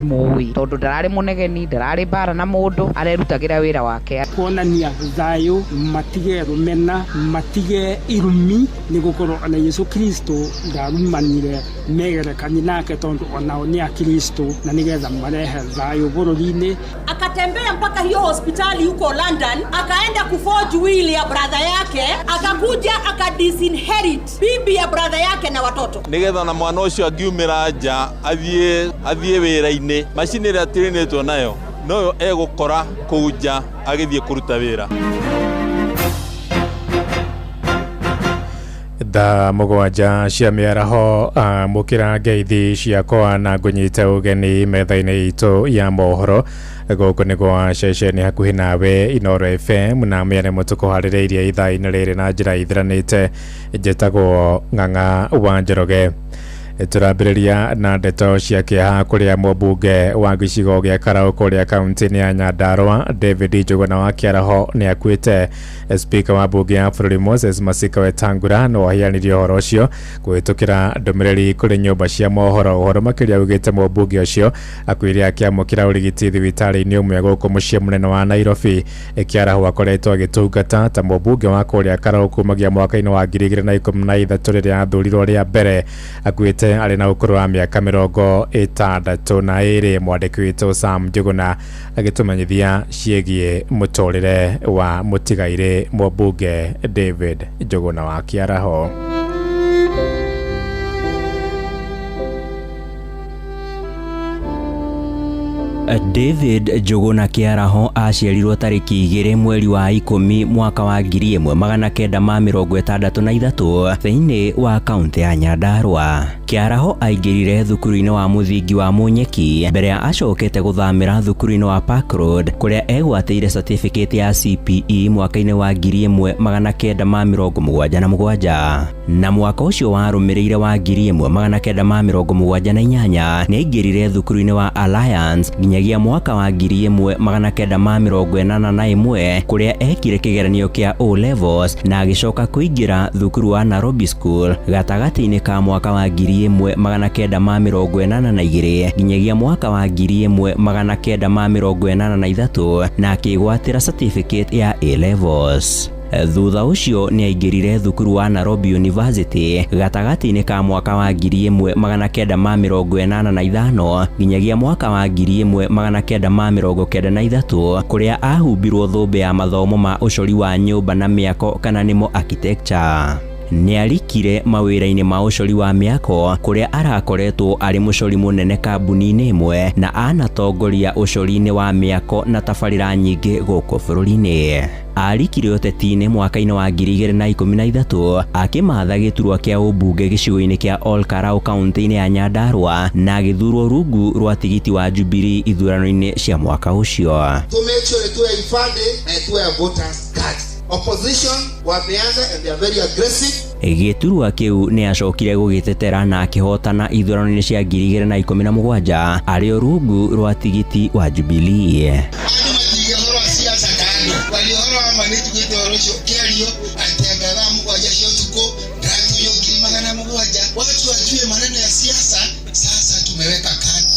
Mũĩ tondũ ndararĩ mũnegeni, ndararĩ mbara na mũndũ, arerutagĩra wĩra wake. Kuonania thayũ, matige rũmena, matige irumi, nĩ gũkorwo ona Yesu Kristo ndarumanire, megerekanie nake tondũ onao nĩ Akristo, na nĩgetha marehe thayũ bũrũri-inĩ. Akatembea mpaka hiyo hospitali huko London, akaenda kuforge will ya brother yake, akakuja akadisinherit bibi ya brother yake na watoto. Nigetha na mwana ũcio angiumĩra nja athiĩ wĩra-inĩ, macini ĩrĩa atĩrĩnĩtwo nayo noyo egũkora kũu nja agĩthiĩ kũruta wĩra. Thaa 7 cia mĩaraho, amũkĩra ngeithi ciakwa na ngũnyite ũgeni metha-inĩ itũ ya mohoro. Gũkũ nĩ gwa ceceni hakuhĩ nawe Inooro FM, na mĩarĩ mũtũkũharĩrĩirie ithaa-inĩ rĩrĩ na njĩra ithiranĩte. Njĩtagwo Ng'ang'a wa Njoroge. Tũrambĩrĩria na ndeto cia kĩeha kũrĩa mũmbunge wa gĩcigo gĩa Karau kũrĩa kaunti-inĩ ya Nyandarua David Njuguna wa Kĩaraho nĩ akuĩte. Speaker wa mbunge ya bũrũri Moses Masika Wetangula no aheanire ũhoro ũcio kũhĩtũkĩra ndũmĩrĩri kũrĩ nyũmba cia mohoro. Ũhoro makĩria augĩte mũmbunge ũcio akuire akĩamũkĩra ũrigiti thibitarĩ-inĩ ũmwe gũkũ mũciĩ mũnene wa Nairobi. Kĩaraho akoretwo agĩtungata ta mũmbunge wa kũrĩa Karau kumagia mwaka-inĩ wa 2013 rĩrĩa athurirwo rĩa mbere. Akuĩte arĩ na ũkũrũ wa mĩaka 62. Mwandĩki witũ Sam Njuguna agĩtũmenyithia ciĩgiĩ mũtũrĩre wa mũtigairĩ mũmbunge David Njuguna wa Kĩaraho. David Njuguna Kĩaraho aciarirwo tarĩki 2 mweri wa 10 mwaka wa 1963 thĩinĩ wa kaunti ya Nyandarua. Kĩaraho aingĩrire thukuru-inĩ wa mũthingi wa Munyeki mbere ya acokete gũthamĩra thukuru-inĩ wa Park Road kũrĩa egwatĩire certificate ya CPE mwaka-inĩ wa 1977, na mwaka ũcio warũmĩrĩire wa 1978 nĩaingĩrire thukuru-inĩ wa Alliance nginyagia mwaka wa 1981 kũrĩa ekire kĩgeranio kĩa O levels na agĩcoka kũingĩra thukuru wa Nairobi School gatagatĩ-inĩ ka mwaka wa 1982 nginyagia mwaka wa 1983 na akĩgwatĩra certificate ya A levels. Thutha ũcio nĩaingĩrire thukuru wa Nairobi University gatagatĩ-inĩ ka mwaka wa 1985 nginyagia mwaka wa 1993 kũrĩa ahumbirwo thũmbĩ ya mathomo ma ũcori wa nyũmba na mĩako kana nĩmo architecture. Nĩarikire mawĩra-inĩ ma ũcori wa mĩako kũrĩa arakoretwo arĩ mũcori mũnene kambuni-inĩ ĩmwe na anatongoria ũcori-inĩ wa mĩako na tabarĩra nyingĩ gũkũ bũrũri-inĩ. Arikire ũteti-inĩ mwaka-inĩ wa 2013 akĩmatha gĩturwa kĩa ũmbunge gĩcigo-inĩ kĩa Ol Kalou kaunti-inĩ ya Nyandarua na agĩthurwo rungu rwa tigiti wa Jubilee ithurano-inĩ cia mwaka ũcio. To make sure tuwe ifande na tuwe voters card. Opposition wameanza and they are very aggressive. Gĩturwa kĩu nĩacokire gũgĩtetera na akĩhotana ithurano-inĩ cia 2017 arĩ o rungu rwa tigiti wa Jubilee. Andũ matige ũhoro wa siasa kando, wali ũhoro wa ma nĩtugĩte ũhoro ũcio ũkĩario atĩ anga thaa 7 cia ũtukũ ndĩratunywo 700,000. Watu wajue maneno ya siasa sasa tumeweka kando.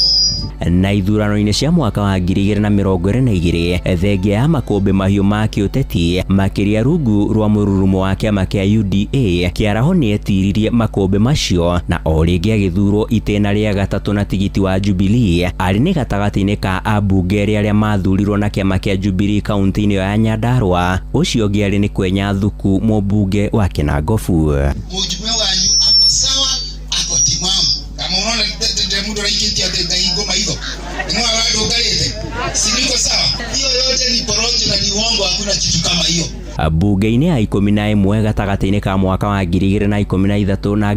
Na ithurano-inĩ cia mwaka wa 2022 thengia ya makũmbĩ mahiũ ma kĩũteti makĩria rungu rwa mũrurumo wa kĩama kĩa UDA, Kĩaraho nĩetiririe makũmbĩ macio na o rĩngĩ agĩthurwo itĩna rĩa gatatũ na tigiti wa Jubilee arĩ nĩ gatagatĩ-inĩ ka ambunge erĩ arĩa mathurirwo na kĩama kĩa Jubilee kaunti-inĩ ĩyo ya Nyandarua. Ũcio ũngĩ arĩ nĩ Kwenya Thuku mũmbunge wa Kinangofu. Mũjumbe wanyu ako sawa, ako timamu. Kama unaona mtu anaiketi ati ndaingo maitho. Ni mwa wadu ukalete. Si niko sawa? Hiyo yote ni porojo na ni uongo, hakuna kitu kama hiyo. Mbunge-inĩ ya 11 gatagatĩ-inĩ ka mwaka wa 2013 na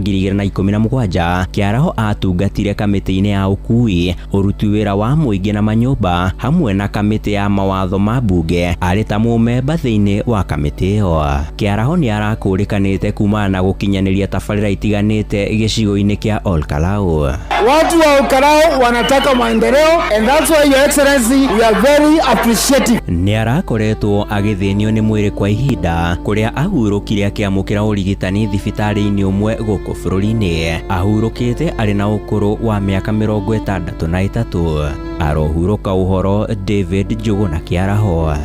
2017 Kĩaraho atungatire kamĩtĩ-inĩ ya ũkui, ũruti wĩra wa mũingĩ na manyũmba hamwe na kamĩtĩ ya mawatho ma mbunge arĩ ta mũmemba thĩinĩ wa kamĩtĩ ĩyo. Kĩaraho nĩ arakũrĩkanĩte kumana na gũkinyanĩria tabarĩra itiganĩte gĩcigo-inĩ kĩa Ol Kalou. Watu wa Ol Kalou wanataka maendeleo and that's why, Your Excellency, we are very appreciative. Nĩ arakoretwo agĩthĩnio nĩ mwĩrĩ kwa kwa ihinda kũrĩa ahurũkire akĩamũkĩra ũrigitani thibitarĩ-inĩ ũmwe gũkũ bũrũri-inĩ. Ahurũkĩte arĩ na ũkũrũ wa mĩaka 63. Arohurũka ũhoro David Njũgũna Kĩaraho.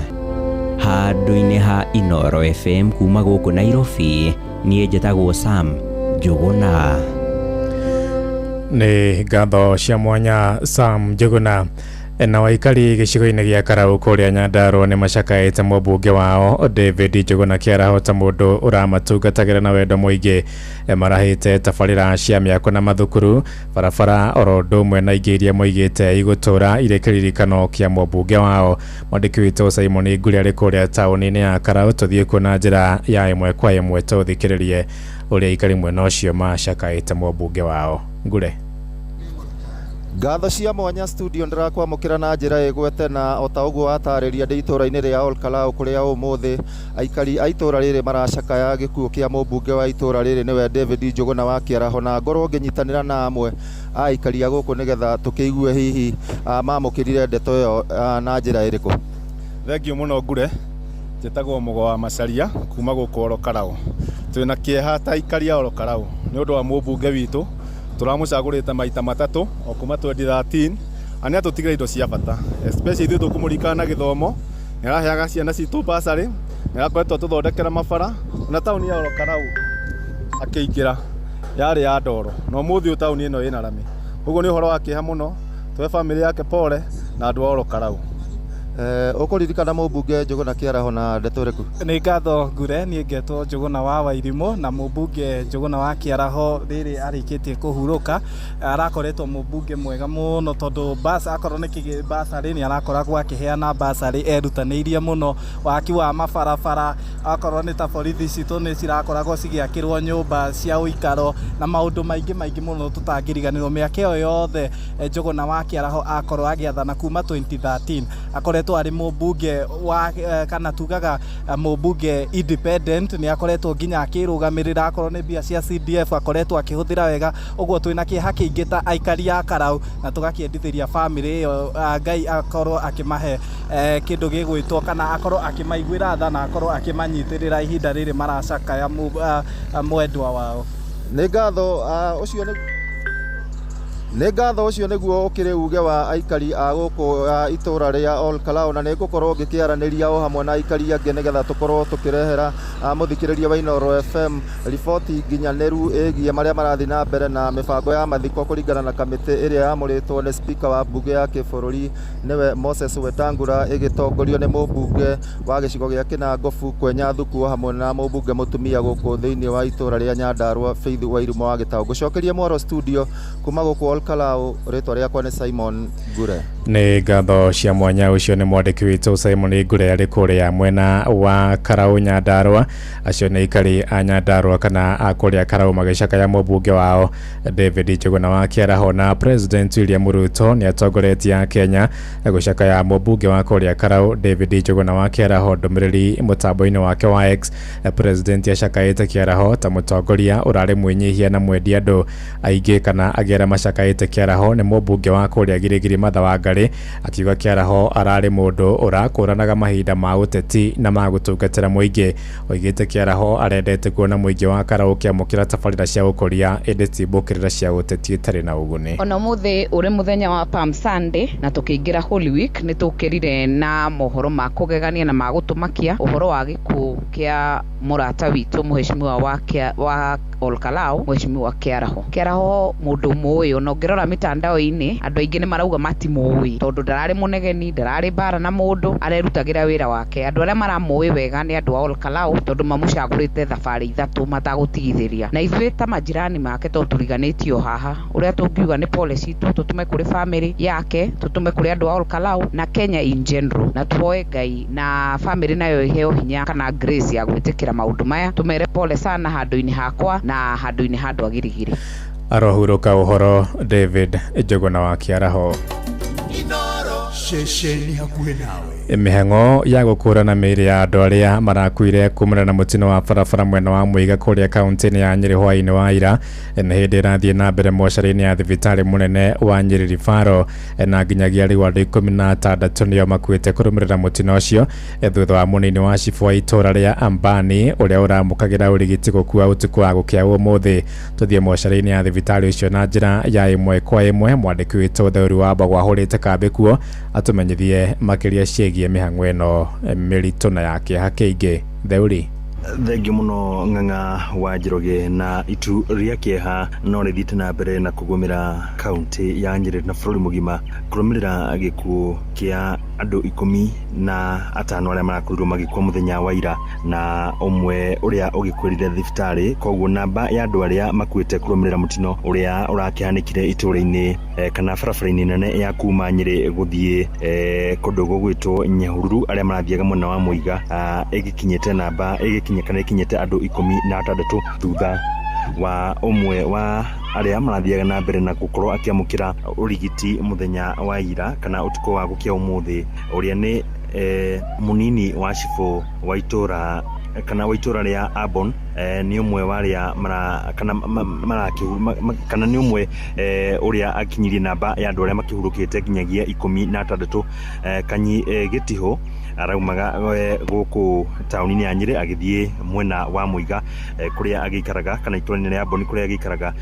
Handũ-inĩ ha Inooro FM kuma gũkũ Nairobi, niĩ njĩtagwo Sam Njũgũna. Nĩ ngatho cia mwanya Sam Njũgũna. Na waikari gĩcigo-inĩ gĩa Karau kũrĩa Nyandarua nĩ macakaĩte mũmbunge wao David Njũgũna Kĩaraho ta mũndũ ũramatungatagĩra na wendo mũingĩ. Marahĩte tabarĩra cia mĩako na mathukuru, barabara oro ũndũ ũmwe na ingĩ iria moigĩte igũtũra irĩ kĩririkano kĩa mũmbunge wao. Mwandĩki witũ Simon Nguri arĩ kũrĩa taũni-inĩ ya Karau, tũthiĩ kuo na njĩra ya ĩmwe kwa ĩmwe tũthikĩrĩrie ũrĩa aikari mwena ũcio macakaĩte mũmbunge wao. Ngure. Ngatho cia mwanya studio ndĩrakwamũkĩra na njĩra ĩgwete na ota ũguo watarĩria ndĩ itũũra-inĩ rĩa Olkalau kũrĩa ũmũthĩ aikari a itũũra rĩrĩ maracakaya gĩkuũ kĩa mũmbunge wa itũũra rĩrĩ nĩwe David Njũgũna wa Kĩaraho, na ngorwo ngĩnyitanĩra na amwe a aikari a gũkũ nĩgetha tũkĩigue hihi mamũkĩrire ndeto ĩyo na njĩra ĩrĩkũ. Thengiũ mũno Ngure, njĩtagwo Mũgo wa Macaria kuma gũkũ Olokarau. Twĩna kĩeha ta aikari a Olokarau nĩ ũndũ wa mũmbunge witũ tũramũcagũrĩte maita matatũ o kuma 2013 na nĩ atũtigĩra indo cia bata, especially ithuĩ tũkũmũririkana na gĩthomo. Nĩ araheaga ciana citũ bursary, nĩ arakoretwo atũthondekera mabara, na taũni ya Olokarau akĩingĩra yarĩ ya ndoro, na ũmũthĩ ũyũ taũni ĩno ĩna rami. Ũguo nĩ ũhoro wa kĩeha mũno, tũhe bamĩrĩ yake pole na andũ a Olokarau. Ũkũririkana mũmbunge Njũgũna Kĩaraho na ndeto ĩrĩkũ? Nĩ ngatho Ngure, niĩ ngetwo Njũgũna wa Wairimũ, na mũmbunge Njũgũna wa Kĩaraho rĩrĩ arĩkĩtie kũhurũka arakoretwo mũmbunge mwega mũno, tondũ akorwo nĩ bursary nĩ arakoragwo akĩheana bursary erutanĩirie mũno, waki wa mabarabara, akorwo nĩ ta borithi citũ nĩ cirakoragwo cigĩakĩrwo nyũmba cia ũikaro na maũndũ maingĩ maingĩ mũno tũtangĩriganĩrwo. Mĩaka ĩyo yothe Njũgũna wa Kĩaraho akorwo agĩathana kuma 2013 akoretwo arĩ mũmbunge wa kana tugaga mũmbunge independent, nĩ akoretwo nginya akĩrũgamĩrĩra akorwo nĩ mbia cia CDF akoretwo akĩhũthĩra wega. Ũguo twĩna kĩeha kĩingĩ ta aikari a Karau, na tũgakĩendithĩria bamĩrĩ ĩyo Ngai akorwo akĩmahe kĩndũ gĩgwĩtwo kana akorwo akĩmaiguĩra tha na akorwo akĩmanyitĩrĩra ihinda rĩrĩ maracakaya mwendwa wao. Nĩ ngatho ũcio nĩ nĩ ngatho ũcio nĩguo ũkĩrĩ uge wa aikari a gũkũ itũũra rĩa Olkalau, na nĩ ngũkorwo ngĩkĩaranĩria o hamwe na aikari angĩ nĩgetha tũkorwo tũkĩrehera mũthikĩrĩria wa Inooro FM riboti nginyanĩru ĩgiĩ marĩa marathiĩ na mbere na mĩbango ya mathiko kũringana na kamĩtĩ ĩrĩa yamũrĩtwo nĩ speaker wa mbunge ya kĩbũrũri nĩwe Moses Wetangula, ĩgĩtongorio nĩ mũmbunge wa gĩcigo gĩa Kĩnangobu Kwenya Thuku o hamwe na mũmbunge mũtumia gũkũ thĩinĩ wa itũũra rĩa Nyandarua Faith Wairimu wa Gĩtaũ. Ngũcokeria mwaro studio kuma gũkũ Olkalau, rĩtwa rĩakwa nĩ Simon Ngure. Nĩ ngatho cia mwanya, ũcio nĩ mwandĩki witũ Simon Ngure arĩ kũrĩa mwena wa Karau Nyandarua. Acio nĩ aikari a Nyandarua kana a kũrĩa Karau magĩcakaya mũmbunge wao David Njũgũna wa Kĩaraho. Na President William Ruto nĩ atongoretie a Kenya gũcakaya mũmbunge wa kũrĩa Karau David Njũgũna wa Kĩaraho. Ndũmĩrĩri mũtambo-inĩ wake wa X, President acakaĩte Kĩaraho ta mũtongoria ũrarĩ mwĩnyihia na mwendi andũ aingĩ, kana angĩ arĩa macakaĩte Kĩaraho nĩ mũmbunge wa kũrĩa Girigiri Martha Wangari, akiuga Kĩaraho ararĩ mũndũ ũrakũranaga mahinda ma ũteti na ma gũtungatĩra mũingĩ. Oigĩte Kĩaraho arendete kuona mũingĩ wa Karau ũkĩamũkĩra tabarĩra cia ũkũria ĩndĩ ti mbũkĩrĩra cia ũteti itarĩ na ũguni. Ona ũmũthĩ ũrĩ mũthenya wa Palm Sunday na tũkĩingĩra Holy Week, nĩ tũkĩrire na mohoro ma kũgegania na ma gũtũmakia ũhoro wa gĩkuũ kĩa mũrata witũ mũheshimiwa wa Olkalau, mũheshimiwa Kĩaraho. Kĩaraho mũndũ mũĩ, ona ũngĩrora mitandao-inĩ andũ aingĩ nĩ marauga matimũĩ tondũ ndararĩ mũnegeni, ndararĩ mbara na mũndũ, arerutagĩra wĩra wake. Andũ arĩa maramũĩ wega nĩ andũ a Olkalau tondũ mamũcagũrĩte thabarĩ ithatũ matagũtigithĩria, na ithuĩ ta majirani make tondũ tũriganĩtio haha, ũrĩa tũngiuga nĩ pole citũ tũtũme kũrĩ family yake, tũtũme kũrĩ andũ a Olkalau na Kenya in general, na tũhoe Ngai na family nayo iheo hinya kana grace ya gwĩtĩkĩra maũndũ maya. Tũmere pole sana handũ-inĩ hakwa na handũ-inĩ ha andũ a Girigiri. Arohurũka ũhoro David Njũgũna wa Kĩaraho. Ceceni hakuhĩ nawe. Mĩhang'o ya gũkũrana mĩĩrĩ ya andũ arĩa marakuire kumana na mũtino wa barabara mwena wa Mwĩiga kũrĩa kaunti-inĩ ya Nyĩrĩ hwaĩ-inĩ wa ira nĩ hĩndĩ ĩrathiĩ na mbere mocarĩ-inĩ ya thibitarĩ mũnene wa Nyĩrĩ Referral, na nginyagia rĩu andũ 16 nĩo makuĩte kũrũmĩrĩra mũtino ũcio thutha wa mũnini wa cibũ wa itũra rĩa Ambani ũrĩa ũramũkagĩra ũrigiti gũkua ũtukũ wa gũkĩa ũmũthĩ. Tũthiĩ mocarĩ-inĩ ya thibitarĩ ũcio na njĩra ya ĩmwe kwa ĩmwe. Mwandĩki witũ Theuri wa Mbogo ahũrĩte kambĩ kuo atũmenyithie makĩria ciĩgiĩ mĩhang'o ĩno mĩritũ na ya kĩeha kĩingĩ. Theuri. Thengiũ mũno Ng'ang'a wa Njoroge, na itu rĩa kĩeha no rĩthiĩte na mbere na kũgũmĩra kaunti ya Nyĩrĩ na bũrũri mũgima kũrũmĩrĩra gĩkuũ kĩa andũ 15 arĩa marakorirwo magĩkua mũthenya wa ira, na ũmwe ũrĩa ũgĩkuĩrire thibitarĩ. Koguo namba ya andũ arĩa makuĩte kũrũmĩrĩra mũtino ũrĩa ũrakĩhanĩkire itũũra-inĩ kana barabara-inĩ nene ya kuma Nyĩrĩ gũthiĩ kũndũ gũgwĩtwo Nyahururu arĩa marathiaga mwena wa Mũiga ĩgĩkinyĩte namba ĩgĩkinya kana ĩkinyĩte andũ 16 thutha wa ũmwe wa arĩa marathiaga na mbere na gũkorwo akĩamũkĩra ũrigiti mũthenya wa ira kana ũtukũ wa gũkĩa ũmũthĩ, ũrĩa nĩ mũnini wa cibũ wa itũũra kana wa itũũra rĩa Arbon, nĩ ũmwe wa arĩa mara kana kana nĩ ũmwe ũrĩa akinyirie namba ya andũ arĩa makĩhurũkĩte nginyagia 16. Kanyi Gĩtihũ araumaga gũkũ taũni-inĩ ya Nyĩrĩ agĩthiĩ mwena wa Mũiga kũrĩa agĩikaraga kana itũũra-inĩ rĩa Amboni kũrĩa agĩikaraga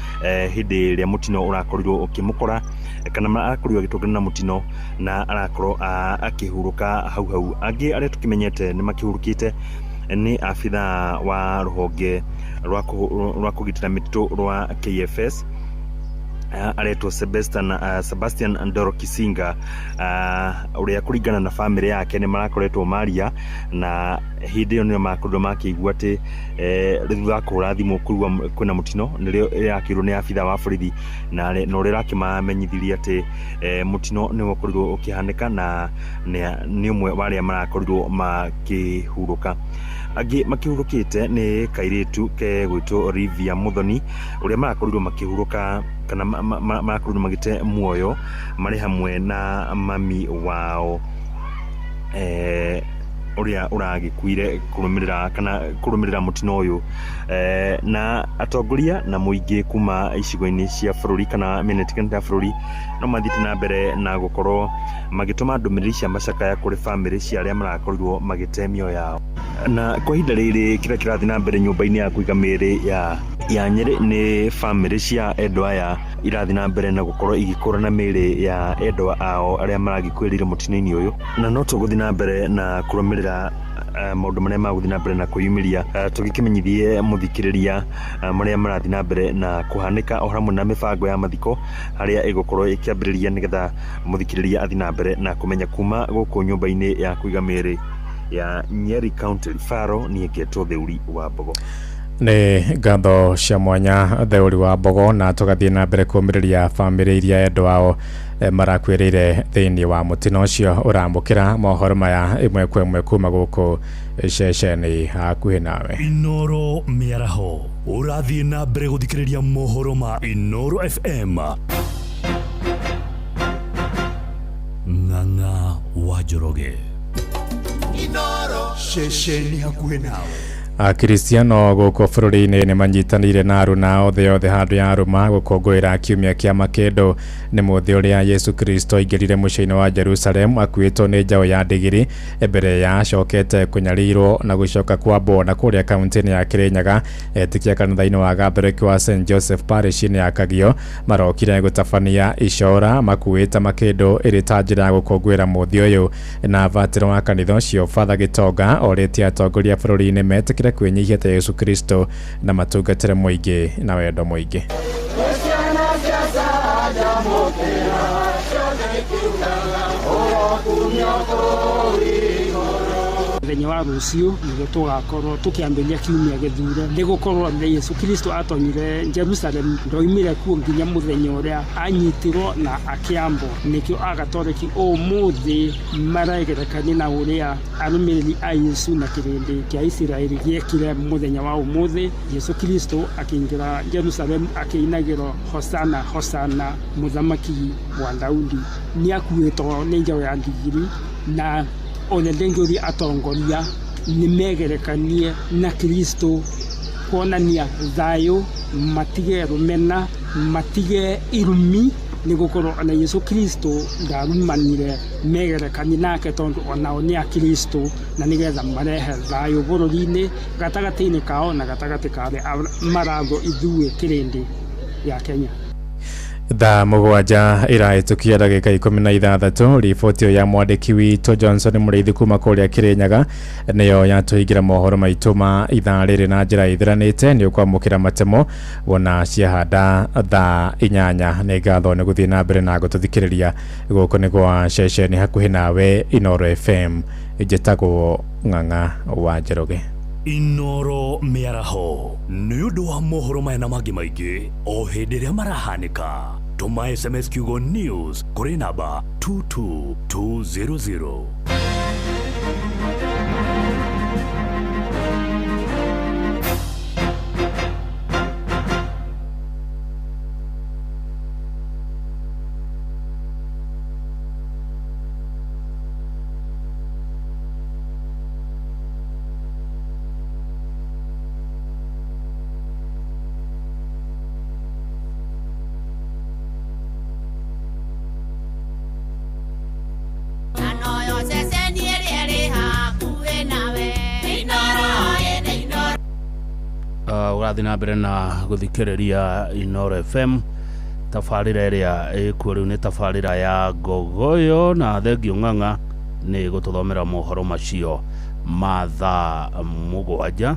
hĩndĩ ĩrĩa mũtino ũrakorirwo ũkĩmũkora kana arakorirwo agĩtũngana na mũtino na arakorwo akĩhurũka hau hau. Angĩ arĩa tũkĩmenyete nĩ makĩhurũkĩte nĩ abithaa wa rũhonge rwa kũgitĩra mĩtitũ rwa KFS aretwo Sebastian Ndoro Kisinga, ũrĩa kũringana na bamĩrĩ yake nĩ marakoretwo maria, na hĩndĩ ĩyo nĩo marakorirwo makĩigua atĩ thutha wa kũhũra thimũ kũigua kwĩna mũtino nĩrĩo ĩrakĩirwo nĩ abithaa wa borithi na ũrĩa ũrakĩmamenyithirie atĩ mũtino nĩ wakorirwo ũkĩhanĩka na nĩ ũmwe wa arĩa marakorirwo makĩhurũka. Angĩ makĩhurũkĩte nĩ kairĩtu kegwĩtwo Olivia Muthoni ũrĩa marakorirwo makĩhurũka kana marakorirwo magĩte muoyo marĩ hamwe na mami wao ũrĩa ũragĩkuire kũrũmĩrĩra kana kũrũmĩrĩra mũtino ũyũ, na atongoria na mũingĩ kuma icigo-inĩ cia bũrũri kana mĩena ĩtiganĩte ya bũrũri no mathiĩte na mbere na gũkorwo magĩtũma ndũmĩrĩri cia macakaya kũrĩ bamĩrĩ cia arĩa marakorirwo magĩte mĩoyo yao. Na kwa ihinda rĩrĩ kĩrĩa kĩrathiĩ na mbere nyũmba-inĩ ya kũiga mĩĩrĩ ya Nyĩrĩ nĩ bamĩrĩ cia endwa aya irathiĩ na mbere na gũkorwo igĩkũrana mĩĩrĩ ya endwa ao arĩa maragĩkuĩrĩire mũtino-inĩ ũyũ, na no tũgũthiĩ na mbere na kũrũmĩrĩra maũndũ marĩa magũthiĩ na mbere na kwĩyumĩria tũgĩkĩmenyithie mũthikĩrĩria marĩa marathiĩ na mbere na kũhanĩka o hamwe na mĩbango ya mathiko harĩa ĩgũkorwo ĩkĩambĩrĩria nĩgetha mũthikĩrĩria athiĩ na mbere na kũmenya kuma gũkũ nyũmba-inĩ ya kũiga mĩĩrĩ ya Nyeri County Referral. Niĩ ngetwo Theuri wa Mbogo. Nĩ ngatho cia mwanya Theuri wa Mbogo, na tũgathiĩ na mbere kũũmĩrĩria bamĩrĩ iria endwa ao marakuĩrĩire thĩinĩ wa mũtino ũcio. Ũramũkĩra mohoro maya ĩmwe kwa ĩmwe kuma gũkũ ceceni hakuhĩ nawe. Inoro mĩaraho ũrathiĩ na mbere gũthikĩrĩria mohoro ma Inoro FM. Ng'ang'a wa Njoroge. Inoro ceceni hakuhĩ nawe. Akristiano gũkũ bũrũri-inĩ nĩ manyitanĩire na aruna othe othe handũ ya arũma gũkũngũĩra kiumia kĩa makĩndũ. Nĩ mũthĩ ũrĩa Yesu Kristo aingĩrire mũciĩ-inĩ wa Jerusalem akuĩtwo nĩ njaũ ya ndigiri mbere ya acokete kũnyarirwo na gũcoka kwambwo. Na kũrĩa kaunti-inĩ ya Kĩrĩnyaga etĩkia kanitha-inĩ wa Gathoreki wa St Joseph Parish-inĩ ya Kagio marokire gũtabania icora makuĩte makĩndũ ĩrĩ ta njĩra ya gũkũngũĩra mũthĩ ũyũ. Na vatĩro wa kanitha ũcio Father Gĩtonga orĩtie atongoria bũrũri-inĩ metĩkĩre kwĩnyihia ta Yesu Kristo na matungatĩre mũingĩ na wendo mũingĩ. Mũthenya Mũthenya wa rũciũ nĩguo tũgakorwo tũkĩambĩrĩria kiumia gĩthure, nĩ gũkorwo nĩ Yesu Kristo atonyire Jerusalem, ndoimire kuo nginya mũthenya ũrĩa anyitirwo na akĩambwo. Nĩkĩo Agatoreki ũmũthĩ maregerekania na ũrĩa arũmĩrĩri a Yesu na kĩrĩndĩ kĩa Isiraeli gĩekire mũthenya wa ũmũthĩ. Yesu Kristo akĩingĩra Jerusalem akĩinagĩrwo Hosana, Hosana, mũthamaki wa Daudi. Nĩakuĩtwo nĩ njaũ ya ndigiri, na ona ndĩngĩũria atongoria nĩ megerekanie na Kristo kuonania thayũ, matige rũmena, matige irumi, nĩ gũkorwo ona Yesu Kristo ndarumanire, megerekanie nake tondũ onao nĩ Akristo, na nĩgetha marehe thayũ bũrũri-inĩ gatagatĩ-inĩ kao na gatagatĩ ka arĩa marathwo ithuĩ kĩrĩndĩ ya Kenya. Thaa 7 ĩrahĩtũkia ndagĩka 16. Riboti ĩyo ya mwandĩki witũ Johnson Mũrĩithi kuma kũrĩa Kĩrĩnyaga nĩyo yatũhingĩra mohoro maitũ ma ithaa rĩrĩ na njĩra ĩthiranĩte. Nĩ ũkwamũkĩra matemo wona ciahanda thaa 8. Nĩ ngatho nĩ gũthiĩ na mbere na gũtũthikĩrĩria. Gũkũ nĩ gwa ceceni hakuhĩ nawe Inooro FM. Njĩtagwo Ng'ang'a wa Njoroge. Inooro Mĩaraho nĩ ũndũ wa mohoro maya na mangĩ maingĩ o hĩndĩ ĩrĩa marahanĩka. Tũma SMS kiugo news kũrĩ namba 22200. Ũrathiĩ na mbere na gũthikĩrĩria Inooro FM. Tabarĩra ĩrĩa ĩkuo rĩu nĩ tabarĩra ya Ngogoyo, na Thengio Ng'ang'a nĩ gũtũthomera mohoro macio ma thaa 7.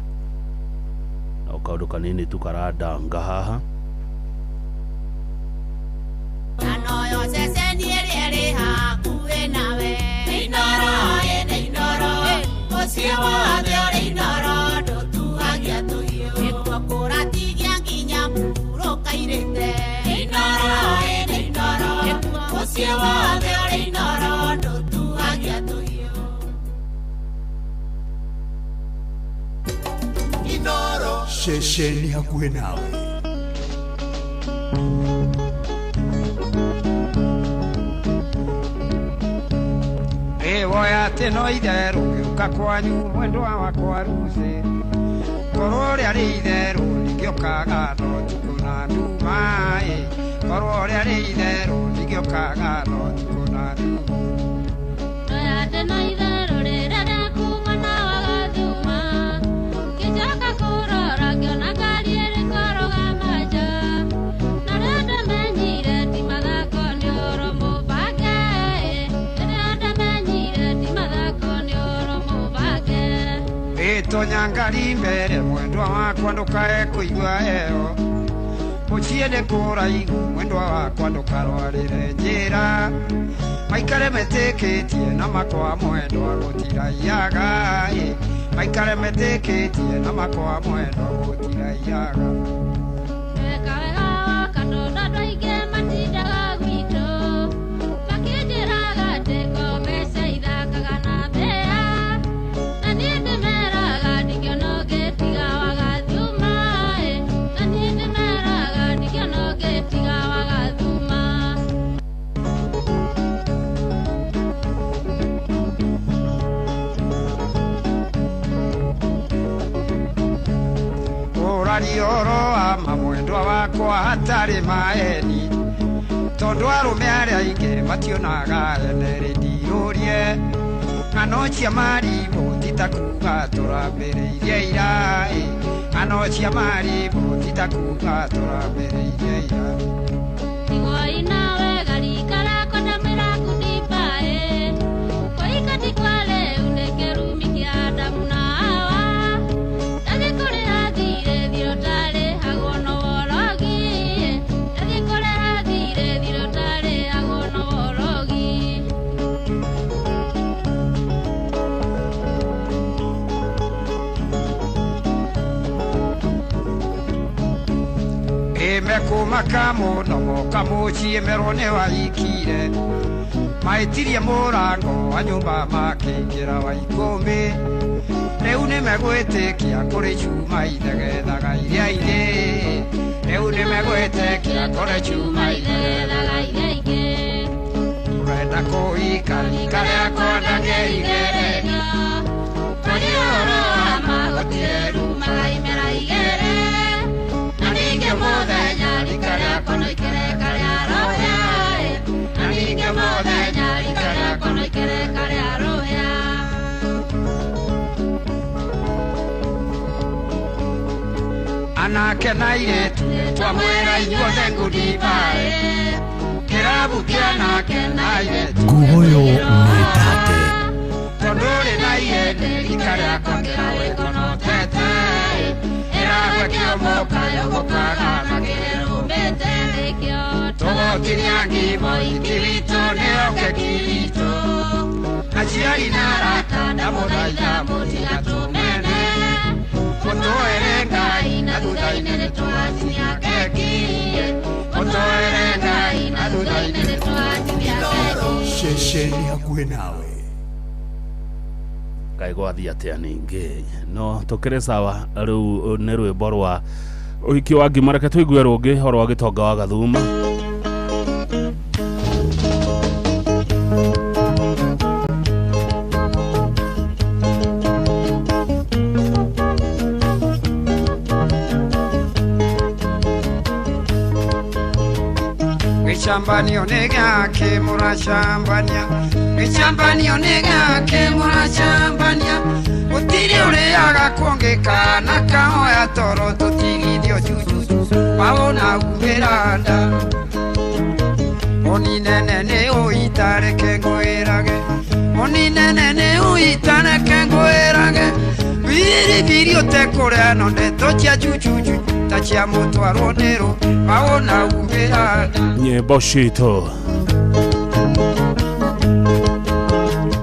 No kaũndũ kanini tu karandanga haha. Ceceni hakuhĩ nawe. Ĩwoya atĩ no itherũ ngĩũka kwanyu mwendwa wakwa Ruthĩ, korwo rĩarĩ itherũ ndingĩũkaga no ũtukũ na nduma ĩ, korwo rĩarĩ itherũ ndingĩũkaga no ũtukũ na nduma. Ndoya atĩ no itherũ rĩrĩa rĩakuma na wagathuma, ngĩcoka kũrora ngĩona ngari ĩrĩ kũrũgama nja, na rĩrĩa ndamenyire ti mathako nĩ ũhoro mũbange, rĩrĩa ndamenyire ti mathako nĩ ũhoro mũbange. Ĩtonya ngari mbere mwendwa wakwa ndũkae kũigua heho, mũciĩ nĩ kũraihu mwendwa wakwa ndũkarwarĩre njĩra, maikare metĩkĩtie na makwa mwendwa gũtiraiyaga ĩ, maikare metĩkĩtie na makwa mwendwa gũtiraiyaga. Weka wega woka tondũ andũ aingĩ matindaga gwitũ, makĩnjĩraga atĩ ko mbeca ithakaga na mbĩa, na niĩ ndĩmeraga ndingĩona ũngĩ tiga wagathuma ĩ, na niĩ ndĩmeraga ndingĩona ũngĩ tiga wagathuma. Ũraria ũhoro wa ma mwendwa wakwa hatarĩ maeni, tondũ arũme arĩa aingĩ mationaga ene rĩndirũrie, ng'ano cia marimũ ti ta kuuga tũrambĩrĩirie ira ĩ, ng'ano cia marimũ ti ta kuuga tũrambĩrĩirie ira. Tigwoi nawe garika rako ndamwĩra kundiba ĩ, kũhika ti kwa rĩu nĩ kĩrumi kĩa Adamu na Hawa, ndathiĩ kũrĩha thirĩ thirĩ ũtarĩhagwo no worogi, ndathiĩ kũrĩha thirĩ thirĩ ũtarĩhagwo no worogi. Mekũmaka mũno moka mũciĩ merwo nĩ wahikire maĩtirie mũrango wa nyũmba makĩingĩra wa ikũmbĩ rĩu nĩmegwĩtĩkia kũrĩ cuma ithegethaga iria-inĩ rĩu nĩmegwĩtĩkia kũrĩ cuma ithegethaga iria-inĩ ũrenda kũhika rika rĩakwa ndangĩigererio twarĩ ũhoro wa ma gũtirĩ rumaga imera igĩrĩ na ningĩ mũthenya rika rĩakwa no ikereka rĩa rũhĩa na ningĩ mũthenya rika rĩakwa no ikereka rĩa rũhĩa. Anake na airĩtu twamwĩra inyuothe ngudibaĩ kĩrabu kĩa anake na airĩtu Ngugoyo nĩ tate tondũ ũrĩ na ihĩndĩ rika rĩakwa kĩrawĩkonotete ĩragwe kĩomoka yogũkaga na kĩrũmĩte nĩkĩo tũgũtinia ngimo iki witũ nĩyo keki witũ aciari na arata ndamũthaitha mũtigatũmene mũtũere Ngai na thutha-inĩ nĩtũgatinia keki mũtũere Ngai na thutha-inĩ nĩtũgatinia keki. Ceceni hakuhĩ nawe. Kaĩ gwathiĩ atĩa ningĩ no tũkĩrĩ sawa rĩu nĩ rwĩmbo rwa ũhiki wa ngima reke tũigue rũngĩ ũhoro wa gĩtonga wa Gathuma. Gĩcambanio nĩ gĩake mũracambania gĩcambanio nĩ gĩake mũracambania gũtirĩ ũrĩaga kuongĩka na kahoya toro tũtigithio cucucu wawona umĩra nda ũninene nĩ ũitareke ngwĩrage ũninene nĩ ũitareke ngwĩrage biribiri ũtekũrĩa no ndeto cia cucucu ta cia mũtwarwo nĩrũ wawona umĩra nda. Nyĩmbo citũ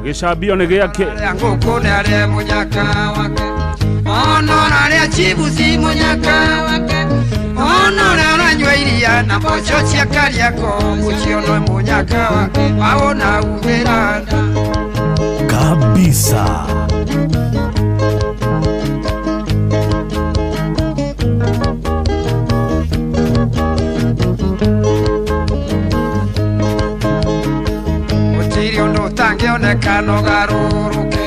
gĩcambio nĩ gĩake ngũkũ nĩ arĩa mũnyaka wake onora arĩa chibuci mũnyaka wake onora aranyua iria na mboco cia Kariako ũcio no mũnyaka wake wawona umĩra nda kabisa. Gũtirĩ ũndũ ũtangĩoneka no garũrũke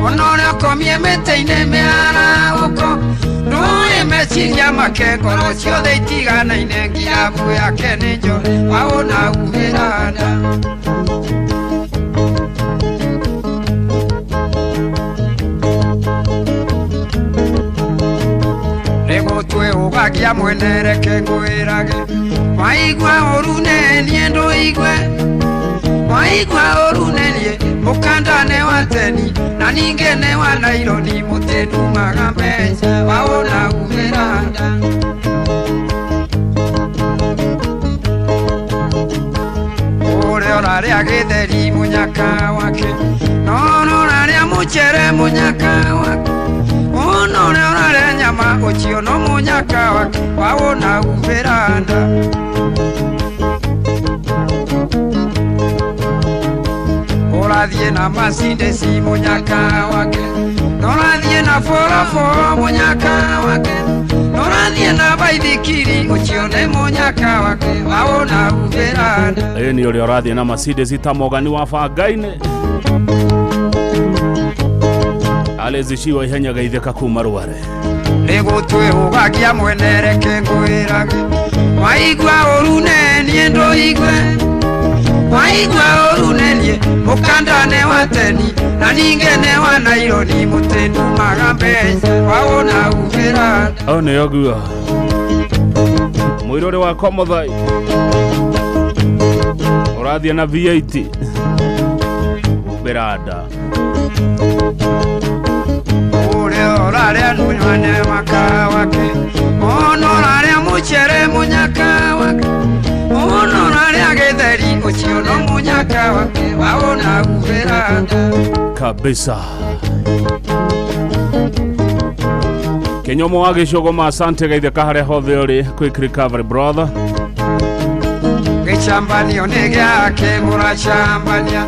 ona ũrĩa ũkomie mĩtĩ-inĩ mĩarahũko ndũĩ meciria make ngoro ciothe itiganaine ngirabu yake nĩ njore wawona umĩra nda. Nĩgũtwĩ ũgakia mwene reke ngwĩrage waigua ũru nĩ niĩ ndũigue waigua ũru nĩ niĩ mũkanda nĩ wa teni na ningĩ nĩ wa naironi mũtĩndumaga mbeca wawona umĩra nda. Ũrĩa ũrarĩa gĩtheri mũnyaka wake no ũrarĩa mũcere mũnyaka wake ona ũrĩa ũrarĩa nyama ũcio no mũnyaka wake wawona umĩra nda. Ũrathiĩ na Mercedes mũnyaka wake norathiĩ na boroboro mũnyaka wake norathiĩ na baithikiri ũcio nĩ mũnyaka wake wawona umĩra nda. Ĩĩ nĩ ũrĩa ũrathiĩ na Mercedes ta mogani wa bangainĩ aleziciwa ihenya geithĩka kuma Rware nĩgũtwĩ ũgakia mwene reke ngwĩrage waigua ũru nĩ niĩ ndũigue waigua ũru nĩ niĩ mũkanda nĩ wa teni na ningĩ nĩ wa naironi mũtĩndumaga mbeca wawona umĩra nda. Au nĩ ũguo mũirũrĩ wakwa Mũthai ũrathiĩ na V8 humbĩra nda. Ũrĩa ũrarĩa mũnyua nĩ waka wake ona ũrarĩa mũcere mũnyaka wake ona ũrarĩa gĩtheri ũcio no mũnyaka wake wawona umĩra nda kabisa. Kinyomo wa Gĩcũgũma, asante gaitheka harĩa hothe ũrĩ. Quick recovery, brother. Gĩcambanio nĩ gĩake mũracambania,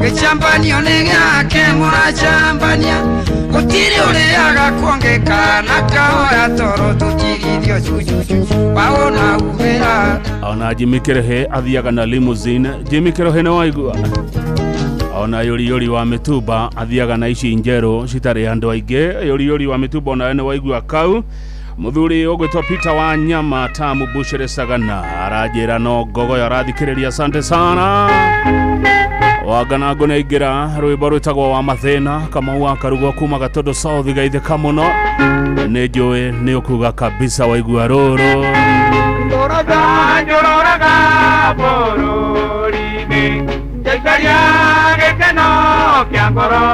gĩcambanio nĩ gĩake mũracambania, gũtirĩ ũrĩaga kuongeka na kahoya toro tũtigithio cucucu waona umĩra. Ona Jimmy Kĩrĩhĩ athiaga na limousine. Jimmy Kĩrĩhĩ nĩ waigua. Ona Yũriyũri wa Mĩtumba athiaga na ici njerũ citarĩ andũ aingĩ. Yũriyũri wa Mĩtumba onawe nĩ waigua kau. Mũthuri ũgwĩtwo Peter wa Nyama Tamu Buchere Sagana aranjĩra no ngogoyo arathikĩrĩria, asante sana. Wanganango nĩ aingĩra rwĩmbo rwĩtagwo wa mathĩna Kamau wa Karugwo kuma Gatondo South gaithĩka mũno, nĩ njũĩ nĩ ũkuga kabisa waigua rũrũ. Njũraga njũrũraga bũrũri-inĩ ngĩcaria gĩkeno kĩa ngoro,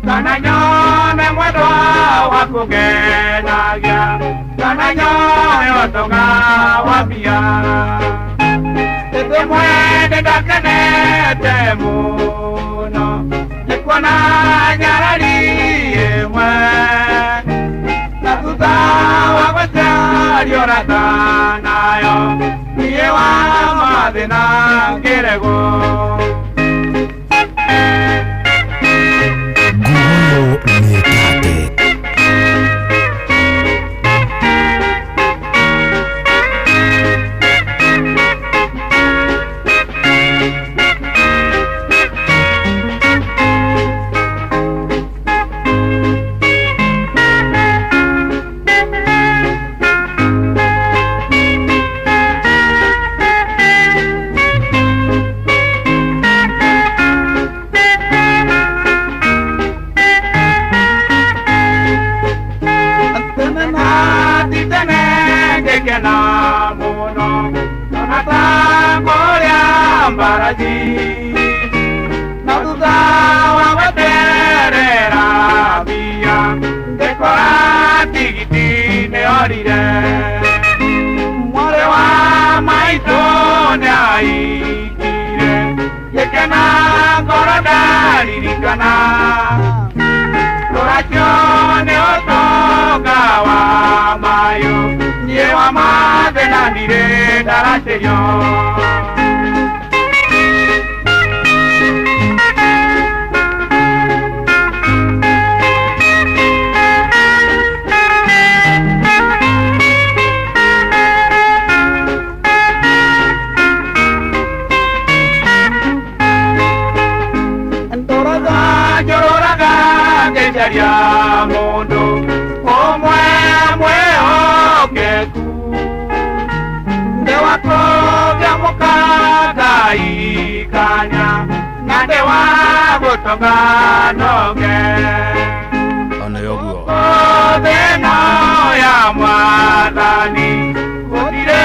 kana nyone mwendwa wa kũngenagia, kana nyone ũtonga wa mbia. Ĩndĩ mwende ndakenete mũno nĩ kuona nyarari ĩmwe, na thutha wa gũcaria ũrata nayo niĩ wa mathĩna ngĩregwo. Nguoyo nĩ tate. Ngĩkena mũno ona ta kũrĩa mbarathi, na thutha wa gweterera mbia ngĩkora tigiti nĩorire. Mwarĩ wa maitũ nĩaikire, ngĩkena ngoro ndaririkana, rũracio nĩ ũtonga wa mayũ, niĩ wa mathĩna ndirĩ ndaracĩrio. Ndũraga njũrũraga ngĩcaria mũndũ ũmwe mwĩhokeku, ndĩ wa kũgĩa mũkangaikania, na ndĩ wa gũtonga noge. Ona yoguo Thĩna ya mwathani gũtirĩ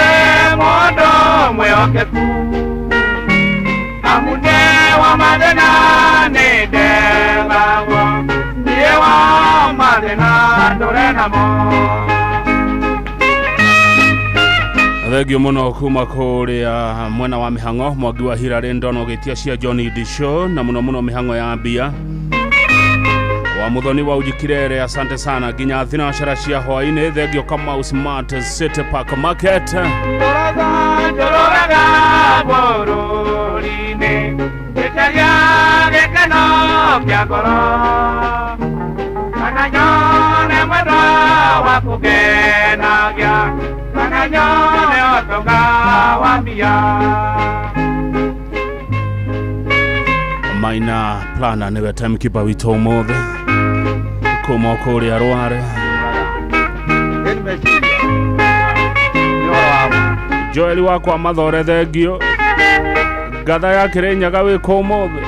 mũndũ mwĩhokeku, amu ndĩ wa mathĩna nĩ ndegagwo, niĩ wa mathĩna ndũre namo. Thengio mũno kuma kũrĩa mwena wa mĩhang'o Mwangi wa Hirarĩ ndono gĩtia cia Johnny Disho na mũno mũno mĩhang'o ya mbia wa Muthoni wa Ujikirere, asante sana nginya thinacara cia hwainĩ. Thengio Kamau Smart City Park Market. Njũraga njũrũraga bũrũri-inĩ ngĩcaria gĩkeno kĩa ngoro, kana nyone mwendwa wa kũngenagia, kana nyone ũtonga wa mbia. Maina Plana nĩwe timekeeper witũ ũmũthĩ kuma kũrĩa Rware. Joel wakwa Mathore, thengio ngatha ya Kĩrĩnyaga wĩkũ ũmũthĩ.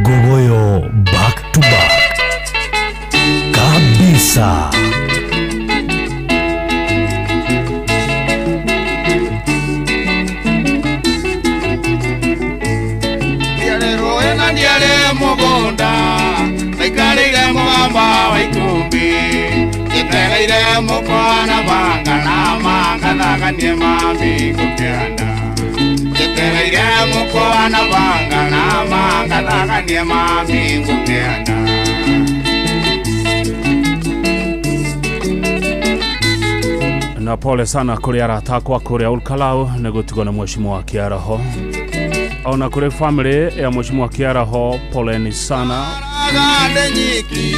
Ngogoyo back to back kabisa. Ndiarĩ mũgũnda ndaikarĩire mũgamba wa ikũmbĩ, njetereire mũkwa na banga na mangathaga. ngathaganie mami ngũkĩanda njetereire mũkwa na banga na ma ngathaganie mami ngũkĩanda. Na pole sana kũrĩ arata akwa kũrĩa Olkalau nĩ gũtigwo nĩ mheshimiwa Kĩaraho, ona kũrĩ family ya mheshimiwa Kĩaraho, poleni sana. Gande nyiki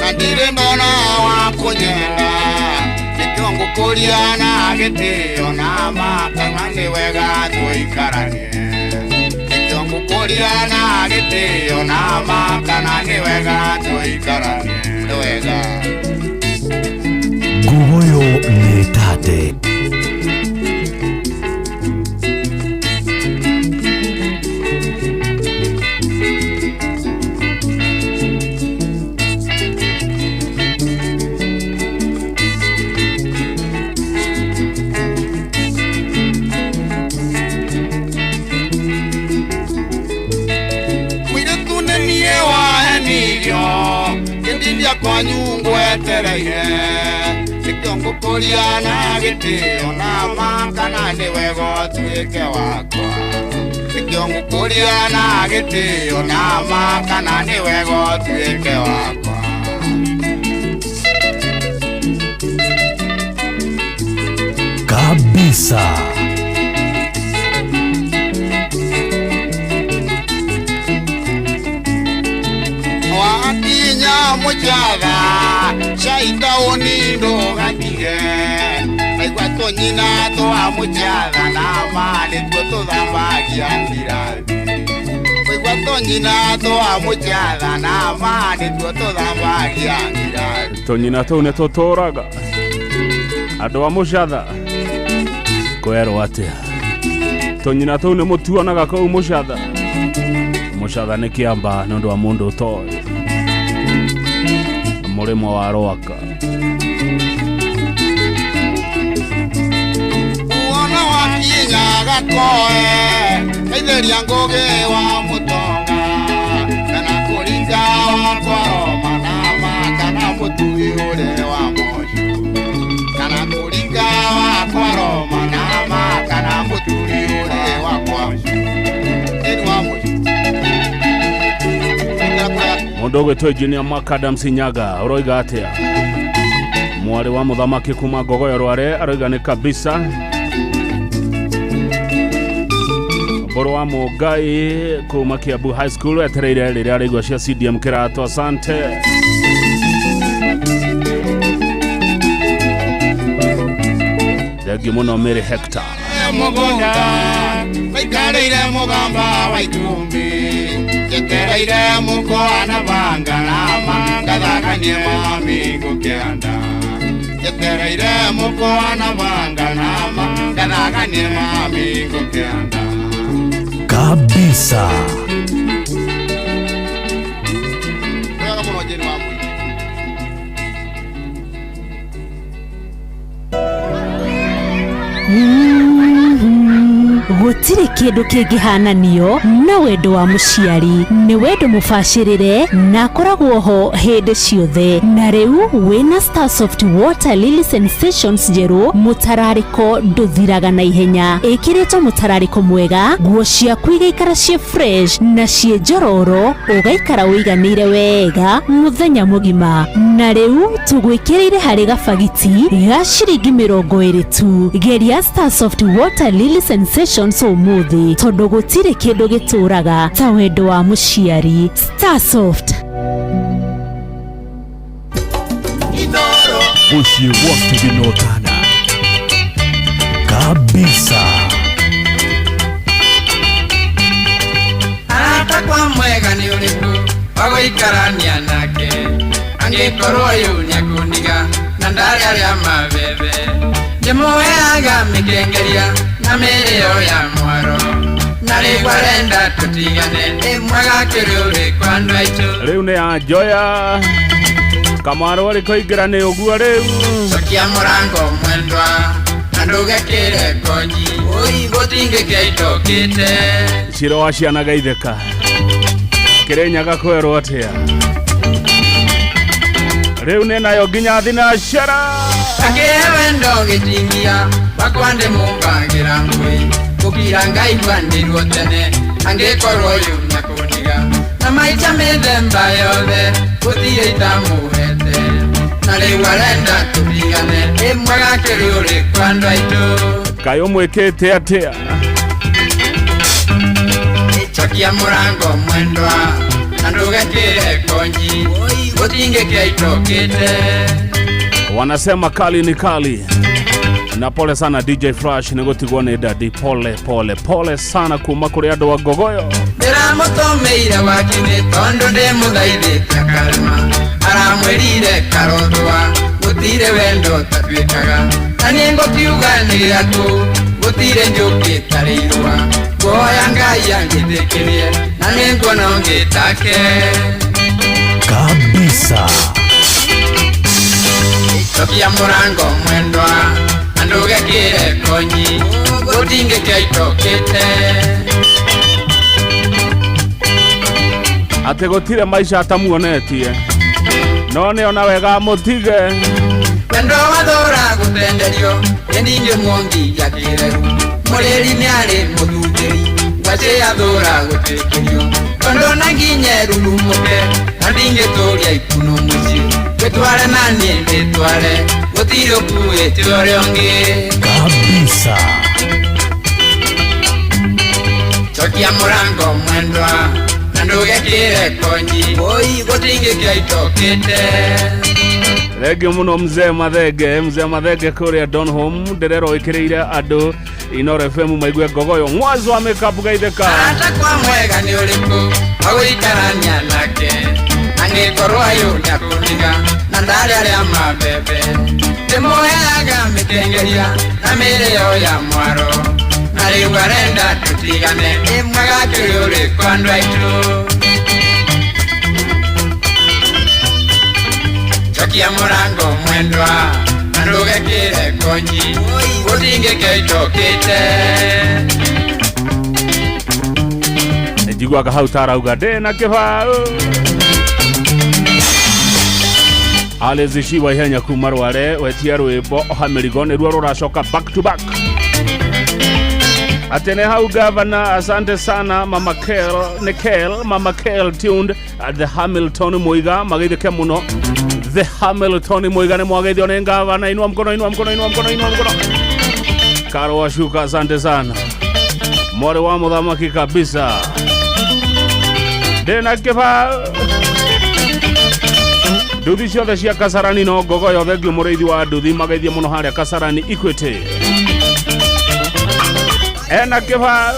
na ndirĩ ndona wa kũnyenda nĩkĩo ngũkũria na gĩtĩo na ma kana nĩ wega tũikaranie nĩkĩo ngũkũria na gĩtĩo na ma kana nĩ wega tũikaranie nĩ wega. Nguoyo nĩ tate. Mũirĩtu nĩ niĩ wahenirio ngĩtindia kwanyu ngwetereire nĩkĩo ngũkũria na gĩtĩo na ma kana nĩ wega ũtuĩke wakwa nĩkĩo ngũkũria na gĩtĩo na ma kana nĩ wega ũtuĩke wakwa. Kabisa. Wakinya mũjatha caitaũni ndũgatige naigua tũnyina twa mũjatha na ma nĩtuo tũthambagia ngirathi waigua tũnyina twa mũjatha na ma nĩtuo tũthambagia ngirathi. Tũnyina tũu nĩ tũtũraga andũ a mũcatha kwerwo atĩa tũnyina tũu nĩ mũtuonaga kũu mũcatha. Mũcatha nĩ kĩamba nĩ ũndũ wa mũndũ ũtoĩ mũrĩmo wa Rwaka. Wona wakinya gakoe kaitheria ngũgĩ wa mũtonga kana kũringa wa kwa Roma na ma kana mũtui ũrĩa wa Mocu kana kũringa wa kwa Roma na ma kana mũturi ũrĩa wa kwa Mocu ĩni wa Mocu. Mũndũ ũgwĩtwo Engineer Mark Adams Nyaga ũroiga atĩa? Mwarĩ wa mũthamaki kuma Ngogoyo Rware aroiga nĩ kabisa. Mbũrũ wa Mũngai kuma Kiambu High School etereire rĩrĩa araigua cia CDM kĩrato, asante. Thengiũ mũno Mary Hector. Mũgũnda maikarĩire mũgamba wa itumbĩ njetereire mũkwa na banga na ma ngathaganie mami ngũkĩanda njetereire mũkwa na banga na ma ngathaganie mami ngũkĩanda. Kabisa. Wega mũno Jane wa Mũini. Gũtirĩ kĩndũ kĩngĩhananio na wendo wa mũciari. Nĩ wendo mũbacĩrĩre na akoragwo ho hĩndĩ ciothe. Na rĩu wĩna Starsoft Water Lily Sensations njerũ, mũtararĩko ndũthiraga na ihenya. Ĩkĩrĩtwo mũtararĩko mwega, nguo ciaku igaikara ciĩ fresh na ciĩ njororo, ũgaikara ũiganĩire wega mũthenya mũgima. Na rĩu tũgwĩkĩrĩire harĩ gabagiti ga ciringi 20 tu. Geria Starsoft Water Lily Sensations ũmũthĩ tondũ gũtirĩ kĩndũ gĩtũraga ta wendo wa mũciari. Starsoft. Mũciĩ wa kĩginotana kabisa. Arata kwa mwega nĩ ũrĩkũ wa gũikarania nake angĩkorwo ũyũ nĩekũniga na ndarĩ arĩa mabebe ndĩmũheaga mĩkengeria na mĩrĩo ya mwaro na rĩu arenda tũtigane ĩ mwega kĩrĩ ũrĩkũ andũ aitũ. Rĩu nĩ anjoya Kamaru arĩ kũingĩra nĩ ũguo rĩu. Cokia mũrango mwendwa na ndũgekĩre konyi ũi gũtingĩkĩa itokĩte. Cira wa ciana gaitheka Kĩrĩnyaga kwerwo atĩa? Rĩu nĩ nayo nginya thinacara. Akĩhe wendo gĩtingia wakwa ndĩmũmbagĩra ngũĩ gũkira ngaiguanĩrwo tene angĩkorwo yumia kũndiga na maita mĩthemba yothe gũtirĩ itamũhete na rĩu arenda tũtigane ĩ mwega kĩrĩ ũrĩkũ andũ aitũ Kaĩ ũmwĩkĩte atĩa? Cokia mũrango mwendwa na ndũgekĩre konji gũtingĩkĩa itokĩte. Wanasema kali ni kali. Na pole sana DJ Flash nĩ gũtigwo nĩ dadi. Pole pole pole sana kuma kũrĩ andũ a Ngogoyo. Ndĩramũtũmĩire wakinĩ tondũ ndĩmũthaithĩte akarema aramwĩrire karothwa gũtirĩ wendo tatuĩkaga na niĩ ngũkiuga nĩ gĩatũ gũtirĩ njũkĩ tarĩ irũa ngũhoya Ngai angĩtĩkĩrie na nĩ nguona ũngĩ take kabisa. Cokia mũrango mwendwa na ndũgekĩre konyi gũtingĩkĩa itokĩte. Atĩ gũtirĩ maica atamuonetie no nĩ ona wega mũtige. Wendo wathũra gũtenderio ĩ ndingĩmuongithia kĩreru mũrĩri nĩarĩ mũthutĩri ngwacĩ yathũra gũtĩkĩrio tondũ na nginye rurumũke na ndingĩtũria ikuno mũciĩ wĩtware na niĩ ndĩtware gũtirĩ ũkuĩte ũrĩa ũngĩ kabisa. Cokia mũrango mwendwa na ndũgekĩre konyi gũtingĩkĩa itokĩte. Thengio mũno mzee Mathenge, mzee Mathenge kũrĩa Donholm ndĩrerwo ĩkĩrĩire andũ Inoro FM maigue Ngogoyo mwazo wa makeup gaitheka. Arata kwa mwega nĩ ũrĩkũ wa gũikarania nake angĩkorwo ayũ nĩakũndiga na ndarĩ arĩa mabebe ndĩmũheaga mĩkengeria na mĩrĩo ya mwaro na rĩu arenda tũtigane ĩ mwega kĩrĩ ũrĩkũ andũ aitũ. Cokia mũrango mwendwa na ndũgekĩre konyi gũtingĩkĩa itokĩte. Njiguaga hau tarauga ndĩ na kĩbaũ. Alice wa ihenya kuma Rware wetia rwĩmbo oha mĩrigo nĩruo rũracoka back to back. Atene hau gavana, asante sana Mama Kel, Nikel, Mama Kel tuned at the Hamilton Muiga magithike muno. The Hamilton Muiga nĩ mwageithio nĩ gavana. Inua mkono, inua mkono, inua mkono, inua mkono. Karo washuka, asante sana mwarĩ wa mũthamaki kabisa. Ndĩna kĩbaũ nduthi ciothe cia Kasarani no Ngogoyo thengio mũrĩithi wa nduthi mageithie mũno harĩa Kasarani Equity. Ena kĩbaũ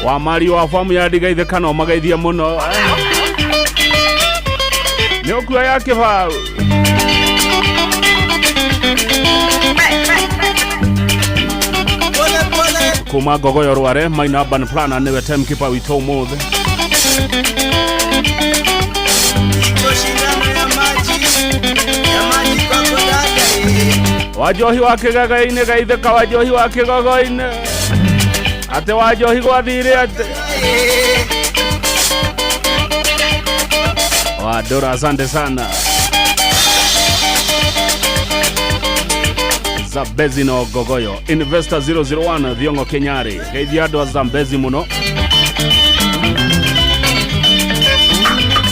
wa Mario wa famu ya ndigaithĩka no mageithie mũno nĩ ũkuoya kĩbaũ. Kuma Ngogoyo Rware Maina Urban Planner nĩwe timekeeper witũ ũmũthĩ. Wajohi wa kĩgagainĩ gaithĩka, wajohi wa kĩgogoinĩ atĩ wajohi gwathire atĩ Wadora, asante sana. Zambezi no Ngogoyo Investor 001 Thiongo Kenyari geithia andũ a Zambezi mũno.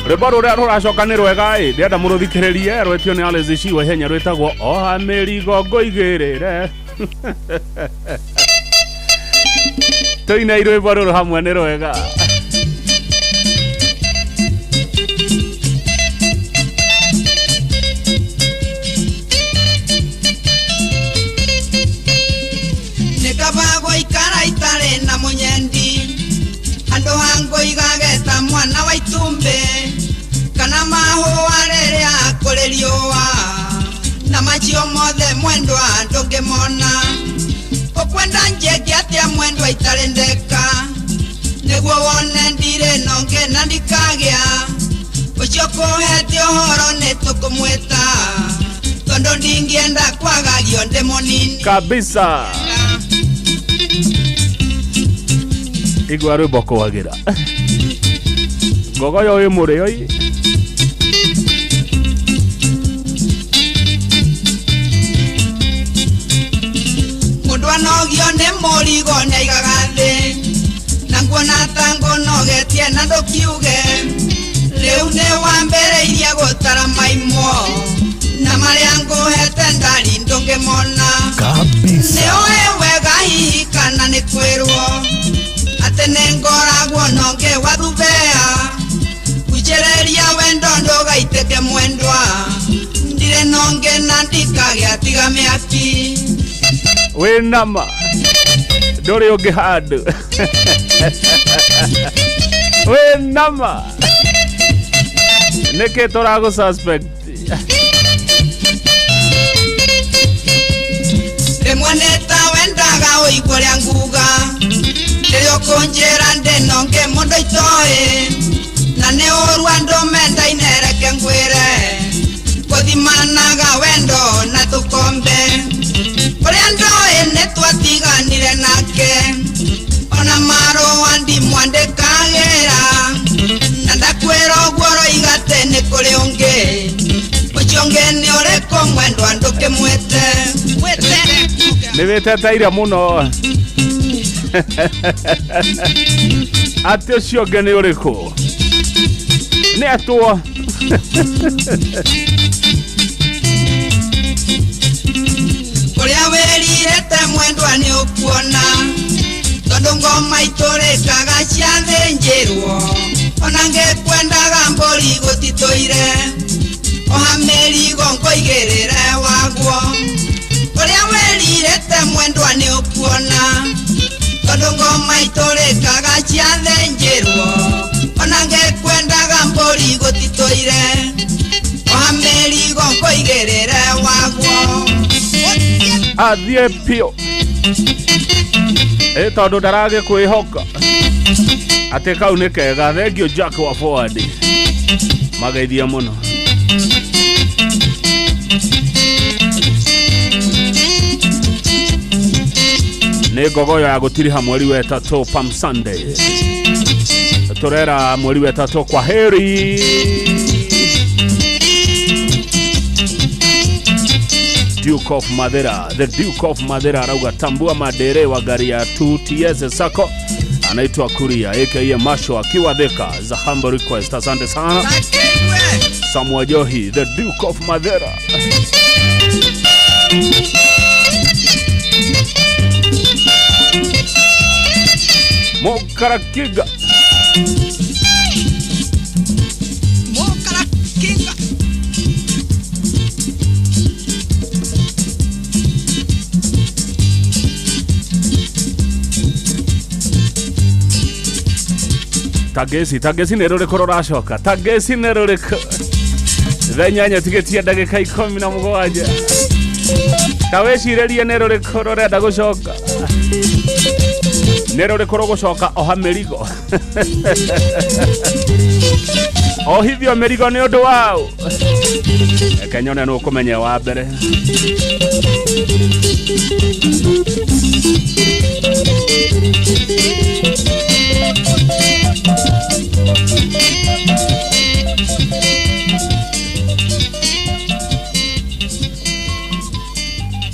Rwĩmbo rũrĩa rũracoka nĩ rwega ĩ ndĩrenda mũrũthikĩrĩrie rwetio nĩ Alice Ciwa ihenya rwĩtagwo oha mĩrigo ngũigĩrĩre. Tũinei rwĩmbo rũrũ hamwe nĩ rwega. Nĩ kaba gũikara itarĩ na mũnyendi handũ ha ngũigage ta mwana wa itumbĩ kana mahũa rĩrĩa kũrĩ riũa na macio mothe mwendwa ndũngĩmona ũkwenda njĩke atĩa mwendwa itarĩ ndeka nĩguo wone ndirĩ na ũngĩ na ndikagĩa ũcio kũhete ũhoro nĩ tũkũmwĩta tondũ ndingĩenda kwagagio ndĩ mũnini kabisa. Igua rwĩmbo kwagĩra Ngogoyo wĩ mũrĩo. Na ndũkiuge rĩu nĩ wambĩrĩirie gũtara maimwo na marĩa ngũhete ndari ndũngĩmona kabisa. Nĩ ũĩ wega hihi kana nĩ kwĩrwo atĩ nĩ ngoragwo nonge wathubea kucereria wendo ndũgaitĩke mwendwa ndirĩ nonge na ndikagĩa tiga mĩaki. Wĩ nama ndũrĩ ũngĩ handũ wĩ nama nĩkĩ tũragũ suspect. Rĩmwe nĩ ta wendaga ũigua ũrĩa nguga rĩrĩa ũkũnjĩra ndĩ nonge mũndũ itoĩ na nĩ ũru andũ mendaine reke ngwĩre gũthimanaga wendo na tũkombe ũrĩa ndoĩ nĩ twatiganire nake ona marũa ndimwandĩkagĩra na ndakwĩra ũguo ũroiga atĩ nĩ kũrĩ ũngĩ ũcio ũngĩ nĩ ũrĩkũ mwendwa ndũkĩmwĩte. Nĩ wĩteteire mũno atĩ ũcio ũngĩ nĩ ũrĩkũ nĩ atwo. Ũrĩa wĩrirĩte mwendwa nĩ ũkuona tondũ ngoma itũrĩkaga ciathĩnjĩrwo ona ngĩkwendaga mbũri gũtitũire oha mĩrigo ngũigĩrĩre waguo. Ũrĩa wĩrirĩte mwendwa nĩ ũkuona tondũ ngoma itũrĩkaga ciathĩnjĩrwo ona ngĩkwendaga mbũri gũtitũire oha mĩrigo ngũigĩrĩre waguo. Athiĩ biũ ĩ tondũ ndaragĩkwĩhoka atĩ kau nĩ kega. Thengio Jack wa Forward mageithia mũno. Nĩ ngogoyo ya gũtiriha mweri wa ĩtatũ Palm Sunday tũrera mweri wa ĩtatũ kwa heri. Duke of Mathira, the Duke of Mathira arauga tambua madere wa gari ya 2TS Sacco anaitwa Kuria aka Masho akiwa Thika za humble request. Asante sana Samuel Johi, the Duke of Mathira. Mokarakiga Mokarakiga Tagesi, tagesi nĩ rũrĩkũ rũracoka? Tagesi nĩ rũrĩkũ? Thaa inyanya tigĩtie ndagĩka 17. Ta wĩcirĩrie nĩ rũrĩkũ rũrenda gũcoka? Nĩ rũrĩkũ rũgũcoka oha mĩrigo? Ohithio mĩrigo nĩ ũndũ waũ? Reke nyone nũ ũkũmenya wa mbere.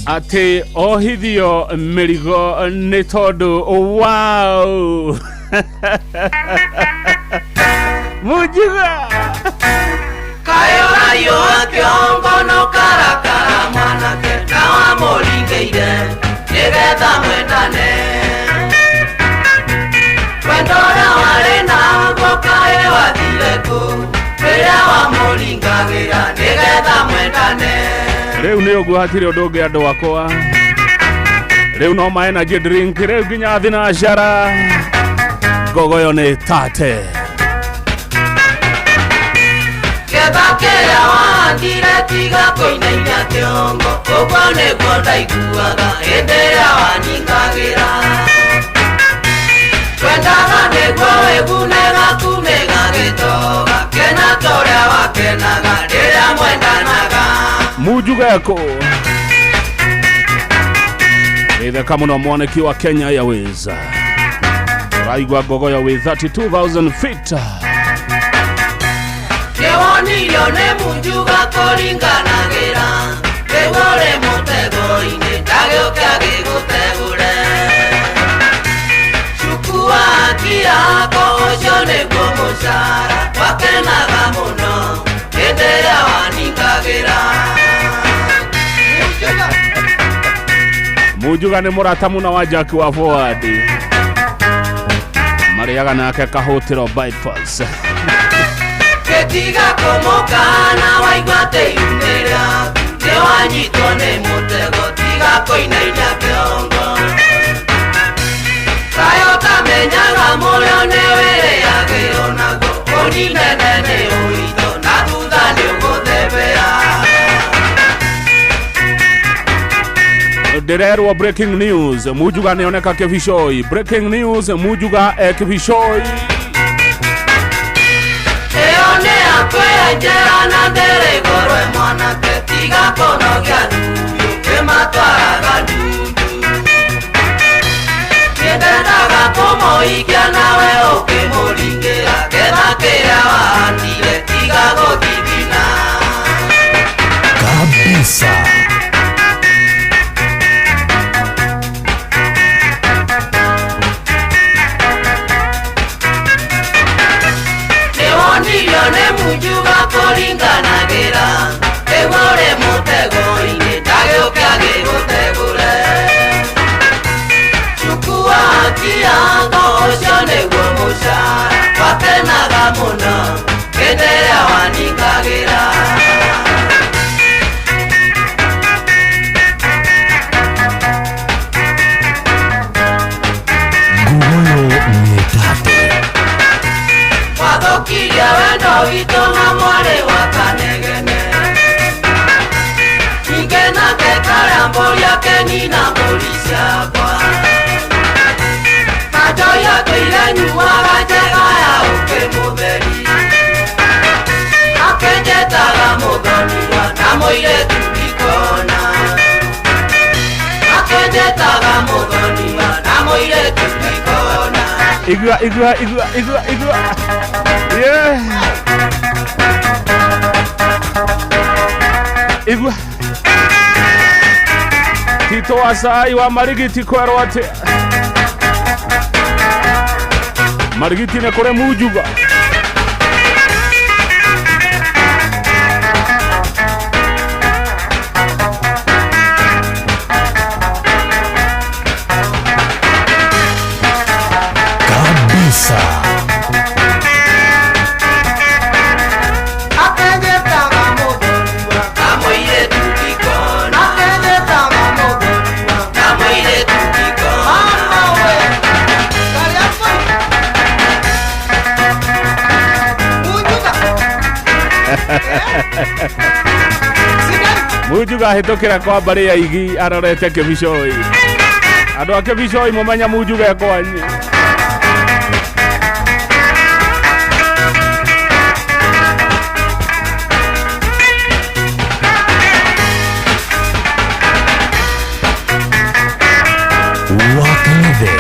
Atĩ ohithio mĩrigo nĩ tondũ wow. Mujiga Kayo rayo kĩongo no karakara mwanake na wamũringĩire nĩgetha mwendane wendo ũrĩa warĩ naguo kaĩ wathire kũ rĩrĩa wamũringagĩra nĩgetha mwendane. Rĩu nĩ ũguo hatirĩ ũndũ ũngĩ andũ akwa. Rĩu no ma energy drink rĩu nginya thinacara ngogoyo nĩ tate. Kĩba kĩrĩa wahandire tiga kũinaina kĩongo ũguo nĩguo ndaiguaga hĩndĩ ĩrĩa wanyingagĩra twendaga nĩguo wĩgune gaku nĩgagĩtoga kena torĩa wakenaga rĩrĩa mwendanaga. Mujugeko Itheka mũno mwaniki wa Kenya Airways Raigua ngogoyo with 32,000 feet. Nĩwonirio nĩ Munjuga kũringanagĩra rĩu ũrĩ mũtego-inĩ ndagĩũke agĩgũtegũre. Chukua haki yako ũcio nĩguo Mujuga nĩ mũrata mũno wa Jack wa Forward. Marĩaga nake kahũtĩro bypass. Gĩtiga kũmũkana waigua tĩyumĩra nĩwanyitwo nĩ mũtego tiga kũinainia kĩongo Kayo tamenyaga mũrĩo nĩwĩrĩagĩrwo naguo ũninene nĩ ũritũ na thutha nĩũgũthebea. Ndĩrerwo breaking news Mujuga nĩoneka Kĩbicoi. Breaking news Mujuga e Kĩbicoi. Ĩyo nĩ yakwĩra njera na ndĩrĩ igũrũ ĩ mwanake tiga kũnogia ndundu kĩmatwaraga ndundu Nĩndendaga kũmũhikia nawe ũkĩmũringĩra ketha kĩrĩa wahandire tiga gũthithina. Kabisa. Nĩwonirio nĩ Mujuga kũringanagĩra ĩgũrĩ mũtego-inĩ ndagĩũke agĩgũtegũre Chukua haki yako ũcio nĩguo mũcara wakenaga mũno hĩndĩ ĩrĩa waningagĩra. Ngugoyo nĩ tate. Wathũkirie wendo witũ na mwarĩ wa Kanegene ningĩ nake karĩa mbũri akenina mbũri ciakwa Kanjoi atũire nyuaga njega ya ũkĩ mũtheri akĩnjĩtaga mũthoniwa na mũirĩtu ndikona akĩnjĩtaga mũthoniwa na mũirĩtu ndikona. Igua igua igua igua igua. Yeah. Igua. Tito wa cai wa Marigiti kwerwo atĩ Marigiti nĩ kũrĩ Mujuga. Kabisa. Akĩnjĩtaga mũthoniwa na mũirĩtu ndikona akĩnjĩtaga mũthoniwa na mũirĩtu ndikona. Mama we karĩa kũi Mujuga Mujuga ahĩtũkĩra kwa mbarĩ ya Igi arorete Kĩbicoi. Andũ a Kĩbicoi mũmenya Mujuga e kwanyu. Wakang'ethe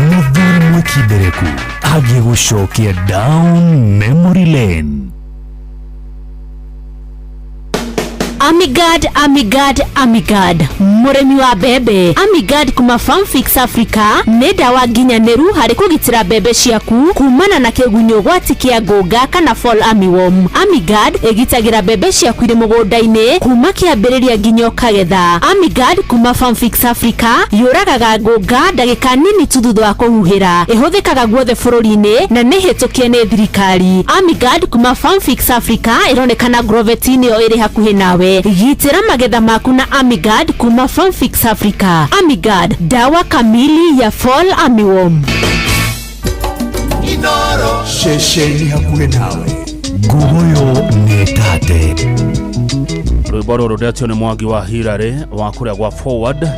mũthuri mwĩkindereku agĩgũcokia down memory lane. Amigad, Amigad, Amigad, mũrĩmi wa mbembe. Amigad kuma Farmfix Africa nĩ ndawa nginyanĩru harĩ kũgitĩra mbembe ciaku kumana na kĩgunyũ gwati kĩa ngũnga kana fall armyworm. Amigad ĩgitagĩra mbembe ciaku irĩ mũgũnda-inĩ kuma kĩambĩrĩria nginya ũkagetha. Amigad kuma Farmfix Africa yũragaga ngũnga ndagĩka nini tu thutha wa kũhuhĩra. Ĩhũthĩkaga guothe bũrũri-inĩ na nĩ hĩtũkie nĩ thirikari. Amigad kuma Farmfix Africa ĩronekana Grovet-inĩ ĩyo ĩrĩ hakuhĩ nawe. Gitĩra magetha maku na Amigad kuma Farmfix Africa. Amigad, dawa kamili ya fall armyworm. Inoro Ceceni hakuhĩ nawe. Ngugoyo nĩ tate. Rwĩmbo rũrũ ndetio nĩ Mwangi wa Hillary wa kũrĩa gwa Forward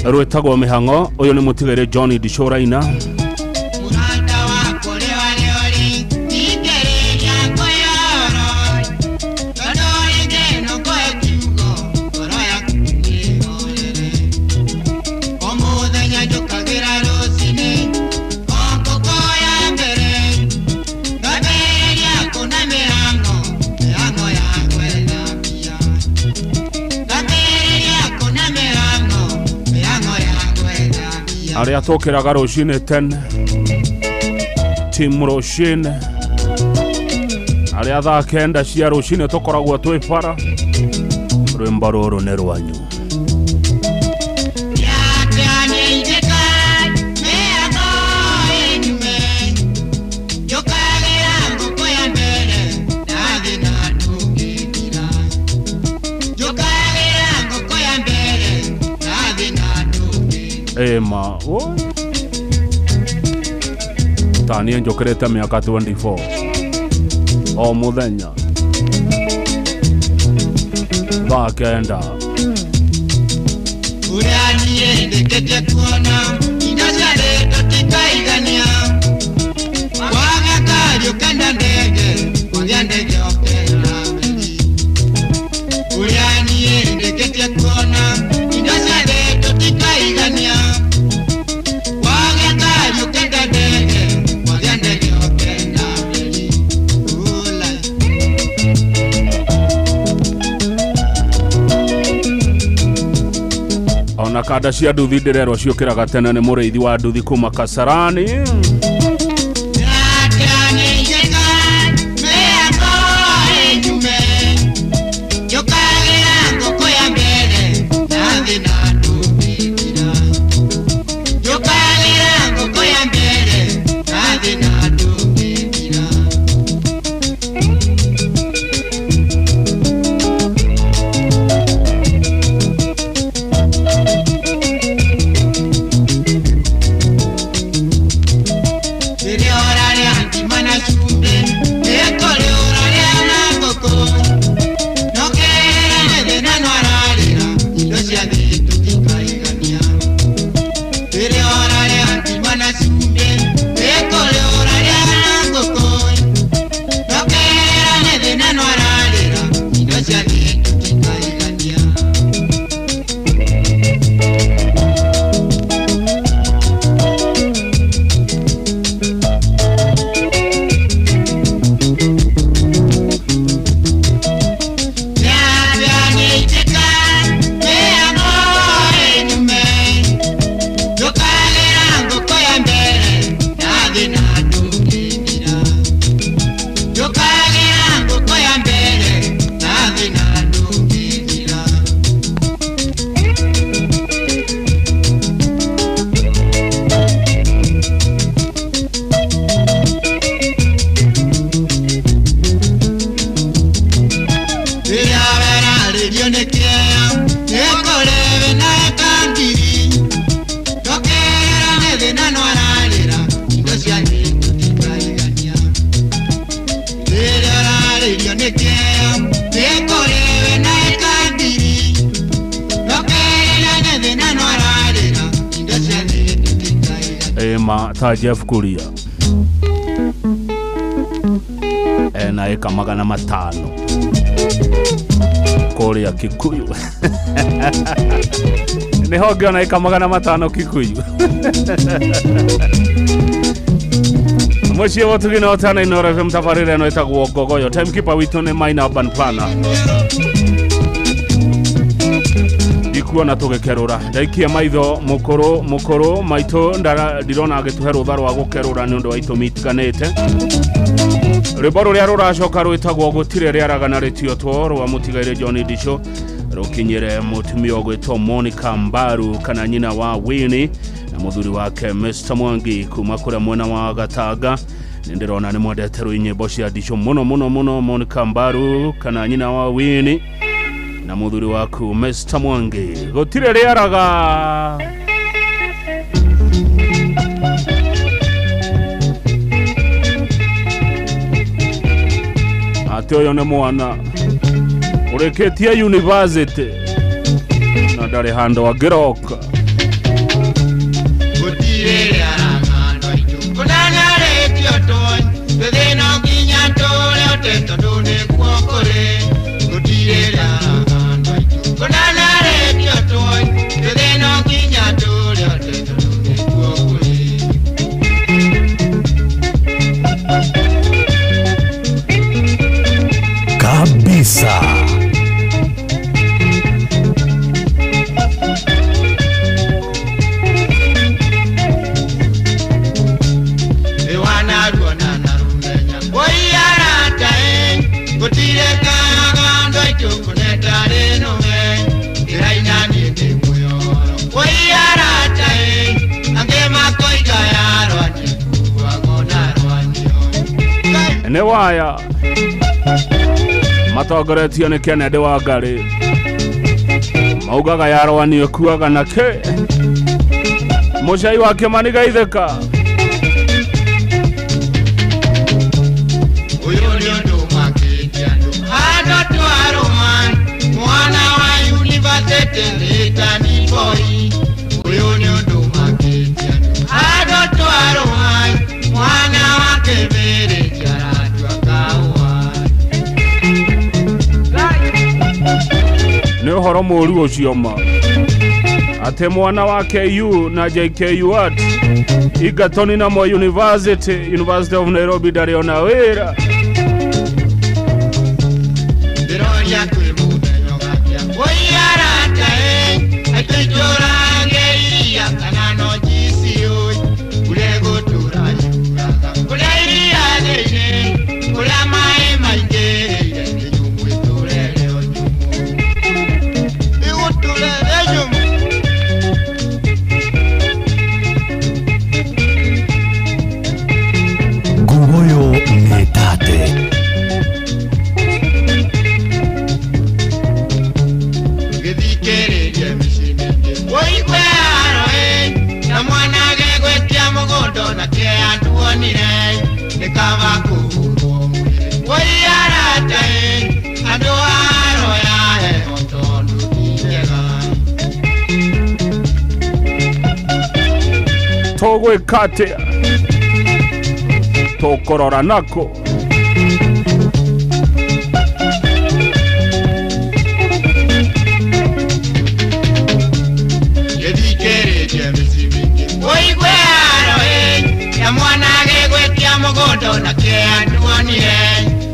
rwĩtagwo mĩhang'o. Ũyũ nĩ mũtigairĩ John Ndicũraina. Mũrata wakwa ũrĩa warĩ ũrĩ ndingĩrĩria kwĩyoro tondũ rĩngĩ no kũhe kiugo ngoro yaku nĩĩhorere o mũthenya njũkagĩra rũcinĩ o ngũkũ ya mbere ngambĩrĩria kũna mĩhang'o mĩhang'o ya gwetha mbia ngambĩrĩria kũna mĩhang'o mĩhang'o ya gwetha mbia. Arĩa tũkĩraga rũcinĩ tene timu rũcinĩ arĩa thaa 9 cia rũcinĩ tũkoragwo twĩ bara. Rwĩmbo rũrũ nĩ rwanyu. Ĩma woi. Ta niĩ njũkĩrĩte mĩaka 24 o mũthenya thaa 9. Ũrĩa niĩ ndĩkĩtie kuona indo cia thĩ tũtikaigania, waga ngari ũkenda ndege, wagĩa ndege ũkenda meri. Ũrĩa niĩ ndĩkĩtie kuona indo cia thĩ tũtikaigania, waga ngari ũkenda ndege, wagĩa ndege ũkenda meri. Ula. Ona kanda cia nduthi ndĩrerwo ciũkĩraga tene nĩ mũrĩithi wa nduthi kuma Kasarani. Ĩma ta Jeff Kuria ena ĩka 500 kũrĩa Kikuyu. Nĩho ngĩona ĩka 500 Kikuyu. Mũciĩ wotugi na ũtana Inooro FM tabarĩra ĩno ĩtagwo Ngogoyo. Timekeeper witũ nĩ Maina Urban Planner. Ndikuona tũgĩkerũra, ndaikia maitho mũkũrũ mũkũrũ maitũ ndirona agĩtũhe rũtha rwa gũkerũra nĩ ũndũ wa itũmi itiganĩte. Rwĩmbo rũrĩa rũracoka rwĩtagwo gũtirĩ rĩaraga rĩtiotwo rwa mũtigairĩ John Ndisho rũkinyĩre mũtumia ũgwĩtwo Monica Mbaru kana nyina wa Winnie na mũthuri wake Mr Mwangi kuma kũrĩa mwena wa Gatanga. Nĩ ndĩrona nĩ mwendete rwĩ nyĩmbo cia Ndisho mũno mũno mũno. Monica Mbaru kana nyina wa Winnie na mũthuri waku Mr Mwangi, gũtirĩ rĩaraga. Atĩ ũyũ nĩ mwana ũrĩkĩtie university na ndarĩ handũ angĩroka. Gũtirĩ rĩaraga andũ aitũ kũnanarĩtio tũĩ thĩna nginya tũrĩa ũte tondũ nĩkuo kũrĩ. Gũtirĩ rĩaraga andũ aitũ kũnanarĩtio tũĩ thĩna nginya tũrĩa ũte tondũ nĩkuo kũrĩ. Kabisa. Nĩ waya matongoretio nĩ Kennedy Wangari maugaga yarwanio kuaga na kĩ. Mũcai wa Kĩmani Gaithĩka. Ũyũ nĩ ũndũ makĩtie andũ andũ twarũma mwana wa yunivasĩtĩ nĩtani boy ũyũ nĩ ũndũ makĩtie andũ andũ twarũma mwana wa kĩbĩrĩti aratua kahũa. Nĩ ũhoro mũũru ũcio ma atĩ mwana wa KU na JKUAT Egerton na Moi University, University of Nairobi ndarĩ ona wĩra. Ndĩroria kwĩ mũthenya ũgakĩa woi arata ĩ aitũitũrange iria kana no njiciũi kũrĩa gũtũra yuraga kũrĩa iria thĩinĩ kũrĩa maĩ maingĩrĩire nĩ nyũmũ ĩtũrere o nyũmũ ĩgũtũrere nyũmũ. Nguoyo nĩ tate. Gĩthikĩrĩrie mĩciĩ mĩingĩ wũigue haro ĩ na mwana gegwĩtia mũgũnda na kĩea nduonire nĩ kaba kũhũrwo mwĩrĩ wũi arata ĩ andũ haro ya heho tondũ ti njega. Tũgwĩka atĩa? Tũkũrora nakũ? Gĩthikĩrĩrie mĩciĩ mĩingĩ wũigue haro ĩ na mwana gegwĩtia mũgũnda na kĩea nduonire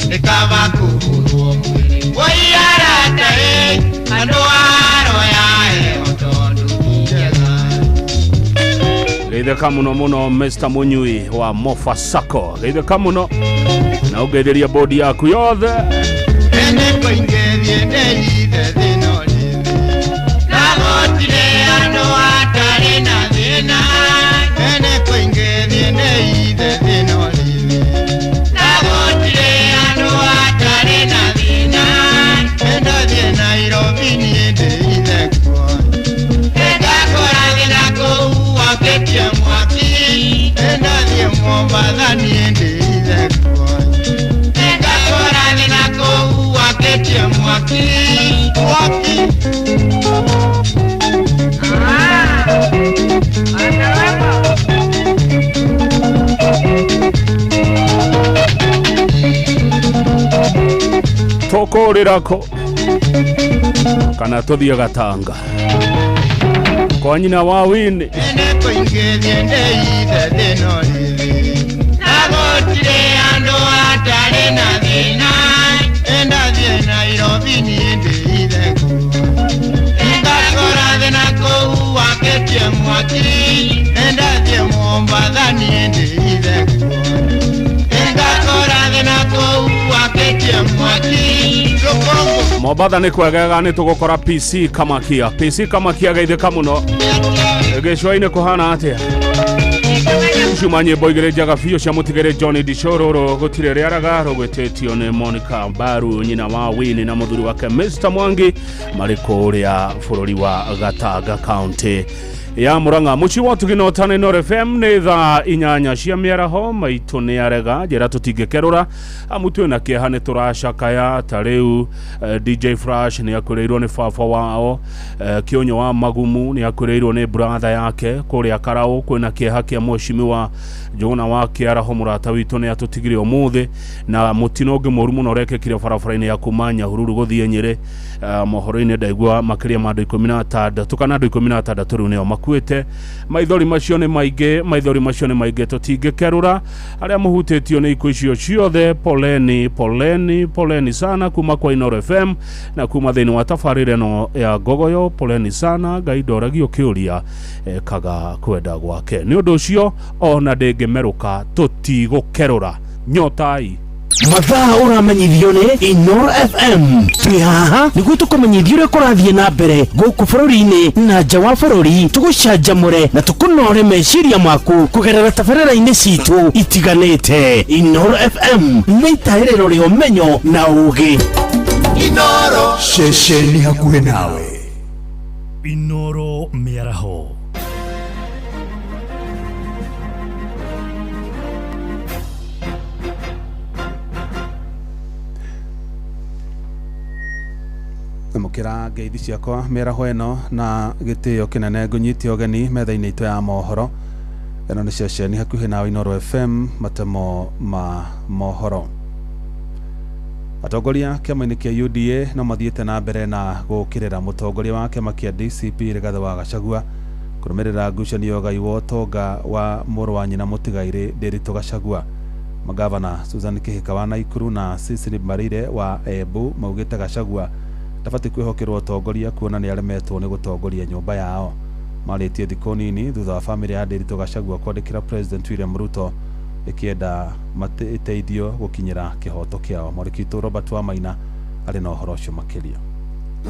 nĩ kaba kũhũrwo mwĩrĩ wũi arata ĩ andũ haro ya heho tondũ ti njega. Geithĩka mũno mũno Mr. Munyui wa Mofa Sacco. Geithĩka mũno na ũngeithĩrie bodi yaku yothe. Ene kũingĩrie ndĩithe thĩna ũrĩthi na gũtirĩ andũ atarĩ na thĩna. Ene kũingĩrie ndĩithe thĩna ũrĩthi na gũtirĩ andũ atarĩ na thĩna. Ndathiĩ Nairobi niĩ ndĩithe kuo ndakora thĩna kũu wakĩtie mwaki. Ndathiĩ Mombatha niĩ ndĩithe kuo ndakora thĩna kũu wakĩtie mwaki mwaki. Tũkũrĩra kũ kana tũthiĩ Gatanga kwa nyina wa Wini. Ene kũingĩrie ndĩithe thĩna ũrĩthi na gũtirĩ andũ atarĩ na thĩna. Ndathiĩ Nairobi niĩ ndĩithe kuo ndakora thĩna kũu wakĩtie mwaki. Ndathiĩ Mombatha niĩ ndĩithe kuo ndakora thĩna kũu wakĩtie mwaki. Rũkũngũ Mombatha nĩ kwegega nĩ tũgũkora PC Kamakia. PC Kamakia geithĩka mũno. Gĩcũa-inĩ kũhana atĩa? Cuma nyĩmbo igĩrĩ njega biũ cia mũtigĩrĩ John Dishororo gũtirĩ rĩaraga rũgwĩtĩtio nĩ Monica Mbaru nyina wa Winnie na mũthuri wake Mr. Mwangi marĩ kũrĩa bũrũri wa Gatanga County ya Murang'a. Mũciĩ wa Ũtugi na Ũtana Inooro FM nĩ thaa 8 cia mĩaraho maitũ nĩ arega njĩra tũtingĩkerũra amu twĩna kĩeha nĩ tũracakaya ta rĩu DJ Flash nĩ akwĩrĩirwo nĩ baba wao, Kĩonyo wa Magumu nĩ akwĩrĩirwo nĩ brother yake kũrĩa Karaũ. Kwĩna kĩeha kĩa mheshimiwa Njũgũna wa Kĩaraho mũrata witũ nĩ atũtigire ũmũthĩ na mũtino ũngĩ mũru mũno ũrekĩkire barabara-inĩ ya kuma Nyahururu gũthiĩ Nyĩrĩ. Mohoro-inĩ ndaigua makĩria ma andũ 16 kana andũ 16 rĩu nĩo makuĩte. Maithori macio nĩ maingĩ, maithori macio nĩ maingĩ tũtingĩkerũra. Arĩa mũhutĩtio nĩ ikuũ icio ciothe, poleni poleni poleni sana kuma kwa Inooro FM na kuma thĩinĩ wa tabarĩra ĩno ya Ngogoyo. Poleni sana, Ngai ndoragio kĩũria ekaga kwenda gwake. Nĩ ũndũ ũcio ona ndĩngĩmerũka tũtigũkerũra. Nyotai Mathaa ũramenyithio nĩ Inooro FM. Twĩ haha nĩguo tũkũmenyithie ũrĩa kũrathiĩ na mbere gũkũ bũrũri-inĩ na nja wa bũrũri, tũgũcanjamũre na tũkũnore meciria maku kũgerera tabarĩra-inĩ citũ itiganĩte. Inooro FM nĩ itaĩrĩro rĩa ũmenyo na ũũgĩ. Inooro ceceni hakuhĩ nawe. Inooro mĩaraho. Amũkĩra ngeithi ciakwa mĩaraho ĩno na gĩtĩo kĩnene ngũnyite ũgeni metha-inĩ itũ ya mohoro. Ĩno nĩ ceceni hakuhĩ nawe Inooro FM, matemo ma mohoro. Atongoria kĩama-inĩ kĩa UDA no mathiĩte na mbere na gũkĩrĩra mũtongoria wa kĩama kĩa DCP Rigathĩ wa Gachagua kũrũmĩrĩra ngucanio ũgai wa ũtonga wa mũrũ wa nyina mũtigairĩ Ndiritu Gachagua. Magavana Susan Kihika wa Naikuru na Cecily Mbarire wa Embu maugĩte Gachagua ndabatiĩ kwĩhokerwo ũtongoria kuona nĩ aremetwo nĩ gũtongoria nyũmba yao. Marĩtie thikũ nini thutha wa bamĩrĩ ya Ndiritu Gachagua kwandĩkĩra President William Ruto ĩkĩenda ĩteithio gũkinyĩra kĩhoto kĩao. Mwandĩki witũ Robert Wamaina arĩ na ũhoro ũcio makĩria.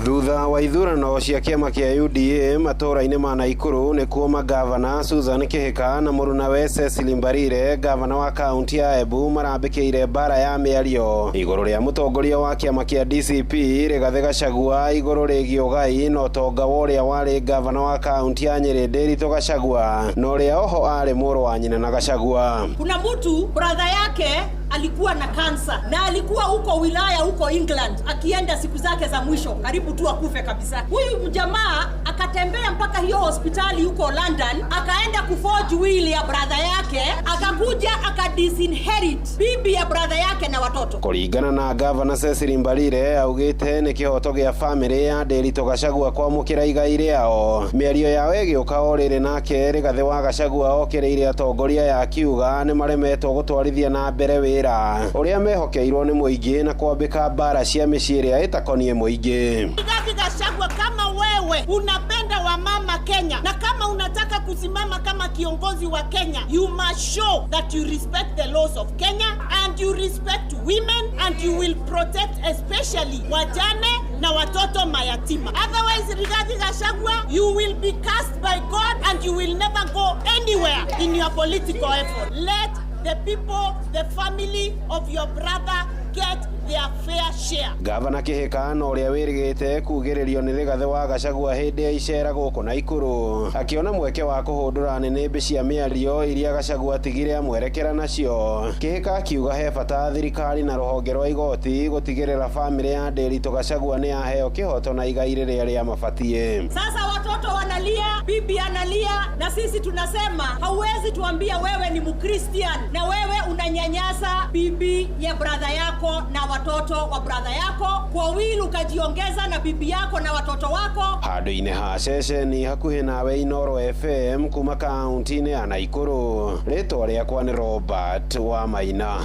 Thutha wa ithurano cia kĩama kĩa UDA matũũra-inĩ ma Naikuru nĩkuo magavana Susan Kihika na mũrunawe Cecily Mbarire, gavana wa kaunti ya Embu, marambĩkĩire mbara ya mĩario igũrũ rĩa mũtongoria wa kĩama kĩa DCP Rigathĩ Gachagua igũrũ rĩgiĩ ũgai na ũtonga wa ũrĩa warĩ gavana wa kaunti ya Nyĩrĩ Ndiritu Gachagua na ũrĩa oho arĩ mũrũ wa nyina na Gachagua. Kuna mtu brother yake alikuwa na kansa na alikuwa huko wilaya huko England akienda siku zake za mwisho, karibu tu akufe kabisa. Huyu mjamaa akatembea mpaka hiyo hospitali huko London, akaenda kuforge will ya brother yake, akakuja akadisinherit bibi ya brother yake na watoto. Kũringana na gavana Cecily Mbarire augĩte nĩ kĩhoto gĩa bamĩrĩ ya Ndiritu Gachagua kwamũkĩra igai rĩao. Mĩario yao ĩgĩũka o rĩrĩ nake Rigathĩ wa Gachagua okĩrĩire atongoria ya akiuga nĩ maremetwo gũtwarithia na mbere wĩra ũrĩa mehokeirwo nĩ mũingĩ na kwambĩka mbara cia mĩciĩ ĩrĩa ĩtakoniĩ mũingĩ. Rigathi Gachagua, kama wewe unapenda wamama Kenya na kama unataka kusimama kama kiongozi wa Kenya, you must show that you respect the laws of Kenya and you respect women and you will protect especially wajane na watoto mayatima. Otherwise, Rigathi Gachagua, you will be cast by God and you will never go anywhere in your political effort. Let the people, the family of your brother get their fair share. Gavana Kihika na ũrĩa wĩrĩgĩte kugĩrĩrio nĩ Rigathĩ wa Gachagua hĩndĩ ya icera gũkũ Naikuru akĩona mweke wa kũhũndũra nĩnĩmbĩ cia mĩario iria Gachagua atigire amwerekera nacio. Kihika akiuga he bata thirikari na rũhonge rwa igoti gũtigĩrĩra bamĩrĩ ya Ndiritu Gachagua nĩ yaheo kĩhoto na igai rĩrĩa rĩamabatiĩ. Sasa watoto wanalia, bibi analia, na sisi tunasema hauwezi tuambia wewe ni Mkristian na wewe unanyanyasa bibi ya brother yako na watoto wa brother yako kwa wili ukajiongeza na bibi yako na watoto wako. Handũ-inĩ ha ceceni hakuhĩ nawe Inooro FM kuma kaunti-inĩ ya Naikuru, rĩtwa rĩakwa nĩ Robert Wamaina.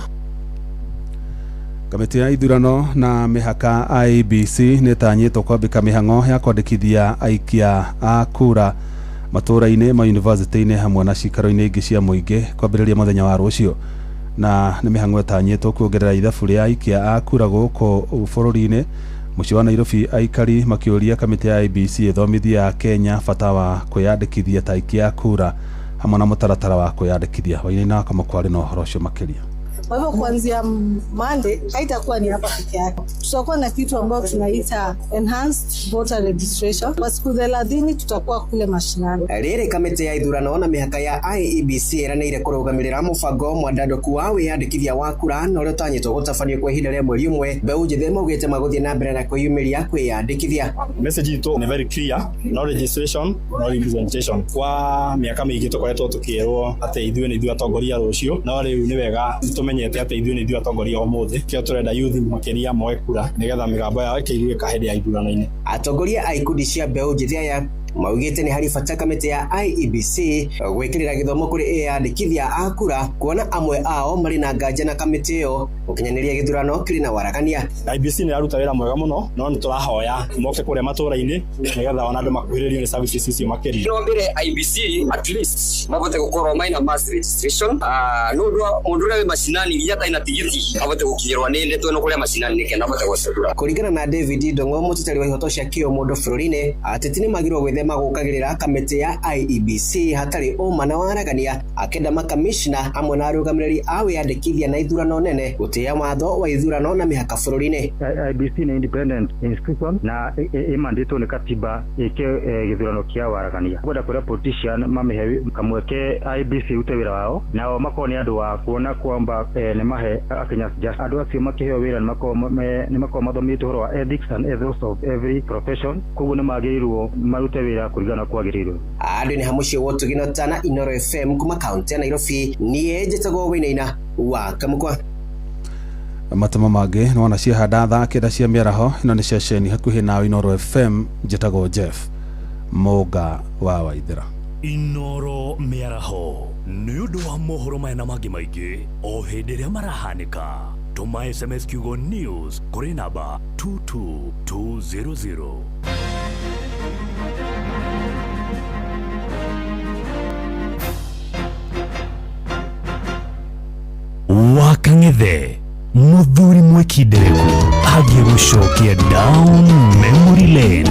Kamĩtĩ ya ithurano na mĩhaka IEBC nĩ ĩtanyĩtwo kwambĩka mĩhang'o ya kwandĩkithia aikia a kura matũũra-inĩ, mayunivasĩtĩ-inĩ hamwe na cikaro-inĩ ingĩ cia mũingĩ kwambĩrĩria mũthenya wa rũciũ. Na nĩ mĩhang'o ĩtanyĩtwo kuongerera ithabu rĩa aikia a kura gũkũ bũrũri-inĩ. Mũciĩ wa Nairobi aikari makĩũria kamĩtĩ ya IEBC ĩthomithie a Kenya bata wa kwĩyandĩkithia ta aikia a kura hamwe na mũtaratara wa kwĩyandĩkithia. Wainaina wa Kamũkwarĩ na ũhoro ũcio makĩria. Kwa hivyo kuanzia Monday haitakuwa ni hapa peke yake. Tutakuwa na kitu ambayo tunaita enhanced voter registration. Kwa siku 30 tutakuwa kule mashinani. Rĩrĩ kamĩtĩ ya ithurano na mĩhaka ya IEBC ĩranĩire kũrũgamĩrĩra mũbango mwandandũku wa wĩyandĩkithia wa kura na ũrĩa ũtanyĩtwo gũtabanio kwa ihinda rĩa mweri ũmwe. Mbeũ njĩthĩ maugĩte magũthiĩ na mbere na kwĩyumĩria kwĩyandĩkithia. Message itũ nĩ very clear, no registration, no representation. Kwa mĩaka mĩingĩ tũkoretwo tũkĩrwo atĩ ithuĩ nĩ ithuĩ atongoria rũciũ, no rĩu nĩ wega tũmenye atĩ ithuĩ nĩ ithuĩ atongoria ũmũthĩ. Kĩo tũrenda youth makĩria moe kura nĩgetha mĩgambo yao ĩkĩiguĩka hĩndĩ ya ithurano-inĩ. Atongoria a ikundi cia mbeũ njĩthĩ aya maugĩte nĩ harĩ bata kamĩtĩ ya IEBC gwĩkĩrĩra gĩthomo kũrĩ eyandĩkithia a kura kuona amwe ao marĩ na nganja na kamĩtĩ ĩyo gũkinyanĩria gĩthurano kĩrĩ na waragania. IEBC nĩ ĩraruta wĩra mwega mũno, no nĩ tũrahoya moke kũrĩa matũũra-inĩ nĩgetha ona andũ makuhĩrĩrio nĩ services icio makĩria. No mbere IEBC at least mabote gũkorwo maina mass registration, no mũndũ ũrĩa wĩ macinani nginya atarĩ na tigiti abote gũkinyĩrwo nĩ ndeto ĩno kũrĩa macinani nĩkenda abote gũcagũra. Kũringana na David Ndong'o, mũteteri wa ihoto cia kĩũmũndũ bũrũri-inĩ, ateti nĩ magĩrĩirwo gwĩthema Gwĩthema gũkagĩrĩra kamĩtĩ ya IEBC hatarĩ ũma na waragania, akĩenda makamishna hamwe na arũgamĩrĩri a wĩyandĩkithia na ithurano nene gũtĩĩa watho wa ithurano na mĩhaka bũrũri-inĩ. IEBC nĩ independent institution na ĩmandĩtwo nĩ katiba ĩke gĩthurano kĩa waragania. Kwenda kũrĩa politician mamĩhe kamweke IEBC ĩrute wĩra wao, nao makorwo nĩ andũ a kuona kwamba nĩ mahe Akenya just andũ acio makĩheo wĩra nĩ makorwo mathomete ũhoro wa ethics and ethos of every profession, koguo nĩ magĩrĩirwo marute wĩra kũringana na kwagĩrĩirwo. Andũ nĩ hamuciĩ wa ũtugi na ũtana Inoro FM kuma kaunti ya Nairobi, niĩ njĩtagwo Wainaina wa Kamukwa. Matemo mangĩ nĩ wona ciahanda thaa 9 cia mĩaraho. Ĩno nĩ ceceni hakuhĩ nawe Inoro FM, njĩtagwo Jeff Mũnga wa Waithĩra. Inoro mĩaraho nĩ ũndũ wa mohoro maya na mangĩ maingĩ o hĩndĩ ĩrĩa marahanĩka. Tũma SMS kiugo news kũrĩ namba 22200. Wakang'ethe muthuri mwĩkindereku agĩgũcokia down memory lane.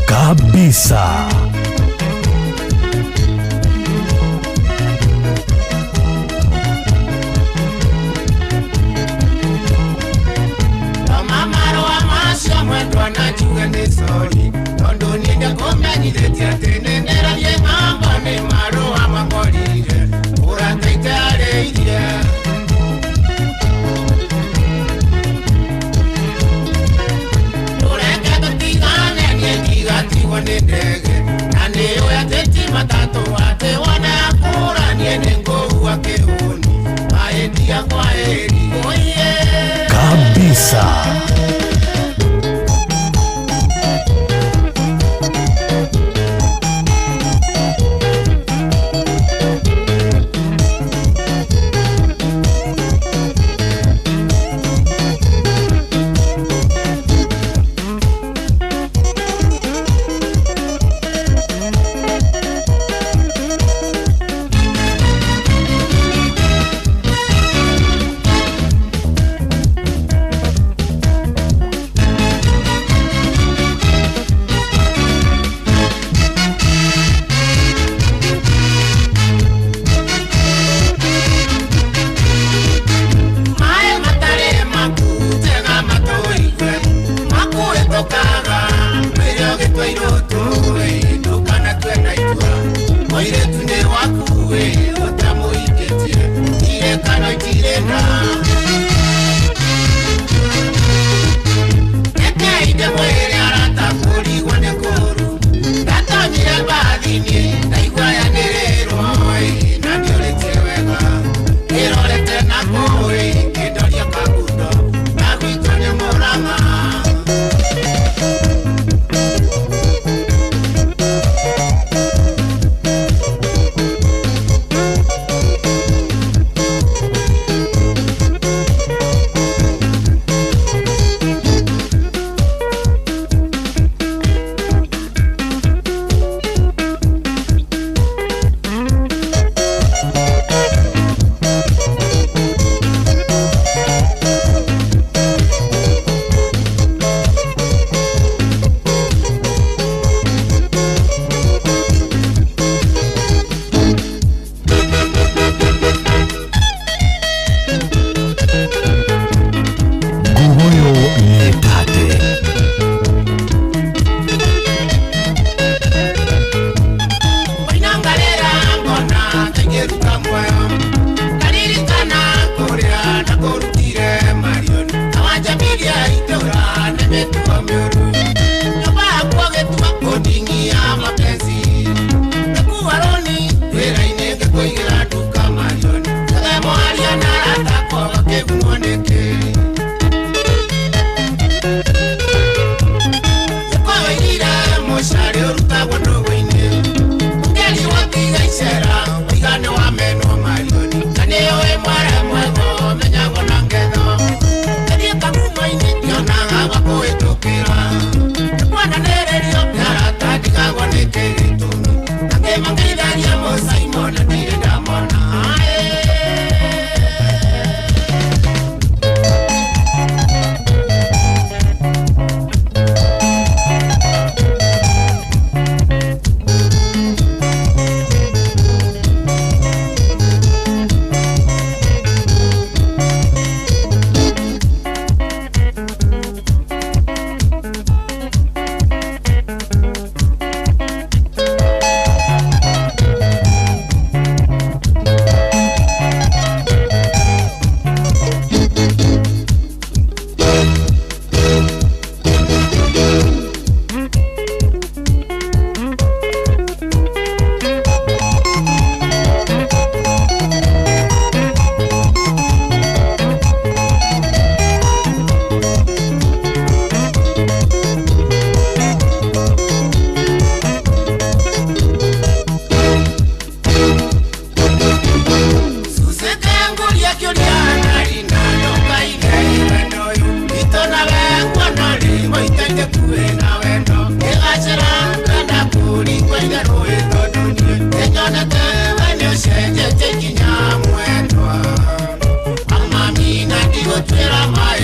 Kabisa. Kabisa.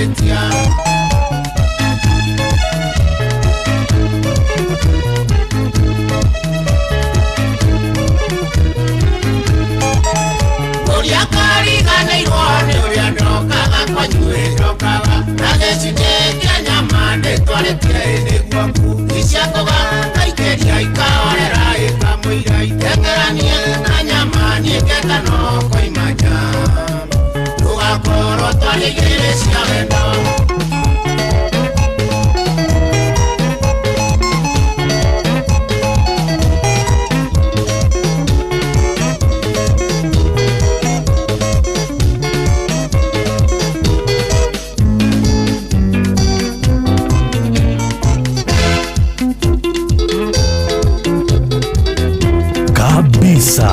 mahĩtia. Ũrĩa kariganĩirwo nĩ ũrĩa ndokaga kwanyu ndokaga na gĩcunjĩ kĩa nyama ndĩtwarĩtie ĩndĩ gwaku iciakũga ngaikĩria ikahorera ĩkamũira iteng'eranie na nyama niĩ ngeta no koima nja tũgakorwo twarĩ igĩrĩ cia wendo. Kabisa.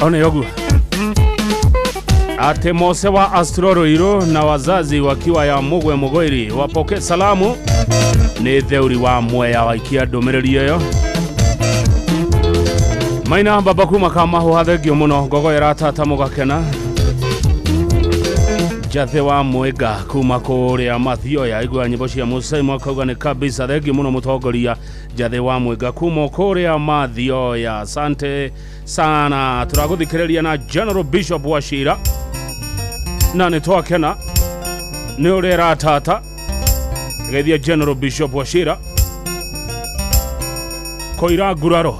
One yogu ate Mose wa Astroroiro na wazazi wakiwa ya Mugwe Mugoiri wapoke salamu ni theuri wa Mwea waikia ndumiriri iyo maina baba kuma kama huhathengio muno ngogo iratata mugakena Jathe wa Mwega kuma kuria Mathioya igua nyimbo cia Musaimo akauga ni kabisa thengio muno mutongoria Jathe wa Mwega kuma kuria Mathioya asante sana turaguthikiriria na General Bishop Wachira na nĩ twakena nĩ ũrĩa ĩratata geithia General Bishop Wachira koira nguraro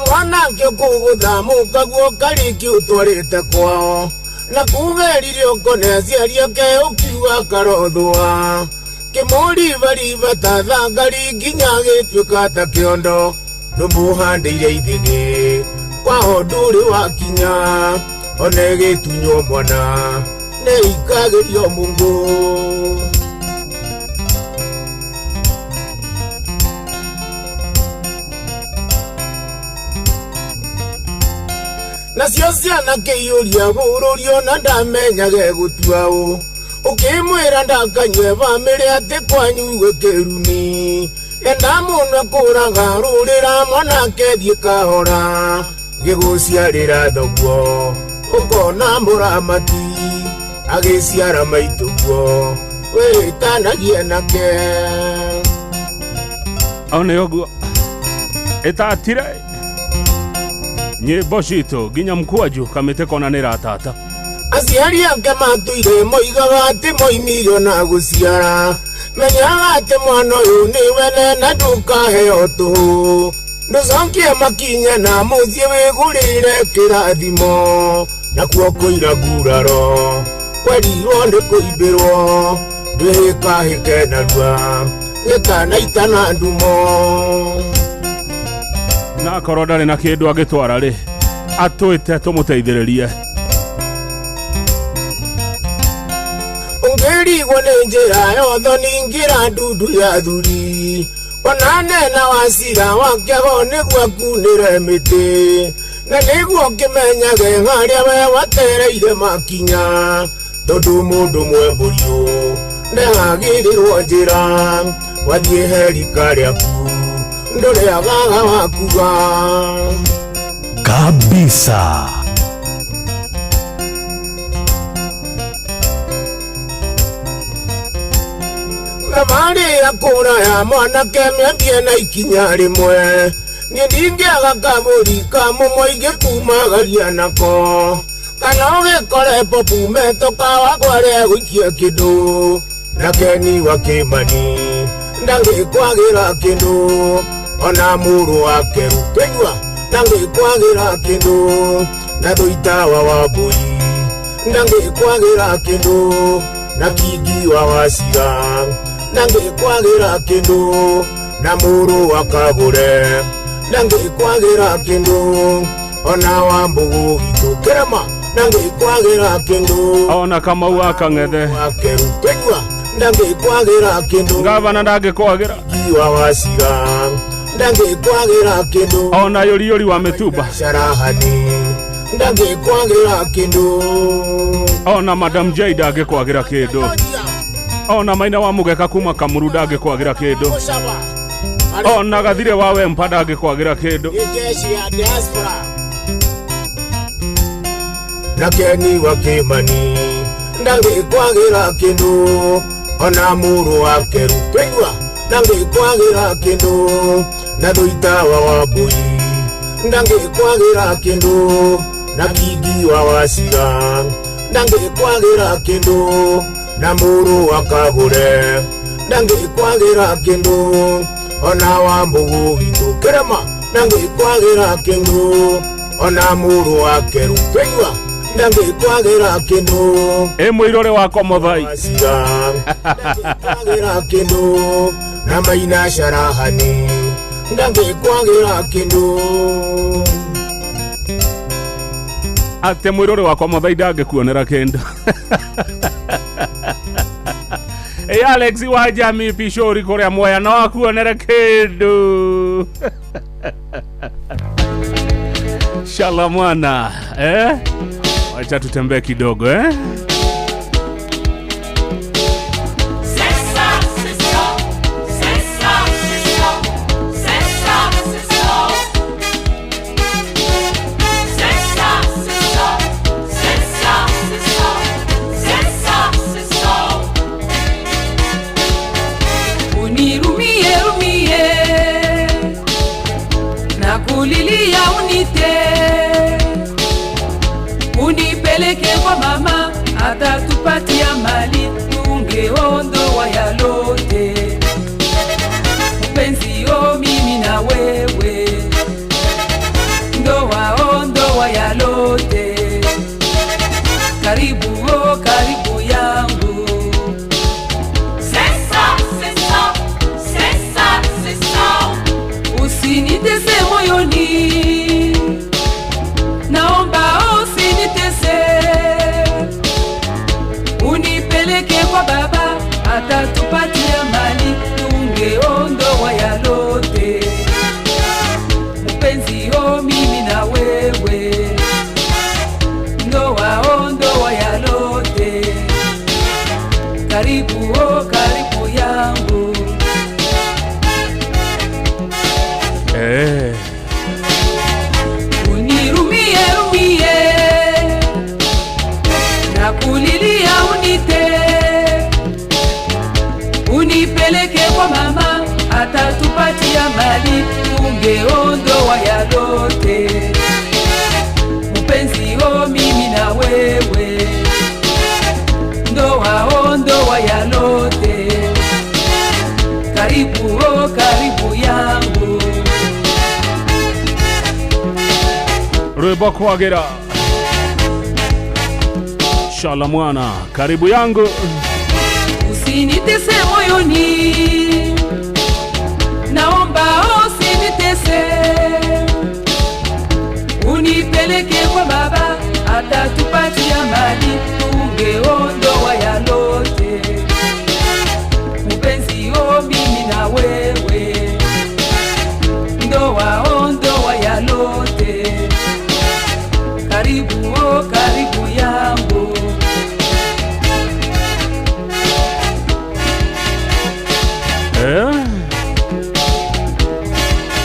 mwana ngĩkũgũtha mũkaguo kariki ũtwarĩte kwao na kugerire ũkone aciari ake ũkiuga karothwa kĩmũribariba ta thangari nginya gĩtuĩka ta kĩondo ndũmũhandĩire ithĩgĩ kwaho ndũrĩ wakinya one gĩtunywo mwana nĩ ikagĩrio Mungu. Nacio ciana kĩiyũria bũrũri ona ndamenyage gũtua ũ Ũkĩmwĩra ndakanyue bamĩrĩ atĩ kwanyu gwĩkĩrumi enda mũno kũraga rũrĩra mwanake thiĩ kahora gĩgũciarĩra thoguo ũkona mũramati agĩciara maitũguo wĩtanagia nake. Au nĩ ũguo ĩtatire nyĩmbo citũ nginya mkwaju kamĩtĩ kona nĩ ratata. Aciari ake matũire moigaga atĩ moimire na gũciara menyaga atĩ mwana ũyũ nĩ wene na ndũkaheo tũhũ ndũcokie makinya na mũciĩ wĩgũrĩre kĩrathimo nakuo kũira nguraro kwerirwo nĩ kũimbĩrwo ndwĩhĩkahĩke narua gĩkanaita na ndumo. Na akorwo ndarĩ na kĩndũ angĩtwara rĩ atwĩte tũmũteithĩrĩrie. Ũngĩrigwo nĩ njĩra yotho ningĩra ndundu ya thuri ona nena wa cira wa kĩago nĩguo akunĩre mĩtĩ na nĩguo ũkĩmenyage harĩa we watereire makinya tondũ mũndũ mwembũriũ ndehagĩrĩrwo njĩra wathiĩ he rika rĩaku ndũrĩagaga wakuga kabisa. Thabarĩ ya kũraya mwanake mĩambie na ikinya rĩmwe niĩ ndingĩaga kabũri ka mũmwe ingĩkumagaria nako kana ũgĩkore popu metoka wakwa gũikia kĩndũ na Keni wa Kĩmani ndangĩkwagĩra kĩndũ ona mũrũ wake Rukĩnyua ndangĩkwagĩra kĩndũ na Thũitawa wa Mbũi ndangĩkwagĩra kĩndũ na Kingi wa Wacira ndangĩkwagĩra kĩndũ na mũrũ wa Kagũre ndangĩkwagĩra kĩndũ ona wa Mbũgũ witũ Kĩrema ndangĩkwagĩra kĩndũ ona Kamau wa Kang'ethe Rukĩnyua ndangĩkwagĩra kĩndũ gavana ndangĩkwagĩra Kingi wa Wacira ndangĩkwagĩra kĩndũ ona Yũriyũri wa Mĩtumba Carahani ndangĩkwagĩra kĩndũ ona Madam J ndangĩkwagĩra kĩndũ ona Maina wa Mũgeka kuma Kamuru ndangĩkwagĩra kĩndũ ona Gathire wa Wempa ndangĩkwagĩra kĩndũ na Keni wa Kĩmani ndangĩkwagĩra kĩndũ ona mũrũ wake Rukĩnyua ndangĩkwagĩra kĩndũ na Thũitawa wa Mbũi ndangĩkwagĩra kĩndũ na Kingi wa Wacira ndangĩkwagĩra kĩndũ na mũrũ wa Kagũre ndangĩkwagĩra kĩndũ ona wa Mbũgũ witũ Kĩrema ndangĩkwagĩra kĩndũ ona mũrũ wake Rukĩnyua ndangĩkwagĩra kĩndũ ĩ mũirũrĩ wakwa Mũthai ndangĩkwagĩra kĩndũ na Maina Carahani ndangĩkwagĩra kĩndũ atĩ mũirũrĩ wakwa Mũthai ndangĩkuonera kĩndũ. Ĩ Alex wa Jamii Pishori kũrĩa Mwea no akuonere kĩndũ. Shala mwana, eh? Wacha tutembee kidogo, eh? Unipeleke kwa mama Karibu oh, karibu yangu. Eh. Unirumie rumie na kulilia unite, unipeleke kwa mama atatupatia mali tungeondoa yalote. Mpenzi o mimi na wewe, ndoa o ndoa yalote. Karibu o karibu yangu. Rwimbo kwagira Shala mwana, karibu yangu. Usinitese moyoni, naomba usinitese, unipeleke kwa baba atatupatia mali tungeondoa yalote. Mpenzi o mimi na wewe, ndoa o ndoa yalote. Karibu o karibu yangu. Eh?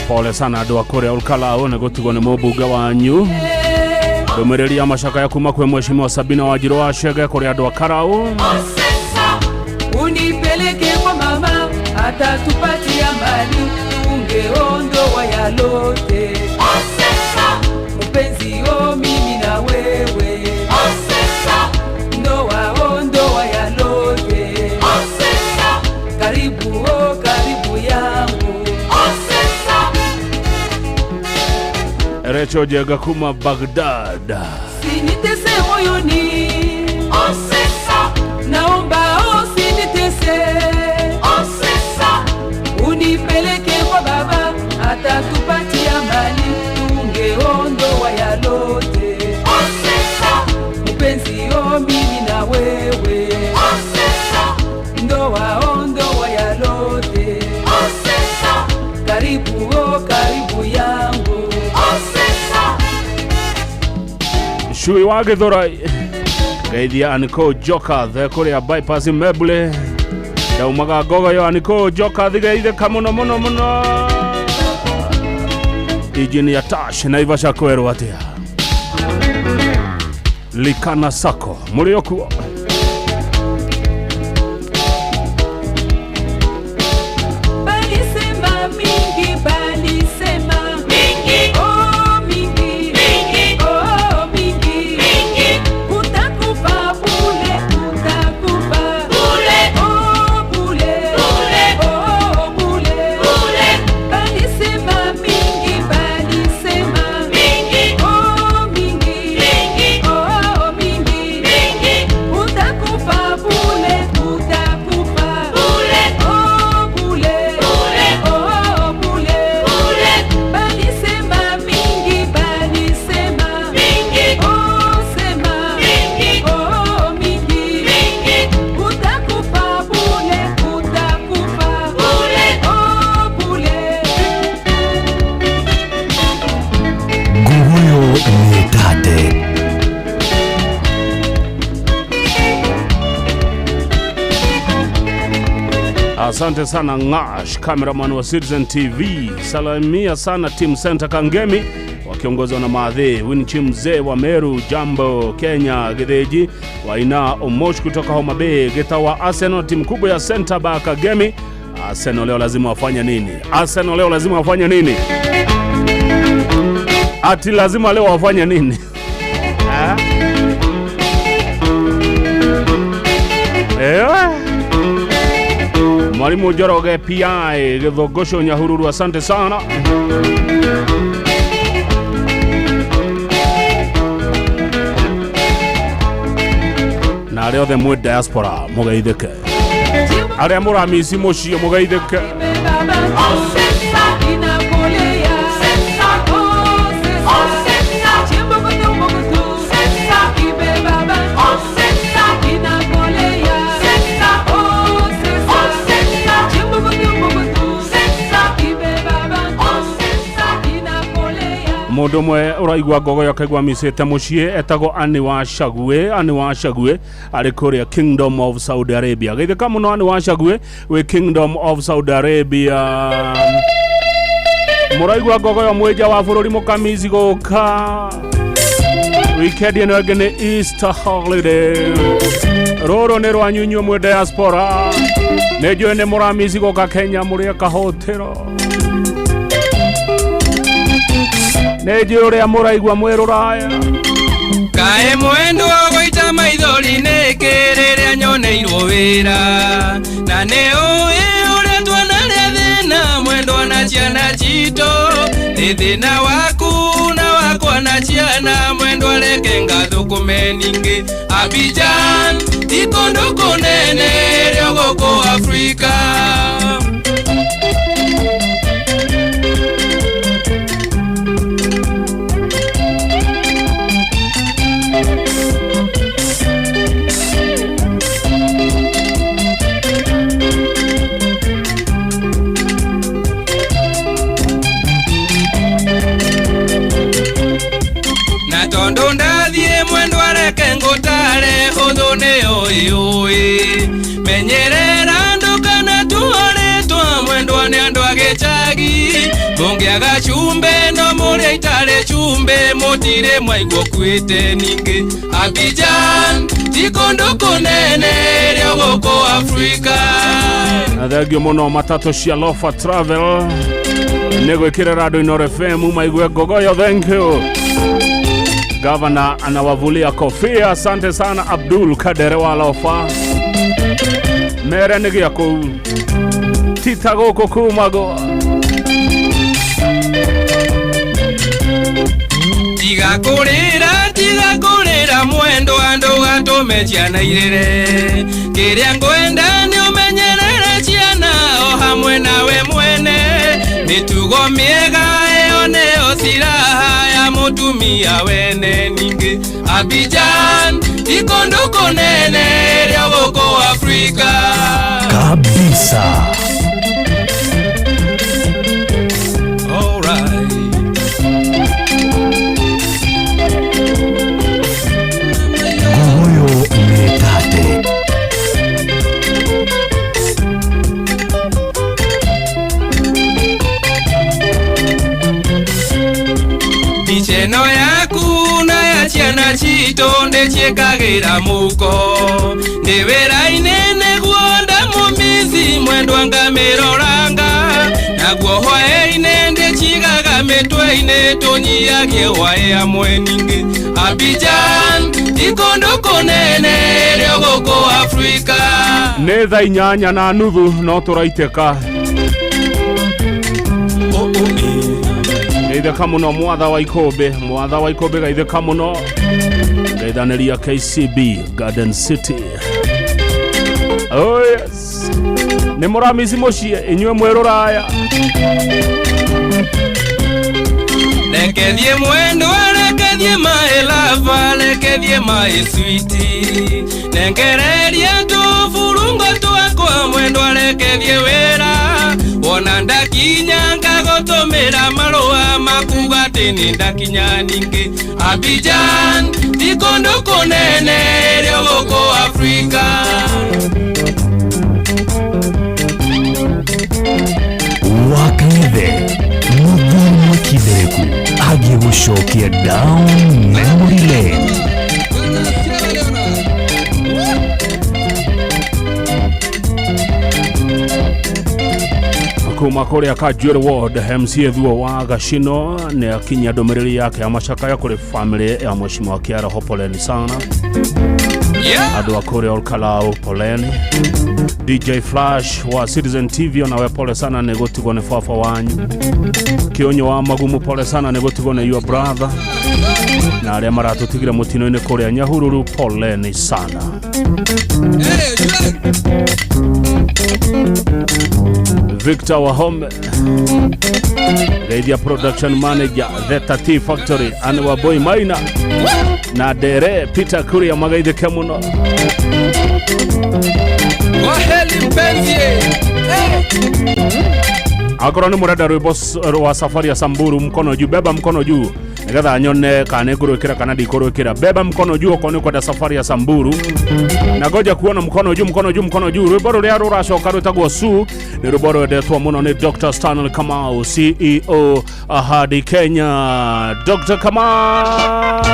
Pole sana andå a kå rä a å kalao nä gå tigwo nä må mbunge wanyu. Ndũmĩrĩri ya macakaya kuma kwĩ mheshimiwa Sabina Wanjirũ wa Chege kũrĩ andũ a Karau. Unipeleke kwa mama atatupatia mali tungeondoa yalote. Mpenzi o mimi na wewe, ndoa o ndoa yalote. Karibu o karibu yangu. Recho Jega kuma Baghdad. Usinitese moyoni, naomba usinitese, unipeleke kwa baba atatupatia mali tungeondoa yalote. Mpenzi o mimi na wewe, ndoa o ndoa yalote. Karibu o karibu yangu. Cui wa Githurai ngeithia Aniko Joka the kũrĩa bypass Meble ndaumaga ngogoyo. Aniko Joka thigeithĩka mũno mũno mũno. Engineer Tash Naivasha kwerwo atĩa Likana Sako mũrĩ okuo. Balisema mingi, balisema mingi, oh mingi, mingi, oh mingi, mingi. Utakufa bule, utakufa bule, oh bule, bule, oh bule, bule. Balisema mingi, balisema mingi, oh mingi, mingi, oh mingi, mingi. Utakufa bule, utakufa bule, oh bule, bule, oh bule, bule. Balisema mingi, balisema mingi, oh sema mingi, oh mingi, mingi. Utakufa bule, utakufa bule, oh bule. Nguruyo nĩ tate. Asante sana Ngash, cameraman wa Citizen TV. Salamia sana Team Center Kangemi wakiongozwa na Maadhi Winchi mzee wa Meru, Jambo Kenya, Githĩnji Waina Omosh kutoka Homa Bay, Gita wa Arsenal, timu kubwa ya center back Kagemi. Arsenal leo lazima wafanye nini? Arsenal leo lazima wafanye nini? Ati lazima leo wafanye nini? Eh? Eh? Mwalimu Njoroge PI Githongosho Nyahururu, asante sana. Na arĩa othe mwĩ diaspora mũgeithĩke, arĩa mũramici mũciĩ mũgeithĩke. Mũndũ Mũndũ ũmwe ũraigua ngogoyo akaigua micĩte mũciĩ etagwo Anne wa Shague. Anne wa Shague arĩ kũrĩa Kingdom of Saudi Arabia. Geithĩka mũno Anne wa Shague wĩ Kingdom of Saudi Arabia. Mũraigua ngogoyo mwĩ nja wa bũrũri mũkamici gũka wikendi ĩno ĩngĩ nĩ Easter holiday. Rũrũ nĩ rwanyu inyuĩ mwĩ diaspora, nĩ njũĩ nĩ mũramici gũka Kenya mũrĩe kahũtĩro. Nĩ njũĩ ũrĩa mũraigua mwĩ rũraya. Kaĩ mwendwa gũita maithori nĩkĩ rĩrĩa nyoneirwo wĩra, na nĩ ũĩ ũrĩa tuonarĩa thĩna mwendwa na ciana citũ, nĩ thĩna waku na wakwa na ciana mwendwa, reke ngathũkũme ningĩ Abidjan ti kũndũ kũnene rĩo gũkũ Afrika. Na tondũ ndathiĩ mwendwa reke ngũtare ũthũ nĩ ũĩ ũĩ, menyerera ndũkana tuorĩtwa mwendwa nĩ andũ a gĩcagi, mũngĩaga cumbĩ no mũrĩa itarĩ cumbĩ mũtirĩ mwaigua ũkuĩte ningĩ. Abidjan ti kũndũ kũnene rĩo gũkũ Afrika. Na thengio mũno matatũ cia Lofa Travel nĩ gwĩkĩrĩra andũ Inooro FM maigue ngogoyo. Thank you. Gavana anawavulia kofia. Asante sana Abdul Kadere wa Lofa. Mere nĩ gĩa kũu tita gũkũ kumagwo. Tiga kũrĩra, tiga kũrĩra mwendwa, ndũgatũme ciana irĩre, kĩrĩa ngwenda nĩ ũmenyerere ciana o hamwe nawe mwene, mĩtugo mĩega ĩyo nĩyo silaha ya mũtumia wene ningĩ. Abidjan ti kũndũ kũnene rĩo gũkũ Afrika. Kabisa. Ngogoyo nĩ tate. Mbica ĩno yaku na ya ciana citũ ndĩciĩkagĩra mũhuko, ndĩ wĩra-inĩ nĩguo ndamũmici mwendwa ngamĩroranga, naguo hwaĩ-inĩ ndĩcigaga mĩtwe-inĩ tũnyiagie hwaĩ hamwe ningĩ. Abidjan ti kũndũ kũnene rĩo gũkũ Afrika. Nĩ thaa 8:30 no tũraitĩka. Geithĩka mũno mwatha wa Ikũmbĩ, mwatha wa Ikũmbĩ geithĩka mũno. Geithanĩria KCB Garden City. Oh yes. Nĩ mũramici mũciĩ inyuĩ mwĩ rũraya. Reke thiĩ mwendwa, reke thiĩ my lover, reke thiĩ my sweetie, nengereria tũburungo twakwa mwendwa, reke thiĩ wĩra, wona ndakinya ngagũtũmĩra marũa makuga atĩ nĩ ndakinya ningĩ. Abidjan ti kũndũ kũnene rĩo gũkũ Afrika. Wakang'ethe mũthuri mwakindereku agiĩ gũcokia down memory lane. Kuma kũrĩa Kajuĩrĩ Ward MC Thuo wa Gacino nĩ akinyia ndũmĩrĩri yake ya macakaya kũrĩ family ya mheshimiwa Kĩaraho, poleni sana. Andũ a kũrĩa Olkalau, poleni. DJ Flash wa Citizen TV onawe pole sana nĩ gũtigwo nĩ baba wanyu. Kĩonyo wa Magumu pole sana nĩ gũtigwo nĩ your brother, na arĩa maratũtigire mũtino-inĩ kũrĩa Nyahururu, poleni sana. Victor Wahome, Geithia production manager Theta Tea Factory, Anne wa Boy Maina na Dere Peter Kuria magaithĩke mũno. Kwaheri mpenzi. Akorwo nĩ mũrenda rwĩmbo rwa safari ya Samburu, mkono juu, beba mkono juu. Nigetha nyone kana nĩngũrwĩkĩra kana ndikũrwĩkĩra. Beba mkono juu okorwo nĩ ũkwenda safari ya Samburu. Na ngoja kuona mkono juu, mkono juu, mkono juu. Rwĩmbo rũrĩa rũracoka rwĩtagwo Su nĩ rwĩmbo rwendetwo mũno nĩ Dr. Stanley Kamau, CEO Ahadi Kenya. Dr. Kamau.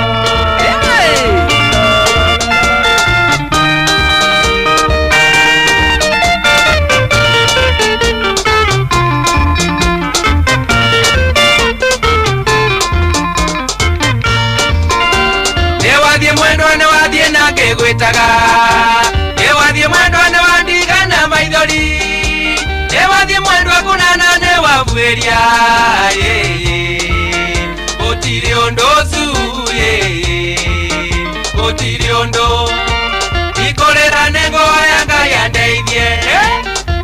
Nĩ wathiĩ mwendwa, nĩ wathiĩ na ngĩgwĩtaga. Nĩ wathiĩ mwendwa, nĩ wandigana maithori. Nĩ wathiĩ mwendwa, kũnana nĩ wabuĩria. Gũtirĩ ũndũ ũcu, gũtirĩ ũndũ. Ikũrĩra nĩ ngoya Ngai andeithie,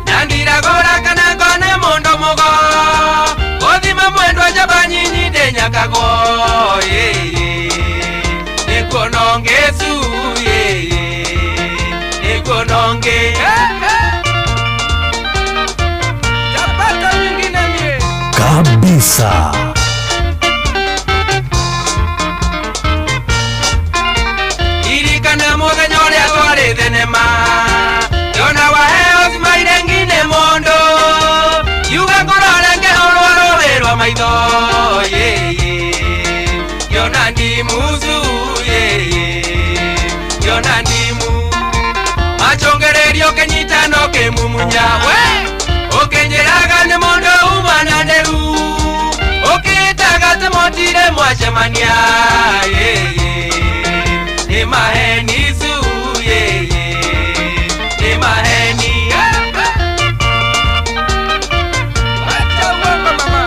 na ndiragũra kana ngone mũndũ mũgo. Gũthima mwendwa njamba nyinyi ndĩnyakagwo, nĩkuona ũngĩ cu, nĩkuona ũngĩ. Chapata nyingine mie. Kabisa. Ririkana mũthenya ũrĩa twarĩ thenema, ndona waheo cimaire ngine mũndũ, kiuga ngũrore ngĩhũrwo rũĩ rwa maitho, ngĩona ndimucu, ngĩona ndimu macũngĩrĩrio ũkĩnyitana ũkĩmumunya, we ũkĩnjĩraga nĩ mũndũ uma na nderu, ũkĩĩtaga atĩ mũtirĩ mwacemania, nĩ maheni cu, nĩ maheni. Wacha uongo mama.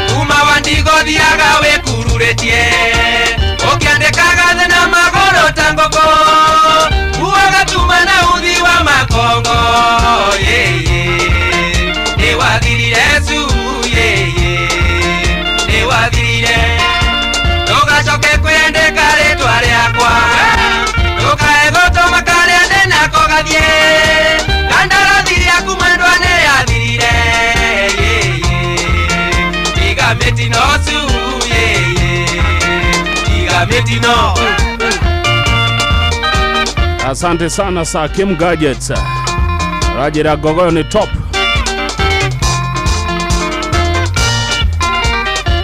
Kuma wandigothiaga wĩkururĩtie, ũkĩandĩkaga thĩ na magũrũ ta ngũkũ, kuaga tuma na uthi wa makongo, nĩ wathirire cu, nĩ wathirire. Ndũgacoke kwĩandĩka rĩtwa rĩakwa, ndũkae gũtũma karĩa ndĩnako gathiĩ, kandarathi rĩaku mwendwa nĩ yathirire, tiga mĩtino cu, tiga mĩtino. Asante sana Sir Kim Gadgets. Rajira Gogoyo ni top.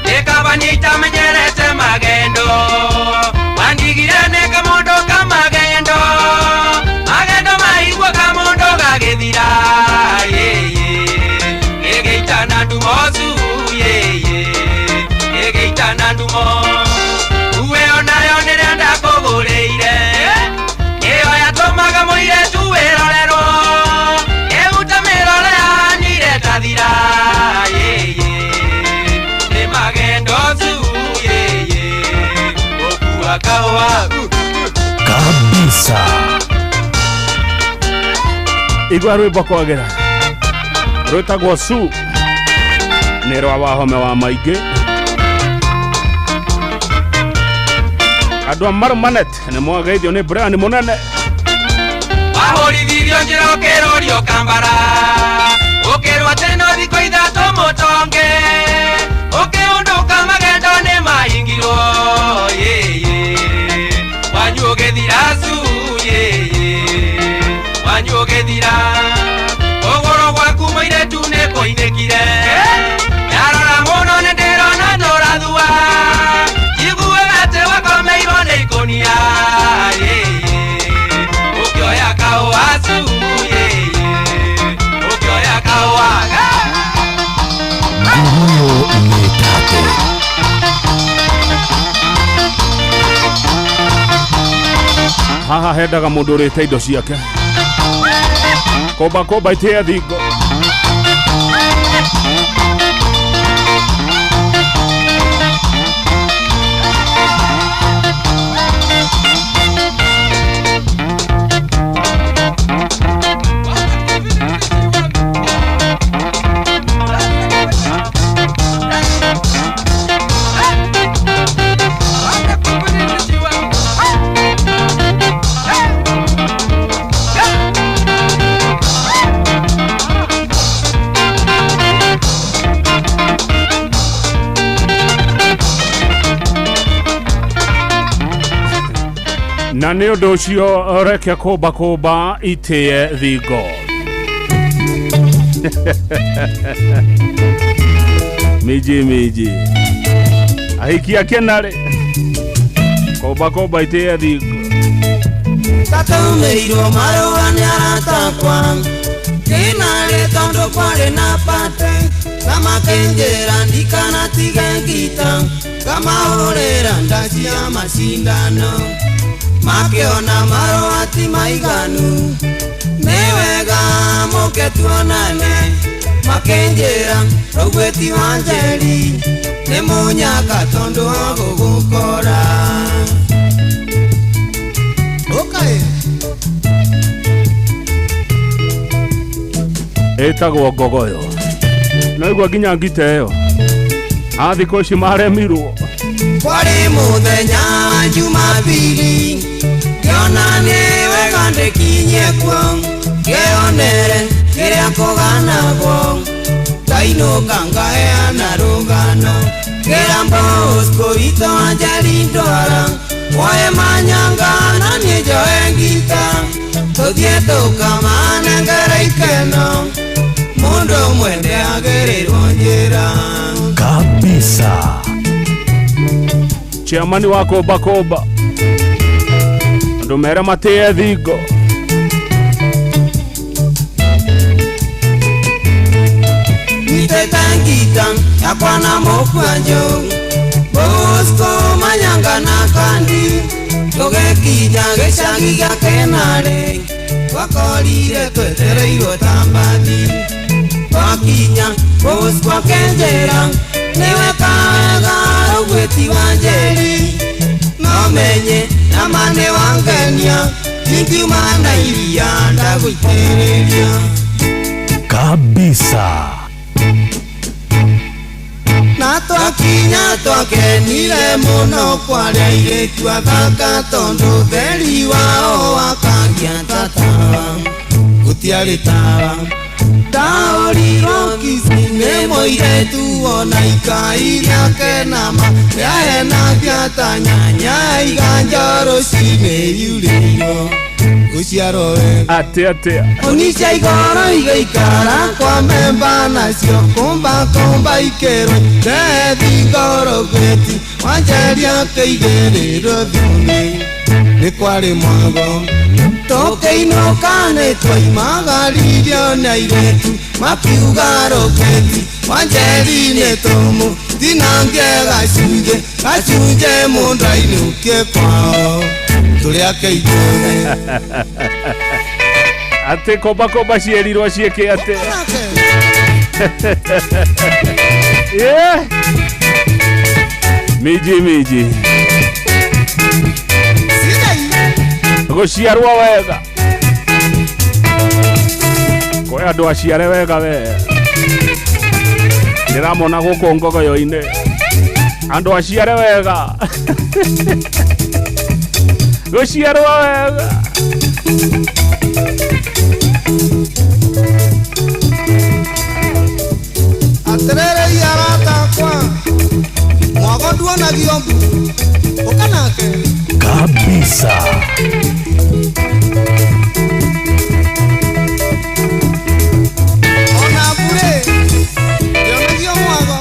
Nĩkaba nĩitamenyerete magendo, wandigire nĩ kamũndũ ka magendo, magendo maigua kamũndũ gagĩthira, gĩgĩitana ndumo cu, gĩgĩitana ndumo. Uwe onayo nĩrĩa ndakũgũrĩire, ĩyo yatũmaga mũirĩtu wĩrorerwo, ĩhuta mĩrore yahanire tathira, nĩ magendo cu, gũkua kahũa. Kabisa. Igua rwĩmbo kwagĩra rwĩtagwo Su nĩ rwa Wahome wa maingĩ. Andũ a Marumanet nĩ mwageithio nĩ Brian mũnene. Wahũrithirio njĩra ũkĩrũrio kambara, ũkĩrwo atĩ no thikũ ithatũ mũtonge, ũkĩũndũka magendo nĩ mahingirwo, wanyu ũgĩthira cu, wanyu ũgĩthira. Kũgũrũ gwaku mũirĩtu nĩ kũinĩkire, ndarora mũno nĩ ndĩrona ndũrathua, njiguaga atĩ wakomeirwo nĩ ikũnia, ũkĩoya kahũa cu, ũkĩoya kahũa. Ngogoyo nĩ tate. Haha hendaga mũndũ ũrĩte indo ciake. Komba komba itia thingo. Na nĩ ũndũ ũcio reke kũmba kũmba itĩe thingo. Miji miji ahiki a kenarĩ kũmba kũmba itĩe thingo. Tatũmĩirwo marũa nĩ aratakwa kĩnarĩ tondũ kwarĩ na pate kamakenjera ndikanatige ngita kamahũrĩra nda cia macindano makĩona marũa ti maiganu nĩ wega mũke tuonane makenjera rũgwĩti wa Njeri nĩ mũnyaka tondũ wa gũgũkora. Okay. Ĩtagwo ngogoyo no igua nginya ngita ĩyo a thikũ ici maremirwo. Kwarĩ mũthenya wa Jumapili ngĩona nĩ wega ndĩkinyie kuo ngĩonere kĩrĩa kũganagwo ndainũka ngaheana rũgano ngĩra Bosco witũ wa Njeri ndwara woe manyanga na niĩ njoe ngita tũthiĩ tũkamanengere ikeno mũndũ ũmwe ndĩagĩrĩirwo njĩra kabisa. Chairman wa kũmba kũmba andũ mere matĩe thingo. Nyitĩte ngita yakwa na mũkwanjũ Bosco manyanga na kandi tũgĩkinya gĩcagi gĩa Kenarĩ twakorire twetereirwo ta mbathi twakinya Bosco akĩnjĩra nĩwe kawega rũgwĩti wa Njeri no menye nama nĩ wangenia ingiuma na iria ndagũitĩrĩria kabisa. Na twakinya twakenire mũno kwarĩ airĩtu athaka tondũ ũtheri wao wakagia ta tawa gũtiarĩ tawa ndaũrirwo Kisii nĩ mũirĩtu ona ikai rĩake nama rĩahenagia ta nyanya iganja rũcinĩ yurĩirwo gũciarwo wega. Atĩ atĩa Onisha igoro igaikara kwa memba nacio kumba kumba ikĩrwo ndethi ngoro gwĩti wa Njeri akĩigĩrĩrwo thuni nĩ kwarĩ mwago tũkĩinũka nĩ twaimagaririo nĩ airĩtu makiuga rũgwĩti wa Njeri nĩ tũmũ tinangie gacunjĩ gacunjĩ mũndũ ainũkie kwao tũrĩ ake ithuothe. Atĩ kũmba kũmba ciĩrirwo ciĩke atĩ. Yeah. Miji miji gũciarwo wega kwĩ andũ aciare wega we ndĩramona gũkũ ngogoyo-inĩ andũ aciare wega gũciarwo wega. Atĩrĩrĩ arata akwa mwago nduonagio mbu ũka nake kabisa. Ona mbure ndĩonagio mwago.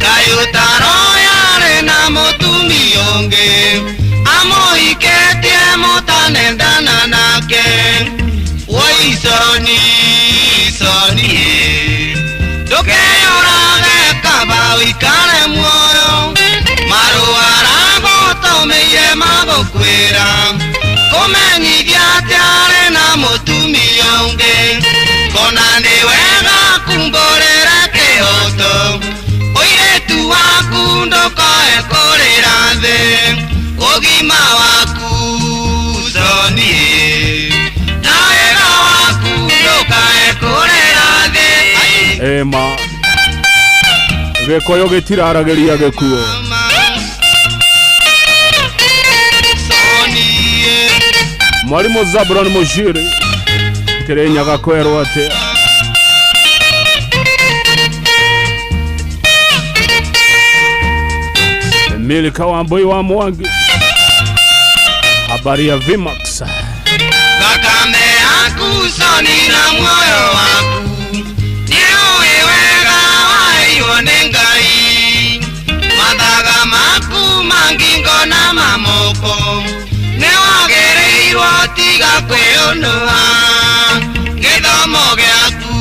Kaĩ ũtaroyarĩ na mũtumia ũngĩ amũhike Wanendana nake Woi soni soni Ndũkeyũrage kaba ũikare muoyo Marũa aragũtũmĩire magũkwĩra Kũmenyithia atĩ arĩ na mũtumia ũngĩ Kona nĩ wega kumbũrĩre kĩhoto Ũirĩtu waku ndũkoe kũrĩra thĩ Ũgima waku soni Na wega waku ndũkae kũrĩra thĩ Ema gĩkũyũ gĩtiraragĩria gĩkuũ. Mwalimu Zabron Mushiri Kirinyaga kwerwo atĩa. Milika wa Mbui wa Mwangi, habari ya Vimax. Thakame yaku soni na muoyo waku Nĩũĩ wega waheirwo nĩ Ngai Mathaga maku ma ngingo na ma moko Nĩwagĩrĩirwo tiga kwĩũnũha Gĩthomo gĩaku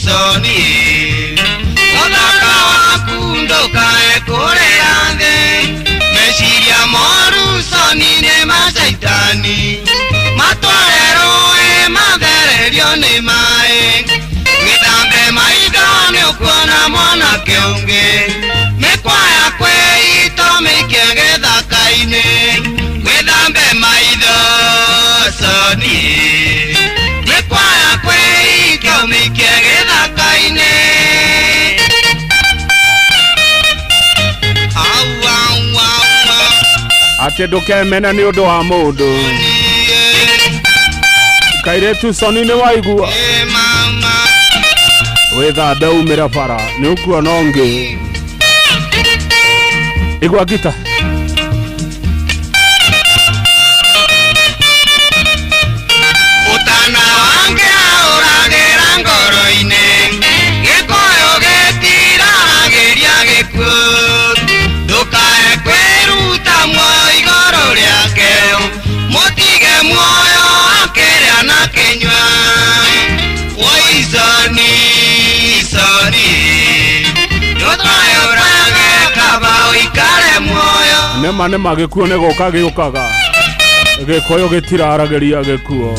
soni Ũthaka waku ndũkae kũrĩra thĩ Meciria moru soni nĩ ma caitani Matware rũĩ mathererio nĩ maĩ Gĩthambe maitho nĩũkuona mwanake ũngĩ Mĩkwa yakwa ĩitũ mĩikie gĩthaka-inĩ Gwĩthambe maitho soni Mĩkwa yakwa ĩitũ mĩikie gĩthaka-inĩ Au au au Atĩ ndũkemene nĩ ũndũ wa mũndũ. Kairĩtu soni nĩ waigua wĩthambe umĩre bara nĩ ũkuona ũngĩ. Igua ngita. Ũtana wange aũragĩra ngoro-inĩ Gĩkũyũ gĩtiraragĩria gĩkuũ Ndũkae kwĩruta muoyo igũrũ rĩake Mũtige muoyo akĩrĩa na kĩnyua Woi soni soni Ndũkeyũrage kaba ũikare muoyo. Nĩma nĩma gĩkuũ nĩ gũka gĩũkaga. Gĩkũyũ gĩtiraragĩria gĩkuũ.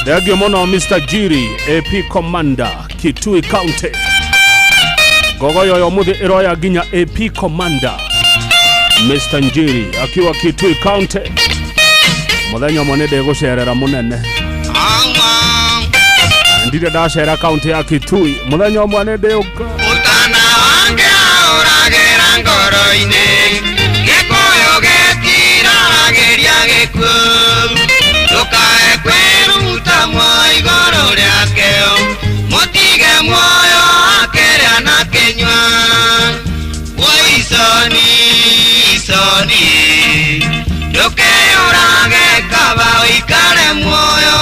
Thengiũ mũno Mr. Jiri AP Commander Kitui County. Ngogoyo ya ũmũthĩ ĩroya nginya AP Commander Mr. Njiri akiwa Kitui County. Mũthenya ũmwe nĩ ndĩgũcerera mũnene. Ndirĩ ndacera kaunti ya Kitui. Mũthenya ũmwe nĩ ndĩũka. Ũtana wange aũragĩra ngoro-inĩ Gĩkũyũ gĩtiraragĩria gĩkuũ Ndũkae kwĩruta muoyo igũrũ rĩake Mũtige muoyo akĩrĩa na kĩnyua Woi soni soni Ndũkeyũrage kaba ũikare muoyo.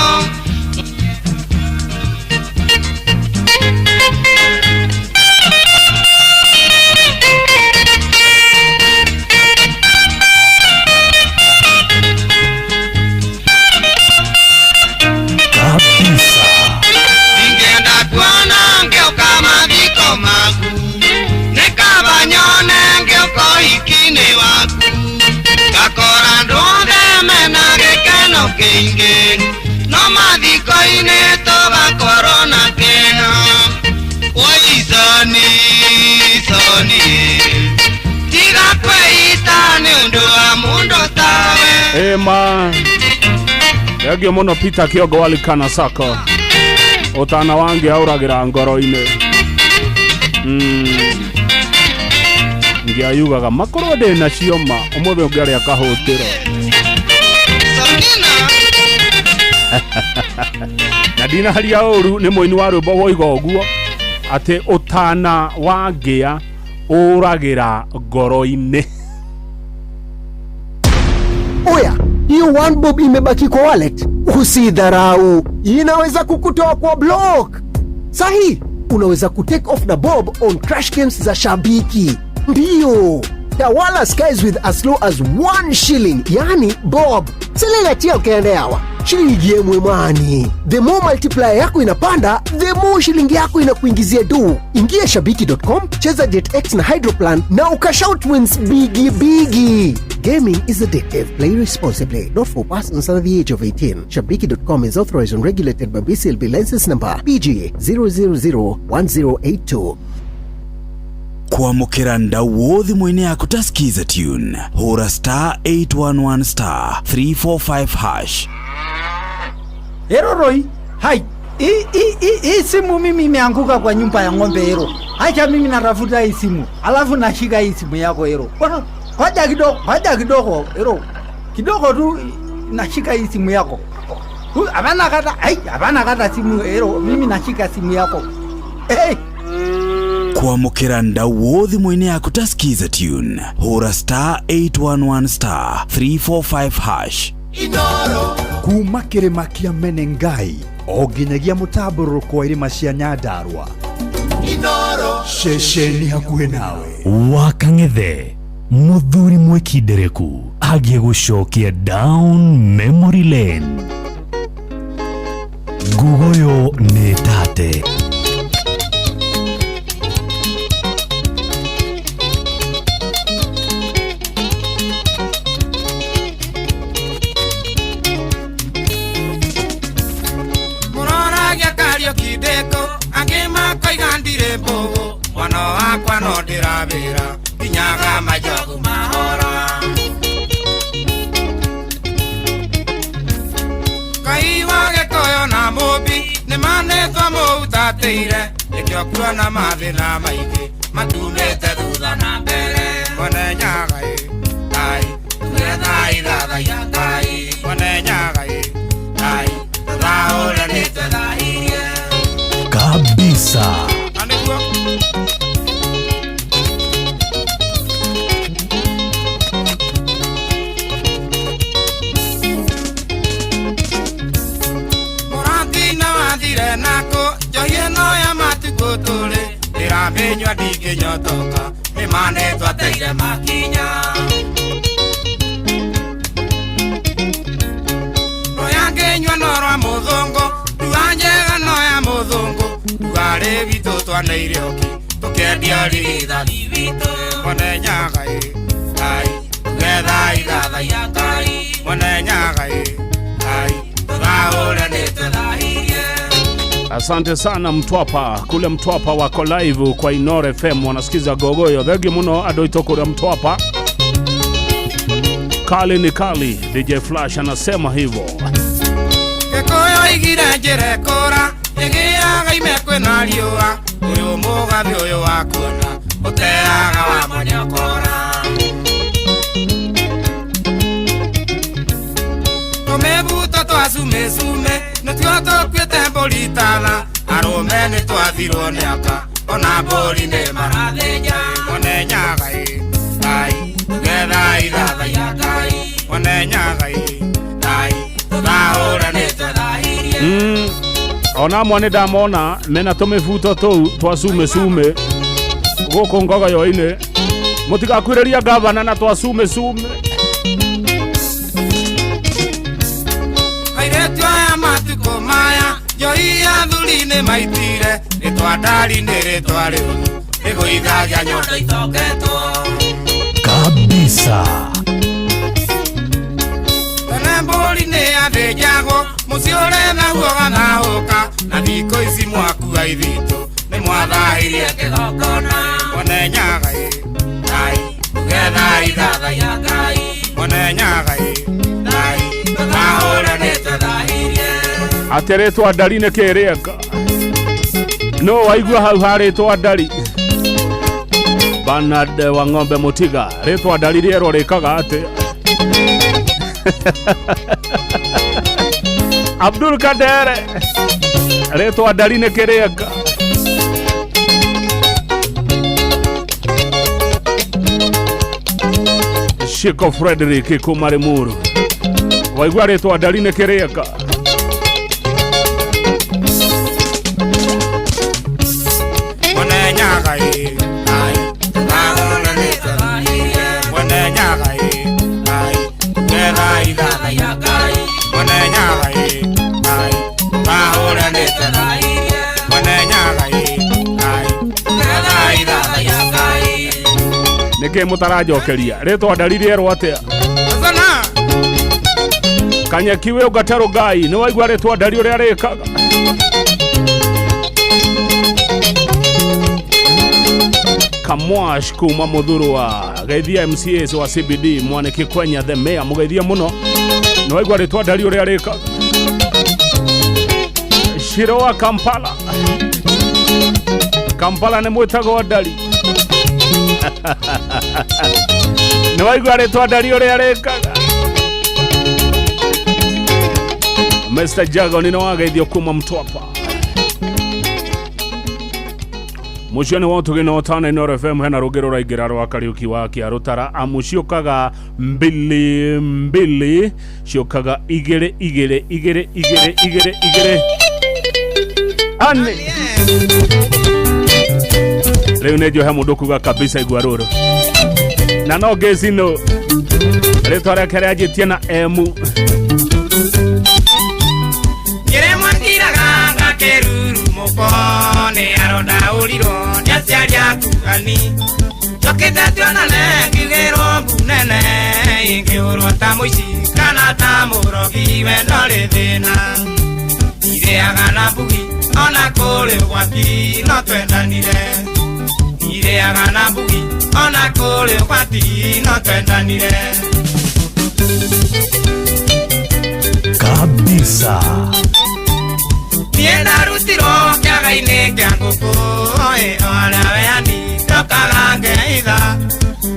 Kabisa. Ingĩenda kuona ngĩũka mathiko maku Nĩ kaba nyone ngĩũka ũhiki-inĩ waku Ngakora andũ othe mena gĩkeno kĩingĩ No mathiko-inĩ tũgakorwo na kĩeha Woi soni soni Tiga kwĩita nĩ ũndũ wa mũndũ tawe. Ema Thengiũ mũno Peter Kĩongo wa Likana Sacco. Ũtana wange aũragĩra ngoro-inĩ. Ngĩayugaga makorwo ndĩ nacio ma ũmũthĩ ũngĩarĩa kahũtĩro. Na ndinaharia ũru nĩ mũini wa rwĩmbo woiga ũguo atĩ ũtana wa ngĩa ũragĩra ngoro-inĩ. Oya, hiyo one bob imebaki kwa wallet, usidharau, inaweza kukutoa kwa block. Sahi, unaweza kutake off na bob on crash games za Shabiki. Ndiyo, Tawala skies with as low as 1 shilling, yani bob. Selelatia ukaendeawa shilingi yemwe mwani. The more multiplier yako inapanda, the more shilingi yako inakuingizia do. Ingia shabiki.com, cheza JetX na Hydroplan na ukashout wins bigi bigi. Gaming is addictive. Play responsibly. Not for persons under the age of 18. Shabiki.com is authorized and regulated by BCLB license number PG 0001082. Kwamũkĩra ndau thimũ-inĩ yaku ta skiza tune hũra star 811 star 345 hash. Ero Roy, hai. Hii simu mimi imeanguka kwa nyumba ya ng'ombe Ero. Acha mimi natafuta hii simu. Alafu nashika hii simu yako Ero. Ngoja kidogo, ngoja kidogo Ero. Kidogo tu nashika hii simu yako. Hapana kata, ai, hapana kata simu Ero. Mimi nashika simu yako. Hey. Kwamũkĩra ndau thimũ-inĩ yaku ta skiza tune hũra star 811 star 345 hash. Inoro kuma kĩrĩma kĩa Menengai o nginyagia mũtambũrũko wa irĩma cia Nyandarua. Inoro ceceni hakuhĩ nawe. Wakang'ethe muthuri mwikindereku agie gucokia down memory lane. Ngugoyo nĩ tate. Mwana wakwa no ndĩrawĩra nginyaga majogu mahora. Ngai wa Gĩkũyũ na Mũmbi nĩmanĩtwo mũhutatĩire, nĩkĩo kuona mathĩna maingĩ matumĩte thutha na mbere. Mwene Nyaga ĩ Ngai, tuge thai thathaiya Ngai. Mwene Nyaga ĩ Ngai, tũthaũre nĩtwethahirie kabisa. Ndĩramĩnyua ndingĩnyotoka nĩmanĩtwo ateire makinya. Rũya ngĩnyua no rwa mũthũngũ, ndua njega no ya mũthũngũ, nduarĩ witũ twaneire ũki tũkĩendia rithathi witũ. Mwene Nyaga ĩ Ngai, tuge thai thathaiya Ngai. Mwene Nyaga ĩ Ngai, tũthaũre nĩtwethahirie. Asante sana Mtwapa, kule Mtwapa wako live kwa Inoro FM wanasikiza gogoyo. Thegi muno andũ aitũ kũrĩa Mtwapa. Kali ni kali, DJ Flash anasema hivyo. Gĩkũyũ igire njĩra ĩkũra, ĩgĩaga ime kwĩna riũa, ũyũ mũgathĩ ũyũ wa kuona, ũteaga wa manyokora. Tũmĩbuto twa cume cume, nĩtuo tũkuĩte mbũri tana, arũme nĩtwathirwo nĩ aka, ona mbũri nĩ marathĩnja. Mwene Nyaga ĩ Ngai, tuge thai thathaiya Ngai. Mwene Nyaga ĩ Ngai, tũthaũre nĩtwethahirie. Ona amwe nĩ ndamona mena tũmĩbuto tũu twa cume cume gũkũ ngogoyo-inĩ. Mũtigakuhĩrĩria gavana na twa cume cume. Airĩtu aya matukũ maya njohi ya thuri nĩ maitire, rĩtwa ndari nĩ rĩtwa rĩũru, rĩgũithagia nyondo itoketwo kabisa. Tene mbũri nĩ yathĩnjagwo, mũciĩ ũrethahwo ũgathahũka, na thikũ ici mwakua ithitũ nĩ mwathahirie kĩgongona. Mwene Nyaga ĩ Ngai, tuge thai thathaiya Ngai. Mwene Nyaga ĩ Ngai, tũthaũre nĩtwethahirie. Atĩ rĩtwa ndari nĩ kĩrĩeka no waigua hau ha rĩtwa ndari. Bernard wa Ng'ombe Mũtiga, rĩtwa ndari rĩerwo rĩkaga atĩ. Abdul Kadere, rĩtwa ndari nĩ kĩrĩeka. Shiko Frederick kuma Limuru, waigua rĩtwa ndari nĩ kĩrĩeka. Mwene Nyaga ĩ Ngai, tũthaũre nĩtwethahirie. Nĩkĩ mũtaranjokeria rĩtwa ndari rĩerwo atĩa? Kanyeki wĩ ũngaterũ ngai nĩ waigua rĩtwa ndari ũrĩa rĩkaga. Kamwash kuma Muthurwa geithia MCAs wa CBD Mwaniki Kwenya the mayor mugeithia muno nĩ waigua rĩtwa ndari ũrĩa rĩkaga. Shiro wa Kampala, Kampala nĩ mwĩtagwo ndari nĩ waigua rĩtwa ndari ũrĩa rĩkaga. Mr. Jago nĩ wageithio kuma Mtwapa. Mũcio nĩ wotũgĩ na ũtana Inooro FM hena rũngĩ rũraingĩra rwa Kariũki wa Kĩarũtara amu ciũkaga mbili mbili ciũkaga igĩrĩ igĩrĩ igĩrĩ igĩrĩ igĩrĩ igĩrĩ ani rĩu nĩ njohe mũndũ kuga kabisa igua rũrũ na no ngĩcino rĩtwa rĩake rĩanjĩtie na M. Kĩrĩmwe ngiraga ngakĩrurumũko nĩ arondaũrirwo nĩ aciari aku ani njokĩte tuonane ngiugĩrwo mbu nene ingĩhũrwo ta mũici kana ta mũrogi wendo rĩ thĩna irĩaga na mbugi ona kũrĩ ũgwati no twendanire irĩaga na mbugi ona kũrĩ ũgwati no twendanire. Kabisa. Niĩ ndarutirwo kĩaga-inĩ kĩa ngũkũ ĩ o arĩa weani ndokaga ngeitha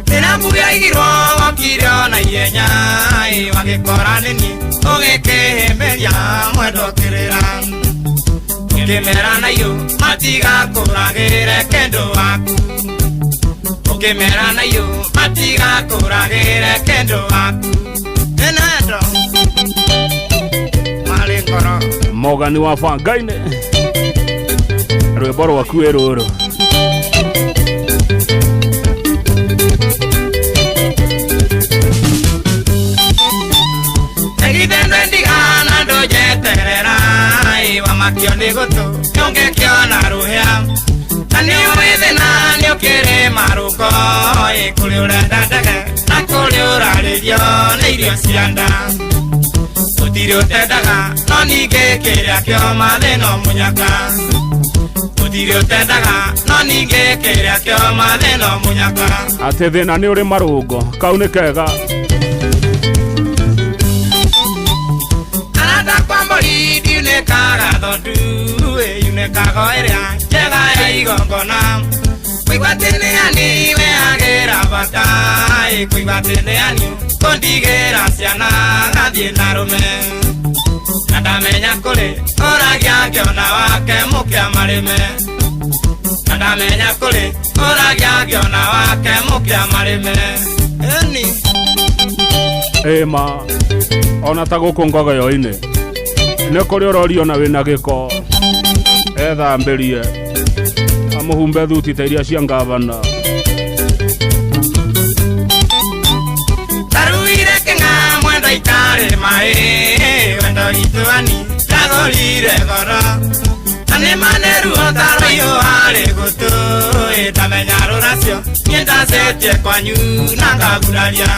thĩna mbugi yaigirwo wokire ona ihenya ĩ wagĩkora nĩ niĩ ũgĩkĩhĩmbĩria mwendo kĩrĩra ũkĩmera na iũ matigakũragĩre kĩndũ waku ũkĩmera na iũ matigakũragĩre kĩndũ waku ĩnendo marĩ ngoro. Mogani wa Bangaine rwĩmbo rwaku ĩ rũrũ. Egithendo ndigana ndũnjeterera ĩ wamakio nĩ gũtũ ũngĩkĩona rũhĩa na nĩ ũĩ thĩna nĩ ũkĩrĩ marũko ĩ kũrĩ ũrenda ndege na kũrĩ ũrarĩrio nĩ irio cia nda gũtirĩ ũtendaga no ningĩ kĩrĩa kĩoma thĩna mũnyaka gũtirĩ ũtendaga no ningĩ kĩrĩa kĩoma thĩna mũnyaka. Atĩ thĩna nĩ ũrĩ marũngo kau nĩ kega. Arata kwa mbũri ndiunĩkaga thondu ĩ yunĩkaga o ĩrĩa njega ya igongona kũigua atĩ nĩ ani weagĩra bata ĩ kũigua atĩ nĩ ani kũndigĩra ciana gathiĩ na rũme na ndamenya kũrĩ ũragia ngĩona wake mũkĩa marĩme na ndamenya kũrĩ ũragia ngĩona wake mũkĩa marĩme ĩni ĩma ona ta gũkũ ngogoyo-inĩ nĩ kũrĩ ũrorio na wĩna gĩko ethambĩrie amũhumbe thuti ta iria cia ngavana. Taruire kĩng'a mwendo itarĩ maĩ wendo witũ ani ndagũrire goro na nĩ ma nĩ ruo ta rũiyũ harĩ gũtũ ĩ ndamenya rũracio niĩ ndacetie kwanyu na ngaguraria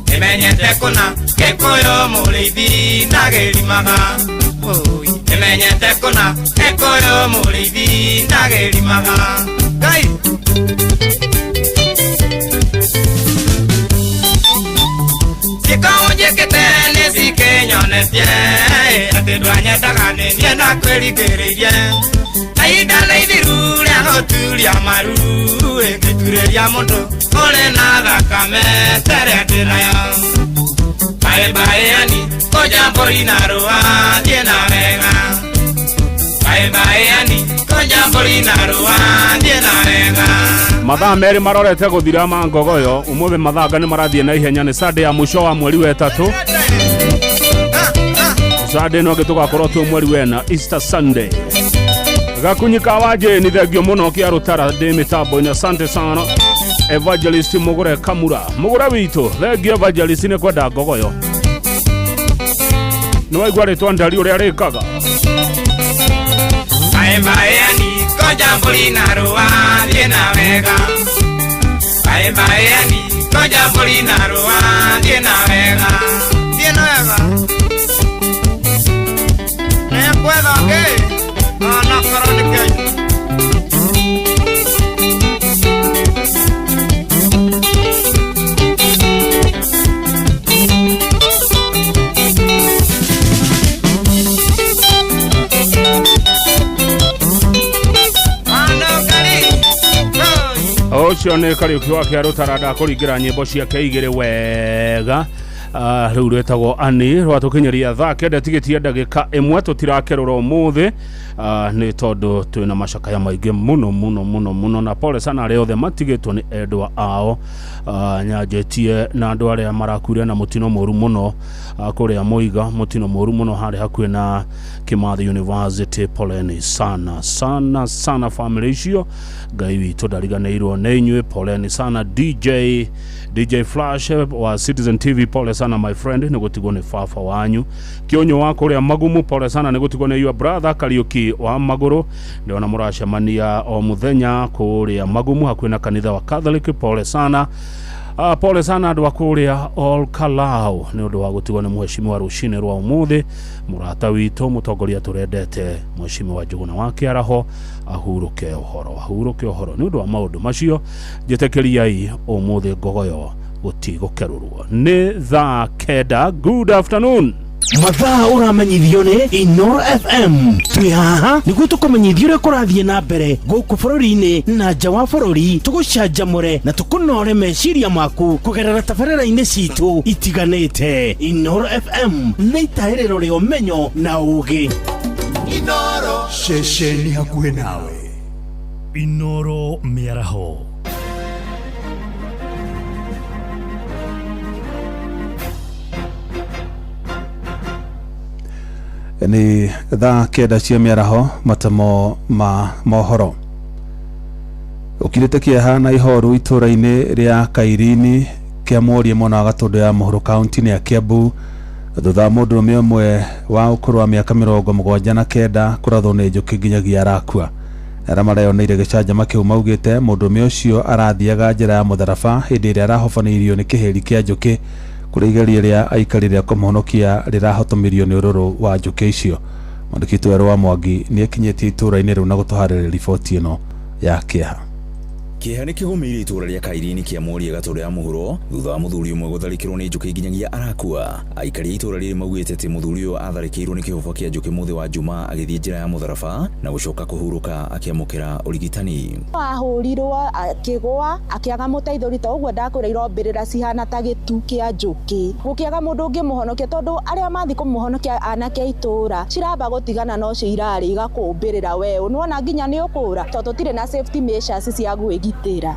nĩmenyete kũna gĩkũyũ mũrĩithi ndagĩrimaga nĩmenyete kũna gĩkũyũ mũrĩithi ndagĩrimaga Ngai. Ciĩko njĩkĩte nĩ cikĩnyonetie atĩ ndwanyendaga nĩ niĩ ndakwĩringĩrĩirie na ihinda nĩ ithiru rĩa gũturia maru ĩngĩturĩria mũndũ ũrĩ na thakame ta ĩrĩa ndĩ nayo Bae bae yani kũnja mbũri na rũa thiĩ na wega bae bae yani kũnja mbũri na rũa thiĩ na wega. Mathaa merĩ marorete gũthira ma ngogoyo ũmũthĩ mathanga nĩ marathiĩ na ihenya nĩ Sunday ya mũico wa mweri wa ĩtatũ. Sunday no gĩtũgakorwo twĩ mweri wena Easter Sunday. Gakunyika wa Jane thengio mũno kĩa rũtara ndĩ mĩtambo-inĩ asante sana. Evangelist Mugure Kamura Mugure witũ thengio Evangelist nĩ kwenda ngogoyo nĩ waigua rĩtwa ndari ũrĩa rĩkaga. Bae bae yani kũnja mbũri na rũa thiĩ na wega bae Maĩ maĩ yani Koja mbũri na rũa Thiĩ na wega Thiĩ na wega Nĩngwetha ngĩ Onakorwo nĩ kĩonyo. Ũcio nĩ Kariũki wa Kĩarũtara ndakũringĩra nyĩmbo ciake igĩrĩ wega. Rĩu rwĩtagwo ani rwatũkinyĩria thaa 9 tigĩtie ndagĩka 1 tũtirakerũra ũmũthĩ, nĩ tondũ twĩna macakaya maingĩ mũno mũno mũno mũno, na pole sana arĩa othe matigĩtwo nĩ endwa ao. Nyanjĩtie na andũ arĩa marakuire na mũtino mũru mũno, kũrĩa Mũiga, mũtino mũru mũno harĩa hakuhĩ na Kimathi University. Poleni sana sana sana family icio, Ngai witũ ndariganĩirwo nĩ inyuĩ. Poleni sana DJ Flash wa Citizen TV, pole sana my friend nĩ gũtigwo nĩ baba wanyu. Kĩonyo wa kũrĩa Magumu, pole sana nĩ gũtigwo nĩ your brother Kariũki wa Magũrũ, ndĩrona mũracemania o mũthenya kũrĩa Magumu hakuhĩ na kanitha wa Catholic, pole sana. Pole sana andũ a kũrĩa Ol Kalou nĩ ũndũ wa gũtigwo nĩ mheshimiwa rũcinĩ rwa ũmũthĩ, mũrata witũ, mũtongoria tũrendete, mheshimiwa Njũgũna wa Kĩaraho, ahurũke ũhoro, ahurũke ũhoro. Nĩ ũndũ wa maũndũ macio njĩtĩkĩriai ũmũthĩ ngogoyo gũtigũkerũrwo. Nĩ thaa 9. Good afternoon. Mathaa ũramenyithio nĩ Inoro FM. Twĩ haha nĩguo tũkũmenyithia ũrĩa kũrathiĩ na mbere gũkũ bũrũri-inĩ na nja wa bũrũri, tũgũcanjamũre na tũkũnore meciria maku kũgerera tabarĩra-inĩ citũ itiganĩte. Inoro FM nĩ itahĩrĩro rĩa ũmenyo na ũũgĩ. Inoro ceceni hakuhĩ nawe. Inoro mĩaraho. Nĩ thaa 9 cia mĩaraho. Matemo ma mohoro ũkirĩte kĩeha na ihoru itũra-inĩ rĩa Kairini kĩa Mworie mwena wa Gatũndũ ya mũhuro kaunti-inĩ ya Kiambu thutha wa mũndũrũme ũmwe wa ũkũrũ wa mĩaka 79 kũrathwo nĩ njũkĩ nginyagia arakua. Arĩa mareyoneire gĩcanjama kĩu maugĩte mũndũrũme ũcio arathiaga njĩra ya mũtharaba hĩndĩ ĩrĩa arahobanĩirio nĩ kĩhĩri kĩa njũkĩ, kũrĩa igeria rĩa aikari rĩa kũmũhonokia rĩrahotomirio nĩ ũrũrũ wa njũkĩ icio. Mwandĩki witũ Werũ wa Mwangi nĩ ekinyĩtie itũra-inĩ rĩu na gũtũharĩrĩria riboti ĩno ya kĩeha. Kĩeha nĩ kĩgũmĩire itũra rĩa Kairini kĩa Mworie Gatũndũ ya mũhuro thutha wa mũthuri ũmwe gũtharĩkĩrwo nĩ njũkĩ nginyagia arakua. Aikari a itũra rĩrĩ maugĩte atĩ mũthuri ũyũ atharĩkĩirwo nĩ kĩhũba kĩa njũkĩ mũthĩ wa Jumaa agĩthiĩ njĩra ya mũtharaba na gũcoka kũhurũka akĩamũkĩra ũrigitani. Ahũrirwo akĩgũa akĩaga mũteithũri, ta ũguo ndakwĩra irombĩrĩra cihana ta gĩtu kĩa njũkĩ, gũkĩaga mũndũ ũngĩmũhonokia tondũ arĩa mathiĩ kũmũhonokia anake a itũra ciramba gũtigana na ũcio irarĩ igakũmbĩrĩra we nĩwona nginya nĩ ũkũra tondũ tũtirĩ na safety measures cia gwĩgitĩra.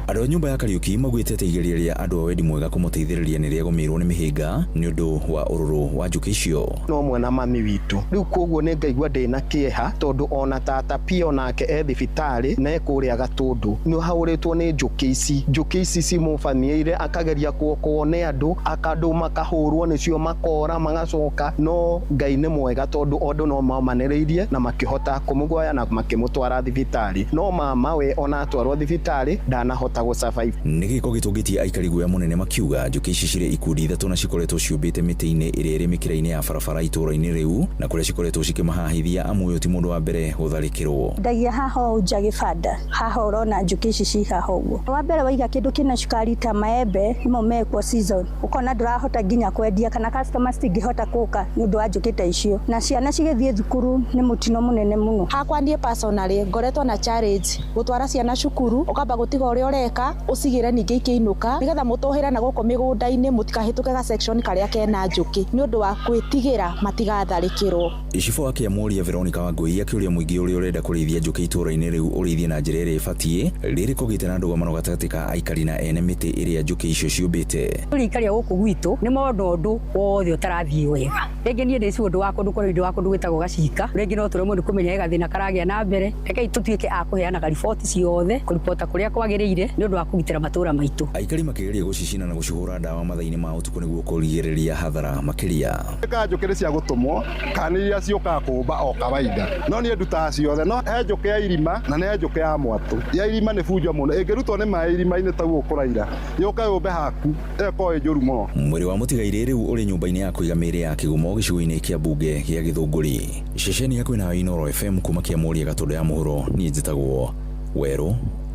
Andũ a nyũmba ya Kariũki maugĩte atĩ igeria rĩa andũ a wendi mwega kũmũteithĩrĩria nĩ rĩagũmĩirwo nĩ mĩhĩnga nĩ ũndũ wa ũrũrũ wa njũkĩ icio. No mwena mami witũ rĩu, koguo nĩ ngaigua ndĩna kĩeha tondũ ona tata pia onake e thibitarĩ na ekũrĩa Gatũndũ nĩ ahũrĩtwo nĩ njũkĩ ici. Njũkĩ ici cimũbaniĩire akageria kuokowo nĩ andũ, akandũ makahũrwo nĩcio makora magacoka, no Ngai nĩ mwega tondũ andũ no mamanĩrĩirie na makĩhota kũmũguoya na makĩmũtwara thibitarĩ, no mama we ona atwarwo thibitarĩ ndanahota gũ survive. Nĩ gĩko gĩtũngĩtie aikari guoya mũnene makiuga njũkĩ ici cirĩ ikundi 3 na cikoretwo ciũmbĩte mĩtĩ-inĩ ĩrĩa ĩrĩ mĩkĩra-inĩ ya barabara itũra-inĩ rĩu na kũrĩa cikoretwo cikĩmahahithia amu ũyũ ti mũndũ wa mbere gũtharĩkĩrwo. Ndagia haha ũũ nja gĩbanda haha ũrona njũkĩ ici ci haha ũguo. Wa mbere waiga kĩndũ kĩna cukari ta maembe nĩmo mekuo season, ũkona ndũrahota nginya kwendia kana customers cingĩhota gũka nĩ ũndũ wa njũkĩ ta icio, na ciana cigĩthiĩ thukuru nĩ mũtino mũnene mũno. Hakwa niĩ personally ngoretwo na challenge gũtwara ciana cukuru, ũkamba gũtiga ũrĩa ũreka ũcigĩre ningĩ ikĩinũka nĩgetha mũtũhĩre na gũkũ mĩgũnda-inĩ mũtikahĩtũke ga section karĩa kena njũkĩ nĩ ũndũ wa gwĩtigĩra matigatharĩkĩrwo. Icibũ wa Kĩamũria Veronica Wangũi akĩũria mũingĩ ũrĩa ũrenda kũrĩithia njũkĩ itũra-inĩ rĩu ũrĩithie na njĩra ĩrĩa ĩbatiĩ rĩrĩ kũgĩte na ndũgamano gatagatĩ ka aikari na ene mĩtĩ ĩrĩa njũkĩ icio ciũmbĩte. Aikari a gũkũ gwitũ nĩ mona ũndũ wothe ũtarathiĩ wega. Rĩngĩ niĩ ndĩ ũndũ wa kũndũ kũrĩ ũndũ wa kũndũ gwĩtagwo gacika, rĩngĩ no tũremwo nĩ kũmenya he gathĩna karagĩa na mbere. Rekei tũtuĩke a kũheanaga riboti ciothe, kũribota kũrĩa kwagĩrĩire nĩ ũndũ wa kũgitĩra matũra maitũ. Aikari makĩgeria gũcicina na gũcihũra ndawa mathaa-inĩ ma ũtukũ nĩguo kũrigĩrĩria hathara makĩria. Ka njũkĩ nĩ cia gũtũmwo Kana nĩ iria ciũkaga kũũmba o kawaida. No niĩ ndutaga ciothe, no he njũkĩ ya irima na nĩ he njũkĩ ya mwatũ. Ya irima nĩ bunjo mũno, ĩngĩrutwo nĩ maĩ irima-inĩ ta ũguo kũraira, yũke yũmbe haku, ĩyo ĩkoragwo ĩ njũru mũno. Mwĩrĩ wa mũtigairĩ rĩu ũrĩ nyũmba-inĩ ya kũiga mĩĩrĩ ya Kĩgumo gĩcigo-inĩ kĩa mbunge gĩa Gĩthũngũri. Ceceni ya kwĩna Inooro FM kuma Kĩamũria Gatũndũ ya Mũhuro, niĩ njĩtagwo Werũ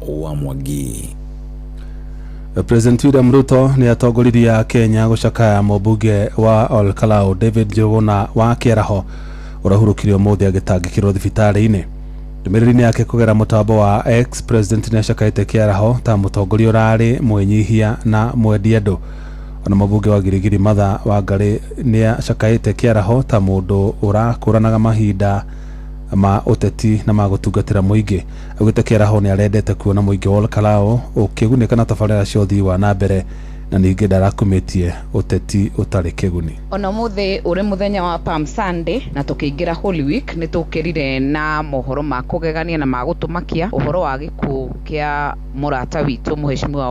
wa Mwangi. President William Ruto nĩ atongoririe Akenya gũcakaya mũmbunge wa Olkalau David Njuguna wa Kĩaraho ũrahurũkire ũmũthĩ agĩtangĩkĩrwo thibitarĩ-inĩ. Ndũmĩrĩri-inĩ yake kũgera mũtambo wa X, President nĩ acakaĩte Kĩaraho ta mũtongoria ũrarĩ mwĩnyihia na mwendi andũ. Ona mũmbunge wa Girigiri Martha Wangari nĩ acakaĩte Kĩaraho ta mũndũ ũrakũranaga mahinda ma ũteti na ma gũtungatĩra mũingĩ. Augĩte Kĩaraho nĩ arendete kuona mũingĩ wa Olkalau ũkĩgunĩka na tabarĩra cia ũthii wa na mbere na ningĩ ndarakumĩtie ũteti ũtarĩ kĩguni. Ona mũthĩ ũrĩ mũthenya wa Palm Sunday na tũkĩingĩra Holy Week nĩ tũkĩrire na mohoro ma kũgegania na ma gũtũmakia ũhoro wa gĩkuũ kĩa mũrata witũ mũheshimiwa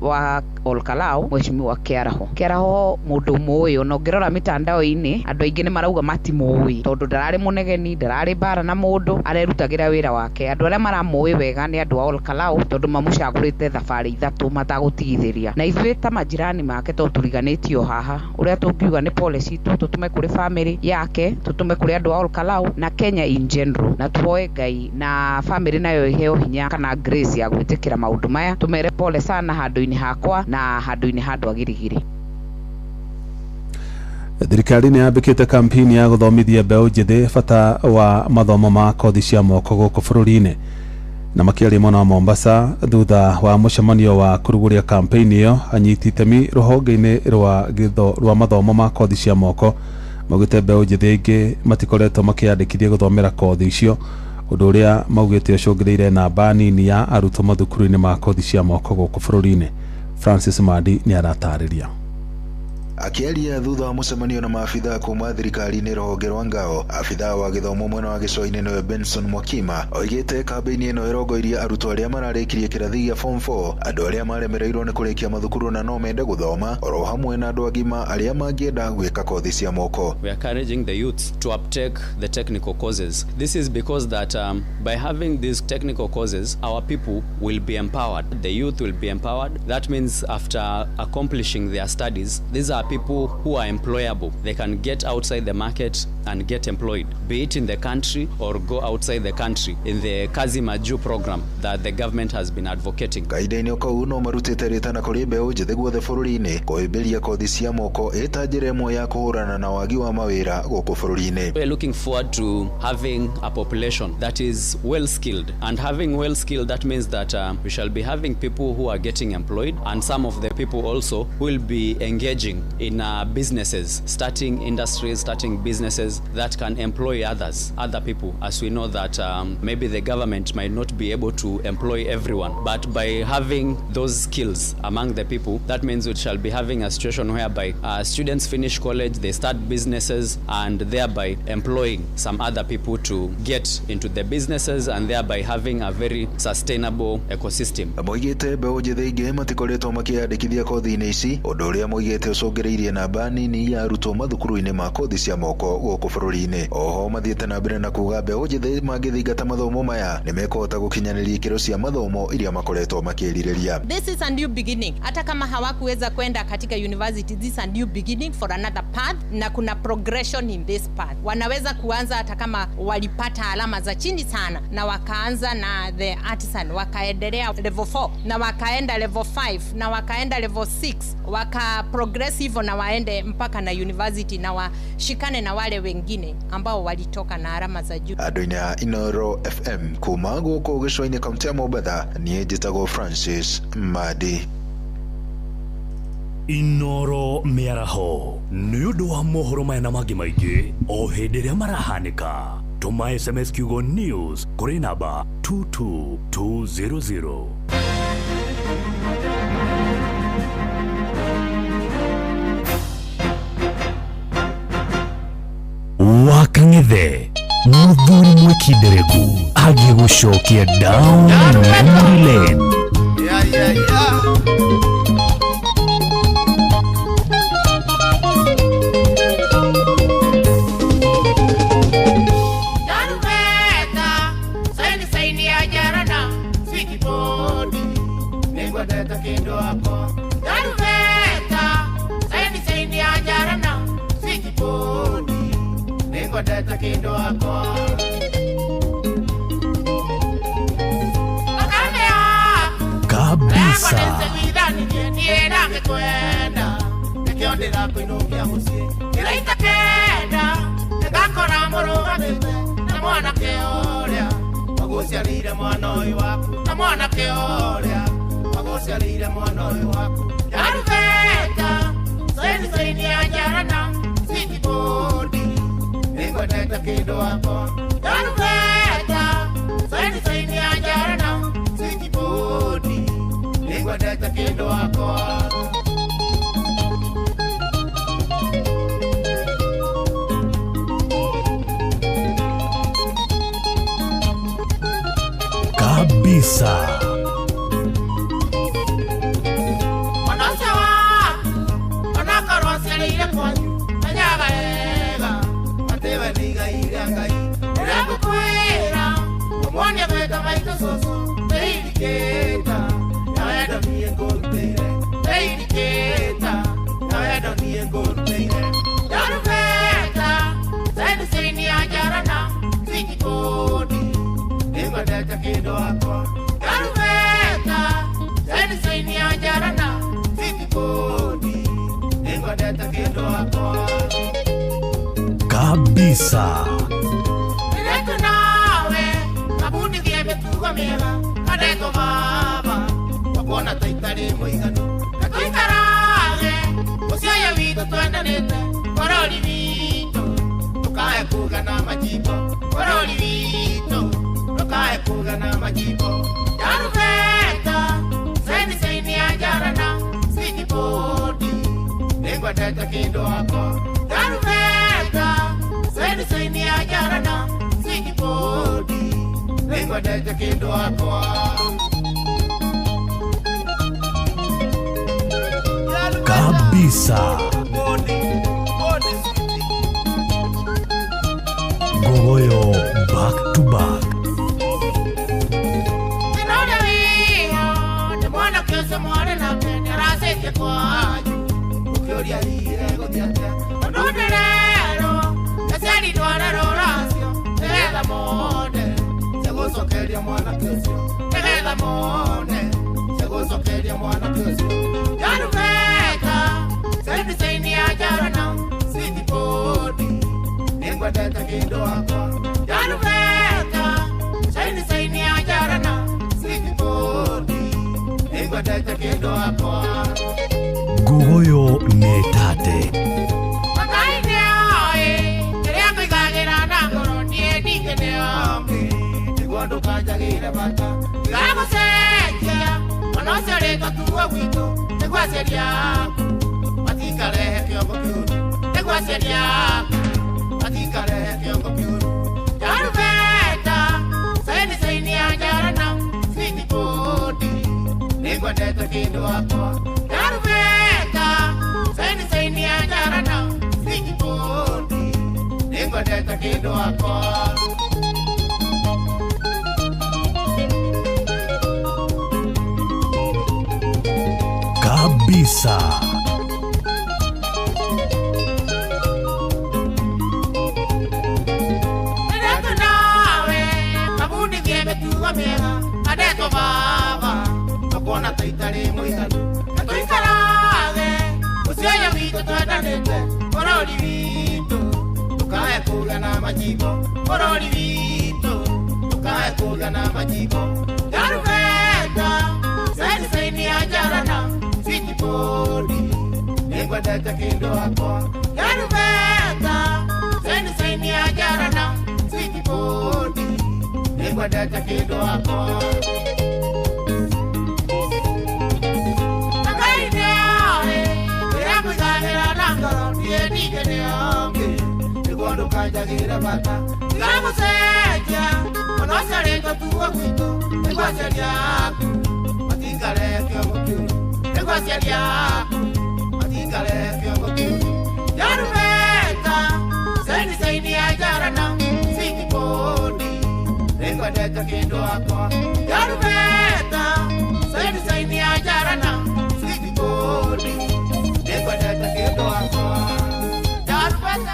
wa Olkalau, mũheshimiwa Kĩaraho. Kĩaraho mũndũ mũĩ, ona ũngĩrora mitandao-inĩ andũ aingĩ nĩ marauga matimũĩ tondũ ndararĩ mũnegeni, ndararĩ mbara na mũndũ, arerutagĩra wĩra wake. Andũ arĩa maramũĩ wega nĩ andũ a Olkalau tondũ mamũcagũrĩte thabarĩ ithatũ matagũtigithĩria. Na ithuĩ ta majirani make tondũ tũriganĩtio haha, ũrĩa tũngiuga nĩ pole citũ tũtũme kũrĩ family yake, tũtũme kũrĩ andũ a Olkalau na Kenya in general, na tũhoe Ngai na family nayo iheo hinya kana grace ya gwĩtĩkĩra maũndũ maya. Tũmere pole sana handũ-inĩ hakwa na handũ-inĩ ha andũ a Girigiri. Thirikari nĩ yambĩkĩte kampeni ya gũthomithia mbeũ njĩthĩ bata wa mathomo ma kothi cia moko gũkũ bũrũri-inĩ. Na makĩaria mwena wa Mombasa thutha wa mũcemanio wa kũrugũria kampeni ĩyo, anyiti itemi rũhonge-inĩ rwa mathomo ma kothi cia moko maugĩte mbeũ njĩthĩ aingĩ matikoretwo makĩyandĩkithia gũthomera kothi icio, ũndũ ũrĩa maugĩte ũcũngĩrĩire namba nini ya arutwo mathukuru-inĩ ma kothi cia moko gũkũ bũrũri-inĩ. Francis Mandi nĩ aratarĩria. Akĩaria thutha wa mũcemanio na maabithaa kuma thirikari-inĩ rũhonge rwa ngao, abithaa wa gĩthomo mwena wa gĩcũa-inĩ nĩwe Benson Mwakima oigĩte kambĩini ĩno ĩrongoirie arutwo arĩa mararĩkirie kĩrathi gĩa form 4, andũ arĩa maremereirwo nĩ kũrĩkia mathukuru na no mende gũthoma, oro hamwe na andũ agima arĩa mangĩenda gwĩka kothi cia moko. We are encouraging the youths to uptake the technical courses. This is because that by having these technical courses, our people will be empowered. The youth will be empowered. That means after accomplishing their studies, these are people who are employable. They can get outside the market and get employed, be it in the country or go outside the country in the Kazi Maju program that the government has been advocating. Kahinda-inĩ kau no marutĩte rĩtana kũrĩ mbeũ njĩthĩ guothe bũrũri-inĩ kũhĩmbĩria kothi cia moko ĩta njĩra ĩmwe ya kũhũrana na wagi wa mawĩra gũkũ bũrũri-inĩ. We are looking forward to having a population that is well skilled, and having well skilled, that means that we shall be having people who are getting employed, and some of the people also will be engaging in businesses, starting industries, starting businesses that can employ others, other people, as we know that maybe the government might not be able to employ everyone, but by having those skills among the people, that means we shall be having a situation whereby students finish college, they start businesses, and thereby employing some other people to get into the businesses, and thereby having a very sustainable ecosystem. Moigĩte mbeũ njĩthĩ aingĩ matikoretwo makĩyandĩkithia kothi-inĩ ici, ũndũ ũrĩa moigĩte ũcũngĩrĩirie namba nini ya arutwo mathukuru-inĩ ma kothi cia moko gũkũ bũrũri-inĩ. Oho mathiĩte na mbere na kuga mbeũ njĩthĩ mangĩthingata mathomo maya nĩ mekũhota gũkinyanĩria ikĩro cia mathomo iria makoretwo makĩrirĩria. This is a new beginning. Hata kama hawakuweza kwenda katika university, this is a new beginning for another path, na kuna progression in this path. Wanaweza kuanza hata kama walipata alama za chini sana, na wakaanza na the artisan, wakaendelea level 4, na wakaenda level 5, na wakaenda level 6, waka progress hivyo na waende mpaka na university, na washikane na wale wengine ambao walitoka na alama za juu. Andũ-inĩ a Inooro FM kuma gũkũ gĩcũa-inĩ kaunti ya Mombatha, niĩ njĩtagwo Francis Madi. Inooro mĩaraho nĩ ũndũ wa mohoro maya na mangĩ maingĩ o hĩndĩ ĩrĩa marahanĩka. Tũma SMS kiugo news kũrĩ namba 22200. Wakang'ethe mũthuri mwĩkindereku agĩgũcokia down memory lane. Yeah, yeah, yeah. Nĩngwendete kĩndũ wakwa Ndarubeta Saini saini ya njarana Switchboard Nĩngwendete kĩndũ wakwa Thakame yaku Kabisa. Niĩ ndangĩkwenda nĩkĩo ndĩrakũinũkia mũciĩ kĩraita kenda nĩngakora mũrũgamĩte na mwanake ũrĩa wagũciarĩire mwana ũyũ waku na mwanake ũrĩa wagũciarĩire mwana ũyũ waku Ndarubeta saini saini ya njarana switchboard nĩngwendete kĩndũ wakwa Ndarubeta saini saini ya njarana switchboard nĩngwendete kĩndũ wakwa Kabisa. Mwana ũcio waku onakorwo aciarĩire kwanyu menyaga wega atĩ we nĩ igai rĩa Ngai rĩrĩa ngũkwĩra ũmuonie gwĩta maitũ cũcũ nĩirikĩta na wendo niĩ ngũrutĩire nĩirikĩta na wendo niĩ ngũrutĩire Ndarubeta saini saini ya njarana switchboard nĩngwendete kĩndũ wakwa Ndarubeta saini saini ya njarana switchboard nĩngwendete kĩndũ wakwa Kabisa. Nĩretũ nawe mabundithie mĩtugo mĩega kandetwo baba wakuona ta itarĩ mũiganu na tũikarage mũciĩ ũyũ witũ twendanĩte bũrũri witũ ndũkae kuga na majimbo bũrũri witũ ndũkae kuga na majimbo Ndarubeta saini saini ya njarana switchboard nĩngwendete kĩndũ wakwa Ndarubeta saini saini ya njarana switchboard nĩngwendete kĩndũ wakwa Kabisa. Gogoyo back to back. Thĩna ũrĩa wĩho nĩ mwanake ũcio mwarĩ nake nĩaracetie kwanyu ũkĩũria hihi egũthiĩ atĩa tondũ ndĩrerwo aciari ndware rũracio nĩgetha mone cia gũcokeria mwanake ũcio nĩgetha mone cia gũcokeria mwanake ũcio Ndarubeta saini saini ya njarana switchboard nĩngwendete kĩndũ wakwa Ndarubeta saini saini ya njarana switchboard nĩngwendete kĩndũ wakwa Gogoyo nĩ tate. Ngai nĩoĩ kĩrĩa ngũigagĩra na ngoro niĩ ndingĩnĩongĩ nĩguo ndũkanjagĩre bata ndigagũcenjia mwana ũcio rĩtwa tuo gwitũ nĩguo aciari aku matikarehe kĩongo kĩũru nĩguo aciari aku matikarehe kĩongo kĩũru Ndarubeta saini saini ya njarana switchboard nĩngwendete kĩndũ wakwa Ndarubeta saini saini ya njarana switchboard nĩngwendete kĩndũ wakwa Kabisa. Nĩretũ nawe mabundithie mĩtugo mĩega andetwo baba tũkuona ta itarĩ mũiganu na tũikarage mũciĩ ũyũ witũ twendanĩte bũrũri witũ ndũkae kuga na majimbo bũrũri witũ ndũkae kuga na majimbo Ndarubeta saini saini ya njarana switchboard nĩngwendete kĩndũ wakwa Ndarubeta saini saini ya njarana switchboard nĩngwendete kĩndũ wakwa Ngai nĩoĩ kĩrĩa ngũigagĩra na ngoro niĩ ndingĩnĩongĩ nĩguo ndũkanjagĩre bata ndigagũcenjia mwana ũcio rĩtwa tuo gwitũ nĩguo aciari aku matikarehe kĩongo kĩũru nĩguo aciari aku matikarehe kĩongo kĩũru Ndarubeta saini saini ya njarana switchboard nĩngwendete kĩndũ wakwa Ndarubeta saini saini ya njarana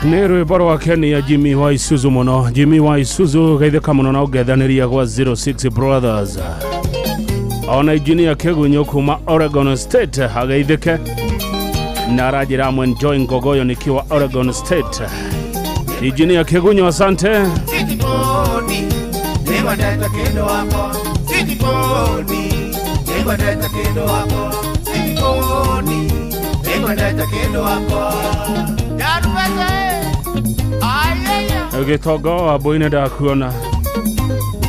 Nĩ rwĩmbo rwa Kenia Jimmy wa Isuzu mũno. Jimmy wa Isuzu geithĩka mũno na ũngethanĩria gwa 06 Brothers. Ona injinia Kĩgunyũ kuma Oregon State ageithĩke na aranjĩra amwe enjoy Ngogoyo nikiwa Oregon State. Injinia Kĩgunyũ, asante. Sitikoni, nĩngwendete kĩndũ wakwa. Sitikoni, nĩngwendete kĩndũ wakwa. Sitikoni, nĩngwendete kĩndũ wakwa. Ndarumete, ayaya. Gĩtongo wa Mbũi ndakuona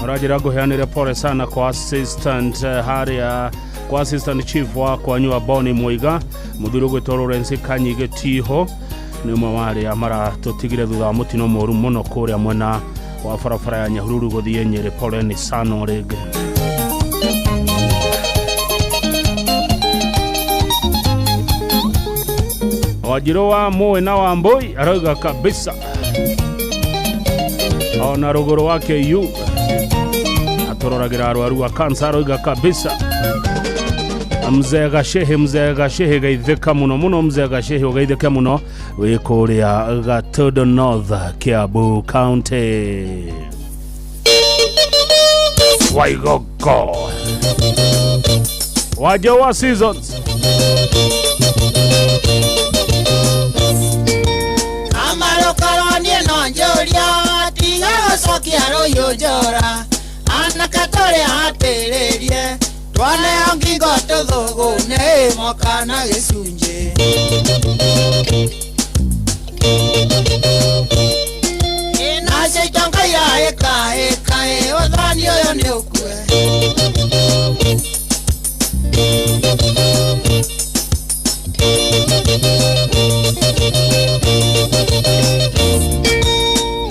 ũranjĩra ngũheanĩre pole sana kwa assistant harĩa kwa assistant chief wa kwanyu wa Boni Muiga mũthuri ũgwĩtwo Lawrence Kanyige Tiho nĩ ũmwe wa arĩa maratũtigire thutha wa mũtino mũru mũno kũrĩa mwena wa barabara ya Nyahururu gũthiĩ Nyĩrĩ. Pole ni sana rĩngĩ. Wanjirũ wa Mũĩ na wa Mbũi arauga kabisa ona rũgũrũ wa KU atũroragĩra arwaru a kansa arauga kabisa. Mzee Gashehe, Mzee Gashehe geithĩka mũno mũno, Mzee Gashehe ũgeithĩke mũno wĩ kũrĩa Gatundo North, Kiambu County. Waigogo Wajo wa Seasons. Amarũkorwo niĩ no njũria tiga gũcokia rũhiũ njora anake tũrĩa hatĩrĩrie twaneo ngingo tũthũgũne mwaka na gĩcunjĩ. Nacio itonga iraĩkaĩka ũthoni ũyũ nĩ ũkue.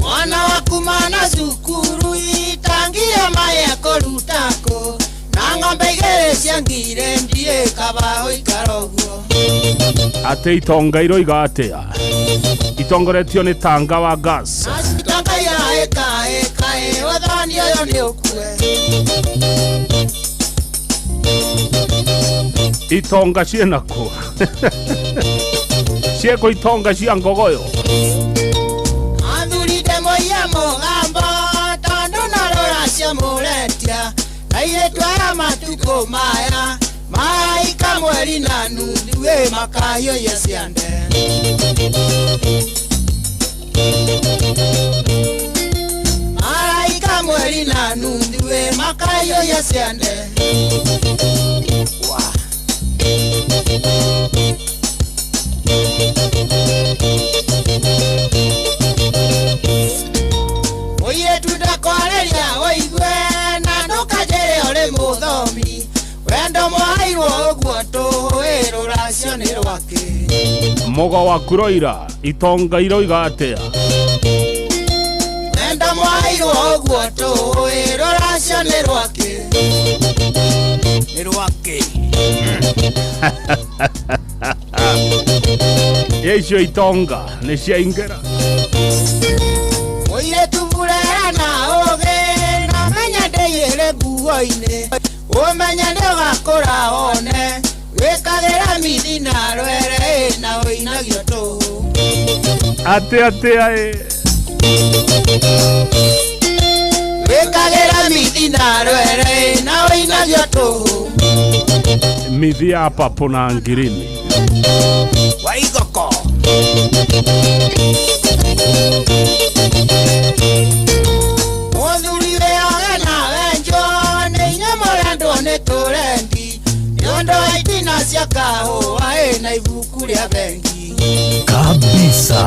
Mwana waku mana cukuru itangira maĩ ekũruta kũ na ng'ombe igĩrĩ cia ngire ndiĩ kaba ũikara ũguo. Atĩ itonga iroiga atĩa itongoretio nĩ Tanga wa gas. Itonga iraĩkaĩka ũthoni ũyũ nĩ ũkue. Itonga ciĩna kũ? Ciĩkũ itonga cia Ngogoyo? Athuri ndĩmũiye mũgambo tondũ no rũracio mũretia na airĩtu aya matukũ maya maraika mweri na nuthu ĩ makahiũhia ciande. Maraika mweri na nuthu ĩ makahiũhia ciande. Wa. Mũirĩtu ndakwarĩria ũigue na ndũkanjĩre ũrĩ mũthomi wendo mwahairwo ũguo tũĩ rũracio nĩ rwakĩ. Mũgo wa Kuroira itonga iroiga atĩa? Wendo mwahairwo ũguo tũĩ rũracio nĩ rwakĩ. Nĩ rwakĩ. Icio itonga nĩ ciaingĩra. Mũirĩtu burera na ũgĩ na menya ndĩiyĩre nguo-inĩ ũmenye nĩ ũgakũra one wĩkagĩra mithi na rwere na ũinagio tũhũ. Atĩ atĩa ĩ? Wĩkagĩra mithi na rwere na ũinagio tũhũ. Mithi ya papo na ngirini. Waigoko. Mũthuri wĩoge na wenjwo nĩ inyuĩ mũrendwo nĩ tũrendi nĩ ũndũ wa itina cia kahũa ĩ na ibuku rĩa bengi. Kabisa.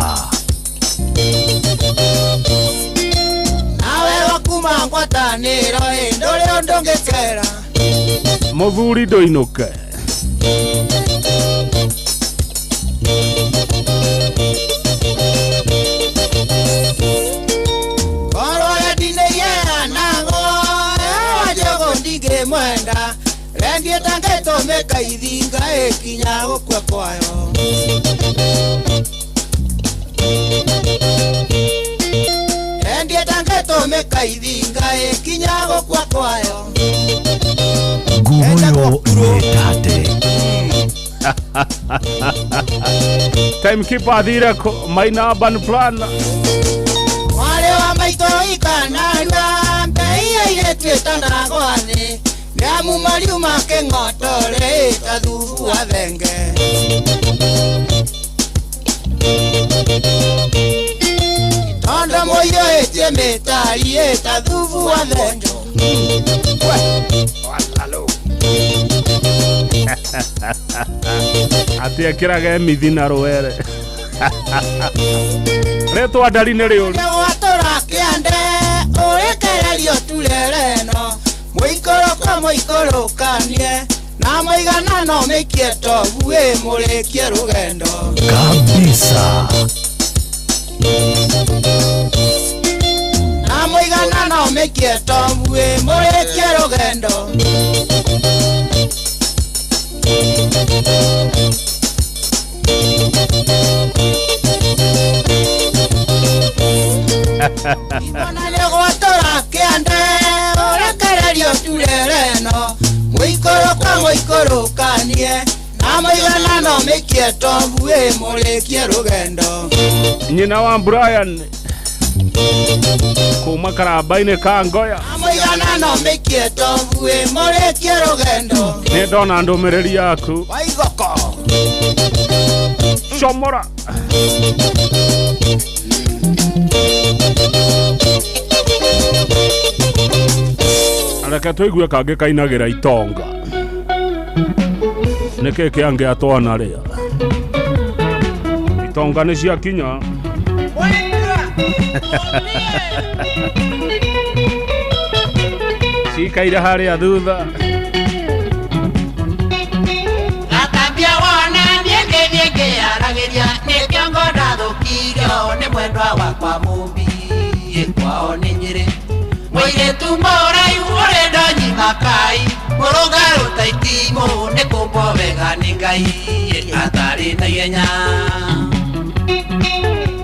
Nawe wakuma ngwatanĩro ĩ ndũrĩ ũndũ ũngĩkera. Mũthuri ndũinũke. Korwo rendi nĩ iheanagwo hewa njũgũ ndingĩmwenda rendi ĩtangĩtũmĩka ithinga ĩkinya gũkua kwayo. Rendi ĩtangĩtũmĩka ithinga ĩkinya gũkua kwayo. Nguruyo nĩ tate. Timekeeper athire kũ? Maina urban plan. Mwarĩ wa maitũ ikanarua mbei airĩtu ĩtanagwa thĩ nĩamu mariuma kĩng'otore ta thubu wa thenge. Itondo mũiyũĩtie mĩtari ta thubu wa thenge. Atĩ ekĩraga emithi na rwere. Rĩtwa ndari nĩ rĩũru. Gwatũra kĩande ũrekererio turere no mũikũrũko mũikũrũkanie na mũigana no mĩikie tobu ĩ mũrĩkie rũgendo. Kabisa. Na mũigana no mĩikie tobu ĩ mũrĩkie rũgendo. Ona nĩ gwatũra kĩande ũrekererio turere no mũikũrũko mũikũrũkanie na mũigana no mĩikie tobu ĩ mũrĩkie rũgendo. Nyina wa Brian kuma karamba-inĩ ka Ngoya. Na mũigana no mĩikie tobu ĩ mũrĩkie rũgendo. Nĩ ndona ndũmĩrĩri yaku. Waigoko. Comora. Reke tũigue kangĩ kainagĩra itonga. Nĩkĩ kĩangĩ atwanarĩa? Itonga nĩ ciakinya. Cikaire harĩa thutha. Gatambia wona niĩ ngĩthiĩ ngĩaragĩria nĩkĩo ngo ndathũkirio nĩ mwendwa wakwa mũmbi kwao nĩ Nyĩrĩ. Mũirĩtu mũraihu ũrĩ ndonyi makai mũrũngarũ ta itimũ nĩ kũmbwo wega nĩ Ngai atarĩ na ihenya.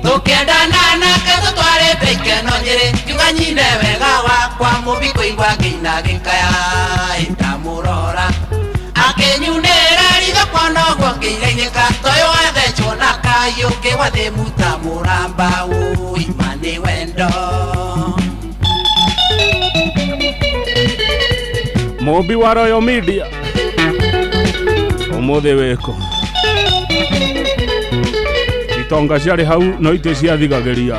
Tũkĩendana nake tũtwarĩte ikeno Nyĩrĩ ngiuga nyine wega wakwa mũmbi kũigua ngĩina gĩkaya ndamũrora akĩnyunĩra ritho kuona ũguo ngĩigainĩka toyũ wathecwo na kayũ kĩgwa thĩ muta mũramba ũima nĩ wendo. Mũmbi wa Royal Media ũmũthĩ wĩkũ? Itonga ciarĩ hau no itĩ ciathigagĩria.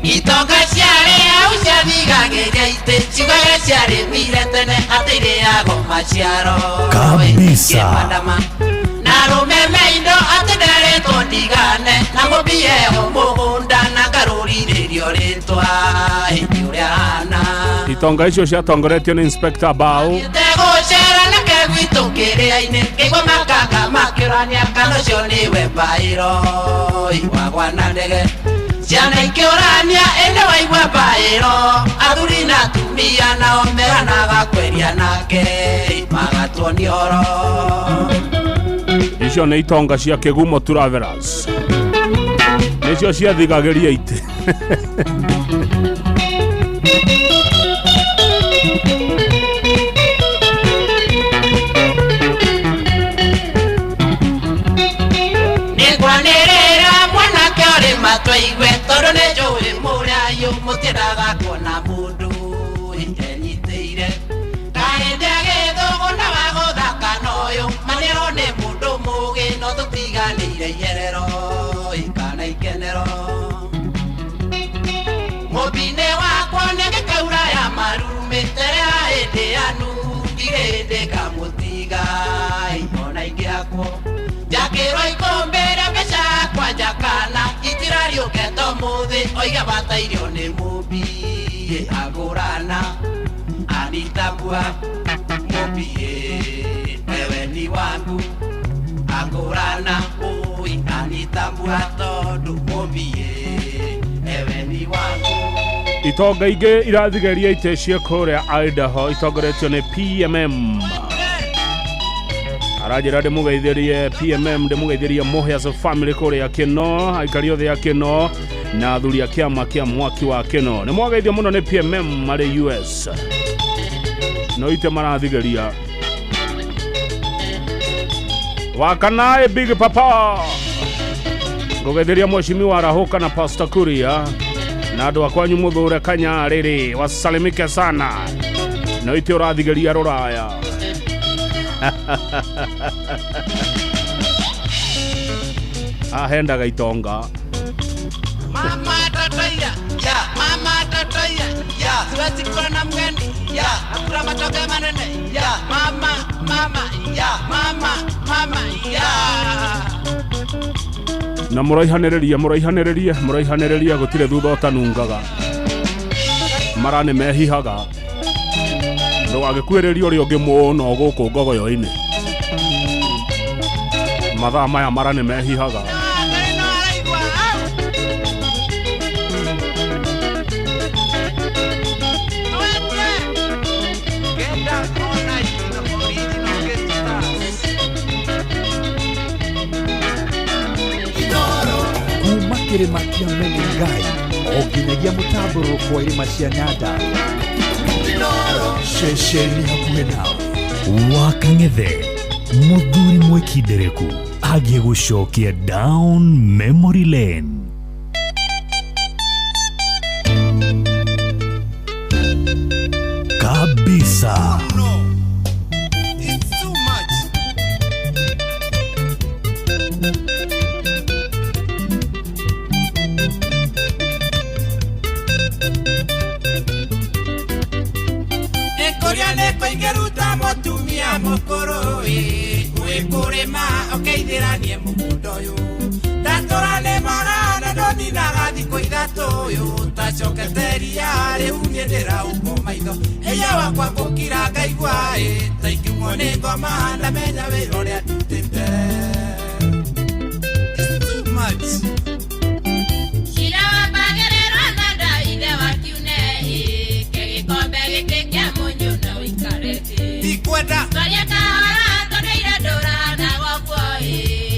Itonga ciarĩ hau ciathigagĩria itĩ ciugaga ciarĩmire tene atĩ irĩagwo maciaro. Kabisa. Na arũme me indo atĩ nderetwo ndigane na mũmbi eho mũgũnda na ngarũrithĩrio rĩtwa ĩndĩ ũrĩa ahana. Itonga icio ciatongoretio nĩ Inspector Bao. Tegũcera nake gwitũ kĩrĩa-inĩ ngĩigua makanga makĩũrania kana ũcio nĩwe mbaĩro wagwa na ndege. Ciana ikĩũrania ĩndĩ waigua mbaĩro athuri na atumia nao meranaga kweria nake magatuonia ũhoro. Icio nĩ itonga cia Kĩgumo Travelers. Nĩcio ciathigagĩria itĩ. Nĩngwanĩrĩra mwanake ũrĩ matwaigue tondũ nĩ njũĩ mũrayũ mũtiendaga kuona mũndũ enyitĩire. Kahĩndĩ agĩthũgũ na wa gũthaka na ũyũ manĩrwo nĩ mũndũ mũũgĩ no tũtiganĩire iherero kana ikenero. Mũmbi-inĩ wakwa nĩngĩkaura ya marurumĩ tere ya hĩndĩ ya Nuhu ndirĩ hĩndĩ ngamũtiga ona ingĩakwo. Njakĩrwo ikũmbĩ rĩa mbeca yakwa njakana itirariũke to mũthĩ oiga batairio nĩ mũmbi agũrana anitambua mũmbi ewe ni wangu agũrana ũi anitambua tondũ mũmbi ewe ni wangu. Itonga ingĩ irathigeria itĩ cia kũrĩa Idaho itongoretio nĩ PMM. Aranjĩra ndĩmũgeithĩrie PMM, ndĩmũgeithĩrie Mohias family kũrĩa Kĩno, aikari othe a Kĩno na athuri a kĩama kĩa mwaki wa Kĩno. Nĩ mwageithio mũno nĩ PMM marĩ US. No ite marathigeria. Wakanae Big Papa ngũgetheria mheshimiwa Arahũka na Pastor Kuria na andũ akwanyu mũthure kanyarĩrĩ wasalimike sana no ite ũrathigeria rũraya. Ahendaga itonga. Mama tatoya ya, mama tatoya ya, siwezi kuwa na mgeni ya, hakuna matoke manene ya, mama mama ya, mama mama ya. Na mũraihanĩrĩria mũraihanĩrĩria mũraihanĩrĩria gũtirĩ thutha ũtanungaga mara nĩ mehihaga ndũgagĩkuĩrĩria ũrĩa ũngĩ mũno gũkũ ngogoyo-inĩ mathaa maya mara nĩ mehihaga. Kuma kĩrĩma kĩa Menengai o nginyagia mũtambũrũko wa irĩma cia Nyandarua ceceni hakuhĩ nawe. Wakang'ethe mũthuri mwĩkindereku agiĩ gũcokia down memory lane. Kabisa. No, it's too much. Ĩkũria nĩ kũingĩruta mũtumia mũkũrũ ĩ, wĩkũrĩma ũkeithĩranie mũgũnda ũyũ ndatũra nĩ mara na ndoninaga thikũ ithatũ ũyũ tacokete ria rĩu niĩ ndĩraumwo maitho hinya wakwa gũkira ngaigua ĩ ta ingiumwo nĩ ngoma ndamenya wĩra ũrĩa ndutĩte. It's too much. Cira wambagĩrĩrwo na nda ithe wa kiune ĩ, ke gĩkombe gĩkĩ kĩa mũnyũ na ũikare thĩ. Ndikwenda. Twaria kahora tondũ ira ndũrahanaga ũguo ĩ,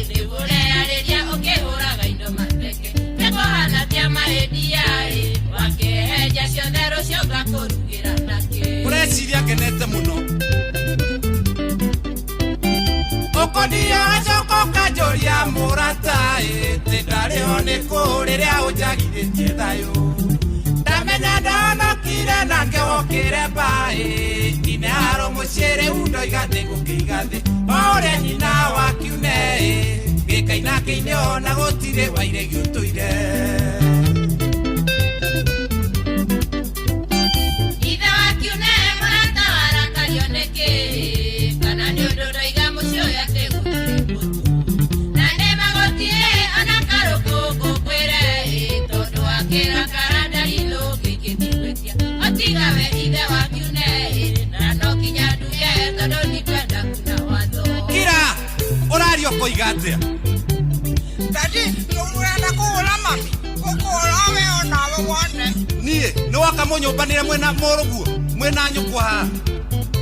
nĩguo ũreyarĩria ũkĩhũraga indo mateke. Nĩkũhana tia mahĩndia ĩ, wakĩhenja ciothe rũciũ ngakũrugĩra nakĩ. Ũreciria ngenete mũno ũkũndia gacoka ũkanjũria mũrata ĩ, tĩ ndarĩho nĩ kũ rĩrĩa ũnjagithĩtie thayũ ndamenya ndahonokire nake wokĩre mbaĩ nyine haro mũciĩ rĩu ndoiga nĩngũkĩiga thĩ o ũrĩa nyina wa kiune ĩ gĩkaina kĩine ona gũtirĩ wairegi ũtũire. Ithe wa kiune mũrata warakario nĩkĩ kana nĩ ũndũ ndoiga mũciĩ ũyũ atĩ gũtirĩ mũtu na nĩma gũtirĩ ona karũkũngũ ngwĩre ĩ tondũ wakĩrakara ndarinũ ngĩngĩthiĩ gwĩtia otiga we ithe wa kiune ĩ na no nginya nduge tondũ ndikwenda kuna watho. Kira ũraria ũkoiga atĩa? Dadi, ũrenda kũhũra mami? Ngũkũhũra we onawe wone. Niĩ nĩ woka mũnyũmbanĩre mwĩna mũrũguo mwĩna nyũkwa haha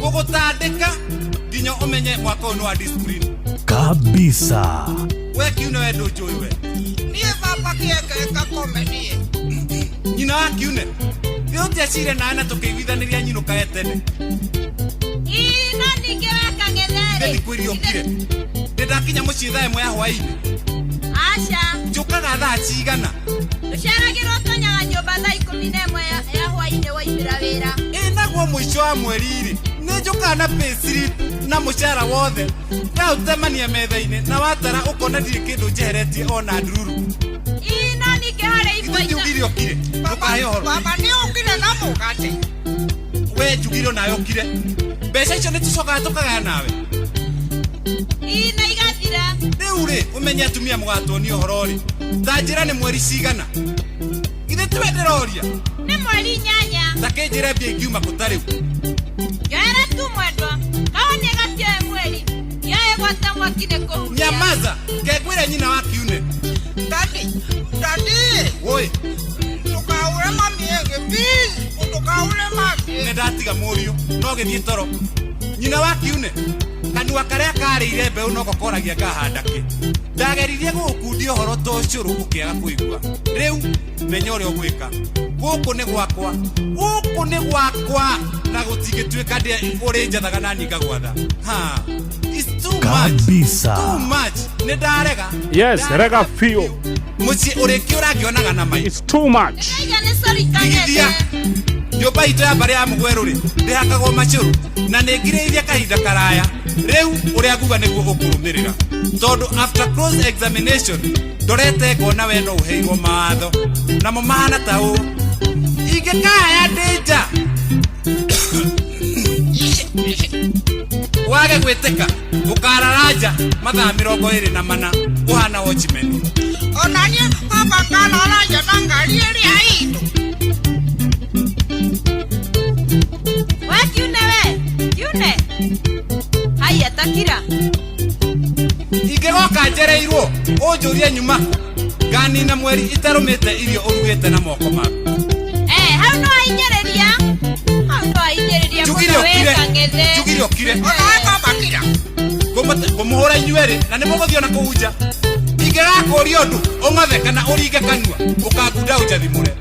ngũgũtandĩka nginya ũmenye mwaka ũyũ nĩ wa discipline. Kabisa. We kiune we ndũnjũĩ we. Niĩ baba kĩeke ngakome niĩ. Nyina wa kiune githĩ ũtiacire nawe na tũkĩiguithanĩria nyinũkage tene. Ĩ no ningĩ wakang'ethe rĩ. Ndikwĩrire ũkire ndĩ ndakinya mũciĩ thaa 1 ya hwaĩ-inĩ. Aca. Njũkaga thaa cigana? Ũceragĩrwo ũtonyaga nyũmba thaa 11 ya hwaĩ-inĩ waumĩra wĩra. Ĩ naguo mũico wa mweri-rĩ nĩ njũkaga na payslip na mũcara wothe ngaũtemania metha-inĩ na watara ũkona ndirĩ kĩndũ njeheretie ona ndururu. Ĩ no ningĩ harĩ Githĩ ndiugire ũkire ndũkahe ũhoro. Baba nĩ ũkire na mũgate. We njugire onawe ũkire mbeca icio nĩ tũcokaga tũkagaya nawe. Ĩ na igathira. Rĩu rĩ ũmenye atumia mũgatuonia ũhoro rĩ ta njĩra nĩ mweri cigana githĩ tiwe ndĩroria? Nĩ mweri 8. Ta kĩnjĩre mbia ingiuma kũ ta rĩu. Njoera tu mwendwa kawa nĩ gatioe mweri yoe gwata mwaki nĩ kũhuria. Nyamaza ngengwĩre nyina wa kiune. Dadi, dadi. Woi. Ndũkahure mami ĩngĩ please, ndũkahure mami. Nĩ ndatiga mũriũ no gĩthiĩ toro. Nyina wa kiune kanua karĩa karĩire mbeũ noko koragia ngahanda kĩ. Ndageririe gũgũkundia ũhoro ta ũcũrũ ũkĩaga kũigua. Rĩu menya ũrĩa ũgwĩka. Gũkũ nĩ gwakwa, gũkũ nĩ gwakwa na gũtingĩtuĩka ũrĩ njathaga na niĩ ngagwatha. Ha, it's too Kabisa. Too much. Nĩ ndarega. Yes, rega biũ. Mũciĩ ũrĩkĩ ũrakĩonaga na maitho. It's too much. Igithia. Nyũmba itũ ya mbarĩ ya mũgwerũ rĩ, ndĩhakagwo macũrũ na nĩ ngirĩrĩirie kahinda karaya. Rĩu ũrĩa nguga nĩguo ũkũrũmĩrĩra. Tondũ after close examination ndorete ngona we no ũheirwo mawatho namo mahana ta ũũ. Ingĩkaya ndĩ nja wage gwĩtĩka ũkarara nja mathaa 24 ũhana watchman. Ona niĩ baba ngarara nja na ngari ĩrĩa itũ. We kiune we, kiune. Haya takira. Ingĩgoka njereirwo ũnjũrie nyuma nganina mweri itarũmĩte irio ũrugĩte na moko maku. Hau no ainyĩrĩria. Hau no ainyĩrĩria mũno wĩ kang'ethe. Njugire ũkire. Onawe baba kira. Ngũmũhũra inyuerĩ na nĩ mũgũthiĩ ona kũu nja. Ingĩgakũria ũndũ ũng'othe kana ũringe kanua ũkangunda ũnjathimũre.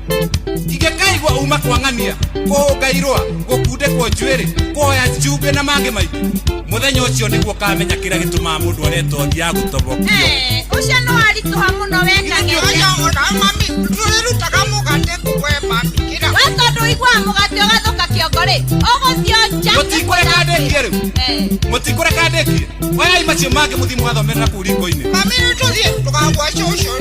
Ingĩkaigua uma kwang'ania kũhũnga irũa gũkundĩkwo njuĩrĩ kũhoya cumbĩ na mangĩ maingĩ mũthenya ũcio nĩguo ũkamenya kĩrĩa gĩtũmaga mũndũ aretwo ya gũtobokio. Ũcio no aritũha mũno we kang'ethe. Onawe mami tũrĩrutaga mũgate kũ we mami kira. We tondũ ũiguaga mũgate ũgathũka kĩongo rĩ, ũgũthiĩ nja. Mũtikũreka ndĩkie rĩu. Mũtikũreka ndĩkie. Oyai macio mangĩ mũthiĩ mũgathomerera kũu riko-inĩ. Mami rĩu tũthiĩ tũkagũa cũcũ.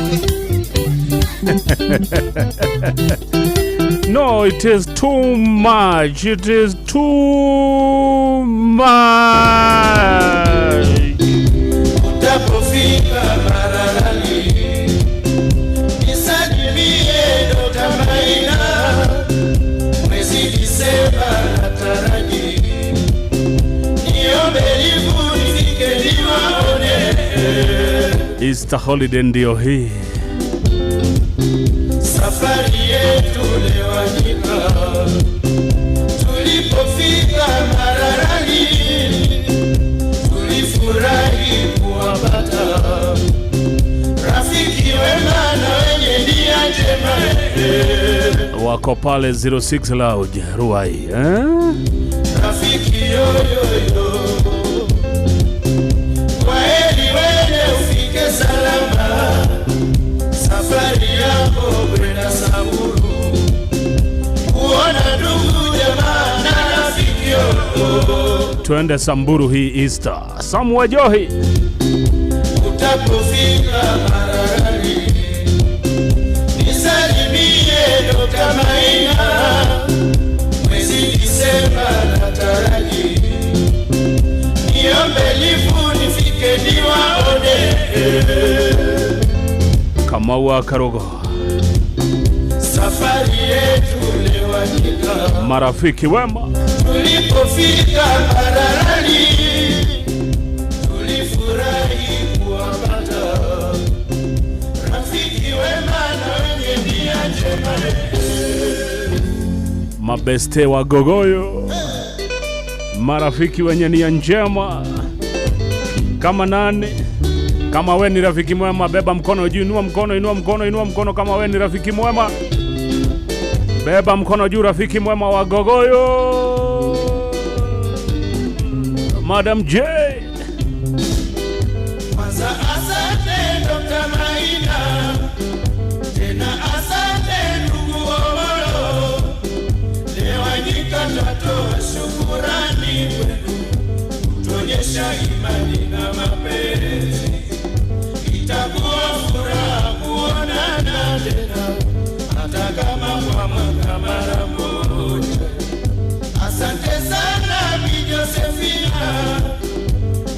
No, it is too much. It is too much. Utapofika Maralani, nisalimie Dr. Maina, mwezi Disemba nataraji, niombe livu nifike niwaone. Easter holiday ndio hii. Safari yetu lewanyika, tulipofika Maralani, tulifurahi kuwapata rafiki wema na wenye nia njema. Wako pale 06 Lounge Ruai, Rafiki yoyoyo, kwaheri wene ufike salama. Safari yako kwenda Samburu, kuona ndugu jamaa na rafiki yako. Twende Samburu hii Easter. Samuel Johi. Utapofika Maralani, nisalimie Dr. Maina, mwezi Disemba nataraji, niombe lifu nifike niwaone. Kamau Karogo. Safari yetu lewanyika, marafiki wema. Tulipofika Maralani, tulifurahi kuwapata rafiki wema na wenye nia njema. Mabeste wa Gogoyo, marafiki wenye nia njema. Kama nani? Kama we ni rafiki mwema, beba mkono juu, inua mkono, inua mkono, inua mkono. Kama we ni rafiki mwema, beba mkono juu, rafiki mwema wa Gogoyo. Madam J. Kwanza asante Dr. Maina, tena asante ndugu Omolo, lewanyika twatoa shukurani kwenu, kutuonyesha imani na mapenzi. Itakuwa furaha kuonana tena, hata kama kwa mwaka mara moja. Asante sana Bi Josephina,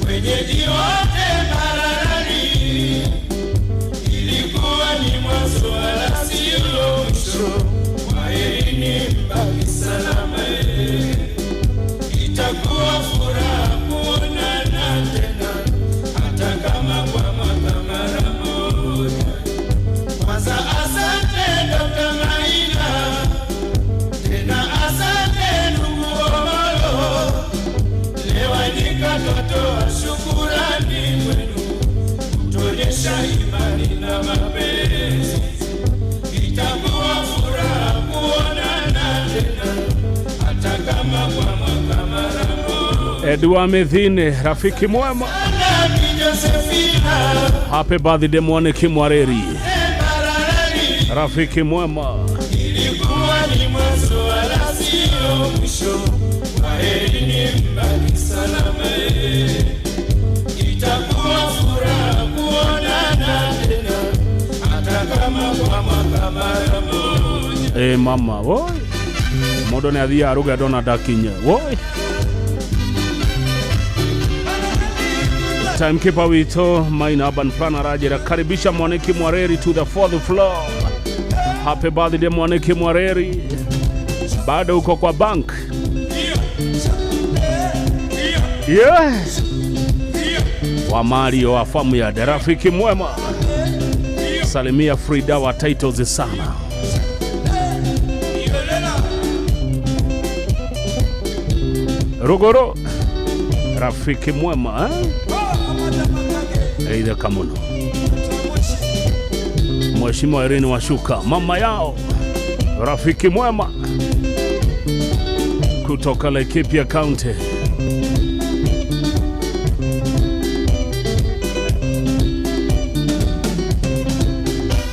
wenyeji wote Maralani, ilikuwa ni mwanzo wala sio mwisho. Kwaherini mbaki salama, itakuwa furaha kuonana tena, hata kama kwa mwaka mara moja. Kwanza asante Dr. Maina, tena asante ndugu Omolo, lewanyika twatoa shukurani kwenu, kutuonyesha imani na mapenzi. Itakuwa furaha kuonana tena, hata kama kwa mwaka mara moja. Edwa Methine, rafiki mwema. Happy birthday Mwaniki Mwareri, rafiki mwema. Ilikuwa ni mwanzo wala sio mwisho. Kwaherini mbaki salama. Itakuwa furaha kuonana tena hata kama kwa mwaka mara moja. Mama woi, mundu ni athiaga rugendo na ndakinye woi. Timekeeper wito Maina Urban Planner arajira karibisha Mwaniki Mwareri to the fourth floor. Happy birthday Mwaniki Mwareri, bado uko kwa bank. Yes. Wa Mario wa famu ya rafiki mwema, salimia Frida wa titles sana. Rugoro rafiki mwema eh? Eidha kamuno Mheshimiwa Irene Washuka, mama yao, rafiki mwema kutoka Laikipia County.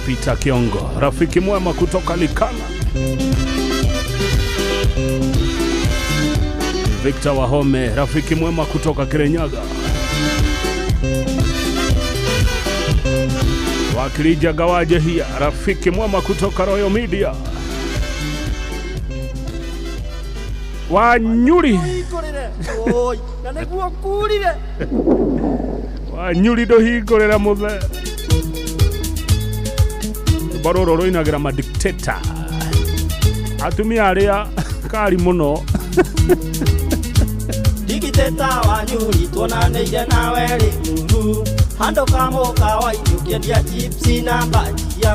Peter Kiongo, rafiki mwema kutoka Likana. Victor Wahome, rafiki mwema kutoka Kirinyaga. Wakilija Gawaje hia, rafiki mwema kutoka Royal Media. Wanyuri Wanyuri ndohingũrĩra mũthe rwĩmbo rũrũ rũinagĩra madikteta atumia arĩa kari mũno. Digiteta Wanyuri tuonanĩire nawe rĩ hando kamũkawa-inĩ ũkĩendia chipsi na bajia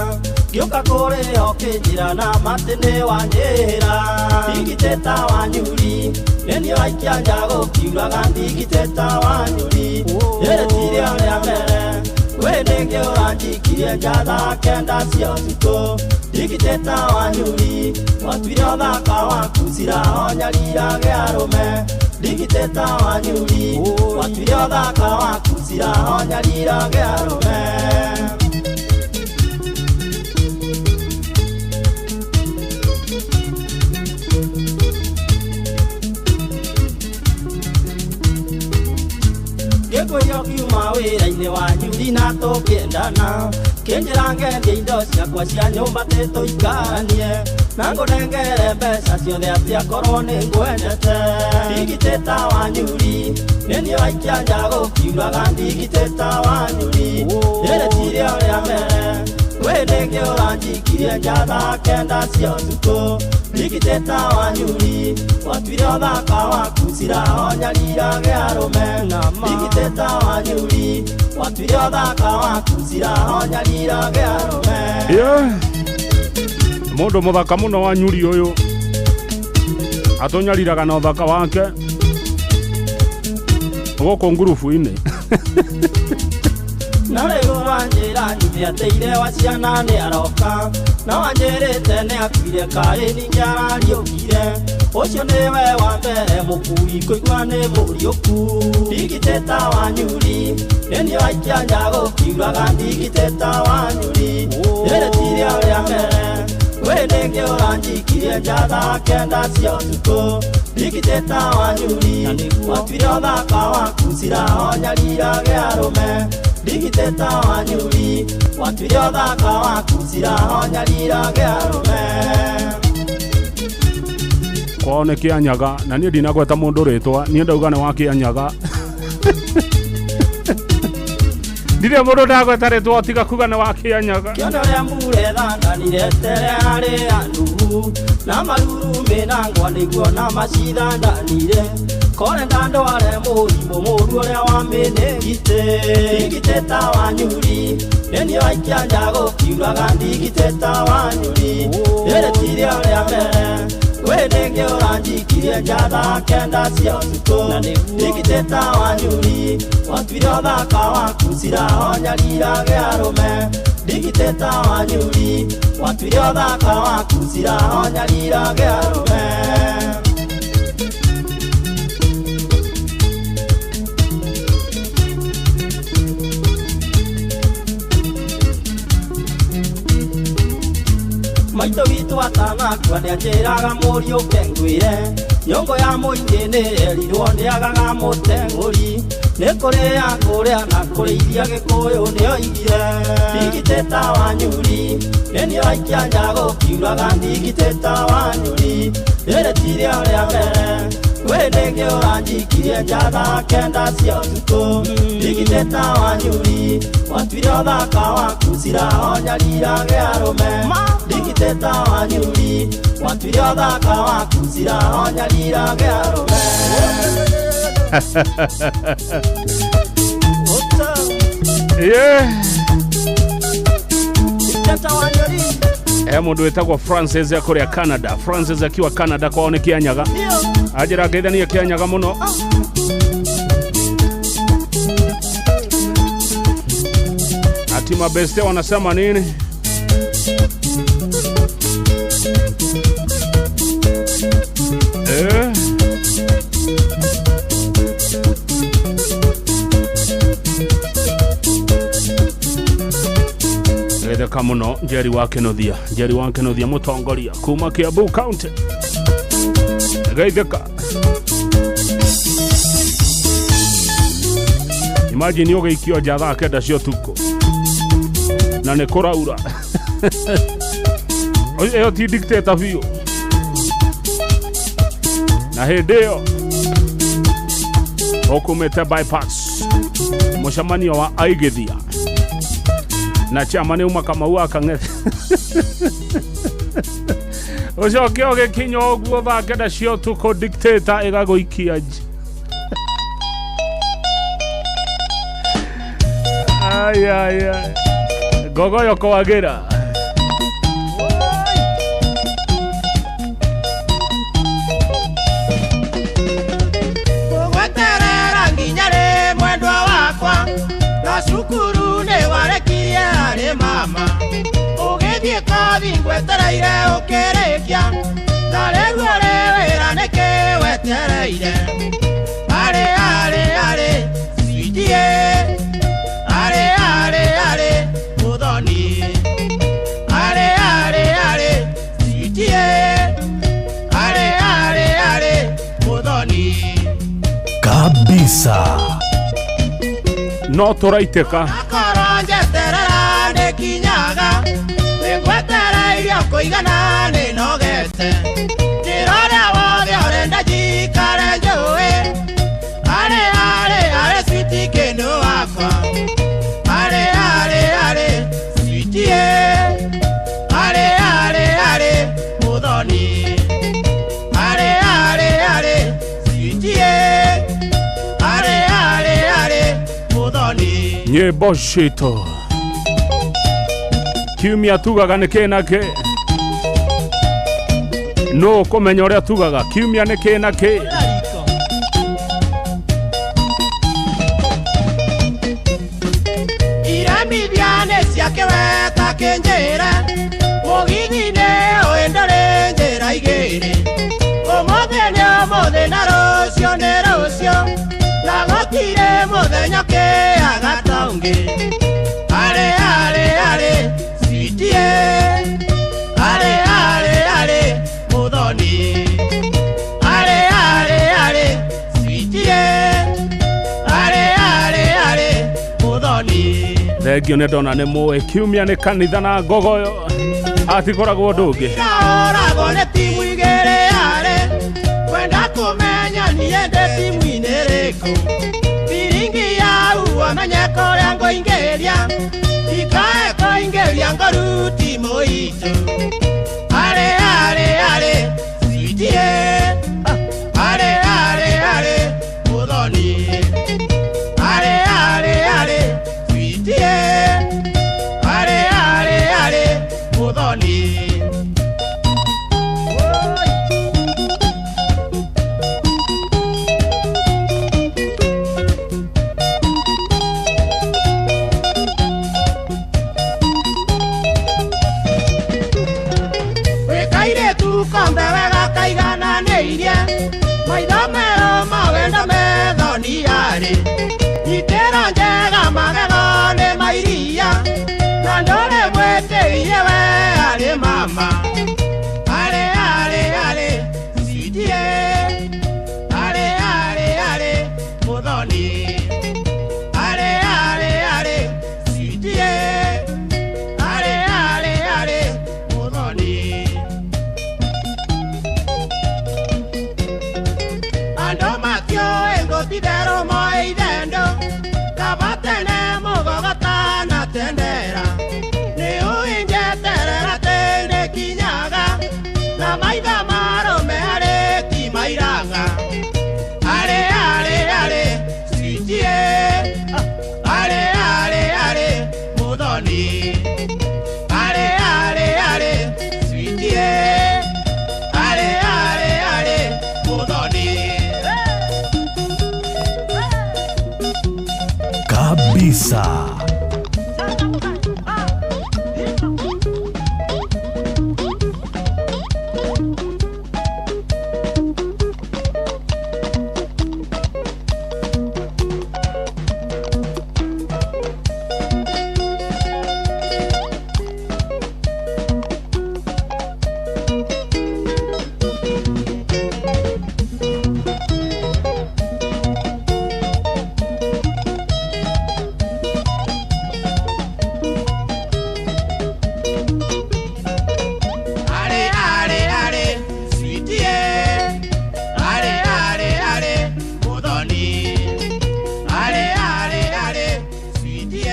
ngĩũka kũrĩa ũkĩnjĩra na matĩ nĩ wanyĩra. Digiteta Wanyuri nĩ niĩ waikia nja gũkiuraga. Digiteta Wanyuri rĩrĩ ti rĩo rĩa mbere wĩ nĩngĩ ũranjikirie nja thaa kenda cia ũtukũ. Digiteta Wanyuri watuire ũthaka waku ciraho nyarirage arũme. Digiteta Wanyuri watuire ũthaka waku ciraho nyarirage arũme. Ngĩkwĩra ũkiuma wĩra-inĩ Wanyuri na tũkĩendana kĩnjĩra ngendie indo ciakwa cia nyũmba tĩtũikanie na ngũnengere mbeca ciothe atĩ akorwo nĩ ngwendete. Digiteta Wanyuri nĩ niĩ waikia nja gũkiuraga. Digiteta Wanyuri rĩrĩ ti rĩo rĩa mbere wĩ nĩngĩ ũranjikirie nja thaa kenda cia ũtukũ. Digiteta Wanyuri watuire ũthaka waku ciraho nyarirage arũme. Digiteta Wanyuri watuire ũthaka waku ciraho nyarirage arũme. Mũndũ mũthaka mũno Wanyuri ũyũ atũnyariraga na ũthaka wake gũkũ ngurubu-inĩ. Na rĩu wanjĩra nyume ateire wa ciana nĩ aroka na wanjĩrĩte nĩ akuire kaĩ ningĩ arariũkire ũcio nĩwe wa mbere mũkui kũigua nĩ mũriũku. Digiteta Wanyuri nĩ niĩ waikia nja gũkiuraga. Digiteta Wanyuri rĩrĩ ti rĩo rĩa mbere wĩ nĩngĩ ũranjikirie nja thaa kenda cia ũtukũ. Digiteta Wanyuri watuire ũthaka waku ciraho nyarirage arũme. Digiteta Wanyuri watuire ũthaka waku ciraho nyarirage arũme. Kwao nĩ Kĩanyaga na niĩ ndinagweta mũndũ rĩtwa, niĩ ndauga nĩ wa Kĩanyaga. Ndirĩ mũndũ ndagweta rĩtwa tiga kuga nĩ wa Kĩanyaga. Kĩondo rĩa mbure thandanire tere harĩ Anuhu na marurumĩ na ngwa nĩguo na macithandanire kore ndandware mũrimũ mũru ũrĩa wa mĩnĩngitĩ. Digiteta Wanyuri nĩ niĩ waikia nja gũkiuraga. Digiteta Wanyuri rĩrĩ ti rĩo rĩa mbere wĩ nĩngĩ ũranjikirie nja thaa kenda cia ũtukũ. Digiteta Wanyuri watuire ũthaka waku ciraho nyarirage arũme. Digiteta Wanyuri watuire ũthaka waku ciraho nyarirage arũme. Maitũ atanakua nĩanjĩraga mũriũ kengwĩre nyũngũ ya mũingĩ nĩyerirwo nĩagaga mũteng'ũri nĩ kũrĩa kũrĩa na kũrĩithia gĩkũyũ nĩoigire ndigitĩta wanyuri nĩ ũraikia nja gũkiuraga ndigitĩta wanyuri rĩrĩ ti rĩo rĩa mbere kwĩ ndĩngĩ ũranjikirie nja thaa kenda cia ũtukũ ndigitĩta wanyuri watuire ũthaka waku cira onyarirage arũme ndigitĩta wanyuri watuire ũthaka waku cira onyarirage arũme. Yeah. Mundu wetagwo Francis ya Canada. Francis akiwa Canada kwao ni Kianyaga. Ajira ngeithania Kianyaga muno. Ati mabeste wanasema nini? Kamuno Jerry wa Kenothia, Jerry wa Kenothia mutongoria kuma Kiambu County. Geitheka. Imagine ũgĩikio nja thaa kenda cia ũtukũ na nĩ kũraura. Ĩyo ti dictator biũ. Na hĩndĩ ĩyo ũkumĩte bypass mũcemanio wa aigithia na chama nĩ uma Kamau wa Kang'ethe. Ũcoke ũgĩkinya ũguo thaa kenda cia ũtukũ dictator ĩgagũikia nja. Ai ai ai. Gogoyo kwagĩra. Gũgweterera nginya rĩ mwendwa wakwa na cukuru nĩ warekirie harĩ mama ũgĩthiĩ kothi ngwetereire ũkĩrĩkia na rĩu ũrĩ wĩra nĩkĩ wetereire arĩ arĩ arĩ sweetie arĩ arĩ arĩ mũthoni arĩ arĩ arĩ sweetie arĩ arĩ arĩ mũthoni kabisa. No tũraitĩka akorwo njeterera ndĩkinyaga nĩngwetereirio kũigana nĩnogete njĩra ũrĩa wothe ũrenda njikare njũĩ arĩ arĩ arĩ switi kĩndũ wakwa arĩ arĩ arĩ switie arĩ arĩ arĩ mũthoni arĩ arĩ arĩ switie arĩ arĩ arĩ mũthoni. Nyĩmbo citũ kiumia tugaga nĩ kĩ na kĩ no kũmenya ũrĩa tugaga kiumia nĩ kĩ na kĩ. Iramithia nĩ ciake weta kĩnjĩra mũgithi-inĩ ũyũ ndũrĩ njĩra igĩrĩ ũmũthĩ nĩ ũmũthĩ na rũciũ nĩ rũciũ na gũtirĩ mũthenya ũkĩaga ta ũngĩ arĩ arĩ arĩ sweetie arĩ arĩ arĩ mũthoni arĩ arĩ arĩ sweetie arĩ arĩ arĩ mũthoni. Thengio nĩ ndona nĩ mũĩ kiumia nĩ kanitha na ngogoyo atikoragwo ũndũ ũngĩ. Ndahũragwo nĩ timu igĩrĩ arĩ kwenda kũmenya niĩ ndĩ timu-inĩ ĩrĩkũ biringi yau amenye kũrĩa ngũingĩria ikae kũingĩria ngoru timu itũ arĩ arĩ arĩ sweetie arĩ arĩ arĩ mũthoni arĩ arĩ arĩ sweetie arĩ arĩ arĩ mũthoni. Kombe wega kaigananĩire Kabisa. Are are are sweetie are are are muthoni are are are sweetie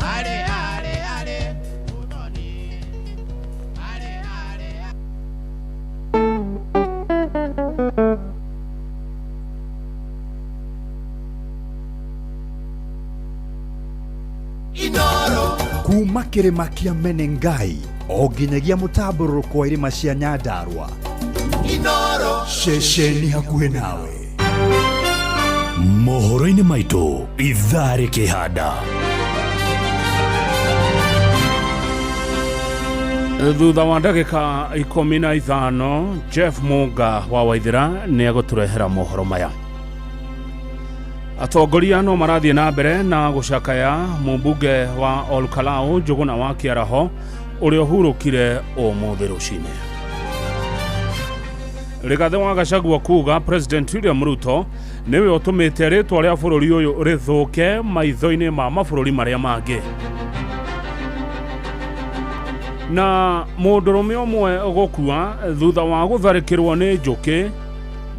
are are are muthoni are are. Kuma kĩrĩma kĩa Menengai o nginyagia mũtambũrũrũko wa irĩma cia Nyandarua. Inoro ceceni hakuhĩ nawe. Mohoro-inĩ maitũ ithaa rĩkĩhanda. Thutha wa ndagĩka 15 Jeff Munga wa Waithĩra nĩ egũtũrehera mohoro maya. Atongoria no marathiĩ na mbere na gũcakaya mũmbunge wa Olkalau Njũgũna wa Kĩaraho ũrĩa ũhurũkire ũmũthĩ rũcinĩ. Rigathĩ wa Gachagua kuga President William Ruto nĩwe ũtũmĩte rĩtwa rĩa bũrũri ũyũ rĩthũke maitho-inĩ ma mabũrũri marĩa mangĩ. Na mũndũrũme ũmwe gũkua thutha wa gũtharĩkĩrwo nĩ njũkĩ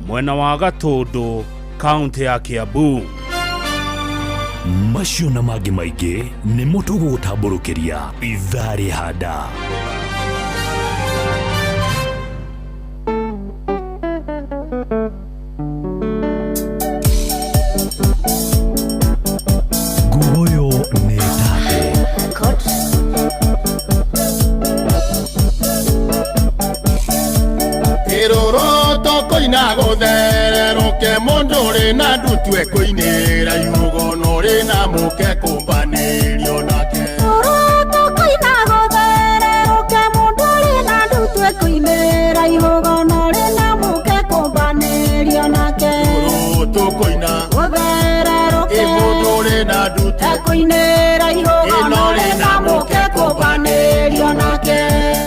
mwena wa Gatũndũ kaunti ya Kiambu. Macio na mangĩ maingĩ nĩmo tũgũgũtambũrũkĩria ithaa rĩhanda. Nguoyo nĩ tate. Iroro tokoina gũthererũke mũndũ ũrĩ na ndutue kũinĩra ihugo no rĩ na mũke kũmbanĩrio nake. Tokoina gũthererũke mũndũ ũrĩ na ndutue kũinĩra ihugo no rĩ na mũke kũmbanĩrio nake. Tũkoina gũthererũke mũndũ ũrĩ na ndutue kũinĩra ihugo no rĩ na mũke kũmbanĩrio nake.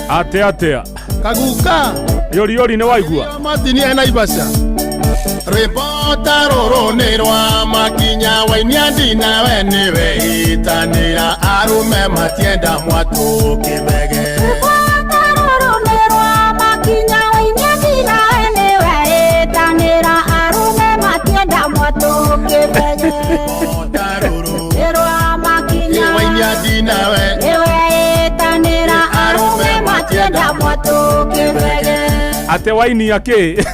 Atĩa atĩa Kaguka yori yori nĩ waigua Martin e Naivasha rwĩmbo ta rũrũ nĩ rwa makinya wainia ndinawe nĩwe itanĩra arũme matienda mwatũ kĩbege. Rwĩmbo ta rũrũ nĩ rwa makinya wainia ndinawe nĩwe itanĩra arũme matienda mwatũ kĩbege. Nĩ rwa makinya wainia ndinawe nĩwe itanĩra arũme matienda mwatũ kĩbege. Ate wainia kĩ?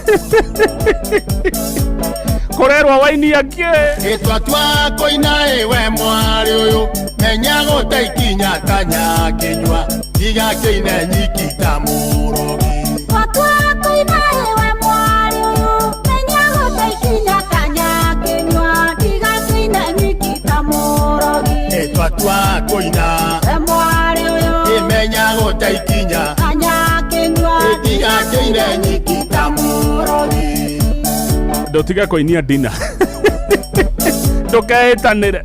Kũrerwo wainia kĩ? Ĩtwatua kũina ĩwe mwarĩ ũyũ menya gũte ikinya kanya kĩnyua tiga kĩine nyiki ta mũrogi. Twatua kũina ĩwe mwarĩ ũyũ menya gũte ikinya kanya kĩnyua tiga kĩine nyiki ta mũrogi. Ĩtwatua kũina we mwarĩ ũyũ ĩmenya gũte ikinya kanya kĩnyua tiga kĩine nyiki ta mũrogi. Ndũtige kũinia ndina. Ndũkeĩtanĩre.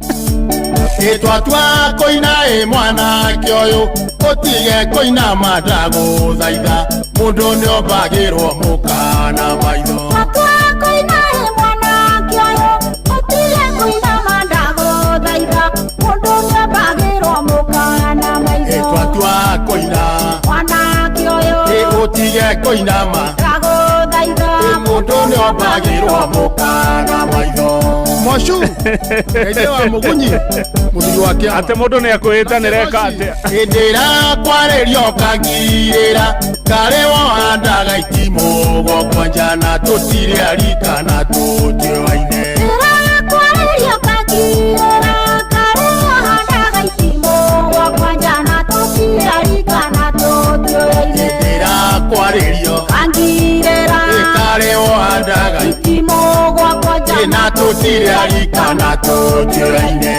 Ĩtwatua kũina ĩ mwanake ũyũ ũtige kũina mandagũthaitha mũndũ nĩombagĩrwo mũkana maitho. Twatua kũina ĩ mwanake ũyũ ũtige kũina mandagũthaitha mũndũ nĩombagĩrwo mũkana maitho. Ĩtwatua kũina mwanake ũyũ ũtige kũina ndagũthaitha mũndũ nĩombagĩrwo mũkana maitho. Moshu Ĩndĩ wa Mũgunyi mũthuri wa kĩama Ate mũndũ nĩekwĩĩtanĩra eka atĩa? Hĩndĩ ĩrĩa kwarĩrio kangirĩra karĩ wohandaga itimũ gwakwa na tũtirĩ arika na tũtiũaine. Ĩrĩa kwarĩrio kangirĩra karĩ wohandaga itimũ gwakwa na tũtirĩ arika na tũtiũaine. Hĩndĩ ĩrĩa kwarĩrio kangirĩra karĩ wohandaga itimũ gwakwa na tũtirĩ Gũtirĩ arikana tũtiũraine.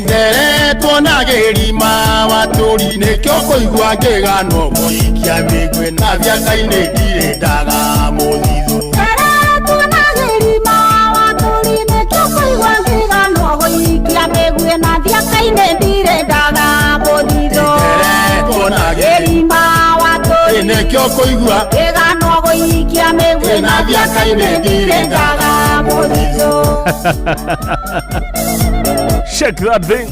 Nderetwo na gĩrima watũri nĩkĩo kũigua ngĩganwo gũikia mĩguĩ na thiaka-inĩ ndirĩ ndaga mũthithũ. Nderetwo na gĩrima watũri nĩkĩo kũigua ngĩganwo gũikia mĩguĩ na thiaka-inĩ ndirĩ ndaga mũthithũ. Nderetwo na gĩrima watũri nĩkĩo kũigua ngĩganwo gũikia mĩguĩ na thiaka-inĩ ndirĩ ndaga mũthithũ. Shake that thing.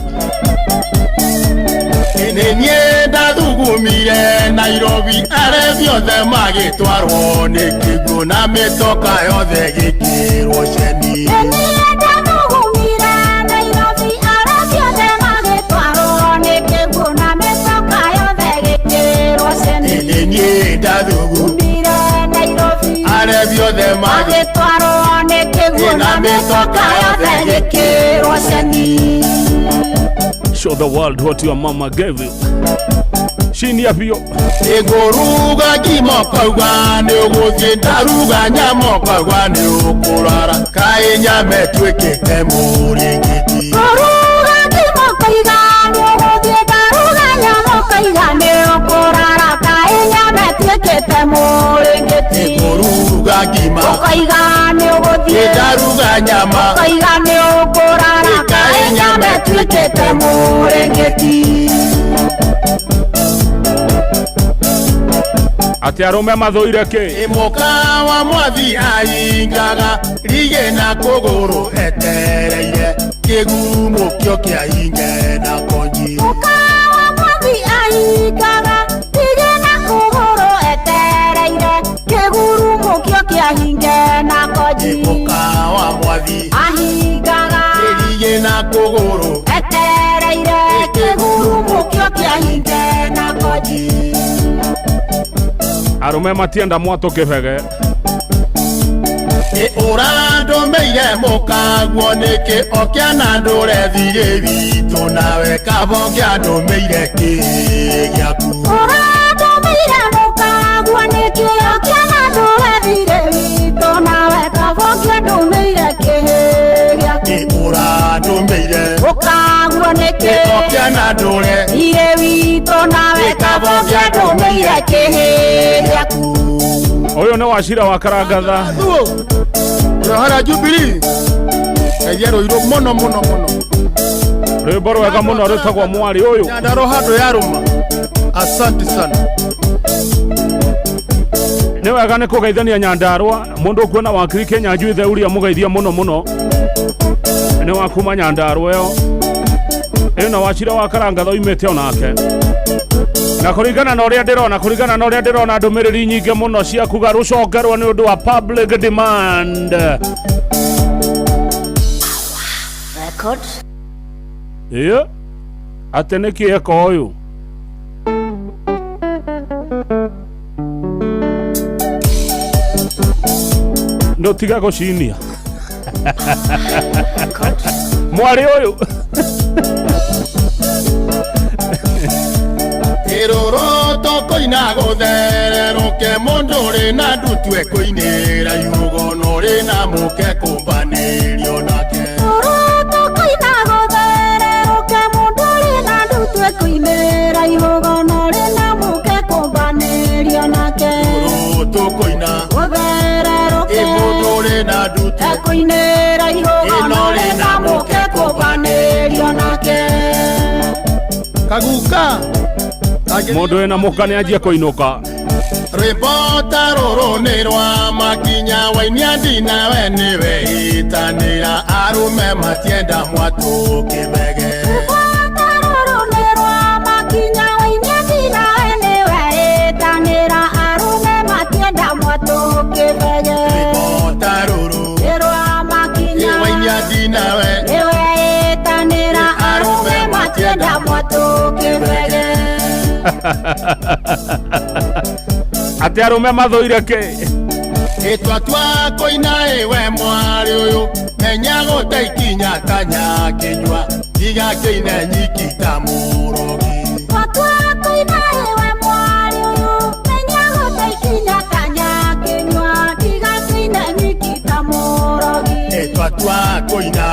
Nĩ niĩ ndathugumire Nairobi arebi othe magĩtwarwo nĩ kĩguũ na mĩtoka yothe gĩkĩrwo ceni. Nĩ niĩ ndathugumire Nairobi arebi othe magĩtwarwo nĩ kĩguũ na mĩtoka yothe gĩkĩrwo ceni. Nĩ niĩ ndathugumire Nairobi arebi othe magĩtwarwo nĩ kĩguũ na mĩtoka yothe gĩkĩrwo ceni. Show the world what your mama gave you. Chini pio. Ĩngũruga ngima ũkauga nĩ ũgũthiĩ, ndaruga nyama ũkauga nĩ ũkũrara, kaĩ nyama ĩtuĩkĩte mũrĩngĩti. Ngũruga ngima ũkauga nĩ ũgũthiĩ, ndaruga nyama ũkauga nĩ ũkũrara, kaĩ nyama ĩtuĩkĩte mũrĩngĩti. Ĩngũruga ngima ũkauga nĩ ũgũthiĩ, ndaruga nyama ũkauga nĩ ũkũrara, kaĩ nyama ĩtuĩkĩte mũrĩngĩti. Atĩ arũme mathũire kĩ? Mũka wa mwathi aingaga rigĩ na kũgũrũ etereire kĩgumo kĩo kĩa inge na konji. Mũka wa mwathi aingaga rigĩ na kũgũrũ etereire kĩgurumo kĩo kĩa hinge na konji. Mũka wa mwathi ahingaga rigĩ na kũgũrũ etereire kĩgurumo kĩo kĩa hinge na konji. Arũme matienda mwatũ kĩbege. Ĩ ũrandũmĩire mũkaguo nĩkĩ okĩana ndũre thirĩ witũ nawe kaba ũngĩandũmĩire kĩ gĩaku. Ũrandũmĩire mũkaguo nĩkĩ okĩana ndũre thirĩ witũ nawe kaba ũngĩandũmĩire kĩ gĩaku. Ĩ ũrandũmĩire mũkaguo nĩkĩ okĩana ndũre thirĩ witũ nawe kaba ũngĩandũmĩire kĩ gĩaku. Ũyũ nĩ Wachira wa Karangatha. Ũrahara Jubilee. Ngeithia Rũirũ mũno mũno mũno. Rwĩmbo rwega mũno rwĩtagwo Mwarĩ ũyũ. Nyandarũa handũ yarũma. Asante sana. Nĩ wega nĩ kũgeithania Nyandarũa mũndũ ũkuona wakiri Kenya Njui Theuria mũgeithia mũno mũno. Nĩ wa kuma Nyandarũa ĩyo. Ĩno Wachira wa Karangatha oimĩte onake. Na kũringana na ũrĩa ndĩrona, kũringana na ũrĩa ndĩrona ndũmĩrĩri nyingĩ mũno cia kuga rũcokerwo nĩ ũndũ wa public demand. Record. Ĩĩ, atĩ nĩkĩ eka ũyũ? Ndũtiga gũcinia. Mwarĩ ũyũ. Ĩrũrũ tũkũina gũthererũke mũndũ ũrĩ na ndutu ekũinĩra ihugo na ũrĩ na mũke kũmbanĩrio nake. Rũrũ tũkũina gũthererũke mũndũ ũrĩ na ndutu ekũinĩra ihugo na ũrĩ na mũke kũmbanĩrio nake. Rũrũ tũkũina gũthererũke mũndũ ũrĩ na ndutu ekũinĩra ihugo na ũrĩ na mũke kũmbanĩrio nake. Kaguka Mũndũ wĩna mũka nĩ anjie kũinũka. Rwĩmbo ta rũrũ nĩ rwa makinya wainia ndinawe nĩwe itanĩra arũme matienda mwatũ kĩbege. Rwĩmbo ta rũrũ nĩ rwa makinya wainia ndinawe nĩwe itanĩra arũme matienda mwatũ kĩbege. Rwĩmbo ta rũrũ nĩ rwa makinya wainia ndinawe nĩwe itanĩra arũme matienda mwatũ kĩbege. Atĩ arũme mathũire kĩ? Ĩtwatua kũina ĩwe mwarĩ ũyũ menya gũtaikinya ta nyakĩnyua tiga kĩine nyiki ta mũrogi. Twatua kũina ĩwe mwarĩ ũyũ menya gũtaikinya Twatua kũina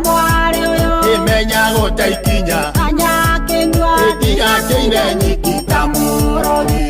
Mwarĩ ũyũ Imenya gũtaikinya Kanyakĩnyua Ĩtigakĩine nyiki ta mũrogi.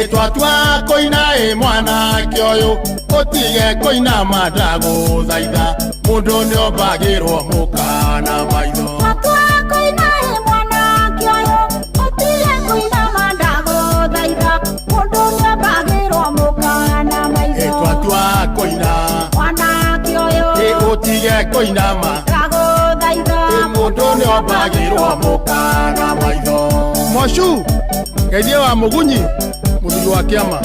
Ĩtwatua kũina ĩ mwanake ũyũ ũtige kũina mandagũthaitha mũndũ nĩombagĩrwo mũkana maitho. Twatua kũina ĩ mwanake ũyũ ũtige kũina mandagũthaitha mũndũ nĩombagĩrwo mũkana maitho. Ĩtwatua kũina mwanake ũyũ ĩ ũtige kũinama ndagũthaitha ĩ mũndũ nĩombagĩrwo mũkana maitho. Mocu geithie wa mũgunyi mũthuri wa kĩama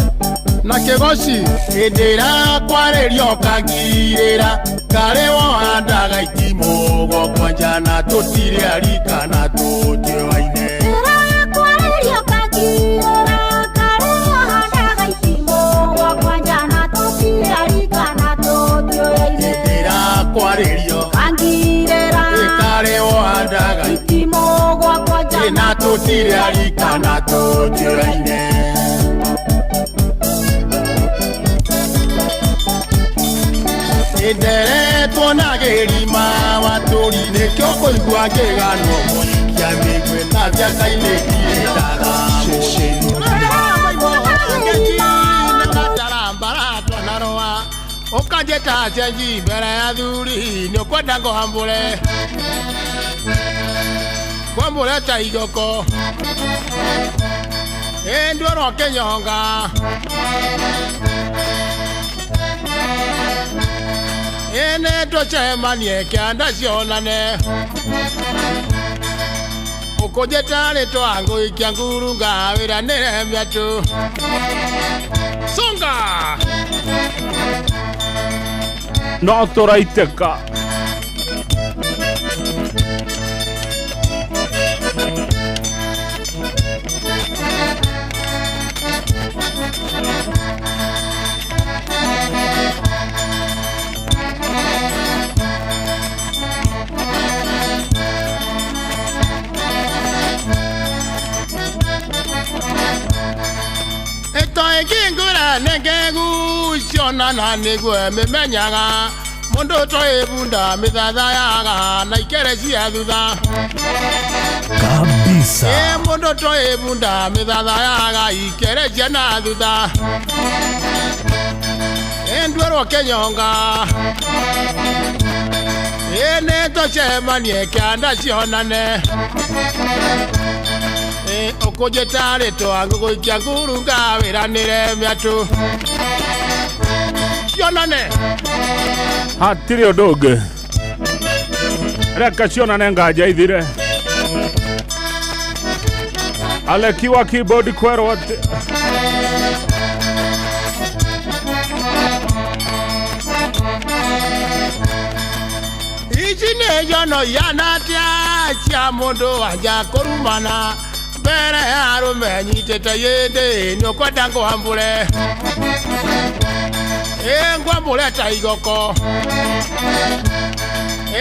na kĩgoci hĩndĩ ĩrĩa kwarĩrio kangirĩra karĩ wohandaga itimũ gwakwa na tũtirĩ arika na tũtiũaine. Ĩrĩa kwarĩrio kangirĩra karĩ wohandaga itimũ gwakwa na tũtirĩ arika na tũtiũaine. Hĩndĩ ĩrĩa kwarĩrio kangirĩra karĩ wohandaga itimũ gwakwa na tũtirĩ arika na tũtiũaine. Nderetwo na gĩrima watũri nĩkĩo kũigua ngĩganwo mũikia mĩgwe na thiaka-inĩ ndirĩ ndathamũtarambara ũkanjĩta cenji mbere ya thuri nĩũkwenda ngũhambũre ngwambũre ta igoko ĩ ndwĩrwo kĩnyonga ene tũcemanie kĩanda cionane ũkũnjĩta rĩtwa ngũikia nguru ngawĩra nĩre mĩatũ songa no tũraitĩka. Ĩkĩngũra nengegu cionana nĩguo mĩmenyaga mũndũ toĩ bunda mĩthathayaga na ikere cia thutha kabisa. Ĩ mũndũ toĩ bunda mĩthathayaga ikere cia na thutha ĩ ndwĩrwo kĩnyonga ĩ nĩtũcemanie kĩanda cionane ũkũnjĩta rĩtwa ngũgũikia nguru ngawĩra nĩre mĩatũ cionane hatirĩ ũndũ ũngĩ reke cionane nganja ithire alekiwa keyboard kwerwo atĩ ici nĩ njono ihana atĩa cia mũndũ wanja kũrumana mbere ya arũme nyitĩte yĩndĩ nĩũkwenda ngũhambũre ĩ ngwambũre ta igoko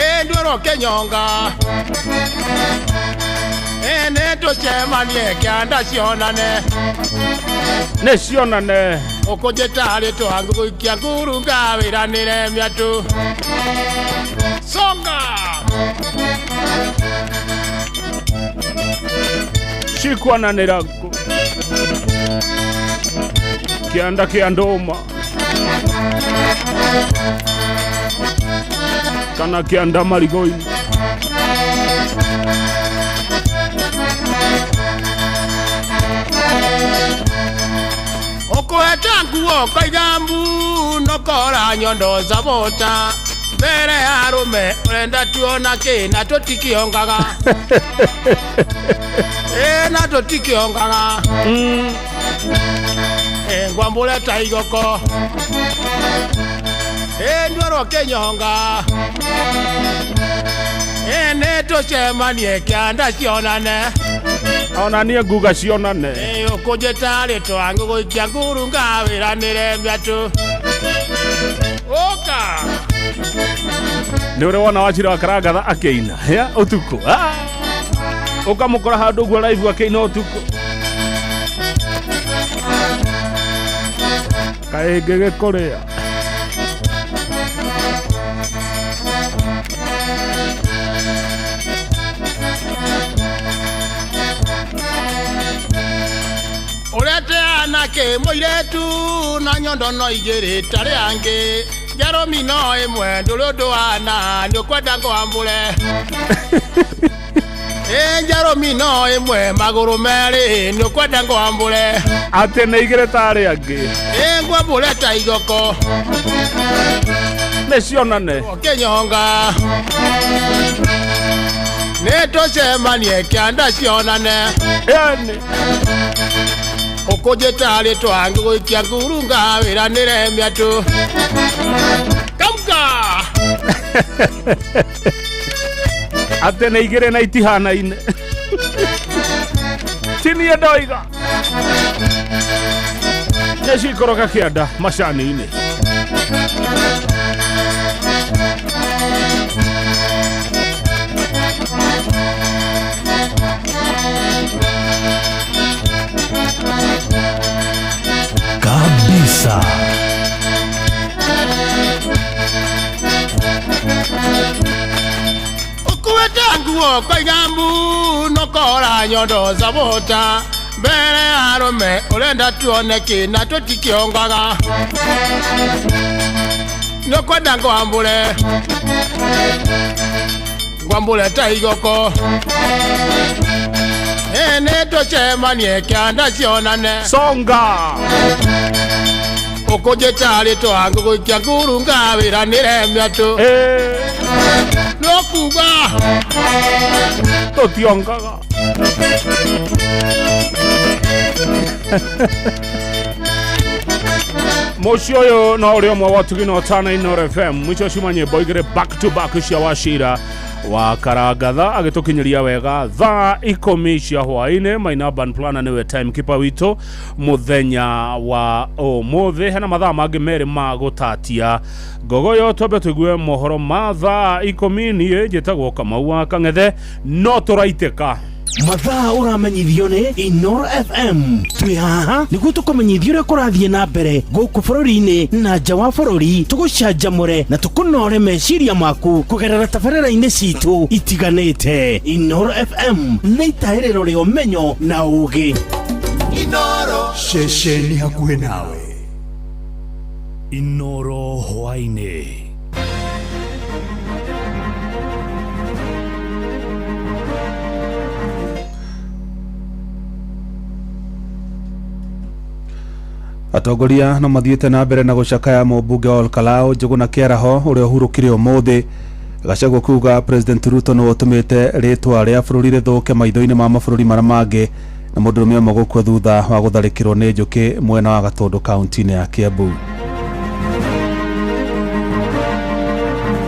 ĩ ndwĩrwo kĩnyonga ĩ nĩtũcemanie kĩanda cionane nĩ cionane ũkũnjĩta rĩtwa ngũgũikia nguru ngawĩra nĩre mĩatũ songa cikwananĩra kĩanda kĩa ndũma kana kĩanda marigũ-inĩ. Ũkũheta nguo ũkaiga mbu nokora nyondo zabota mbere ya arũme ũrenda tuona kĩ na tũtikĩongaga ĩ na tũtikĩongaga ĩ ngwambũre ta igoko ĩ ndwĩrwo kĩnyonga ĩ nĩtũcemanie kĩanda cionane ona niĩ nguga cionane ĩ ũkũnjĩta rĩtwa ngũgũikia nguru ngawĩra nĩre mĩatũ ũka nĩ ũrĩ wona Wachira wa Karangatha akĩina ya ũtukũ ũkamũkora handũ ũguo live akĩina ũtukũ. Kaĩ ngĩgĩkũrĩa. Ũrete anake mũirĩtu na nyondo no igĩrĩ tarĩ angĩ njarũmi no ĩmwe ndũrĩ ũndũ wana nĩ ũkwenda ngwambũre. Ĩ njarũmi no ĩmwe magũrũ merĩ nĩ ũkwenda ngwambũre. Atĩ nĩ igĩrĩ tarĩ angĩ. Ĩ ngwambũre ta igoko. Nĩ cionane. Kĩnyonga. Nĩ tũcemanie kĩanda cionane. Yani. Ũkũnjĩta rĩtwa ngũgũikia ngurunga wĩra nĩremia tu. Kamka. Atĩ nĩ igĩrĩ na itihanaine. Ti niĩ ndoiga. Nĩ cikoroga kĩanda macani-inĩ. Kabisa. Ũkuĩte nguo koiga mbu nũkora nyondo zabota mbere ya arũme ũrenda tuone kĩ na tũtikĩongaga. Nĩũkwenda ngwambũre ngwambũre ta igoko. Ĩ nĩ tũcemanie kĩanda cionane. Songa. Ũkũnjĩta rĩtwa ngũgũikia ngurunga wĩra nĩremia tu. Nĩũkuga. Tũtiongaga. Mũciĩ ũyũ no ũrĩ ũmwe wa ũtugi na ũtana Inooro FM. Mũico cuma nyĩmbo igĩrĩ back to back cia Wachira wa Karangatha agĩtũkinyĩria wega thaa 10 cia hwaĩ-inĩ. Maina Urban Planner nĩwe timekeeper witũ mũthenya wa ũmũthĩ. Hena mathaa mangĩ merĩ ma gũtatia ngogoyo. Twambe tũigue mohoro ma thaa 10. Niĩ njĩtagwo Kamau wa Kang'ethe no tũraitĩka. Mathaa ũramenyithio nĩ Inooro FM. Twĩ haha nĩguo tũkũmenyithia ũrĩa kũrathiĩ na mbere gũkũ bũrũri-inĩ na nja wa bũrũri, tũgũcanjamũre na tũkũnore meciria maku kũgerera tabarĩra-inĩ citũ itiganĩte. Inooro FM nĩ itahĩrĩro rĩa ũmenyo na ũũgĩ. Inooro ceceni hakuhĩ nawe. Inooro hwaĩ-inĩ. Atongoria no mathiĩte na mbere na gũcakaya mũmbunge wa Olkalau Njũgũna Kĩaraho ũrĩa ũhurũkire ũmũthĩ. Gachagua kuga President Ruto nĩwe ũtũmĩte rĩtwa rĩa bũrũri rĩthũke maitho-inĩ ma mabũrũri marĩa mangĩ na mũndũrũme ũmwe gũkua thutha wa gũtharĩkĩrwo nĩ njũkĩ mwena wa Gatũndũ kaunti-inĩ ya Kiambu.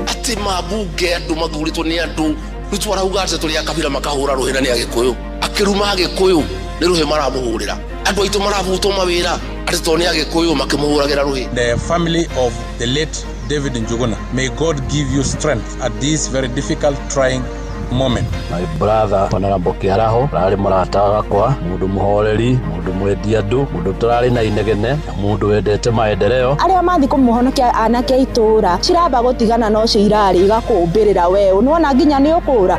Atĩ mabunge andũ mathurĩtwo nĩ andũ rĩu twarauga atĩ tũrĩ a kabira makahũra rũhĩ na nĩ Agĩkũyũ. Akĩruma Agĩkũyũ nĩ rũhĩ maramũhũrĩra. Andũ aitũ marabutwo mawĩra atĩ tondũ nĩ Agĩkũyũ makĩmũhũragĩra rũhĩ. The family of the late David Njuguna, may God give you strength at this very difficult, trying moment. My brother Honorable Kĩaraho ararĩ mũrata wakwa, mũndũ mũhoreri, mũndũ mwendi andũ, mũndũ tũrarĩ na inegene, mũndũ wendete maendeleo. Arĩa mathiĩ kũmũhonokia anake a itũũra ciramba gũtigana na ũcio irarĩ igakũmbĩrĩra we nĩwona nginya nĩ ũkũra.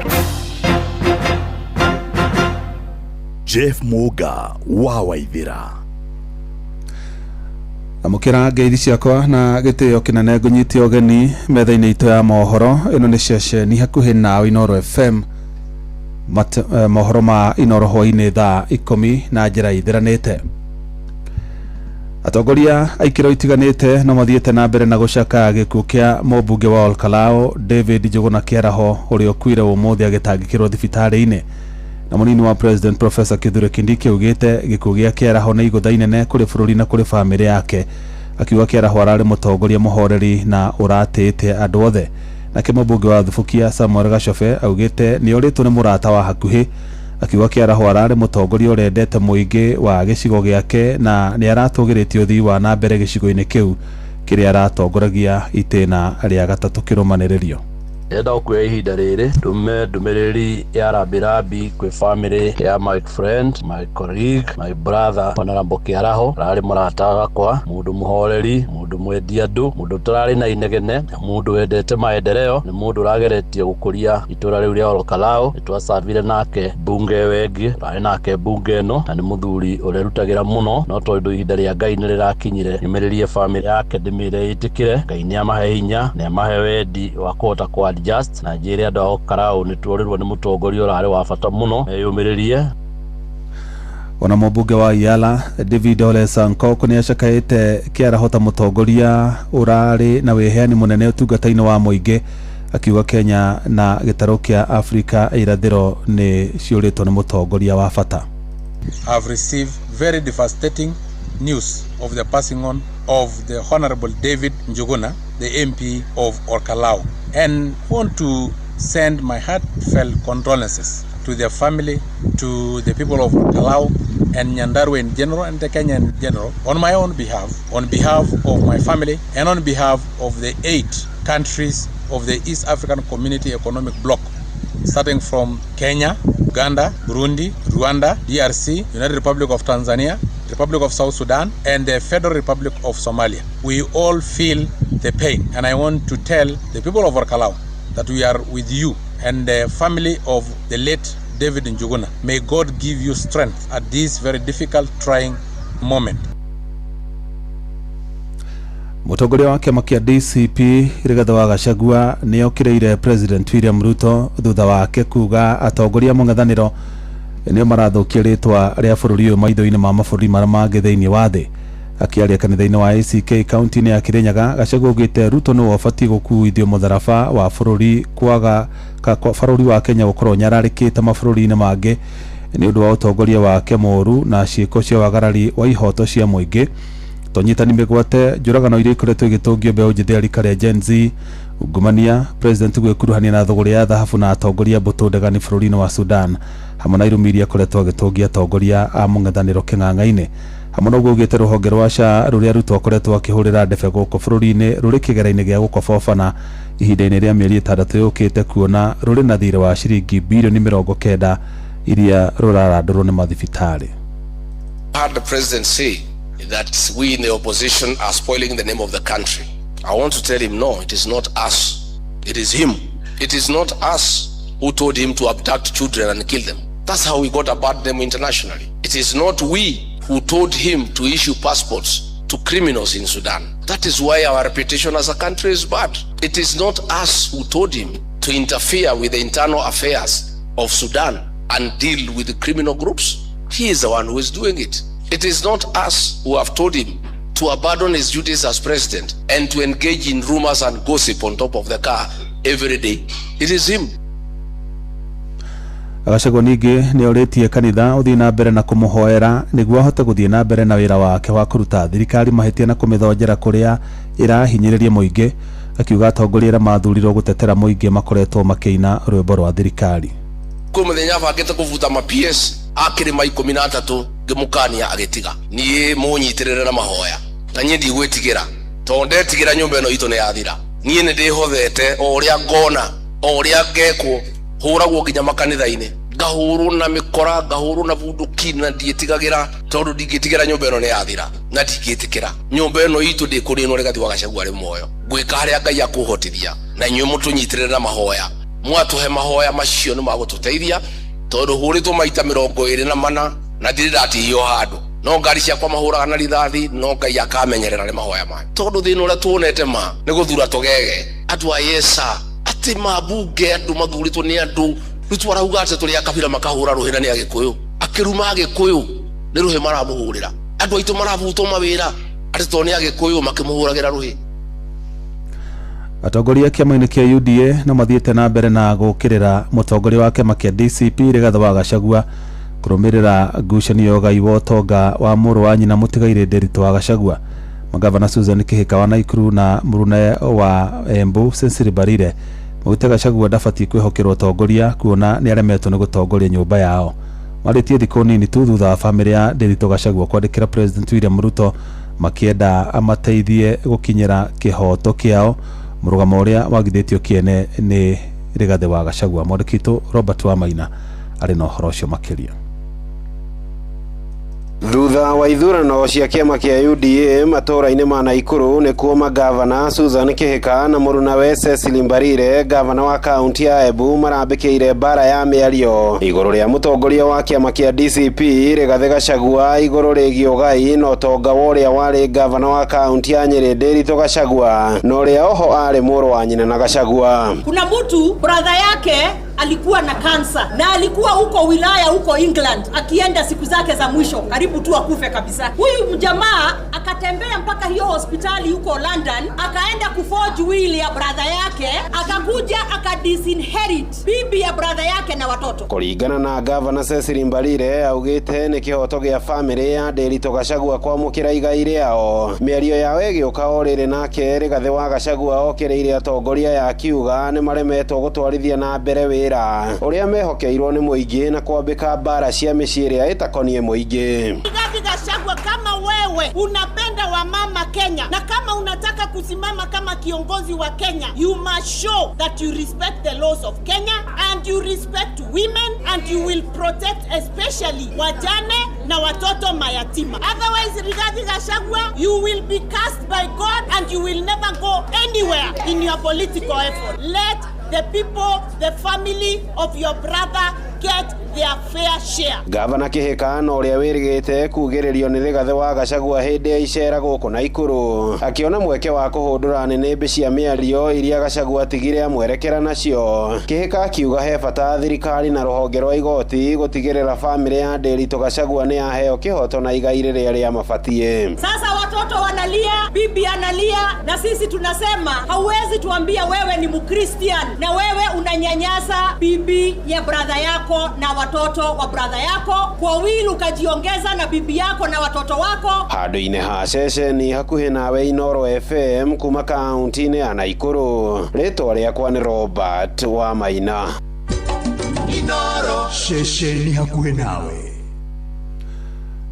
Jeff Muga wa Waithira. Amũkĩra ngeithi ciakwa na gĩtĩo kĩnene ngũnyite ũgeni metha-inĩ itũ ya mohoro. Ĩno nĩ ceceni hakuhĩ nawe Inooro FM. Mohoro ma Inooro hwaĩ-inĩ thaa 10 na njĩra ithiranĩte. Atongoria a ikĩro itiganĩte no mathiĩte na mbere na gũcakaya gĩkuũ kĩa mũmbunge wa Olkalau David Njũgũna Kĩaraho ũrĩa ũkuire ũmũthĩ agĩtangĩkĩrwo thibitarĩ-inĩ. Na mũnini wa President Professor Kithure Kindiki augĩte gĩkuũ gĩa Kĩaraho nĩ igũtha inene kũrĩ bũrũri na kũrĩ bamĩrĩ yake. Akiuga Kĩaraho ararĩ mũtongoria mũhoreri na ũratĩĩte andũ othe. Nake mũmbunge wa Thubukia Samuel Gachobe augĩte nĩ orĩtwo nĩ mũrata wa hakuhĩ. Akiuga Kĩaraho ararĩ mũtongoria ũrendete mũingĩ wa gĩcigo gĩake na nĩ aratũgĩrĩtie ũthii wa na mbere gĩcigo-inĩ kĩu kĩrĩa aratongoragia itĩna rĩa gatatũ kĩrũmanĩrĩrio. Ndĩrenda kuoya ihinda rĩrĩ ndume ndũmĩrĩri ya rambirambi kwĩ family ya my friend, my colleague, my brother Honorable Kĩaraho. Ararĩ mũrata wakwa, mũndũ mũhoreri, mũndũ mwendi andũ, mũndũ ũtararĩ na inegene, mũndũ wendete maendeleo, nĩ mũndũ ũrageretie gũkũria itũra rĩu rĩa Olkalou. Nĩtwacabire nake mbunge ĩyo ĩngĩ, tũrarĩ nake mbunge ĩno, na nĩ mũthuri ũrerutagĩra mũno, no tondũ ihinda rĩa Ngai nĩ rĩrakinyire, nyũmĩrĩrie family yake ndĩmĩre ĩtĩkĩre. Ngai nĩ amahe hinya, nĩ amahe wendi wa kũhota kũ adjust, na njĩre andũ a Olkalou nĩ tuorĩrwo nĩ mũtongoria ũrarĩ wa bata mũno, meyũmĩrĩrie. Ona mũmbunge wa Iala David Ole Sankok nĩ acakaĩte Kĩaraho ta mũtongoria ũrarĩ na wĩheani mũnene ũtungata-inĩ wa mũingĩ, akiuga Kenya na gĩtarũ kĩa Afrika irathĩro nĩ ciũrĩtwo nĩ mũtongoria wa bata. I've received very devastating news of the passing on of the Honorable David Njuguna, the MP of Olkalou, and want to send my heartfelt condolences to their family, to the people of Olkalou and Nyandarua in general, and the Kenya in general, on my own behalf, on behalf of my family, and on behalf of the 8 countries of the East African Community Economic Bloc, starting from Kenya, Uganda, Burundi, Rwanda, DRC, United Republic of Tanzania, Republic of South Sudan, and the Federal Republic of Somalia. We all feel the pain, and I want to tell the people of Olkalou that we are with you and the family of the late David Njuguna. May God give you strength at this very difficult, trying moment. Mũtongoria wa kĩama kĩa DCP Rigathĩ wa Gachagua nĩ okĩrĩire President William Ruto thutha wake kuga atongoria mũng'ethanĩro nĩo marathũkia rĩtwa rĩa bũrũri ũyũ maitho-inĩ ma mabũrũri marĩa mangĩ thĩinĩ wa thĩ. Akĩaria kanitha-inĩ wa ACK kaunti-inĩ ya Kirinyaga, Gachagua augĩte Ruto nĩwe ũbatiĩ gũkuithio mũtharaba wa bũrũri kwaga bũrũri wa Kenya gũkorwo nyararĩkĩte mabũrũri-inĩ mangĩ nĩ ũndũ wa ũtongoria wake mũũru na ciĩko cia wagarari wa ihoto cia mũingĩ. Tonyitani mĩgwate, njũragano iria ikoretwo igĩtũngio mbeũ njĩthĩ ya rika rĩa Gen Z, ungumania, president gwĩkuruhania na thũgũrĩ ya thahabu na atongoria mbũtũ ndegani bũrũri-inĩ wa Sudan, hamwe na irumi iria akoretwo agĩtũngia atongoria a mũng'ethanĩro kĩng'ang'a-inĩ. Hamwe na ũguo augĩte rũhonge rwa SHA rũrĩa Ruto akoretwo akĩhũrĩra ndebe gũkũ bũrũri-inĩ rũrĩ kĩgera-inĩ gĩa gũkobobana ihinda-inĩ rĩa mĩeri 6 yũkĩte, kuona rũrĩ na thirĩ wa ciringi birioni 90 iria rũrarandũrwo nĩ mathibitarĩ. Heard the president say that we in the opposition are spoiling the name of the country. I want to tell him, no, it is not us. It is him. It is not us who told him to abduct children and kill them. That's how we got a bad name internationally. It is not we who told him to issue passports to criminals in Sudan. That is why our reputation as a country is bad. It is not us who told him to interfere with the internal affairs of Sudan and deal with the criminal groups. He is the one who is doing it. It is not us who have told him to abandon his duties as president and to engage in rumors and gossip on top of the car every day. It is him. Gachagua ningĩ nĩ orĩtie kanitha ũthiĩ na mbere na kũmũhoera nĩguo ahote gũthiĩ na mbere na wĩra wake wa kũruta thirikari mahĩtia na kũmĩthonjera kũrĩa ĩrahinyĩrĩria mũingĩ, akiuga atongoria arĩa mathurirwo gũtetera mũingĩ makoretwo makĩina rwĩmbo rwa thirikari. Kwĩ mũthenya bangĩte kũbuta ma PS a kĩrĩma 13 ngĩmũkania agĩtiga. Niĩ mũnyitĩrĩre na mahoya na niĩ ndigwĩtigĩra, tondũ ndetigĩra nyũmba ĩno itũ nĩ yathira. Niĩ nĩ ndĩhothete o ũrĩa ngona, o ũrĩa ngekwo, hũragwo nginya makanitha-inĩ, ngahũrwo na mĩkora, ngahũrwo na bunduki, na ndiĩtigagĩra, tondũ ndingĩtigĩra nyũmba ĩno nĩ yathira, na ndingĩtĩkĩra nyũmba ĩno itũ ndĩkũrĩnwo Rigathĩ wa Gachagua arĩ muoyo. Ngwĩka harĩa Ngai akũhotithia, na inyuĩ mũtũnyitĩrĩre na mahoya. Mwatũhe mahoya macio nĩ magũtũteithia, tondũ hũrĩtwo maita 24 na ndirĩ ndatihio handũ. No ngari ciakwa mahũraga na rithathi, no Ngai akamenyerera nĩ mahoya maya. Tondũ thĩna ũrĩa tuonete ma nĩ gũthura tũgege andũ a yesa atĩ mabunge andũ mathurĩtwo nĩ andũ. Rĩu twarauga atĩ tũrĩ a kabira makahũra rũhĩ na nĩ Agĩkũyũ, akĩruma Agĩkũyũ nĩ rũhĩ maramũhũrĩra. Andũ aitũ marabutwo mawĩra atĩ tondũ nĩ Agĩkũyũ makĩmũhũragĩra rũhĩ. Atongoria kĩama-inĩ kĩa UDA no mathiĩte na mbere na gũkĩrĩra mũtongoria wa kĩama kĩa DCP Rigathĩ wa Gachagua kũrũmĩrĩra ngucanio ya ũgai wa ũtonga wa mũrũ wa nyina mũtigairĩ Ndiritu wa Gachagua. Magavana Susan Kihika wa Nakuru na mũrune wa Embu Cecily Mbarire maugĩte Gachagua ndabatiĩ kwĩhokerwo ũtongoria kuona nĩ aremetwo nĩ gũtongoria nyũmba yao. Marĩtie thikũ nini tu thutha wa bamĩrĩ ya Ndiritu Gachagua kwandĩkĩra President William Ruto makĩenda amateithie gũkinyĩra kĩhoto kĩao. Mũrũgamo ũrĩa wagithĩtio kĩene nĩ Rigathĩ wa Gachagua. Mwandĩki witũ Robert Wamaina arĩ na ũhoro ũcio makĩria. Thutha wa ithurano cia kĩama kĩa UDA matũũra-inĩ ma Naikuru nĩkuo magavana Susan Kihika na mũrunawe Cecily Mbarire, gavana wa kaunti ya Embu, marambĩkĩire mbara ya mĩario igũrũ rĩa mũtongoria wa kĩama kĩa DCP Rigathĩ Gachagua igũrũ rĩgiĩ ũgai na ũtonga wa ũrĩa warĩ gavana wa kaunti ya Nyĩrĩ Ndiritu Gachagua na ũrĩa oho arĩ mũrũ wa nyina na Gachagua. Kuna mtu brother yake alikuwa na kansa na alikuwa huko wilaya huko England akienda siku zake za mwisho, karibu tu akufe kabisa. Huyu mjamaa akatembea mpaka hiyo hospitali huko London, akaenda kuforge will ya brother yake, akakuja akadisinherit bibi ya brother yake na watoto. Kũringana na gavana Cecily Mbarire, augĩte nĩ kĩhoto gĩa famĩlĩ ya Ndiritu Gachagua kwamũkĩra igai rĩao. Mĩario yao ĩgĩũka o rĩrĩ nake Rigathĩ wa Gachagua okĩrĩire atongoria ya akiuga nĩ maremetwo gũtwarithia na mbere wĩra ũrĩa mehokeirwo nĩ mũingĩ na kwambĩka mbara cia mĩciĩ ĩrĩa ĩtakoniĩ mũingĩ. Rigathi Gachagua, kama wewe unapenda wamama Kenya na kama unataka kusimama kama kiongozi wa Kenya, you must show that you respect the laws of Kenya and you respect women and you will protect especially wajane na watoto mayatima. Otherwise, Rigathi Gachagua, you will be cast by God and you will never go anywhere in your political effort. Let the people, the family of your brother get their fair share. Gavana Kihika na ũrĩa wĩrĩgĩte kugĩrĩrio nĩ Rigathĩ wa Gachagua hĩndĩ ya icera gũkũ Naikuru akĩona mweke wa kũhũndũra nĩnĩmbĩ cia mĩario iria Gachagua atigire amwerekera nacio. Kihika akiuga he bata thirikari na rũhonge rwa igoti gũtigĩrĩra famĩlĩ ya Ndiritu Gachagua nĩ yaheo kĩhoto na igai rĩrĩa rĩamabatiĩ. Sasa watoto wanalia, bibi analia, na sisi tunasema hauwezi tuambia wewe ni Mkristian na wewe unanyanyasa bibi ya brother yako na watoto wa brother yako kwa will, ukajiongeza na bibi yako na watoto wako. Handũ-inĩ ha ceceni hakuhĩ nawe Inooro FM kuma kaunti-inĩ ya Naikuru, rĩtwa rĩakwa nĩ Robert Wamaina. Inooro, ceceni hakuhĩ nawe.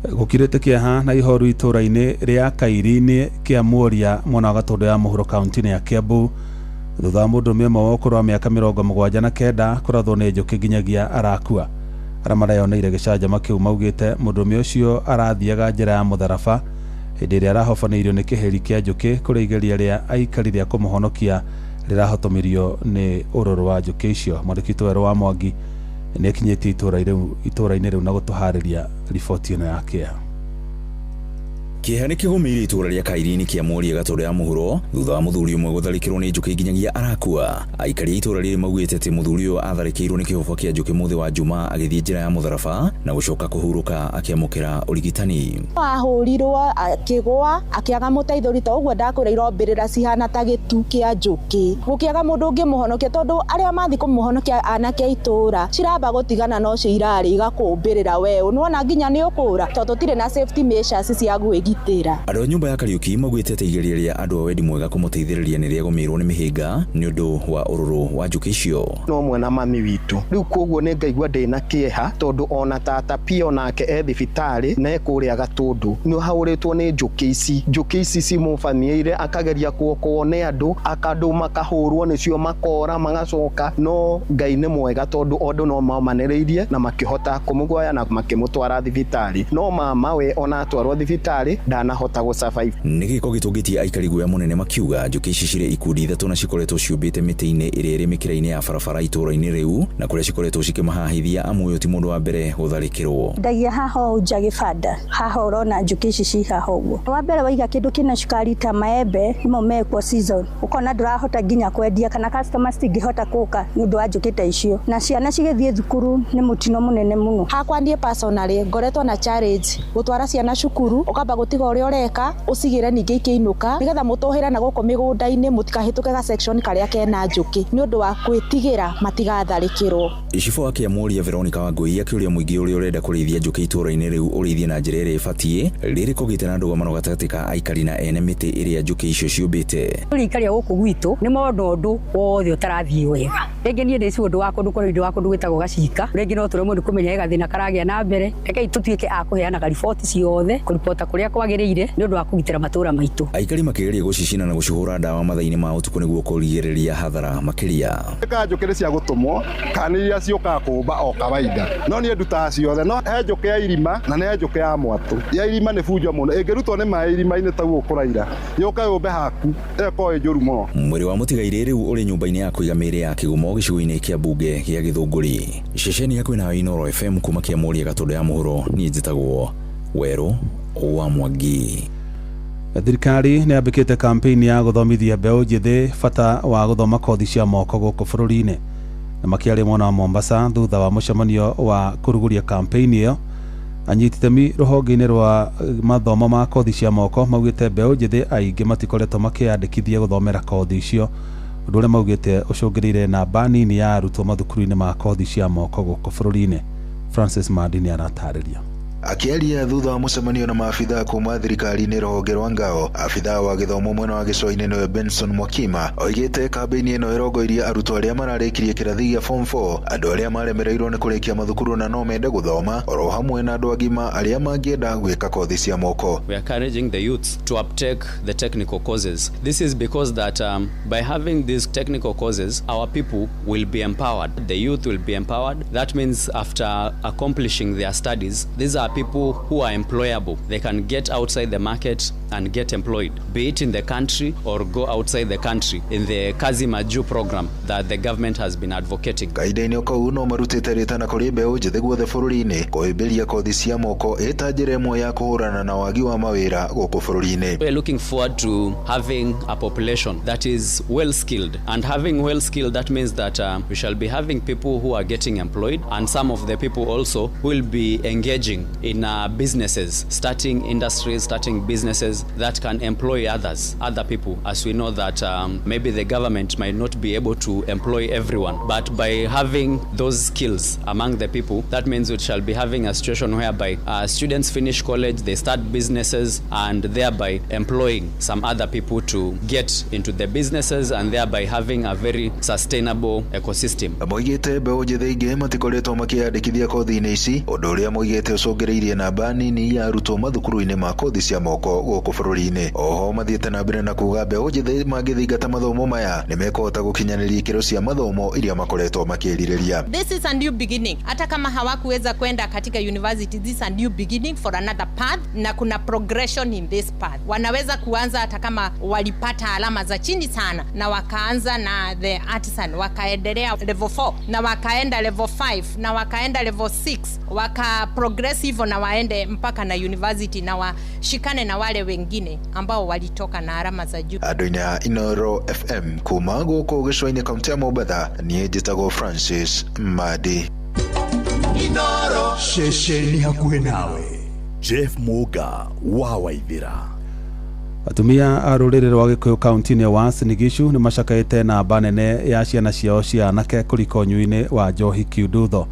Gũkirĩte kĩeha na ihoru itũũra-inĩ rĩa Kairini kĩa Muoria mwena wa Gatũndũ ya mũhuro kaunti-inĩ ya Kiambu thutha wa mũndũrũme ũmwe wa ũkũrũ wa mĩaka 79 kũrathwo nĩ njũkĩ nginyagia arakua. Arĩa mareyoneire gĩcanjama kĩu maugĩte mũndũrũme ũcio arathiaga njĩra ya mũtharaba hĩndĩ ĩrĩa arahobanĩirio nĩ kĩhĩri kĩa njũkĩ kũrĩa igeria rĩa aikari rĩa kũmũhonokia rĩrahotomirio nĩ ũrũrũ wa njũkĩ icio. Mwandĩki witũ Werũ wa Mwangi nĩ akinyĩtie itũũra-inĩ rĩu na gũtũharĩria riboti ĩno ya kĩeha. Kĩeha nĩ kĩgũmĩire itũũra rĩa Kairini kĩa Muoria Gatũndũ ya mũhuro thutha wa mũthuri ũmwe gũtharĩkĩrwo nĩ njũkĩ nginyagia arakua. Aikari a itũũra rĩrĩ maugĩte atĩ mũthuri ũyũ atharĩkĩirwo nĩ kĩhobo kĩa njũkĩ mũthĩ wa Juma agĩthiĩ njĩra ya mũtharaba na gũcoka kũhurũka akĩamũkĩra ũrigitani. Ahũrirwo akĩgũa akĩaga mũteithũri ta ũguo ndakwĩra irombĩrĩra cihana ta gĩtu kĩa njũkĩ, gũkĩaga mũndũ ũngĩmũhonokia tondũ arĩa mathiĩ kũmũhonokia anake a itũũra ciramba gũtigana na ũcio irarĩ igakũmbĩrĩra we nĩwona nginya nĩ ũkũra tondũ tũtirĩ na safety measures cia gwĩgitĩra. Andũ a nyũmba ya Kariuki maugĩte atĩ igeria rĩa andũ a wendi mwega kũmũteithĩrĩria nĩ rĩagũmĩirwo nĩ mĩhĩnga nĩ ũndũ wa ũrũrũ wa njũkĩ icio. No mwena mami witũ rĩu koguo nĩ ngaigua ndĩna kĩeha tondũ ona tata pia onake e thibitarĩ na ekũrĩa Gatũndũ nĩ ahũrĩtwo nĩ njũkĩ ici. Njũkĩ ici cimũbamĩire akageria kuokowo nĩ andũ akandũ makahũrwo nĩcio makora magacoka, no Ngai nĩ mwega tondũ andũ no mamanĩrĩirie na makĩhota kũmũguoya na makĩmũtwara thibitarĩ, no mama we ona atwarwo thibitarĩ ndanahota gũ survive. Nĩ gĩko gĩtũngĩtie aikari guoya mũnene makiuga njũkĩ ici cirĩ ikundi ithatũ na cikoretwo ciũmbĩte mĩtĩ-inĩ ĩrĩa ĩrĩ mĩkĩra-inĩ ya barabara itũũra-inĩ rĩu na kũrĩa cikoretwo cikĩmahahithia amu ũyũ ti mũndũ wa mbere gũtharĩkĩrwo. Ndagia haha ũũ nja gĩbanda haha ũrona njũkĩ ici ci haha ũguo. Wa mbere waiga kĩndũ kĩna cukari ta maembe nĩmo mekwo season, ũkona ndũrahota nginya kwendia kana customers cingĩhota gũka nĩ ũndũ wa njũkĩ ta icio, na ciana cigĩthiĩ thukuru nĩ mũtino mũnene mũno. Hakwa niĩ personally ngoretwo na challenge gũtwara ciana cukuru, ũkamba gũtiga ũrĩa ũreka ũcigĩre ningĩ ikĩinũka nĩgetha mũtũhĩre na gũkũ mĩgũnda-inĩ mũtikahĩtũke ga section karĩa kena njũkĩ nĩ ũndũ wa gwĩtigĩra matigatharĩkĩrwo. Icibũ wa Kĩamuoria Veronica Wangũi akĩũria mũingĩ ũrĩa ũrenda kũrĩithia njũkĩ itũũra-inĩ rĩu ũrĩithie na njĩra ĩrĩa ĩbatiĩ rĩrĩ kũgĩte na ndũgamano gatagatĩ ka aikari na ene mĩtĩ ĩrĩa njũkĩ icio ciũmbĩte. Rĩu aikari a gũkũ gwitũ nĩ mona ũndũ wothe ũtarathiĩ wega. Rĩngĩ niĩ ndĩ ũndũ wa kũndũ kũrĩ ũndũ wa kũndũ gwĩtagwo gacika, rĩngĩ no tũremwo nĩ kũmenya he gathĩna karagĩa na mbere. Rekei tũtuĩke a kũheanaga riboti ciothe, kũribota kũrĩa kwagĩrĩire nĩ ũndũ wa kũgitĩra matũũra maitũ. Aikari makĩgeria gũcicina na gũcihũra ndawa mathaa-inĩ ma ũtukũ nĩguo kũrigĩrĩria hathara makĩria. Ka njũkĩ nĩ cia gũtũmwo kana nĩ iria ciũkaga kũũmba o kawaida, no niĩ ndutaga ciothe, no he njũkĩ ya irima na nĩ he njũkĩ ya mwatũ. Ya irima nĩ bunjo mũno, ĩngĩrutwo nĩ maĩ irima-inĩ ta ũguo kũraira, yũke yũmbe haku, ĩyo ĩkoragwo ĩ njũru mũno. Mwĩrĩ wa mũtigairĩ rĩu ũrĩ nyũmba-inĩ ya kũiga mĩĩrĩ ya kĩgumo gĩcigo-inĩ kĩa mbunge gĩa Gĩthũngũri. Ceceni hakuhĩ nawe Inooro FM kuma Kĩamũria Gatũndũ ya mũhuro, niĩ njĩtagwo Werũ wa Mwangi. Thirikari nĩ yambĩkĩte kampeni ya gũthomithia mbeũ njĩthĩ bata wa gũthoma kothi cia moko gũkũ bũrũri-inĩ. Na makĩaria mwena wa Mombasa thutha wa mũcemanio wa kũrugũria kampeni ĩyo, anyiti itemi rũhonge-inĩ rwa mathomo ma kothi cia moko maugĩte mbeũ njĩthĩ aingĩ matikoretwo makĩyandĩkithia gũthomera kothi icio, ũndũ ũrĩa maugĩte ũcũngĩrĩire namba nini ya arutwo mathukuru-inĩ ma kothi cia moko gũkũ bũrũri-inĩ. Francis Mandi nĩ aratarĩria. Akĩaria thutha wa mũcemanio na maabithaa kuma thirikari-inĩ rũhonge rwa ngao, abithaa wa gĩthomo mwena wa gĩcũa-inĩ nĩwe Benson Mwakima oigĩte kambĩini ĩno ĩrongoirie arutwo arĩa mararĩkirie kĩrathi gĩa form 4, andũ arĩa maremereirwo nĩ kũrĩkia mathukuru na no mende gũthoma, oro hamwe na andũ agima arĩa mangĩenda gwĩka kothi cia moko. We are encouraging the youths to uptake the technical courses. This is because that by having these technical courses, our people will be empowered. The youth will be empowered. That means after accomplishing their studies, these are people who are employable. They can get outside the market and get employed, be it in the country or go outside the country in the Kazi Maju program that the government has been advocating. Kahinda-inĩ kau no marutĩte rĩtana kũrĩ mbeũ njĩthĩ guothe bũrũri-inĩ kũhĩmbĩria kothi cia moko ĩta njĩra ĩmwe ya kũhũrana na wagi wa mawĩra gũkũ bũrũri-inĩ. We are looking forward to having a population that is well skilled, and having well skilled, that means that we shall be having people who are getting employed, and some of the people also will be engaging in businesses, starting industries, starting businesses that can employ others, other people, as we know that maybe the government might not be able to employ everyone, but by having those skills among the people, that means we shall be having a situation whereby students finish college, they start businesses, and thereby employing some other people to get into the businesses, and thereby having a very sustainable ecosystem. Moigĩte mbeũ njĩthĩ ingĩ matikoretwo makĩyandĩkithia kothi-inĩ ici, ũndũ ũrĩa moigĩte ũcũngĩrĩirie namba nini ya arutwo mathukuru-inĩ ma kothi cia moko gũkũ bũrũri-inĩ. Oho mathiĩte na mbere na kuga mbeũ njĩthĩ mangĩthingata mathomo maya nĩ mekũhota gũkinyanĩria ikĩro cia mathomo iria makoretwo makĩrirĩria. This is a new beginning. Hata kama hawakuweza kwenda katika university, this is a new beginning for another path, na kuna progression in this path. Wanaweza kuanza hata kama walipata alama za chini sana, na wakaanza na the artisan, wakaendelea level 4, na wakaenda level 5, na wakaenda level 6, waka progress hivyo na waende mpaka na university, na washikane na wale wengine ambao walitoka na alama za juu. Andũ-inĩ a Inooro FM kuma gũkũ gĩcũa-inĩ kaunti ya Mombatha, niĩ njĩtagwo Francis Madi. Inooro, ceceni hakuhĩ nawe. Jeff Muga wa Waithira. Atumia a rũrĩrĩ rwa Gĩkũyũ kaunti-inĩ ya Uasin Gishu nĩ macakaĩte namba nene ya ciana ciao cia anake kũrika ũnyui-inĩ wa njohi kiundutho.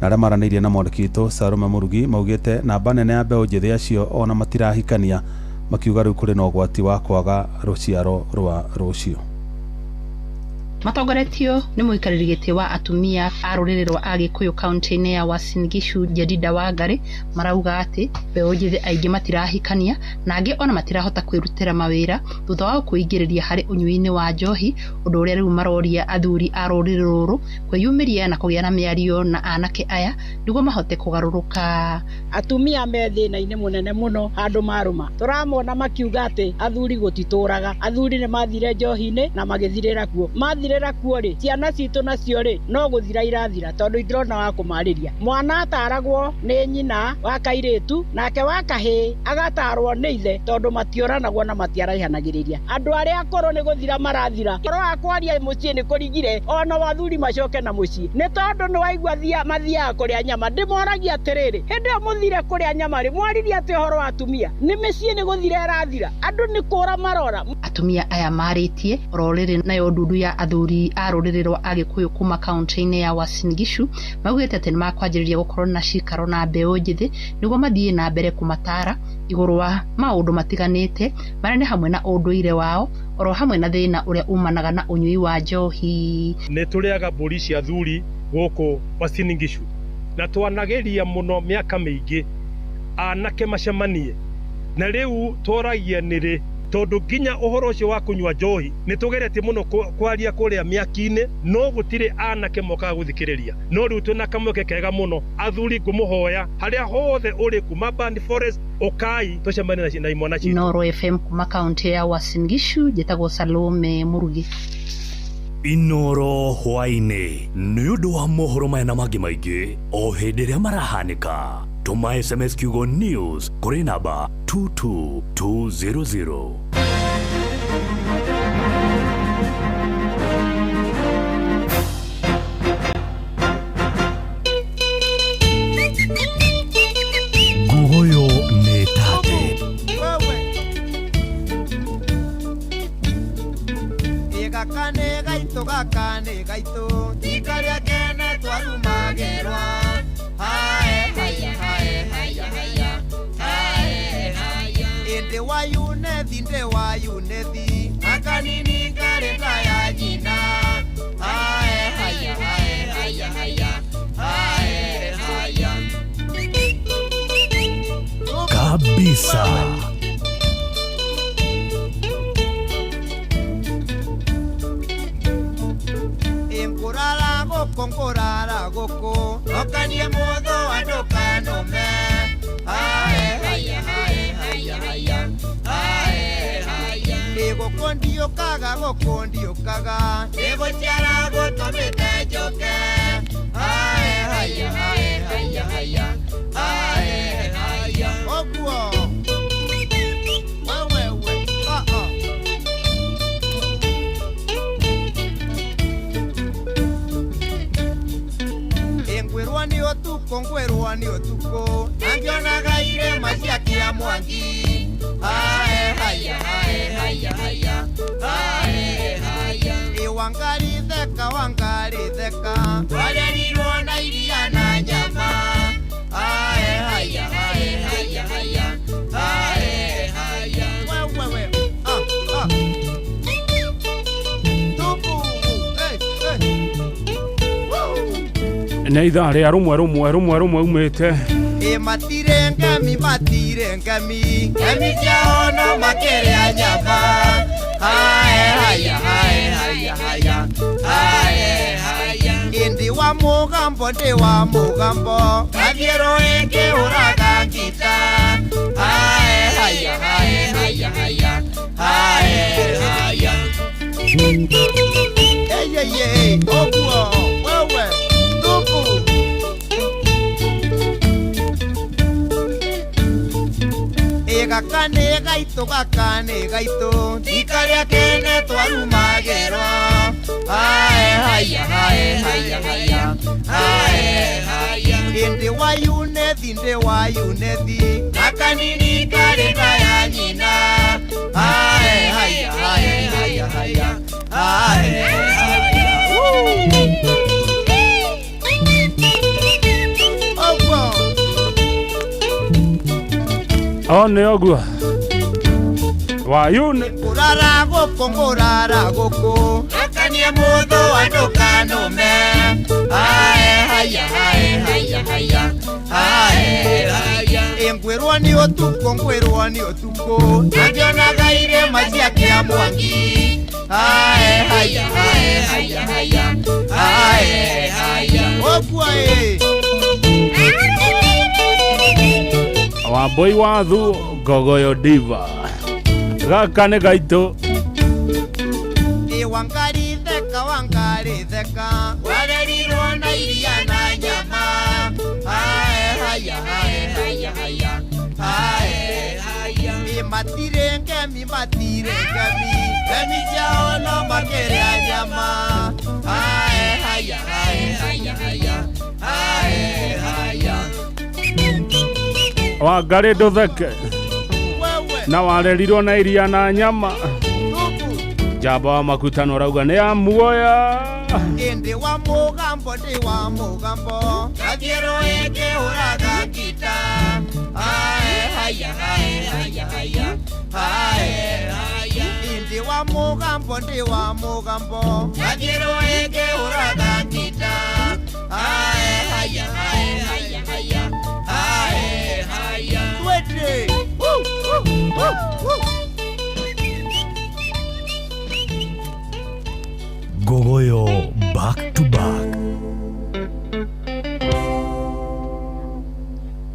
Na arĩa maranĩirie na mwandĩki witũ Salome Mũrugi maugĩte namba nene ya mbeũ njĩthĩ acio ona matirahikania, makiuga rĩu kũrĩ na ũgwati wa kwaga rũciaro rwa rũciũ. Matongoretio nĩ mũikarĩri gĩtĩ wa atumia a rũrĩrĩ rwa Agĩkũyũ kaunti-inĩ ya Uasin Gishu Jedida Wangari marauga atĩ mbeũ njĩthĩ aingĩ matirahikania na angĩ ona matirahota kwĩrutĩra mawĩra thutha wao kwĩingĩrĩria harĩ ũnyui-inĩ wa njohi, ũndũ ũrĩa rĩu maroria athuri a rũrĩrĩ rũrũ kwĩyumĩria na kũgĩa na mĩario na anake aya nĩguo mahote kũgarũrũka. Atumia me thĩna-inĩ mũnene mũno handũ marũma, tũramona makiuga atĩ athuri gũtitũraga, athuri nĩ mathire njohi-inĩ na magĩthirĩra kuo, mathirĩra kuo rĩ, ciana citũ nacio rĩ no gũthira irathira tondũ itirona wa kũmarĩria. Mwana ataragwo nĩ nyina wa kairĩtu, nake wa kahĩĩ agatarwo nĩ ithe tondũ matioranagwo na matiaraihanagĩrĩria. Andũ arĩa akũrũ nĩ gũthira marathira, ũhoro wa kwaria mũciĩ nĩ kũrigire, ona wathuri macoke na mũciĩ nĩ tondũ nĩ waigua mathiaga kũrĩa nyama. Ndĩmoragia atĩrĩrĩ, hĩndĩ ĩyo mũthire kũrĩa nyama rĩ, mwaririe atĩ ũhoro wa atumia? Nĩ mĩciĩ nĩ gũthira ĩrathira, andũ nĩ kũra marora. Atumia aya marĩtie rũrĩrĩ nayo ndundu ya athuri a rũrĩrĩ rwa Agĩkũyũ kuma kaunti-inĩ ya Uasin Gishu maugĩte atĩ nĩmakwanjĩrĩria gũkorwo na cikaro na mbeũ njĩthĩ nĩguo mathiĩ na mbere kũmatara igũrũ wa maũndũ matiganĩte marĩa nĩ hamwe na ũndũire wao oro hamwe na thĩna ũrĩa umanaga na ũnyui wa njohi. Nĩ tũrĩaga mbũri cia athuri gũkũ Uasin Gishu na twanageria mũno mĩaka mĩingĩ anake macemanie Na rĩu tũragia nĩrĩ, tondũ nginya ũhoro ũcio wa kũnyua njohi nĩ tũgeretie mũno kwaria kũrĩa mĩaki-inĩ, no gũtirĩ anake mokaga gũthikĩrĩria. No rĩu twĩna kamweke kega mũno. Athuri, ngũmũhoya harĩa hothe ũrĩ kuma Band Forest, ũkai tũcemanie na imwana citũ. Inooro FM kuma kaunti ya Uasin Gishu, njĩtagwo Salome Murugi. Inooro hwaĩ-inĩ nĩ ũndũ wa mohoro maya na mangĩ maingĩ o hĩndĩ ĩrĩa marahanĩka, tũma SMS kiugo news kũrĩ namba 22200. Ngugoyo nĩ tate. Gaka nĩ gaitũ, gaka nĩ gaitũ, ti karĩa kene twarumagĩrwa. Hae haya hae haya haya hae haya. Ĩndĩ wayunethi, ndĩ wayunethi, akanini karĩ nda ya nyina. Hae haya hae haya haya hae haya. Kabisa. Ngurara gũkũ, ngurara gũkũ, nokanie mũthũ andũ kanũme. Hae haya hae haya haya hae haya. Ĩ gũkũ ndiũkaga, gũkũ ndiũkaga, nĩgũciara gũtũmĩte njũke. Hae haya hae haya haya hae haya. Ũguo wewewe ah ah. Ngwĩrwo nĩ ũtukũ, ngwĩrwo nĩ ũtukũ, angĩonaga irĩma cia Kĩamwangi. Hae haya hae haya haya hae haya. Ĩ Wangari theka, Wangari theka, warerirwo na iria na nyama. Hae haya hae haya haya hae haya. Wewewe ah ah. Tupu eh eh. Nĩ ithaa rĩa rũmwe rũmwe rũmwe rũmwe umĩte. Ĩ matire ngemi, matire ngemi, ngemi ciao no makĩrĩa nyama. Hae haya hae haya haya hae haya. Ĩndĩ wa mũgambo, ndĩ wa mũgambo, gathiĩ rũĩ ngĩhũraga ngita. Hae haya hae haya haya hae haya. Eyeye ũguo wewe tupu. Ĩ gaka nĩ gaitũ, gaka nĩ gaitũ, ti karĩa kene twarumagĩrwo. Hae haya hae haya haya hae haya. Ĩndĩ wayunethi, ndĩ wayunethi, na kanini karĩ nda ya nyina. Hae haya hae haya haya hae haya. Ũguo. O nĩ ũguo wayune. Ngũrara gũkũ, ngũrara gũkũ, akanie mũthũ andũ kanũme. Hae haya hae haya haya hae haya. Ĩ ngwĩrwo nĩ ũtukũ, ngwĩrwo nĩ ũtukũ, angĩonaga irĩma cia Kĩamwangi. Hae haya hae haya haya hae haya. Ũguo ĩ. Wambui wathu Ngogoyo Diva, gaka nĩ gaitũ. Ĩ Wangari theka, Wangari theka, warerirwo na iria na nyama. Hae haya hae haya haya hae haya. Ĩ matire ngemi, matire ngemi, ngemi ciao no makĩrĩa nyama. Hae haya hae haya haya hae haya. Wangari ndũtheke na warerirwo na iria na nyama. Njamba wa makutano rauga nĩ ya muoya. Ĩndĩ wa mũgambo, ndĩ wa mũgambo, gathiĩ rũĩ ngĩhũraga ngita. Hae haya hae haya haya hae haya. Ĩndĩ wa mũgambo, ndĩ wa mũgambo, gathiĩ rũĩ ngĩhũraga ngita. Hae haya hae haya haya hae haya. Twende. Woo, woo.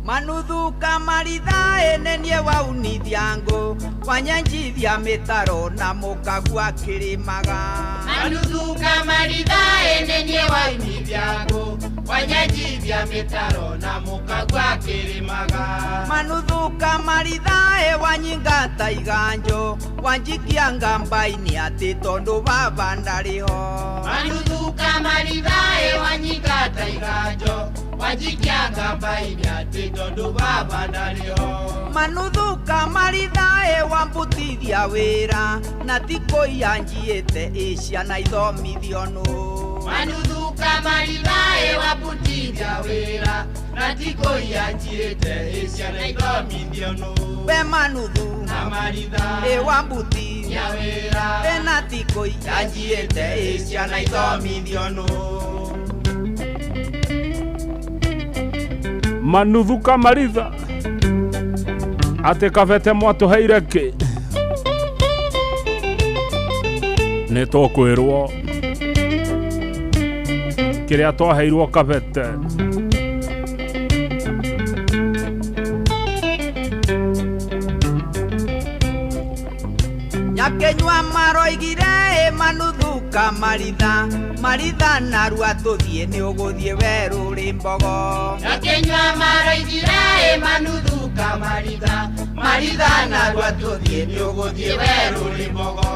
Manuthuka maritha enenie waunithia ngũ wanyenjithia mĩtaro na mũkagua kĩrĩmaga. Manuthuka maritha enenie waunithia ngũ wanyenjithia mĩtaro na mũkagua kĩrĩmaga. Manuthuka maritha e wanyingata iganjo wanjikia ngambaini atĩ tondũ baba ndarĩho. Manuthuka maritha e wanyingata iganjo wanjikia ngambaini atĩ tondũ baba ndarĩho. Manuthuka maritha e wambutithia wĩra na ti kũiya njiĩte ĩ ciana ithomithio nũ. Manuthuka maritha e wambutithia wĩra na ti kũiya njiĩte ĩ ciana ithomithio nũ. We manuthu na maritha e wambutithia wĩra e na ti kũiya njiĩte ĩ ciana ithomithio nũ. Manuthuka maritha atĩ kabete mwatũheire kĩ nĩ tũkwĩrwo kĩrĩa twaheirwo kabete. Nyakenyua maroigire ĩ manuthuka maritha maritha narua tũthiĩ nĩ ũgũthiĩ werũ rĩ mbogo. Nyakenyua maroigire ĩ manuthuka maritha maritha narua tũthiĩ nĩ ũgũthiĩ werũ rĩ mbogo.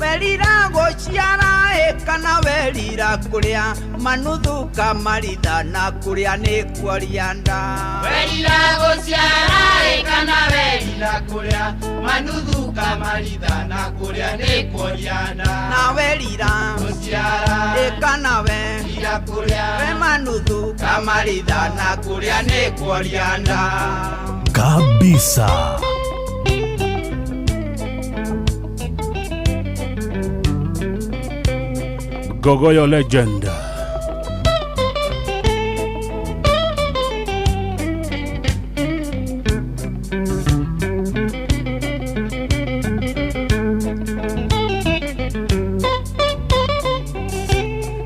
Werira gũciara ĩ kana werira kũrĩa manuthuka maritha na kũrĩa nĩ kuoria nda. Werira gũciara ĩ kana werira kũrĩa manuthuka maritha na kũrĩa nĩ kuoria nda. Na werira gũciara ĩ kana werira kũrĩa we manuthuka maritha na kũrĩa nĩ kuoria nda. Kabisa. Gogoyo legend.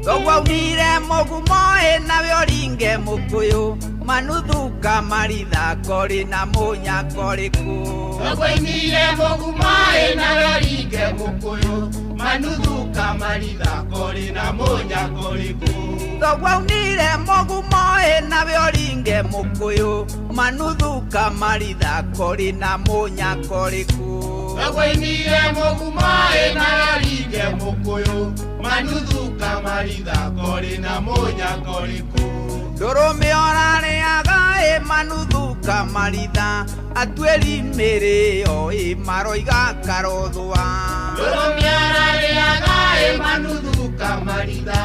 Togwaunire mũgumo ĩ nawe ũringe mũkũyũ manuthuka maritha kori na mũnyakori kũ. Togwaunire mũgumo ĩ nawe ũringe mũkũyũ manuthuka maritha kori na mũnyakori kũ. Togwaunire mũgumo ĩ nawe ũringe mũkũyũ manuthuka maritha kori na mũnyakori kũ. Togwaunire mũgumo ĩ nawe ũringe mũkũyũ manuthuka maritha kori na mũnyakori kũ. Ndũrũme ũrarĩaga ĩ manuthuka maritha atuĩri mĩrĩo ĩ maroiga karothwa. Ndũrũme ũrarĩaga ĩ manuthuka maritha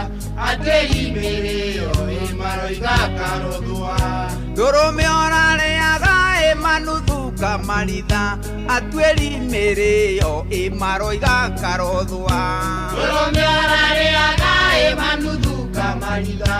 atwĩri mĩrĩo ĩ maroiga karothwa. Ndũrũme ũrarĩaga ĩ manuthuka maritha atuĩri mĩrĩo ĩ maroiga karothwa. Ndũrũme ũrarĩaga ĩ manuthuka maritha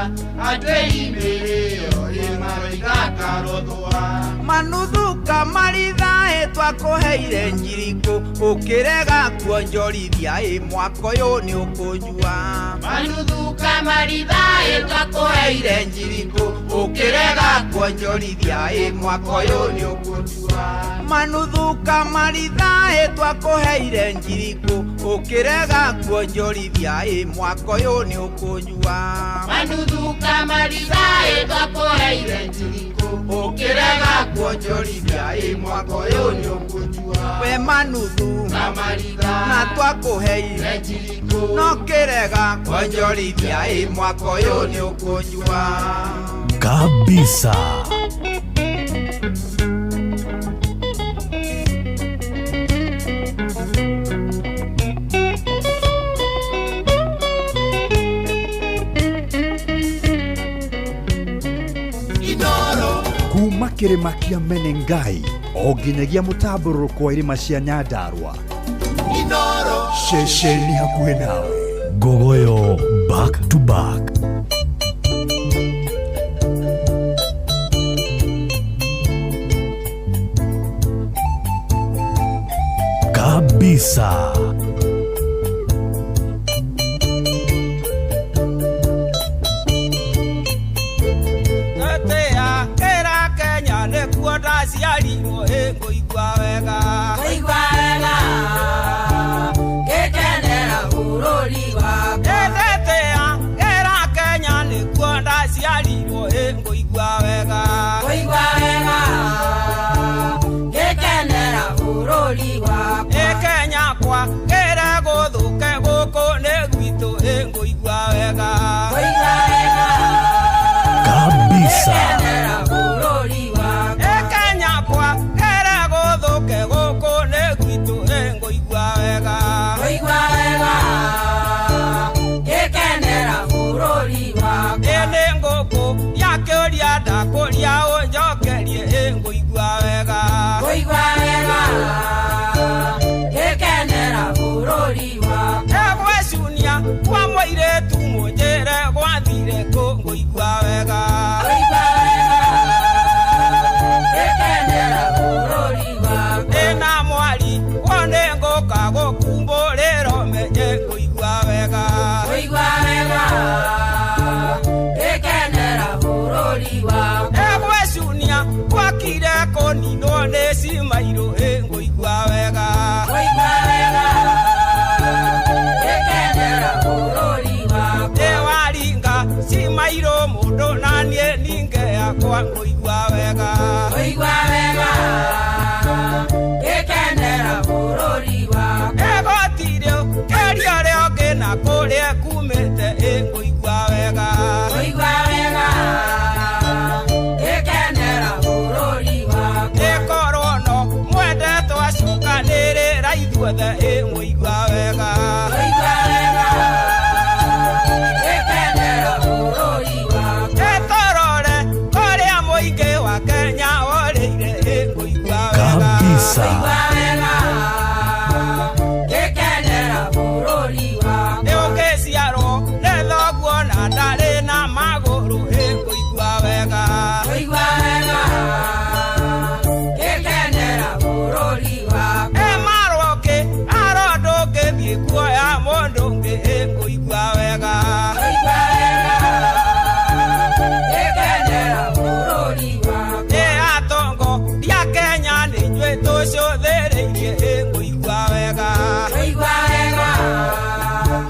atwĩri mĩrĩo ĩ maroiga karothwa. Manuthuka maritha ĩ twakũheire njirikũ ũkĩrega kuonjorithia ĩ mwaka ũyũ nĩ ũkũnjua. Manuthuka maritha ĩ twakũheire njirikũ ũkĩrega kuonjorithia ĩ mwaka ũyũ nĩ ũkũnjua. Manuthuka maritha ĩ twakũheire njirikũ ũkĩrega kuonjorithia ĩ mwaka ũyũ nĩ ũkũnjua. Manuthuka maritha ĩ twakũheire njirikũ ũkĩrega kuonjorithia ĩ mwaka ũyũ nĩ ũkũnjua. We manuthu na maritha na twakũheire njirikũ no kĩrega kuonjorithia ĩ mwaka ũyũ nĩ ũkũnjua. Kabisa. Kuma kĩrĩma kĩa Menengai o nginyagia mũtambũrũko wa irĩma cia Nyandarua. Ceceni hakuhĩ nawe. Gogoyo back to back. Kabisa. Tetea kera Kenya ne ndaciarirwo ĩ ngũigua wega Ngũigua wega Ngĩkenera bũrũri wakwa Ndetĩa gera Kenya nĩkuo ndaciarirwo ĩ ngũigua wega Ngũigua wega Ngĩkenera bũrũri wakwa Ĩ Kenya kwa kĩre gũthũke gũkũ nĩ gwitũ ĩ ngũigua wega Ngũigua wega Kabisa. Ngĩkenera bũrũri wakwa Ĩ Kenya kwa kĩre gũthũke gũkũ nĩ gwitũ ĩ ngũigua wega Ngũigua wega Ngĩkenera bũrũri wakwa Ĩ nĩ ngũkũ yakĩũria ndakũria ũnjokerie ĩ ngũigua wega Ngũigua wega Ngĩkenera bũrũri wakwa Ĩ gwecunia kwa mũirĩtu mũnjĩre gwathire kũ ngũigua wega Ngũigua wega Ngĩkenera bũrũri wakwa Ĩ na mwari wone ngũka gũkumbũrĩrwo menye ngũigua wega Ngũigua wega Ngĩkenera bũrũri wakwa Ĩ gwecunia gwakire kũninwo nĩ cimairũ ĩ ngũigua wega Ngũigua wega Ngĩkenera bũrũri wakwa Ĩ waringa cimairũ mũndũ na niĩ ninge yakwa ngũigua wega Ngũigua wega Ngĩkenera bũrũri wakwa Ĩ gũtirĩ kĩria ũrĩa ũngĩ na kũrĩa kumĩte ĩ ngũigua wega Ngũigua wega Ngĩkenera bũrũri wakwa Ĩ korwo no mwende twacokanĩrĩra ithuothe ĩ ngũigua wega Ngũigua wega Ngĩkenera bũrũri wakwa Ĩ tũrore kũrĩa mũingĩ wa Kenya ũrĩire ĩ ngũigua wega Kabisa. Ngũigua wega Ngĩkenera bũrũri wakwa Nĩ ũngĩciarwo nĩ thoguo na ndarĩ na magũrũ ĩ ngũigua wega Ngũigua wega Ngĩkenera bũrũri wakwa Ĩ marwo kĩ aro ndũngĩthiĩ kuoya mũndũ ũngĩ ĩ ngũigua wega Ngũigua wega Ngĩkenera bũrũri wakwa Ĩ atongo ria Kenya nĩ inyuĩ tũcũthĩrĩirie ĩ ngũigua wega Ngũigua wega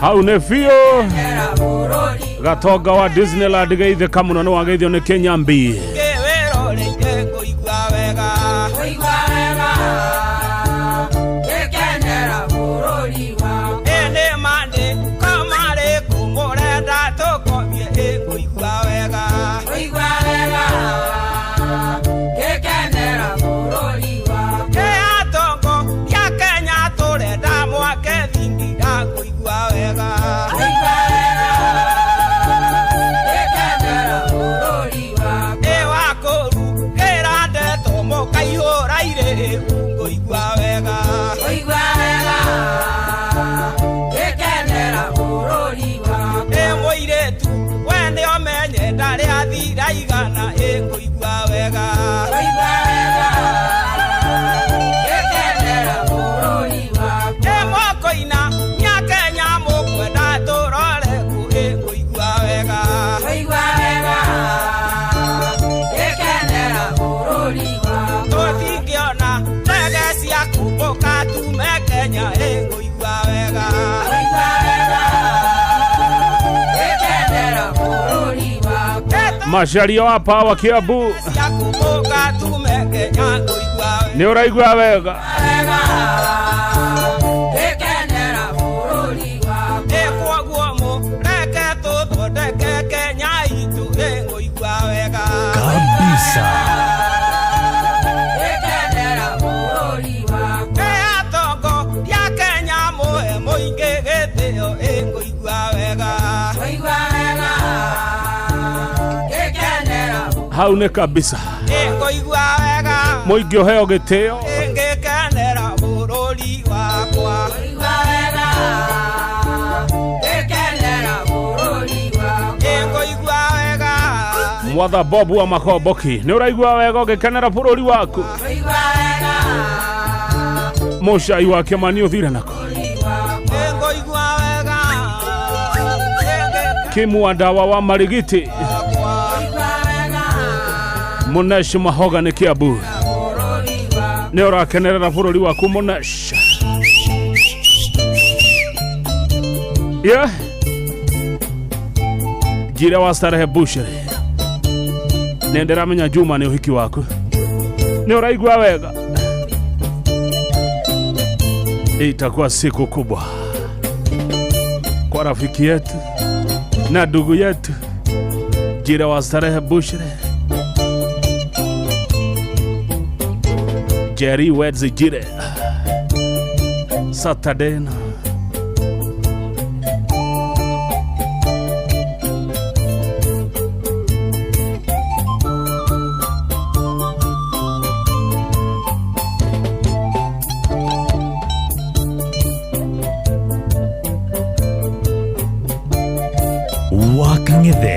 Hau nĩ biũ Ngĩkenera bũrũri gatonga wa Disneyland geithĩka mũno nĩ wageithio nĩ Kĩnyambi Kĩ wĩroreire ngũigua wega Ngũigua wega Ngĩkenera bũrũri wakwa Ĩ nĩ mandĩ komarĩ kũmũrenda tũkomie ĩ ngũigua wega Ngũigua wega Ngĩkenera bũrũri wakwa Ĩ atongo ria Kenya tũrenda mwake thingira ngũigua wega Ngũigua wega Ngĩkenera bũrũri wakwa Ĩ wakũru kĩra ndeto mũkaihũra irĩ ngũigua wega Ngũigua wega Ngĩkenera bũrũri wakwa Ĩ mũirĩtu we nĩ ũmenye ndarĩ athira igana ĩ ngũigua wega Ngũigua wega Ngĩkenera bũrũri wakwa Ĩ mũkũina nya Kenya mũkwenda tũrore kũ ĩ ngũigua wega Ngũigua wega Ngĩkenera bũrũri wakwa Tũtingĩona ndege cia kũmbũka tume Kenya ĩ ngũigua wega Ngũigua wega Ngĩkenera bũrũri wakwa Macaria wa Power Kiambu cia kũmbũka tume Kenya ngũigua wega nĩ ũraigua wega wega Ngĩkenera bũrũri wakwa Ĩ kwoguo mũreke tũthondeke Kenya itũ ĩ ngũigua wega Kabisa. Ngĩkenera bũrũri wakwa Ĩ atongo ria Kenya mũhe mũingĩ gĩtĩo ĩ ngũigua wega Ngũigua wega Ngĩkenera hau nĩ kabisa Ĩ ngũigua wega mũingĩ ũheo gĩtĩo Ĩ ngĩkenera bũrũri wakwa Ngũigua wega Ngĩkenera bũrũri wakwa Ĩ ngũigua wega mwatha Bob wa Makomboki nĩ ũraigua wega ũgĩkenera bũrũri waku Ngũigua wega mũcai wa Kĩmani ũthire nako Ĩ ngũigua wega Kimwandawa wa Marigiti Ngũigua wega Munesh Mahoga nĩ Kiambu. Nĩ ũrakenerera bũrũri waku Monash. Yeah. Njire wa Starehe Boucherie. Nĩ ndĩramenya Juma nĩ ũhiki waku. Nĩ ũraigua wega. Itakuwa siku kubwa kwa rafiki yetu na ndugu yetu Njire wa Starehe Boucherie. Jerry weds Njire Saturday na Wakang'ethe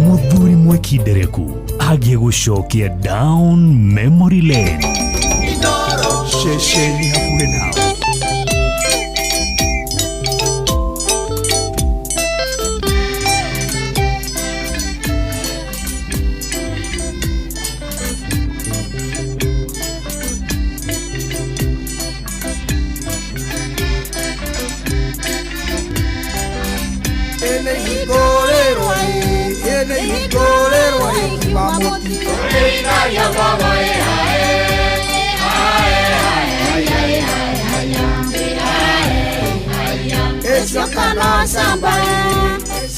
muthuri mwekindereku agiĩ gũcokia down memory lane. Ceceni hakuhĩ nawe.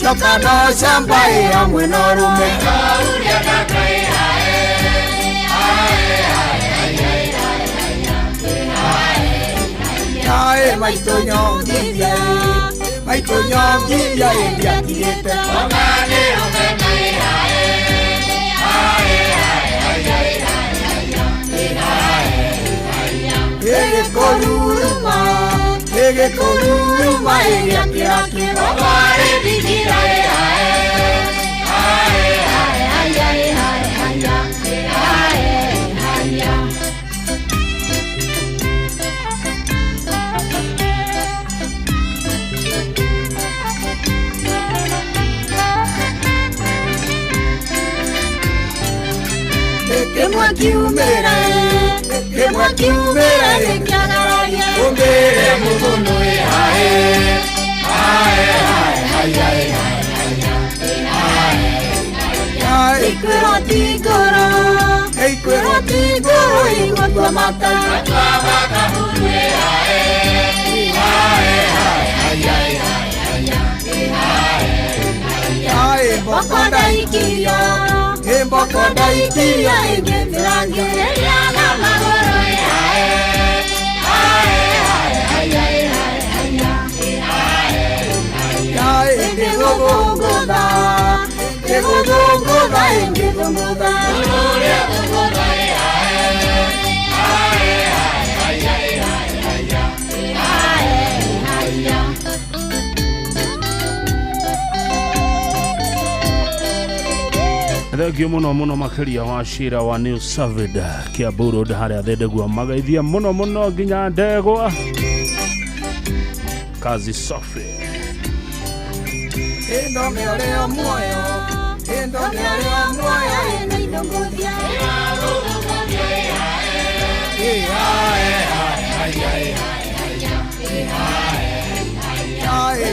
Cokano shamba hamwe na ũrũme. Ae maitũ nyongithia, maitũ nyongithia ĩndiatigĩte. Ĩgĩkũruruma, ĩgĩkũruruma ĩgĩakĩra kĩro. Kĩmwe kiumĩra, kĩmwe kiumĩra gĩkĩagararia. Ũmbĩre mũthũnũ ĩ hae, hae, hae, hae, hae. Ikwĩrwo ti ngoro, ikwĩrwo ti ngoro igũtua mata. Ae mboko ndaikirio, mboko ndaikirio ĩngĩthirangĩrĩria na magũrũ ĩ hae, hae, hae, hae. Ĩngĩgũthũngũtha, ĩngĩgũthũngũtha, ĩngĩthũngũtha. Thengio muno muno makiria wa cira wa New Savid Kiambu Road haria thendegua magaithia muno muno nginya ndegwa. Kazi safi. Ĩndo mĩorĩo muoyo, ĩndo mĩorĩo muoyo ĩna ithũngũthia.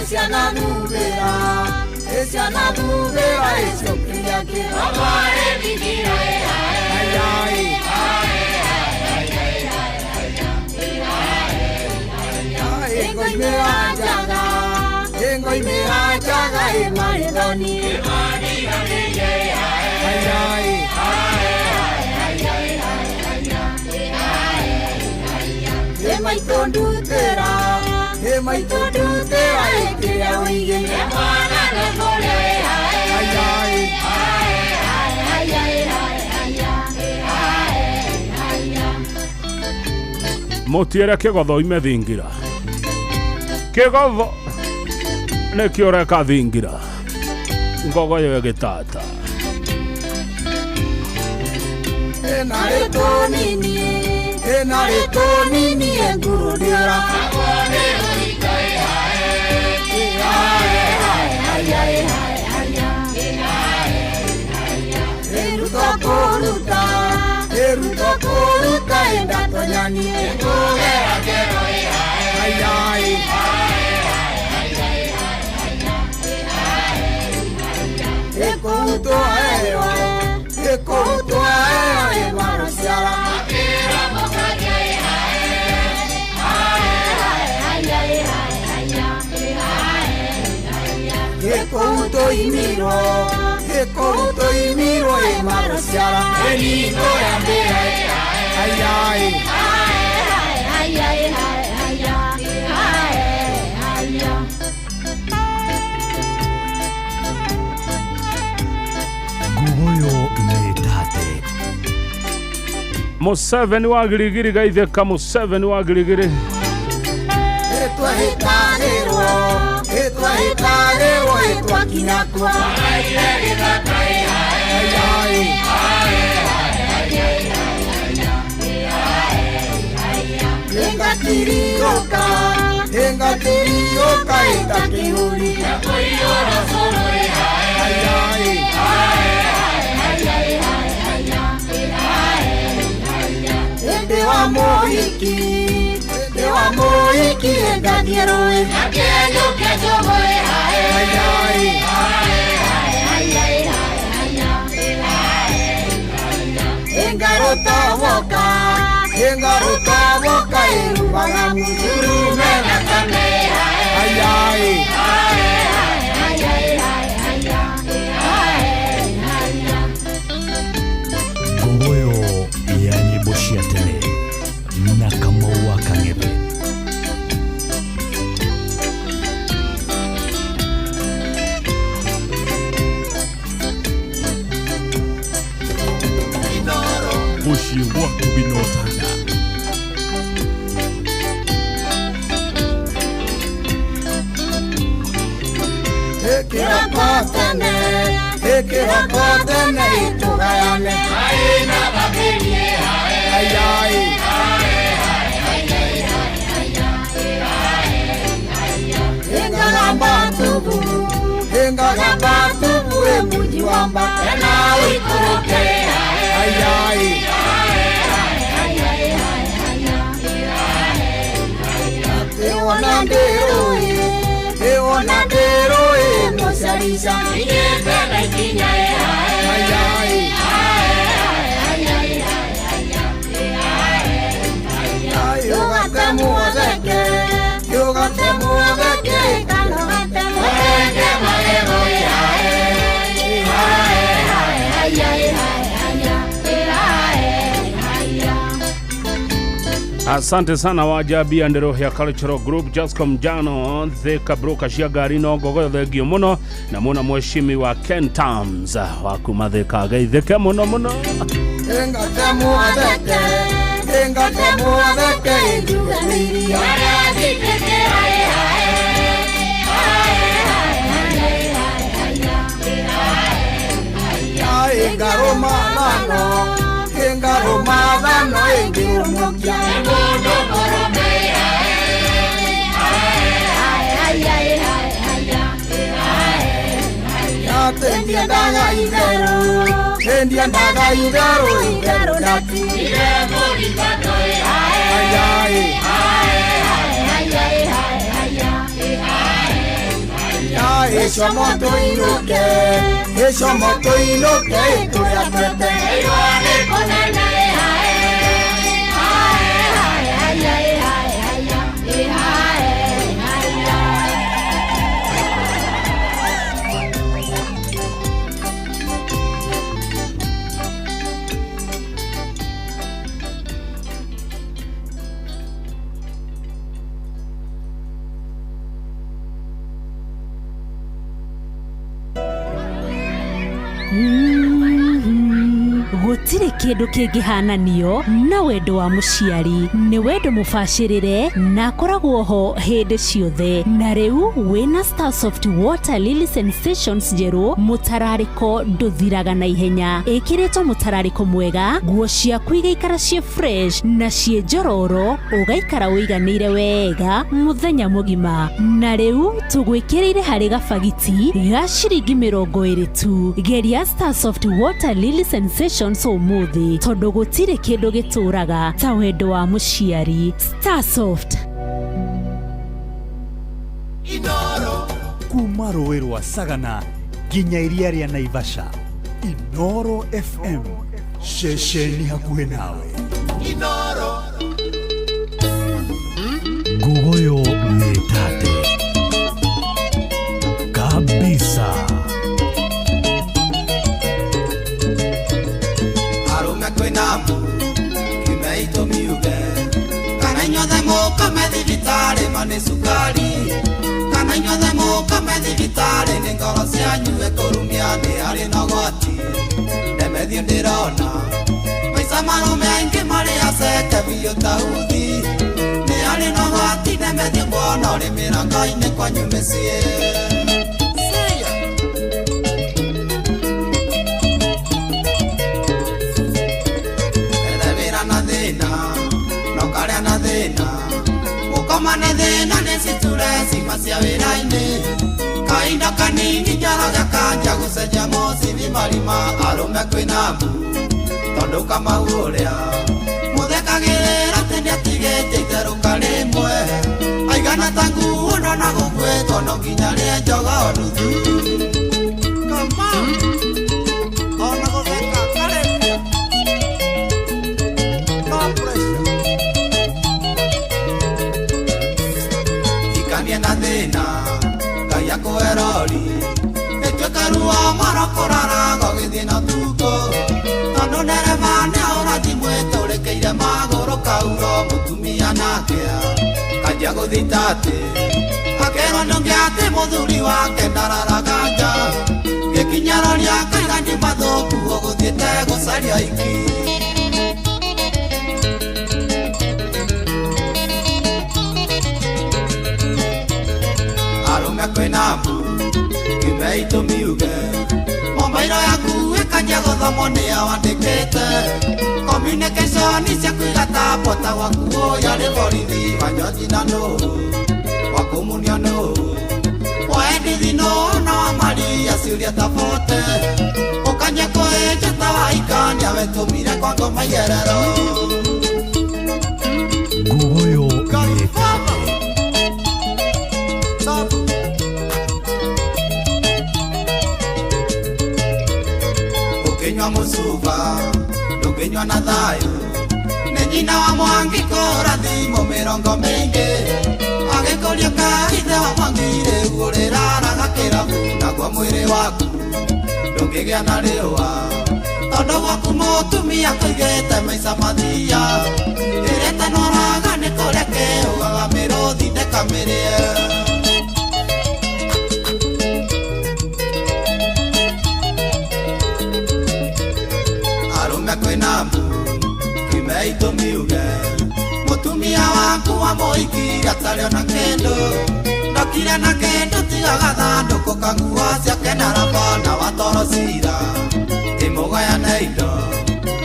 Ciana thuthĩra, ciana thuthĩra ĩcokia kĩro. Ĩngoimĩra njaga, ĩngoimĩra njaga ĩmarĩ thoni. Ĩ maitũ ndutĩra, ĩ maitũ ndutĩra ĩkĩrĩa ũige. Mũtiere kĩgotho ime thingira. Kĩgotho nĩkĩo ũreka thingira. Ngogoyo ĩgĩtata. Ĩna rĩtũ nini, ĩna rĩtũ nini ĩngurudĩra. Ĩruta kũruta, ĩruta kũruta ĩndatonyera. nani Ngugera ngero Ayai Ekuto eo Ekuto eo Imarosiara Akira mokaje Ekuto imiro Ekuto imiro Imarosiara Enito yambira Ayai Ayai Ngugoyo nĩ tate. Museveni wa girigiri gaitheka Museveni wa girigiri. Etwahitagirwo etwahitagirwo etwakinyakwa Ayai Engatirioka engatirioka etakihuri Ayai Ende wa mohiki Ende wa mohiki engatieroe Ayai Engarota boka Engarota boka erubaga mujurume Ayai Ngugoyo ya nyĩmbo cia tene na Kamau wa Kang'ethe. Mũciĩ waku Binotanda. Ekiroko tene Ekiroko tene itugayane Ayai Engagamba tubu Engagamba tubu emuji wamba Tena uikuruke Ayai Eona nderoi Eona nderoi Musarisa Ayai Yogate muotheke Yogate muotheke Orenge magego Asante sana wajabi Anderohia Cultural Group Jascom Jano Thika broka cia ngari no ngogoyo thengio muno na muna mheshimiwa Ken Tams wa kuma Thika geithike muno muno. Engate muotheke Engate muotheke njuganiria Engaroma thano Engaroma thano engirumukia Endiendaga itheru Endiendaga itheru itheru ndati Ayai Icio moto inuke Icio moto inuke ituria twete Gũtirĩ kĩndũ kĩngĩhananio na wendo wa mũciari. Nĩ wendo mũbacĩrĩre na akoragwo ho hĩndĩ ciothe. Na rĩu wĩna Starsoft Water Lily Sensations njerũ, mũtararĩko ndũthiraga na ihenya. Ĩkĩrĩtwo mũtararĩko mwega, nguo ciaku igaikara ciĩ fresh na ciĩ njororo, ũgaikara ũiganĩire wega mũthenya mũgima. Na rĩu tũgwĩkĩrĩire harĩ gabagiti ga ciringi 20 tu. Geria Starsoft Water Lily Sensations ũmũthĩ tondũ gũtirĩ kĩndũ gĩtũraga ta wendo wa mũciari. Starsoft. Kuma rũĩ rwa Sagana nginya iria rĩa Naivasha, Inoro FM, ceceni hakuhĩ nawe. Inoro. Ngugoyo nĩ tate kabisa. Arume kwĩna mbu kimeitũ miuge kana inyuothe mũkome thibitarĩ ma nĩ cukari kana inyuothe mũkome thibitarĩ nĩ ngoro cianyu ĩkũrumia nĩ arĩ na ũgwati ndemethio ndĩrona maica marũme aingĩ marĩ aceke biũ ta uthi nĩ arĩ na ũgwati ndemethio kuona ũrĩ mĩrango-inĩ kwanyu mĩciĩ. Gũkoma nĩ thĩna nĩ citure cima cia wĩra-inĩ kahinda kanini njaraga kanja gũcenjia mũcibi marima arũme kwĩna mbu tondũ Kamau ũrĩa mũthekagĩrĩra atĩ nĩatigĩte itherũka rĩmwe aigana ta nguo ndona gũkuĩtwo no nginya rĩe njogoo nuthu. Kamau ona gũtheka karĩria no pressure na thĩna Ngai akũhe rori ĩtuĩka ruo moro kũraraga ũgĩthiĩ na ũtukũ tondũ ndereba nĩahũra thimũ ĩtũrĩkĩire magũrũ kauro mũtumia nake kanjia gũthita atĩ akerwo nĩũngĩ atĩ mũthuri wake ndararaga nja gĩkinya rori akaiga nĩ mathũku ũgũthiĩte gũcaria iki. Arume kwĩna mbu kimeitũ miuge mombairo yaku ĩkanjia gũthomwo nĩo wandĩkĩte communication ciaku igatambwo ta gwaku ũyũ arĩ borithi wa Njoji na nũ wa kũmunio nũ wa Edithi nũ na wa Maria ciũria ta bote ũkanjia kũhĩnja ta waikania wetũmire kwa ngoma iyerero. Ngugoyo nĩ tate Ũkĩnyua mũcuba ndũngĩnyua na thayũ nĩ nyina wa Mwangi kũhũra thimũ mĩrongo mĩingĩ agĩkũria kaithe wa Mwangi rĩu ũrĩraraga kĩrabu naguo mwĩrĩ waku ndũngĩgĩa na rĩũa tondũ gwaku mũtumia kũigĩte maica mathia ĩrĩa ĩtanoraga nĩ kũrĩa kĩũgaga mĩrũthi ndĩkamĩrĩe. Arume kwĩna mbu kimeitũ miuge mũtumia waku wa mũhiki atarĩ ona kĩndũ ndokire na kĩndũ tiga gathandũkũ ka nguo ciake na raba na watoro cira tĩmũgayane indo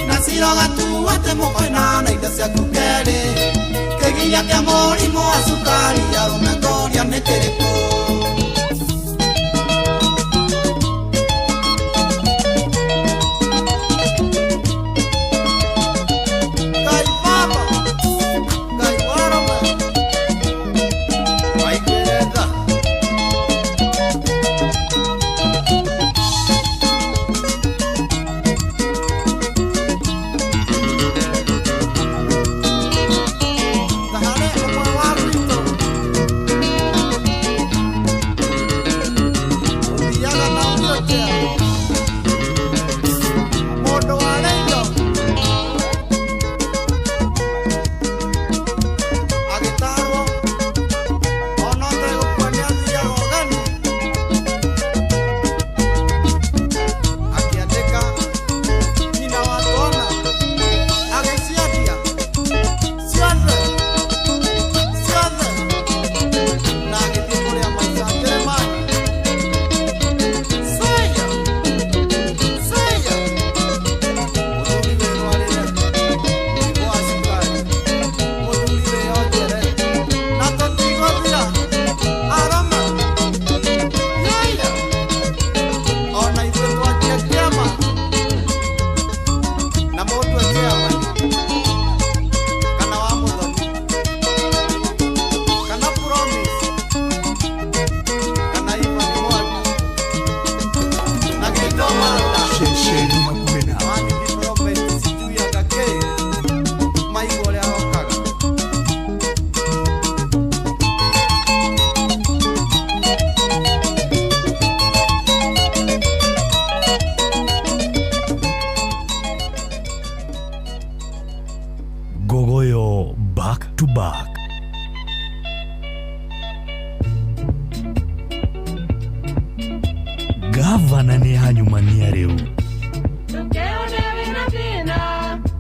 na cira ũgatua atĩ mũkoinana indo ciaku kerĩ kĩgiria kĩa mũrimũ wa cukari arũme ngũria nĩ kĩrĩkũ. Ngugoyo back to back. Gavana nĩ anyumania rĩu. Ndũkeone wĩna thĩna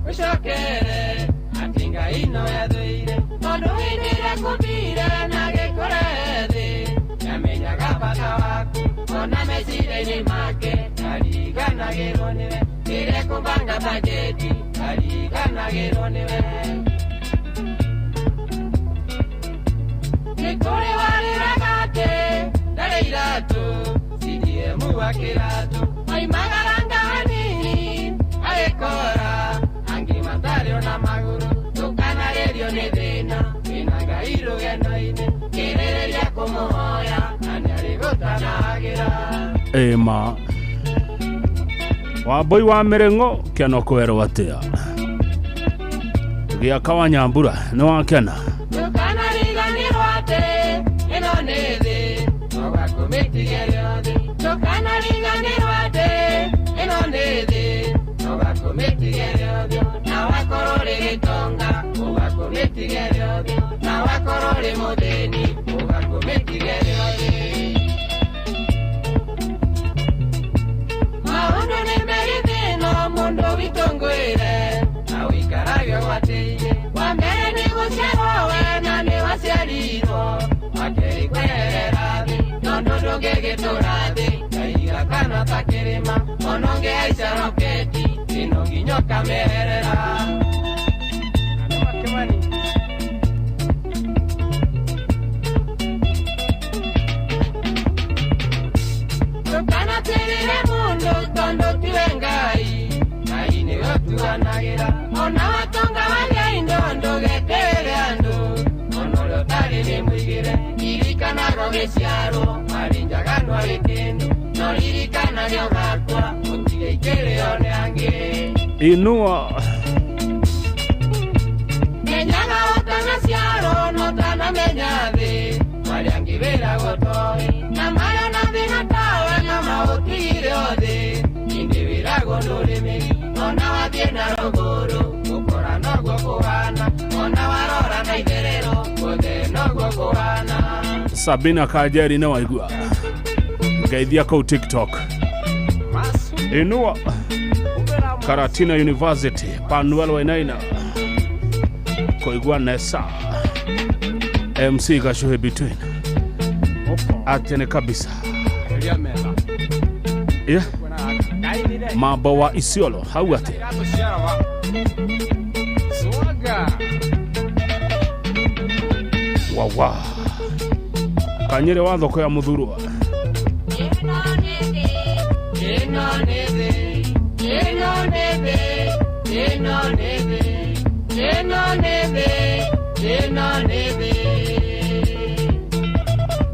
ũcokere atĩ Ngai no athũire tondũ hĩndĩ ĩrĩa akũmbire na agĩkũrehe thĩ nĩamenyaga bata waku ona meciria-inĩ make ariganagĩrwo nĩwe rĩrĩa ekũbanga bajeti ariganagĩrwo nĩwe. Nĩ kũrĩ warĩraga atĩ ndarĩ iratũ CDM wa kĩratũ oimagaranga hanini agĩkora angĩ matarĩ ona magũrũ ndũkanarĩrio nĩ thĩna wĩna Ngai rũgendo-inĩ kĩrĩrĩria kũmũhoya na nĩarĩgũtanagĩra. Ĩma Wambui wa Mĩrĩng'o kĩano kwerwo atĩa gĩaka wa Nyambura nĩ wakena. Ndũkanariganĩrwo atĩ ĩno nĩ thĩ no gakũmĩtige rĩothe. Ndũkanariganĩrwo atĩ ĩno nĩ thĩ no gakũmĩtige rĩothe. Na wakorwo ũrĩ gĩtonga ũgakũmĩtige rĩothe. Na wakorwo ũrĩ mũthĩni ũgakũmĩtige rĩothe. Maũndũ nĩ merĩ thĩ ĩno mũndũ witũ ngwĩre na ũikarage ũgwatĩirie. Wa mbere nĩ gũciarwo we na nĩ waciarirwo wa kerĩ kweherera thĩ tondũ ndũngĩgĩtũra thĩ ngaiga kana ta kĩrĩma ona ũngĩhaica roketi ĩno nginya ũkamĩeherera. Ndũkanatĩrĩre mũndũ tondũ tiwe Ngai, Ngai nĩwe ũtuanagĩra. Ona watonga wagĩa indo ndũgetĩĩre andũ ona ũrĩa ũtarĩ nĩ mũigĩre. Ririkanaga ũgĩciarwo warĩ njaga ndwarĩ kĩndũ no ririkanage ũgakua ũtige ikĩrĩo nĩ angĩ. Inua Menyaga ũtanaciarwo na ũtanamenya thĩ marĩa angĩ wĩragwo toĩ na marĩa ona thĩna tawe na maũtigire o thĩ ĩndĩ wĩragwo ndũrĩ mĩri ona wathiĩ na rũgũrũ gũkora noguo kũhana ona warora na itherero guothe noguo kũhana. Sabina Kajeri nĩ waigua ngeithia kũu TikTok. Inua Karatina University Panuel Wainaina kũigua Nesa MC Gashuhe between atene kabisa. Yeah. Mambo wa Isiolo hau ate wawa kanyere wa thoko ya muthurwa. Ĩno nĩ thĩ, ĩno nĩ thĩ, ĩno nĩ thĩ, ĩno nĩ thĩ, ĩno nĩ thĩ, ĩno nĩ thĩ.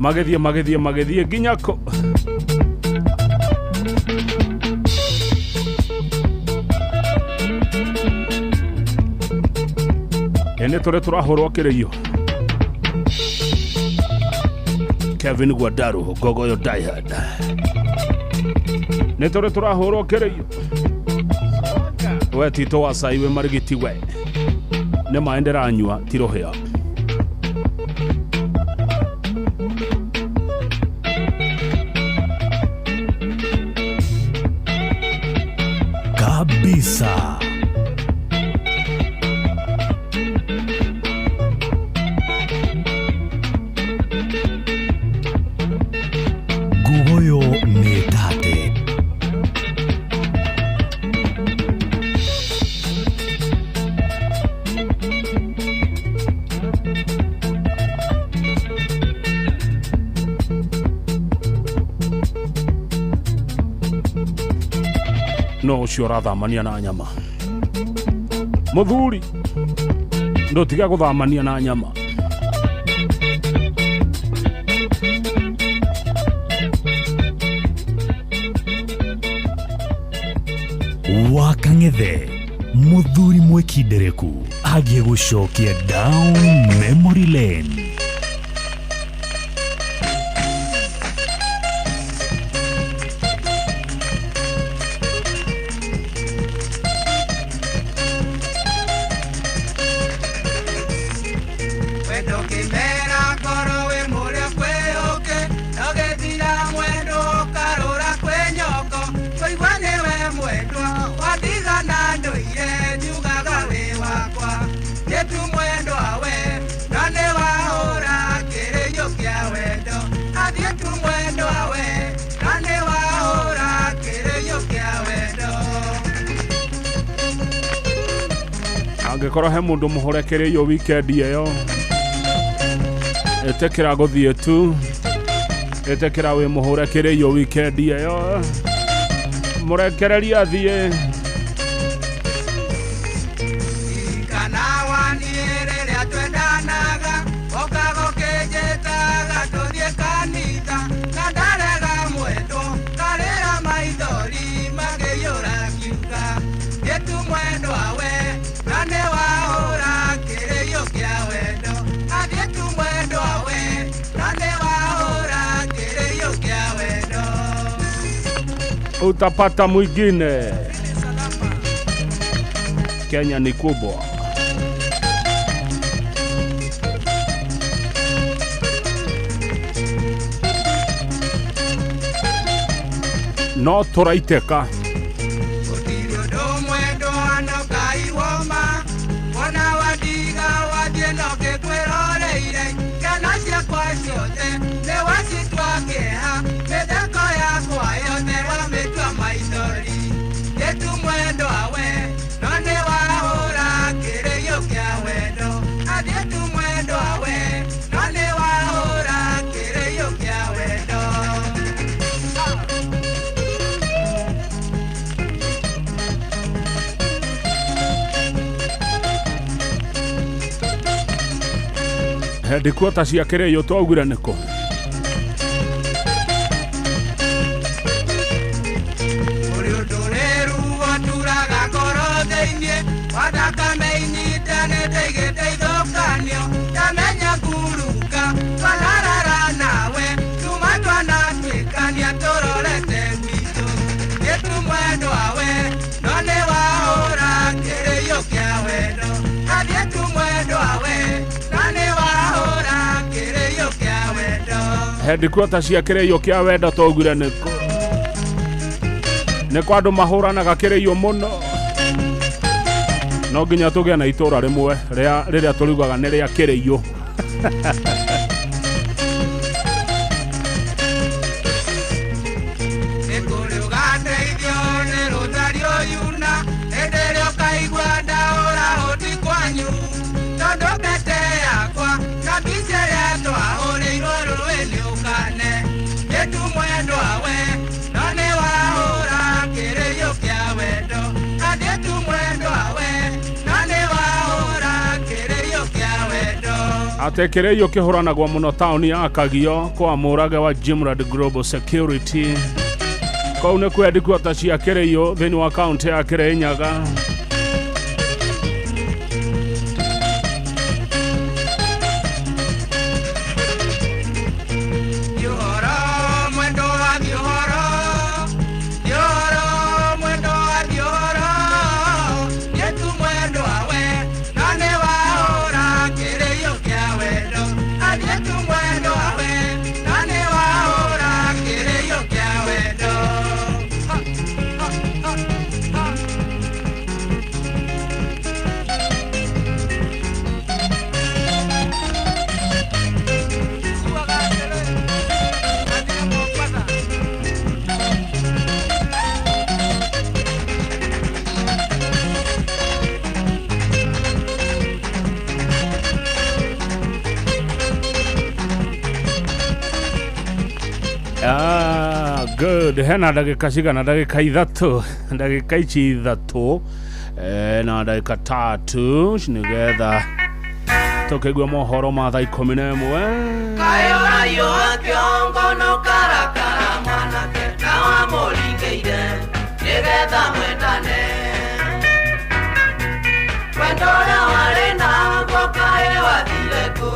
Magĩthiĩ magĩthiĩ magĩthiĩ nginya kũ. Ene tũrĩ tũrahũrwo kĩrĩio. Kevin Guadaru Gogoyo Diehard nĩ tũrĩ tũrahũrwo kĩrĩio. We Tito wa cai wĩ marigiti we nĩ maĩ ndĩranyua ti rũhĩa. Kabisa. Gugoyo nĩ tate. No ũcio ũrathamania na nyama mũthuri ndũtiga gũthamania na nyama. Wakang'ethe mũthuri mwĩkindereku agiĩ gũcokia down memory lane. Angĩkorwo he mũndũ mũhũre kĩrĩio weekend ĩyo, ĩtĩkĩra gũthiĩ tu, ĩtĩkĩra wĩ mũhũre kĩrĩio weekend ĩyo, mũrekererie athiĩ. Kana waniĩ rĩrĩa twendanaga ũkaga ũkĩnjĩtaga tũthiĩ kanitha na ndarega mwendwo karĩra maithori makĩiyũra kiuga gĩtu mwendwa we na nĩ wahũra kĩrĩio kĩa wendo athiĩ tu mwendwa we na nĩ wahũra kĩrĩio kĩa wendo. Utapata mwingine. Kenya ni kubwa. No tũraitĩka. Gũtirĩ ũndũ mwendwa no kaiwoma wona wandiga wathiĩ no ngĩkwĩroreire ciana ciakwa ciothe nĩ wacitua kĩeha mĩtheko yakwa yothe wamĩtua maithori gĩtu mwendwa we no nĩ wahũra kĩrĩio kĩa wendo athiĩ tu mwendwa we no nĩ wahũra kĩrĩio kĩa wendo. Headquarter cia kĩrĩio twaugire nĩkũ? Ũrĩ ũndũ rĩru waturaga ngoro thĩinĩ wa thakame inyitanĩte igĩteithũkanio ndamenya ngurunga twanarara nawe tuma twanatuĩkania tũrorete gwitũ gĩtu mwendwa we no nĩ wahũra kĩrĩio kĩa wendo athiĩ tu mwendwa we no nĩ wahũra kĩrĩio kĩa wendo. Headquarter cia kĩrĩio kĩa wendo twaugire nĩkũ? Nĩ kwa andũ mahũranaga kĩrĩio mũno. No nginya tũgĩe na itũra rĩmwe rĩa rĩrĩa tũriugaga nĩ rĩa kĩrĩio. Nĩ kũrĩ ũgateithio nĩ rũtari ũyuna hĩndĩ ĩrĩa ũkaigua ndaũra ũti kwanyu tondũ mbete yakwa na mbica ĩrĩa twahũrĩirwo rũĩ nĩ ũkane gĩtu mwendwa we no nĩ wahũra kĩrĩio kĩa wendo athiĩ tu mwendwa we no nĩ wahũra kĩrĩio kĩa wendo. Atĩ kĩrĩio kĩhũranagwo mũno taũni ya Kagio kwa mũrage wa Jimrad Global Security. Kũu nĩkuo headquarter cia kĩrĩio thĩinĩ wa kaũntĩ ya Kĩrĩnyaga. Ũhoro mwendo wa ũhoro ũhoro mwendo wa ũhoro gĩtu mwendwa we no nĩ wahũra kĩrĩio kĩa wendo athiĩ tu mwendwa we no nĩ wahũra kĩrĩio kĩa wendo. Ha, ha, ha, ha. Ah, good. Hena ndagĩka cigana? Ndagĩka ithatũ, ndagĩka ici ithatũ na ndagĩka tatu nĩgetha tũkĩigua mohoro ma thaa 11. Kayo wa kĩongo no karakara mwanake na wamũringĩire nĩgetha mwendane wendo ũrĩa warĩ naguo kaĩ wathire kũ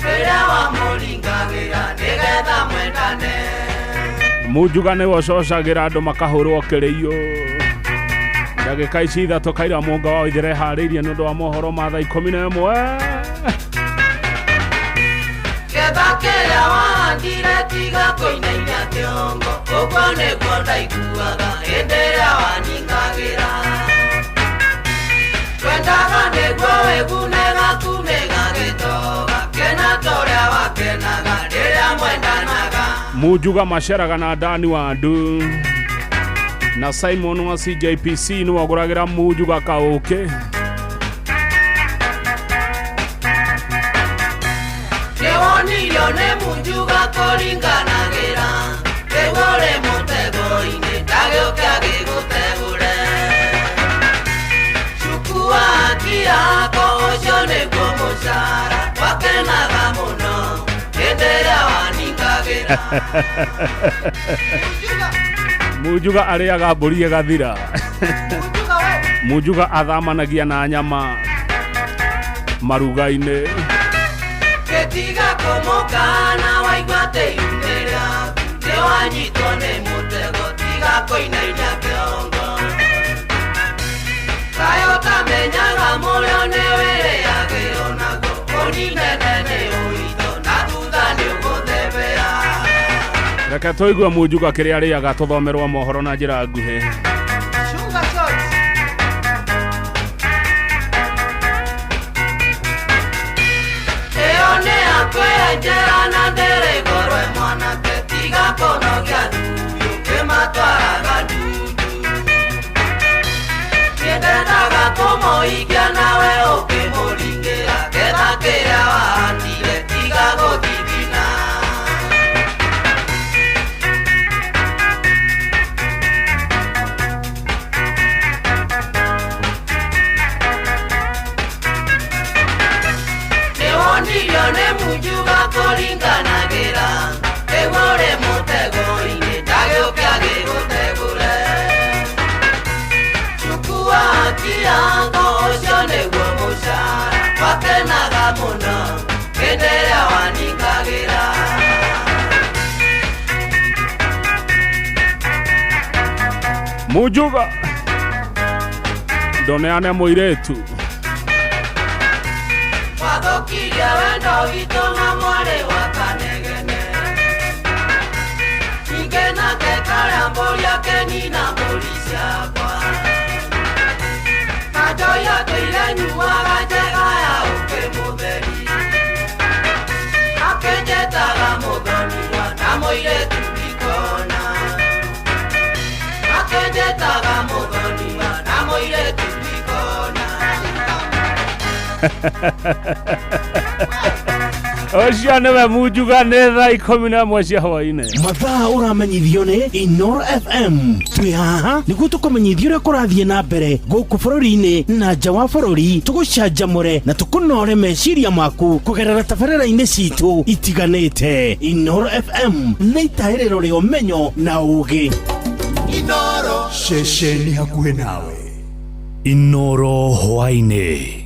rĩrĩa wamũringagĩra nĩgetha mwendane. Munjuga nĩwe ũcocagĩra andũ makahũrwo kĩrĩio. Ndagĩka ici ithatũ Kaira Mũnga wa Waithera eharĩirie nĩ ũndũ wa mohoro ma thaa 11. Getha kĩrĩa wahandire tiga kũinainia kĩongo ũguo nĩguo ndaiguaga hĩndĩ ĩrĩa waningagĩra twendaga nĩguo wĩgune gaku nĩgagĩtoga kena torĩa wakenaga rĩrĩa mwendanaga. Munjuga maceraga na Dani Wandu na Simon wa CJPC nĩwe ũgũragĩra Munjuga kaũkĩ. kũringanagĩra rĩu ũrĩ mũtego-inĩ ndagĩũke agĩgũtegũre Chukua haki yako ũcio nĩguo mũcara wakenaga mũno hĩndĩ ĩrĩa waningagĩra. Munjuga arĩaga mbũri ĩgathira. Munjuga athamanagia na nyama maruga-inĩ. Gĩtiga kũmũkana waigua atĩ iumĩ rĩaku nĩwanyitwo nĩ mũtego tiga kũinainia kĩongo. Kaĩ ũtamenyaga mũrĩo nĩwĩrĩagĩrwo naguo ũninene nĩ ũitho na thutha nĩũgũthebea. Reke tũigue Munjuga kĩrĩa arĩaga tũthomerwo mohoro na njĩra nguhĩ. Ĩyo nĩ yakwenjera na ndĩrĩ goro mwanake tiga kũnogia thuri ũkĩmatwaraga ndundu. Niĩ ndendaga kũmũhikia nawe ũkĩmũringĩra getha kĩrĩa wahandire tiga gũthithina. Nĩwonirio nĩ Munjuga kũringanagĩra rĩu ũrĩ mũtego-inĩ ndagĩũke agĩgũtegũre. Chukua haki yako ũcio nĩguo mũcara wakenaga mũno hĩndĩ ĩrĩa waningagĩra. Munjuga ndoneane mũirĩtu. Wathũkirie wendo witũ na mwarĩ wa Kanegene. Ningĩ nake karĩa mbũri akenina mbũri ciakwa. Kanjoi atũire nyuaga njega ya ũkĩ mũtheri. Akĩnjĩtaga mũthoniwa na mũirĩtu ndikona. Akĩnjĩtaga mũthoniwa na mũirĩtu ndikona. Ũcio nĩwe Munjuga nĩ thaa 11 cia hwaĩ-inĩ. Mathaa ũramenyithio nĩ Inoro FM. Twĩ haha nĩguo tũkũmenyithie ũrĩa kũrathiĩ na mbere gũkũ bũrũri-inĩ na nja wa bũrũri, tũgũcanjamũre na tũkũnore meciria maku kũgerera tabarĩra-inĩ citũ itiganĩte. Inoro FM nĩ itahĩrĩro rĩa ũmenyo na ũũgĩ. Inoro ceceni hakuhĩ nawe. Inoro hwaĩ-inĩ.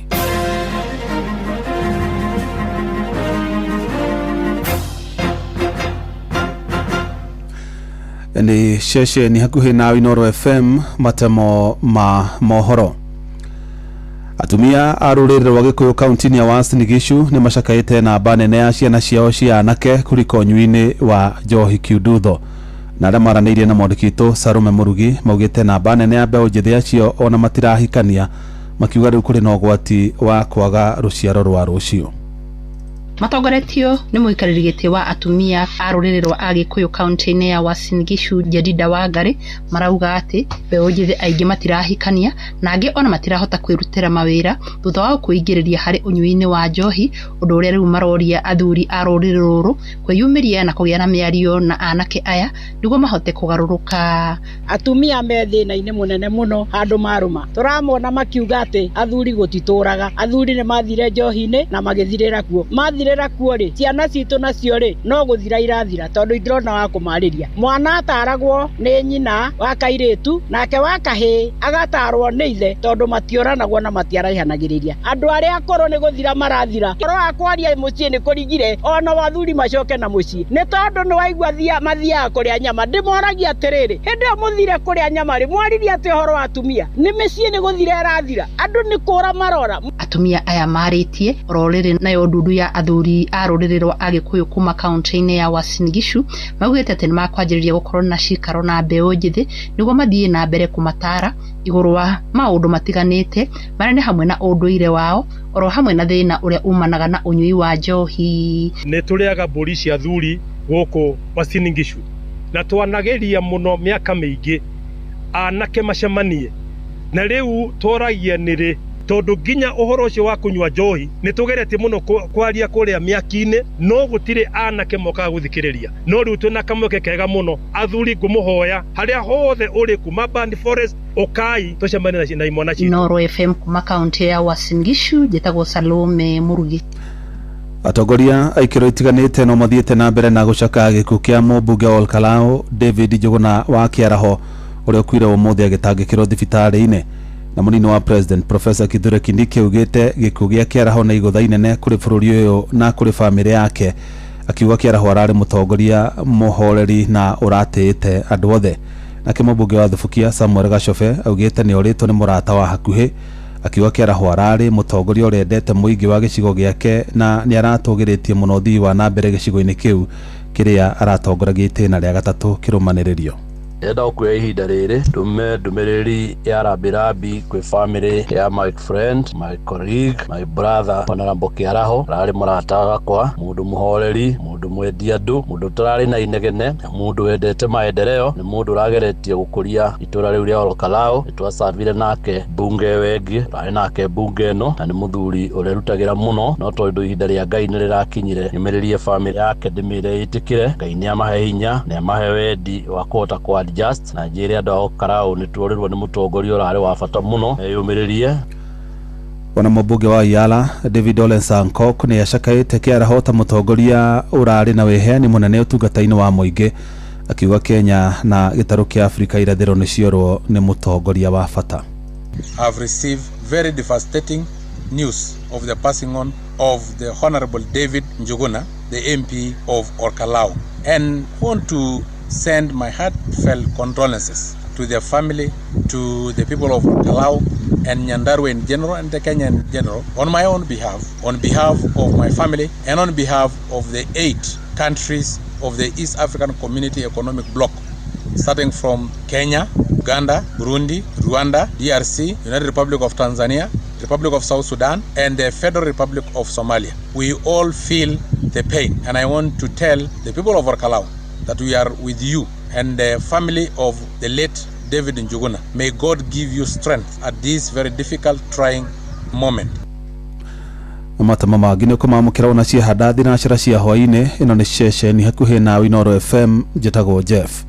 Nĩ ceceni hakuhĩ na Inoro FM matemo ma mohoro. Atumia a rũrĩrĩ rwa Gĩkũyũ kaunti-inĩ ya Uasin Gishu nĩ macakaĩte namba nene ya ciana ciao cia anake kũrika ũnyui-inĩ wa njohi kiundutho. Na arĩa maranĩirie na mwandĩki witũ Salome Mũrugi maugĩte namba nene ya mbeũ njĩthĩ acio ona matirahikania, makiuga rĩu kũrĩ na ũgwati wa kwaga rũciaro rwa rũciũ. Matongoretio nĩ mũikarĩri gĩtĩ wa atumia a rũrĩrĩ rwa Agĩkũyũ kaunti-inĩ ya Uasin Gishu Jedida Wangari marauga atĩ mbeũ njĩthĩ aingĩ matirahikania na angĩ ona matirahota kwĩrutĩra mawĩra thutha wa kwĩingĩrĩria harĩ ũnyui-inĩ wa njohi, ũndũ ũrĩa rĩu maroria athuri a rũrĩrĩ rũrũ kwĩyumĩria na kũgĩa na mĩario na anake aya nĩguo mahote kũgarũrũka. Atumia me thĩna-inĩ mũnene mũno handũ marũma. Tũramona makiuga atĩ athuri gũtitũraga. Athuri nĩ mathire njohi-inĩ na magĩthirĩra kuo. Mathirĩra kuo rĩ, ciana citũ nacio rĩ, no gũthira irathira tondũ itirona wa kũmarĩria. Mwana ataragwo nĩ nyina wa kairĩtu nake wa kahĩĩ agatarwo nĩ ithe tondũ matioranagwo na matiaraihanagĩrĩria. Andũ arĩa akũrũ nĩ gũthira marathira. Ũhoro wa kwaria mũciĩ nĩ kũrigire ona wathuri macoke na mũciĩ nĩ tondũ nĩ waigua mathiaga kũrĩa nyama. Ndĩmoragia atĩrĩrĩ, hĩndĩ ĩyo mũthire kũrĩa nyama rĩ, mwaririe atĩ ũhoro wa atumia nĩ mĩciĩ nĩ gũthira ĩrathira, andũ nĩ kũra marora. Atumia aya marĩtie oro rĩrĩ nayo ndundu ya athuri a rũrĩrĩ rwa Agĩkũyũ kuma kaunti-inĩ ya Uasin Gishu maugĩte atĩ nĩmakwanjĩrĩria gũkorwo na cikaro na mbeũ njĩthĩ nĩguo mathiĩ na mbere kũmatara igũrũ wa maũndũ matiganĩte marĩa nĩ hamwe na ũndũire wao oro hamwe na thĩna ũrĩa umanaga na ũnyui wa njohi. Nĩ tũrĩaga mbũri cia thuri gũkũ Uasin Gishu na twanageria mũno mĩaka mĩingĩ anake macemanie na rĩu tũragia nĩrĩ Tondũ nginya ũhoro ũcio wa kũnyua njohi nĩ tũgeretie mũno kwaria kũrĩa mĩaki-inĩ, no gũtirĩ anake mokaga gũthikĩrĩria. No rĩu twĩna kamweke kega mũno, athuri ngũmũhoya harĩa hothe ũrĩ kuma Band Forest ũkai tũcemanie na imwana citũ. Inooro FM kuma kaunti ya Uasin Gishu njĩtagwo Salome Murugi. Atongoria a ikĩro itiganĩte no mathiĩte na mbere na gũcakaya gĩkuũ kĩa mũmbunge wa Olkalau David Njuguna wa Kĩaraho ũrĩa ũkuire ũmũthĩ agĩtangĩkĩrwo thibitarĩ-inĩ. Na mũnini wa President Professor Kithure Kindiki augĩte gĩkuũ gĩa Kĩaraho nĩ igũtha inene kũrĩ bũrũri ũyũ na kũrĩ bamĩrĩ yake, akiuga Kĩaraho ararĩ mũtongoria mũhoreri na ũratĩĩte andũ othe. Nake mũmbunge wa Thubukia Samuel Gachobe augĩte nĩ orĩtwo nĩ mũrata wa hakuhĩ, akiuga Kĩaraho ararĩ mũtongoria ũrendete mũingĩ wa gĩcigo gĩake na nĩ aratũgĩrĩtie mũno ũthii wa na mbere gĩcigo-inĩ kĩu kĩrĩa aratongoragia itĩna rĩa gatatũ kĩrũmanĩrĩrio. Ndĩrenda kuoya ihinda rĩrĩ ndume ndũmĩrĩri ya rambirambi kwĩ family ya my friend, my colleague, my brother Honorable Kĩaraho. Ararĩ mũrata wakwa, mũndũ mũhoreri, mũndũ mwendi andũ, mũndũ ũtararĩ na inegene, mũndũ wendete maendeleo, nĩ mũndũ ũrageretie gũkũria itũra rĩu rĩa Olkalau. Nĩtwacabire nake mbunge ĩyo ĩngĩ, tũrarĩ nake mbunge ĩno, na nĩ mũthuri ũrerutagĩra mũno, no tondũ ihinda rĩa Ngai nĩ rĩrakinyire, nyũmĩrĩrie family yake ndĩmĩre ĩtĩkĩre. Ngai nĩ amahe hinya, nĩ amahe wendi wa kũhota kwa adjust, na njĩre andũ a Olkalau nĩ tuorirwo nĩ mũtongoria ũrarĩ wa bata mũno, eyũmĩrĩrie. Ona mũmbunge wa Iala David Ole Sankok nĩ acakaĩte Kĩaraho ta mũtongoria ũrarĩ na wĩheani mũnene ũtungata-inĩ wa mũingĩ, akiuga Kenya na gĩtarũ kĩa Afrika irathĩro nĩ ciorwo nĩ mũtongoria wa bata. I've received very devastating news of the passing on of the Honorable David Njuguna, the MP of Olkalau, and want to send my heartfelt condolences to their family, to the people of Olkalau and Nyandarua in general, and the Kenya in general, on my own behalf, on behalf of my family, and on behalf of the 8 countries of the East African Community Economic Bloc, starting from Kenya, Uganda, Burundi, Rwanda, DRC, United Republic of Tanzania, Republic of South Sudan, and the Federal Republic of Somalia. We all feel the pain, and I want to tell the people of Olkalau that we are with you and the family of the late David Njuguna. May God give you strength at this very difficult, trying moment. Matama mangĩ nĩ ũkũmamũkĩra ona ciahanda thinacara cia hwaĩ-inĩ. Ĩno nĩ ceceni hakuhĩ na Inooro FM. Njĩtagwo Jeff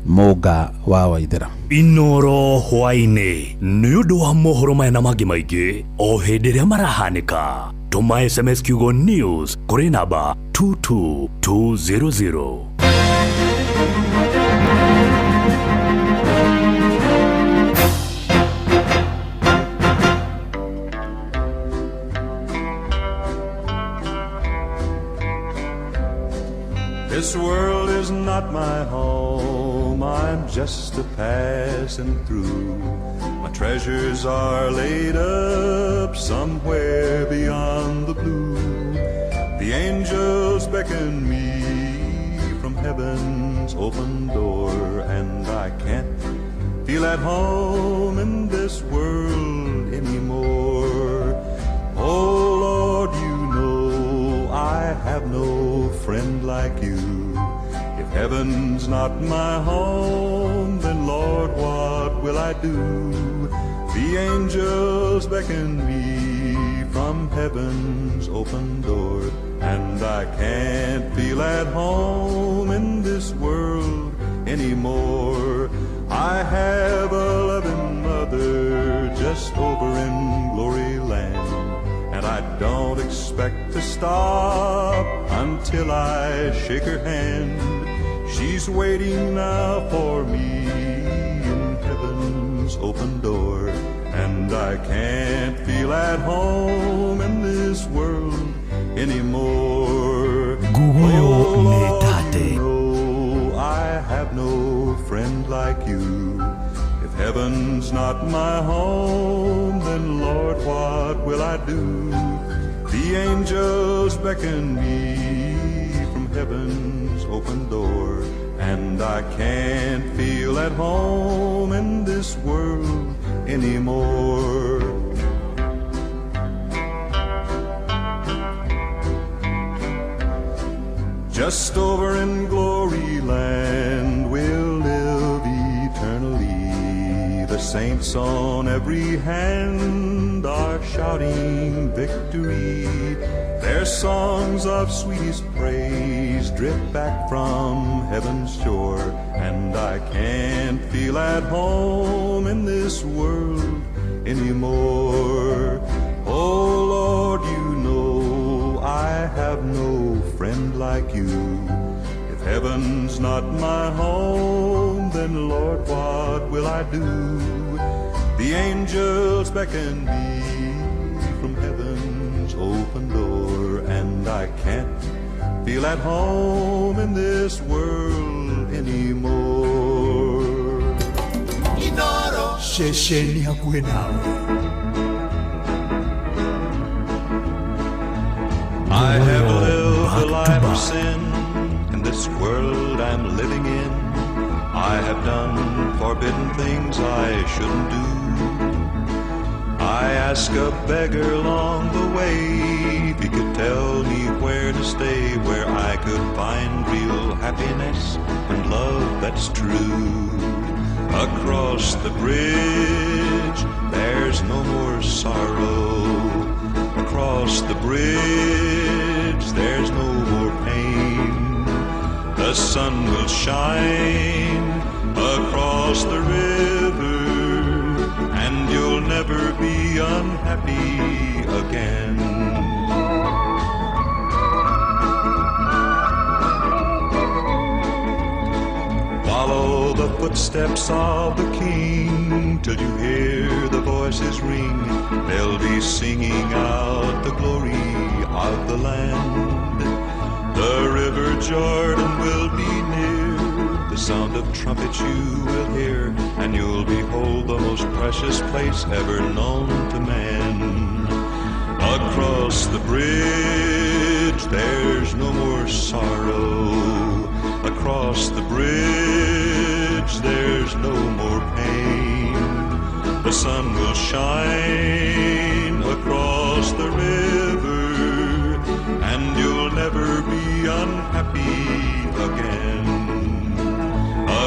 Mũnga wa Waithera. Inooro hwaĩ-inĩ nĩ ũndũ wa mohoro maya na mangĩ maingĩ o hĩndĩ ĩrĩa marahanĩka. Tũma SMS kiugo news kũrĩ namba 22200. This world is not my home, I'm just a passing through. My treasures are laid up somewhere beyond the blue. The angels beckon me from heaven's open door, and I can't feel at home in this world anymore. Oh Lord, you know I have no friend like you. If heaven's not my home, then Lord, what will I do? The angels beckon me from heaven's open door, and I can't feel at home in this world anymore. I have a loving mother just over in glory land, and I don't expect to stop until I shake her hand. She's waiting now for me in heaven's open door, and I can't feel at home in this world anymore. Oh, Lord, you know I have no friend like you. If heaven's not my home, then Lord, what will I do? The angels beckon me from heaven's open door, and I can't feel at home in this world anymore. Just over in glory land we'll live eternally. The saints on every hand are shouting victory. Their songs of sweetest praise drip back from heaven's shore, and I can't feel at home in this world anymore. Oh Lord, you know I have no friend like you. If heaven's not my home, then Lord, what will I do? The angels beckon me from heaven's open door, and I can't feel at home in this world anymore. Ceceni hakuhĩ nawe. I have lived a life of sin in this world I'm living in. I have done forbidden things I shouldn't do. I asked a beggar along the way if he could tell me where to stay, where I could find real happiness and love that's true. Across the bridge, there's no more sorrow. Across the bridge, there's no more pain. The sun will shine across the river, and you'll never be unhappy again. Follow the footsteps of the King till you hear the voices ring. They'll be singing out the glory of the land. The river Jordan will be near, the sound of trumpets you will hear, and you'll behold the most precious place ever known to man. Across the bridge, there's no more sorrow. Across the bridge, there's no more pain. The sun will shine across the river, and you'll never be unhappy again.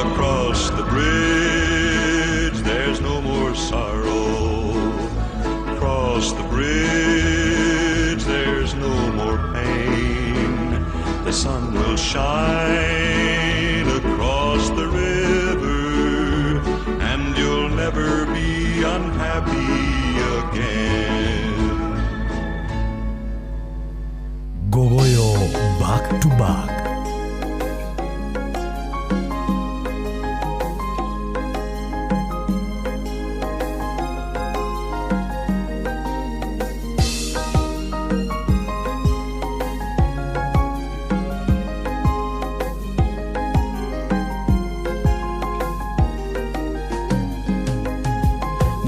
Across the bridge, there's no more sorrow. Across the bridge, there's no more pain. The sun will shine across the river, and you'll never be unhappy again. Gogoyo back to back.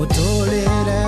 Mũtũrĩre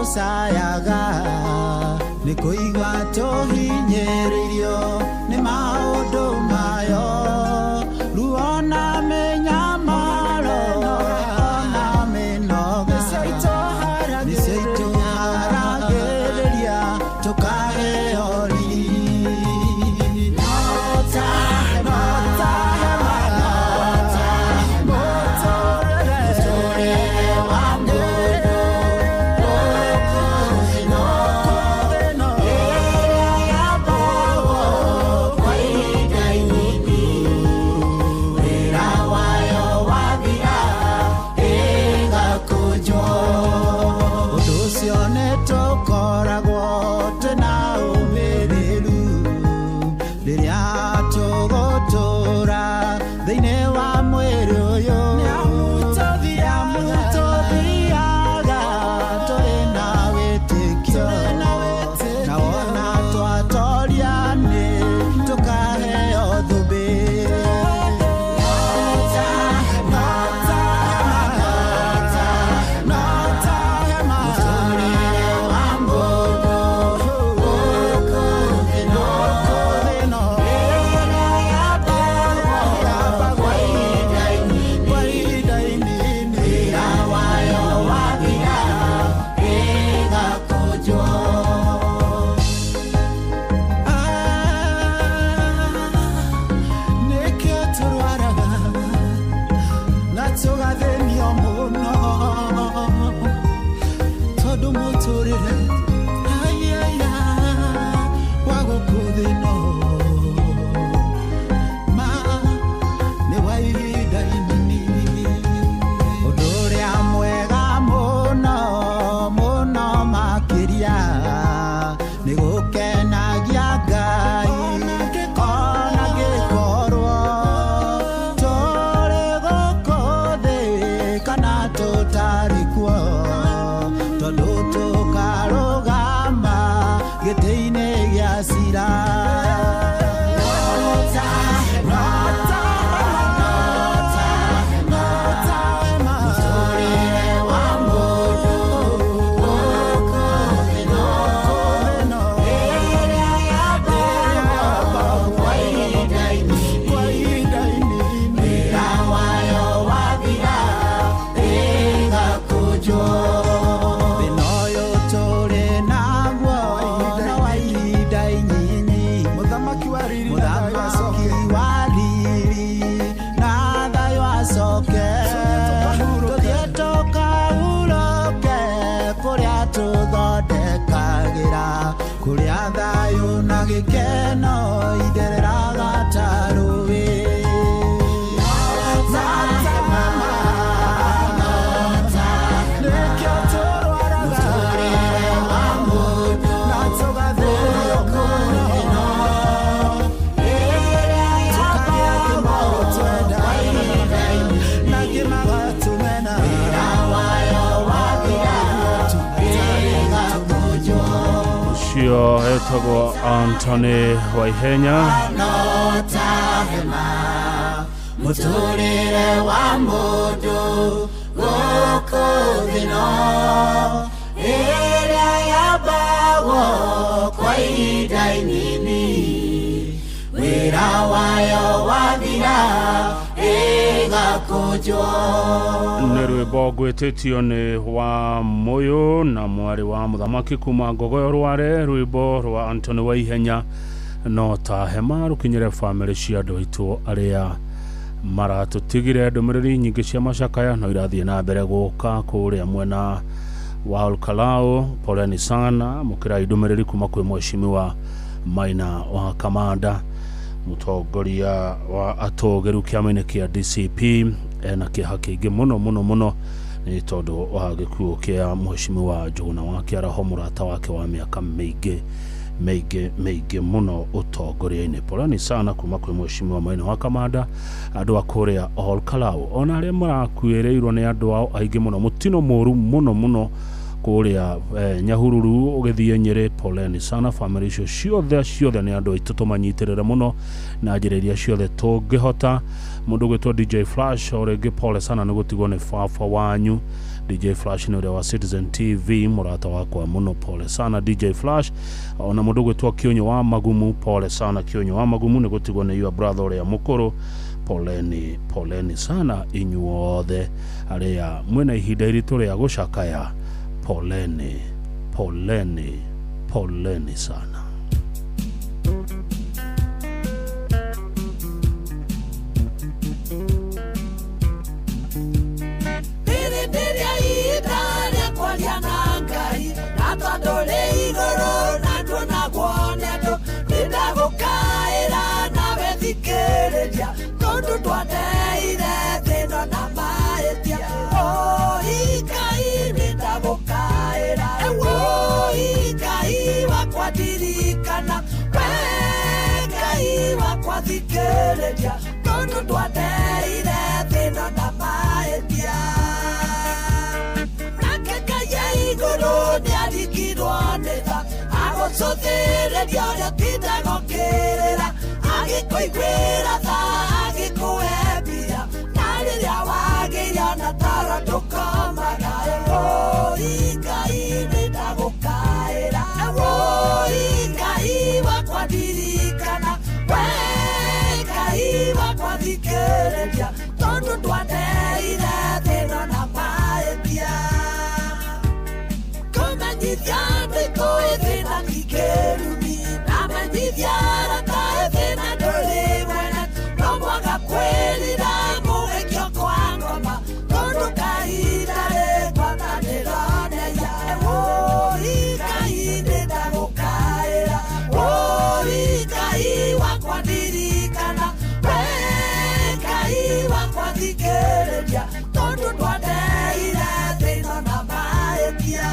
tũcayaga nĩ kũigua tũhinyĩrĩirio nĩ maũndũ mayo ruo na mĩnyamaro na mĩnoga nĩcio itũharagĩrĩria tũkaheo riri no ta hema mũtũrĩre wa mũndũ gũkũ thĩ ĩno ĩrĩa yambagwo kwa ihinda inini wĩra wayo wathira ĩgakũnjwo ũndũ ũcio nĩ tũkoragwo twĩna ũmĩrĩru rĩrĩa tũgũtũra thĩinĩ wa mwĩrĩ ũyũ tũthiaga tũrĩ na wĩtĩkio na wona twatoria nĩ tũkaheo thũmbĩ mũtũrĩre wa mũndũ gũkũ thĩ ĩno ĩrĩa yambagwo kwa ihinda inini wĩra wayo wathira ĩgakũnjwo nĩkĩo tũrwaraga na tũgathĩnio mũno tondũ mũtũrĩre aiaya wa gũkũ thĩ ĩno ma nĩ wa ihinda inini ũndũ ũrĩa mwega mũno mũno makĩria nĩ gũkenagia Ngai ona ngĩkorwo tũrĩ gũkũ thĩ kana tũtarĩ kuo tondũ tũkarũgama gĩtĩ-inĩ gĩa cira mũtũrĩre wa mũndũ gũkũ thĩ ĩno ĩrĩa yambagwo kwa ihinda inini wĩra wayo wathira ĩgakũnjwo thĩna ũyũ tũrĩ naguo no wa ihinda inyinyi mũthamaki wa riri na thayũ acoke tũthiĩ tũkahurũke kũrĩa tũthondekagĩra kũrĩa thayũ na gĩkeno ithereraga ta rũĩ nĩkĩo tũrwaraga mũtũrĩre wa mũndũ na tũgathĩnio mũno ĩrĩa yambagwo kwa ihinda inini na kĩmagatũmena wĩra wayo wathira ĩgakũnjwo Ũcio etagwo Anthony Waihenya no ta hema mũtũrĩre wa mũndũ gũkũ thĩ ĩno ĩrĩa yambagwo kwa ihinda inini wĩra wayo wathira ĩgakũnjwo nĩ rwĩmbo ngwĩtĩtio nĩ wa mũyũ na mwarĩ wa mũthamaki kuma Ngogoyo Rware rwĩmbo rwa Anthony Waihenya no ta hema rũkinyĩre bamĩrĩ cia andũ aitũ arĩa maratũtigire ndũmĩrĩri nyingĩ cia macakaya no irathiĩ na mbere gũka kũrĩa mwena wa Olkalau poleni sana mũkĩrai ndũmĩrĩri kuma kwĩ mheshimiwa Maina wa Kamanda mũtongoria wa atũgĩru kĩama-inĩ kĩa DCP ena kĩeha kĩingĩ mũno mũno mũno nĩ tondũ wa gĩkuũ kĩa mheshimiwa Njuguna wa Kĩaraho mũrata wake wa mĩaka mĩingĩ mĩingĩ mĩingĩ mũno ũtongoria-inĩ poleni sana kuma kwĩ mheshimiwa Maina wa Kamanda andũ a kũrĩa Olkalau ona arĩa marakuĩrĩirwo nĩ andũ ao aingĩ mũno mũtino mũru mũno mũno kũrĩa Nyahururu ũgĩthiĩ Nyĩrĩ poleni sana famĩlĩ icio ciothe ciothe nĩ andũ aitũ tũmanyitĩrĩre mũno na njĩra iria ciothe tũngĩhota mũndũ ũgwĩtwo DJ Flash o rĩngĩ pole sana nĩ gũtigwo nĩ baba wanyu DJ Flash nĩ ũrĩa wa Citizen TV, mũrata wakwa mũno, pole sana DJ Flash. Ona mũndũ gwĩtwo Kĩũnyũ wa Magumu, pole sana Kĩũnyũ wa Magumu nĩ gũtigwo nĩ your brother ũrĩa mũkũrũ. Poleni, poleni sana inyuothe arĩa mwĩna ihinda iritũ rĩa gũcakaya, poleni, poleni, poleni sana. Tondu twateire thĩna na mahĩtia nake Ngai igũrũ nĩarigirwo nĩ tha agũcũthĩrĩria ũrĩa ũtindaga ũkĩrĩra agĩkũiguĩra tha agĩkũhe mbia na rĩrĩa wagĩire ona toro ndũkomaga. Wũi Ngai nĩndagũkaĩra, wũi Ngai wakwa ndirikana, we Ngai wakwa thikĩrĩria tondũ twateire thĩna na mahĩtia kũmenyithia ndĩkũĩ thĩna ti kĩrumi namenyithia arata thĩna ndũrĩ mwene no mwaga kwĩrira mũgĩkio kwa ngoma tondũ kahinda rĩngwatanĩro neya. Wũi Ngai nĩndagũkaĩra, wũi Ngai wakwa ndirikana, we Ngai wakwa thikĩrĩria tondũ twateire thĩna na mahĩtia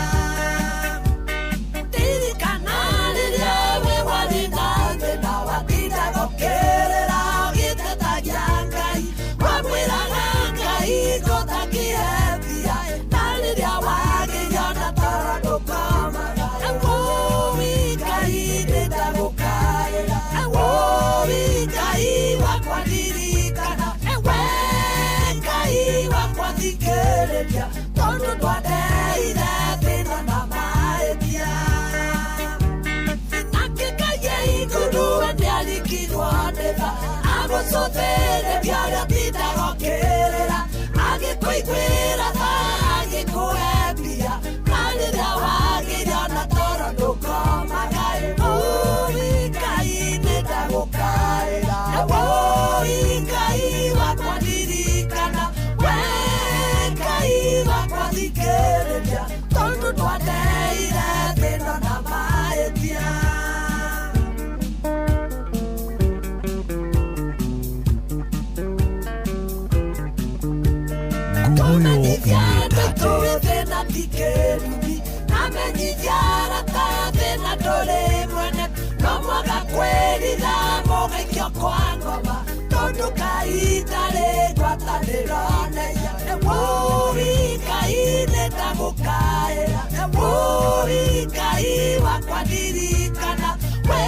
ndirikana rĩrĩa we warĩ na thĩna watindaga ũkĩrĩra ũgĩtetagia Ngai wamwĩraga Ngai ngũtakĩhe mbia na rĩrĩa wagĩire ona toro ndũkomaga. Wũi Ngai nĩndagũkaĩra, wũi Ngai wakwa ndirikana, we Ngai wakwa thikĩrĩria tondũ twateire thĩna na mahĩtia nake Ngai igũrũ nĩarigirwo nĩ tha agũcũthĩrĩria ũrĩa ũtindaga ũkĩrĩra agĩkũiguĩra tha agĩkũhe mbia na rĩrĩa wagĩire ona toro ndũkomaga. Wũi Ngai nĩndagũkaĩra, wũi Ngai wakwa ndirikana, we Ngai wakwa thikĩrĩria tondũ twateire thĩna na mahĩtia. Kũmenyithia ndĩkũĩ thĩna ti kĩrumi namenyithia arata thĩna ndũrĩ mwene no mwaga kwĩrira mũgĩkio kwa ngoma tondũ kahinda rĩngwatanĩro neya. Wũi Ngai nĩndagũkaĩra, wũi Ngai wakwa ndirikana, we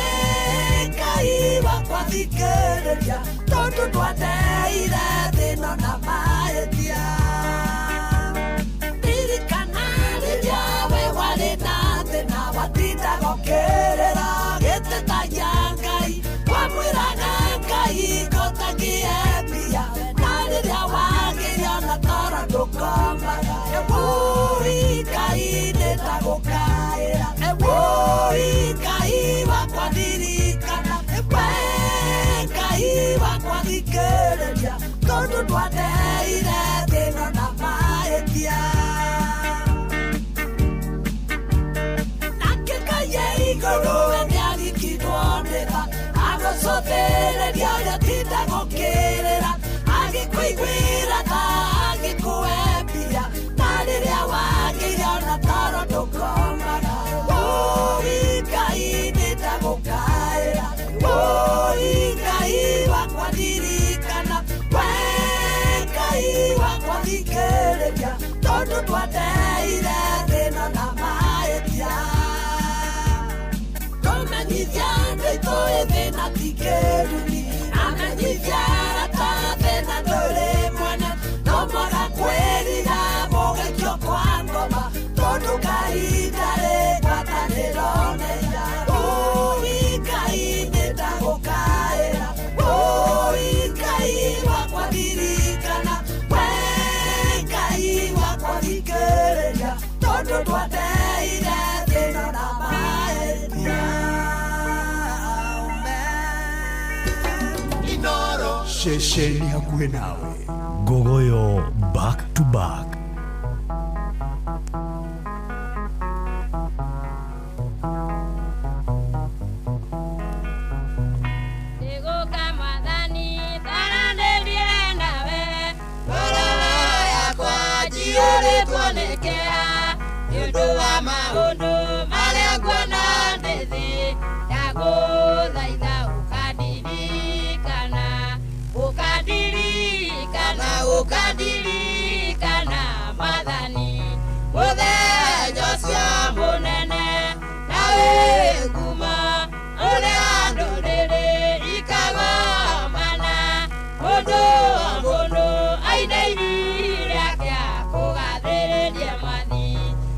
Ngai wakwa thikĩrĩria tondũ twateire thĩna na mahĩtia ndirikana rĩrĩa we warĩ na thĩna watindaga ũkĩrĩra ũgĩtetagia Ngai wamwĩraga Ngai ngũtakĩhe mbia na rĩrĩa wagĩire ona toro ndũkomaga. Wũi Ngai nĩndagũkaĩra, wũi Ngai wakwa ndirikana, we Ngai wakwa thikĩrĩria tondũ twateire thĩna na mahĩtia nake Ngai igũrũ nĩarigirwo nĩ tha agũcũthĩrĩria ũrĩa ũtindaga ũkĩrĩra agĩkũiguĩra tha agĩkũhe mbia na rĩrĩa wagĩire ona toro ndũkomaga. Wũi Ngai nĩndagũkaĩra, wũi Ngai wakwa ndirikana, we Ngai wakwa thikĩrĩria tondũ twateire thĩna na mahĩtia kũmenyithia ndĩkũĩ thĩna ti kĩrumi amenyithia arata thĩna ndũrĩ mwene no mwaga kwĩrira mũgĩkio kwa Ceceni hakuhĩ nawe. Ngogoyo back to back. Nĩgũka mwathani twaranĩrie nawe ngoro yakwa njiyũrĩtwo nĩ kĩeha nĩ ũndũ wa maũndũ marĩa nguona ndĩ thĩ ndagũthaitha ũkandirikana ũkandirikana ũkandirikana mwathani mũthenya ũcio mũnene na wĩ ngumo ũrĩa ndũrĩrĩ ikagomana mũndũ o mũndũ aine iria rĩa kũgathĩrĩria mwathi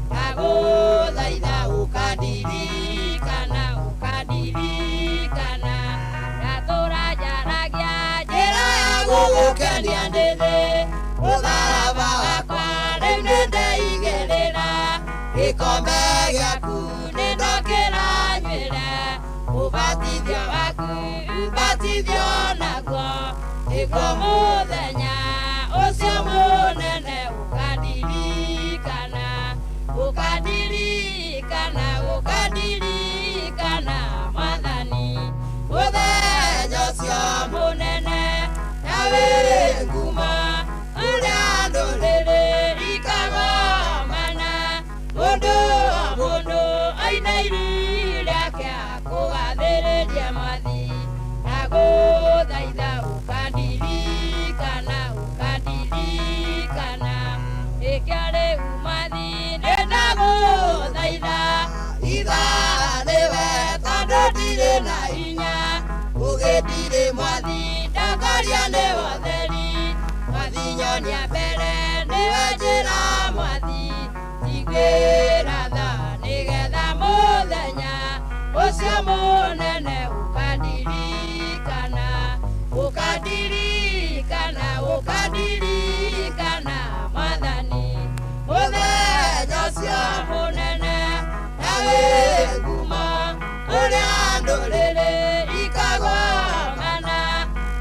ndagũthaitha ũkandirikana ũkandirikana ndatũra njaragia njĩra ya gũgũkenia ndĩ thĩ mũtharaba wakwa rĩu nĩndeigĩrĩra gĩkombe gĩaku nĩndokĩra nywĩre ũbatithio waku ũbatithio naguo nĩguo mũthenya ũcio mũnene ũkandirikana ũkandirikana ũkandirikana mwathani mũthenya ũcio mũnene na wĩ ngumo ũrĩa ndũrĩrĩ ikagomana mũndũ o mũndũ aine iria rĩa kũgathĩrĩria mwathi ndagũthaitha ũkandirikana ũkandirikana ĩkĩo rĩu mwathi nĩndagũthaitha ithaa nĩwe tondũ ndirĩ na hinya ũgĩ ndirĩ mwathi ndongoria nĩ wotheri mwathi nyonia mbere nĩwe njĩra mwathi njiguĩra tha nĩgetha mũthenya ũcio mũnene ũkandirikana ũkandirikana ũkandirikana mwathani mũthenya ũcio mũnene na wĩ ngumo ũrĩa ndũrĩrĩ ikagomana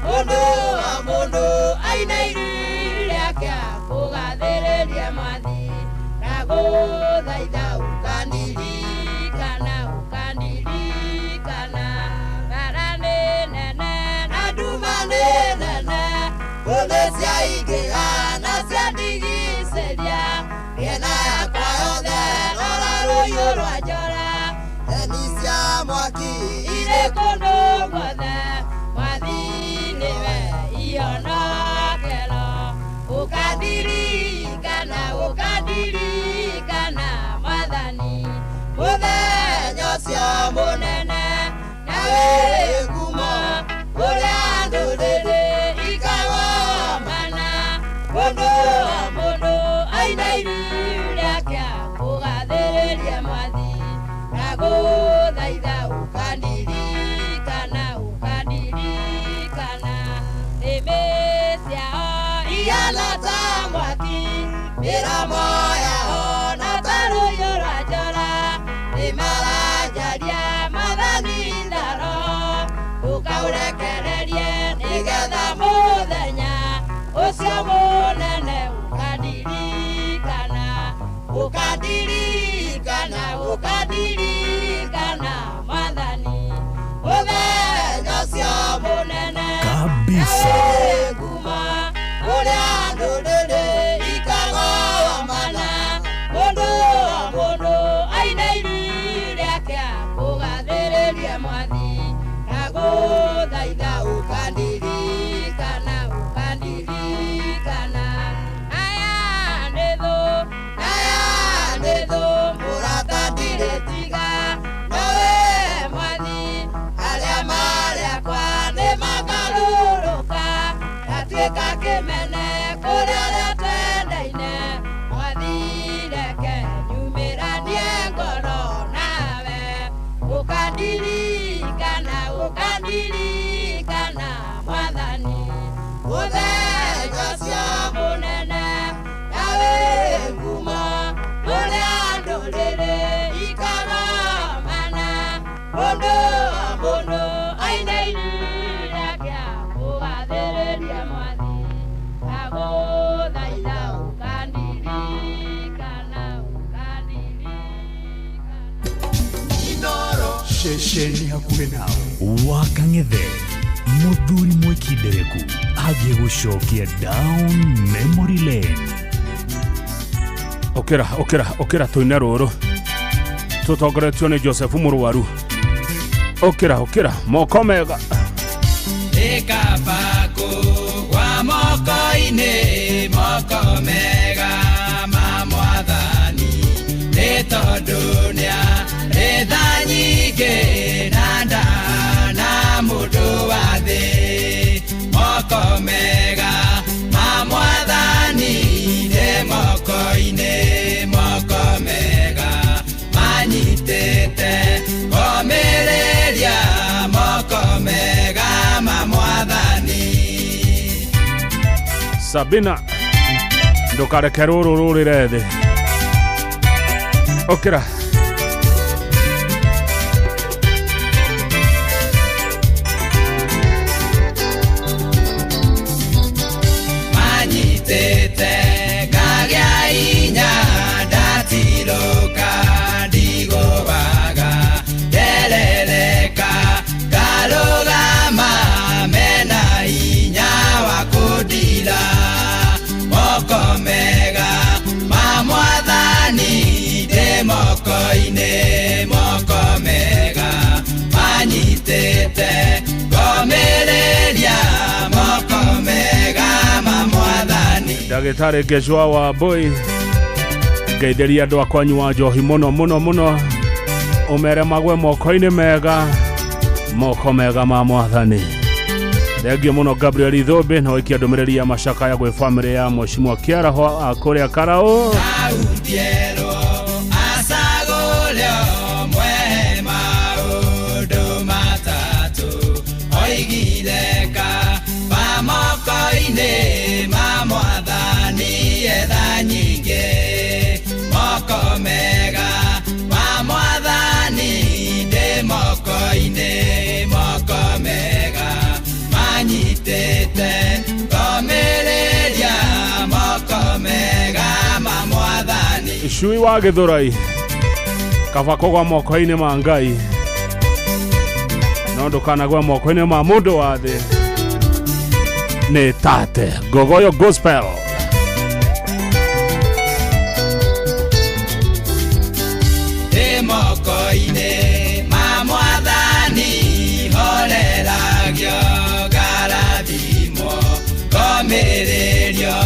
mũndũ o mũndũ aine iria rĩa kũgathĩrĩria mwathi ndagũthaitha ũkandirikana ũkandirikana mbara nĩ nene na nduma nĩ nene ngũthĩ ciaingĩha na ciandigicĩria mĩena yakwa yothe rora rũhiũ rwa njora heni cia mwaki irĩ kũndũ guothe mwathi nĩwe ihonokero ũkandirikana ũkandirikana mwathani mũthenya ũcio mũnene na wĩ ngumo ũrĩa ndũrĩrĩ ikagomana mũndũ o mũndũ aine iria rĩa kũgathĩrĩria mwathi ndagũthaitha ũkandirikana ũkandirikana nĩmĩ ciao ihana ta mwaki mĩromo yao na ta rũhiũ rwa njora nĩmaranjaria mwathani tharo ũkaũrekererie nĩgetha mũthenya ũcio mũnene ũkandirikana ũkandirikana ũkandirikana mwathani mũthenya ũcio mũnene Kabisa. Ngumo ũrĩa ndũrĩrĩ ikagomana mũndũ o mũndũ aine iria rĩa kũgathĩrĩria mwathi ndagũthaitha ũkandirikana ũkandirikana aya nĩ thũ aya nĩ thũ mũrata ndirĩ tiga nowe mwathi arĩa marĩ akwa nĩ makarũrũka ndatuĩka kĩmene kũrĩ arĩa twendaine mwathi reke nyumĩranie ngoro nawe ũkandirikana ũkandirikana mwathani mũthenya ũcio mũnene na wĩ ngumo ũrĩa ndũrĩrĩ ikagomana mũndũ o mũndũ aine iria rĩa kũgathĩrĩria Ceceni hakuhĩ nawe. Wakang'ethe mũthuri mwĩkindereku agĩgũcokia down memory lane. Okera okera okera tũine rũrũ tũtongoretio nĩ Joseph Mũrwaru. Okera okera moko mega. Ĩkabakũ wa moko-inĩ moko mega ma mwathani nĩ tondũ nĩarĩ tha nyingĩ na ndana mũndũ wa thĩ moko mega ma mwathani nĩ moko-inĩ moko mega manyitĩte komĩrĩria moko mega ma mwathani. Sabina ndũkareke rũrũ rũrĩre thĩ. Okera. Manyitĩte ngagĩa inya ndatirũka ndigũaga nderereka ngarũgama mena inya wa kũndira moko mega ma mwathani ndĩ moko-inĩ moko mega manyitĩte ngomĩrĩria moko mega ma mwathani. Ndagĩtarĩ Ngecwa wa Mbui ngeithĩria andũ akwa nyua njohi mũno mũno mũno ũmere magwe moko-inĩ mega moko mega ma mwathani. Thengio mũno Gabriel Ithũmbĩ na waikia ndũmĩrĩri ya macakaya gwĩ bamĩrĩ ya Mheshimiwa Kĩaraho a kũrĩa Karaũ. Autierwo acagũrĩo mwe maũndũ matatũ oigire kaba moko-inĩ ma mwathani etha nyingĩ moko mega ma mwathani ndĩ moko-inĩ moko mega manyitĩte ngomĩrĩria moko mega ma mwathani. Cui wa Gĩthũrai kaba kũgwa moko-inĩ ma Ngai no ndũkanagwe moko-inĩ ma mũndũ wa thĩ. Nĩ tate Ngogoyo Gospel. Ndĩ moko-inĩ ma mwathani horeragio ngarathimwo ngomĩrĩrio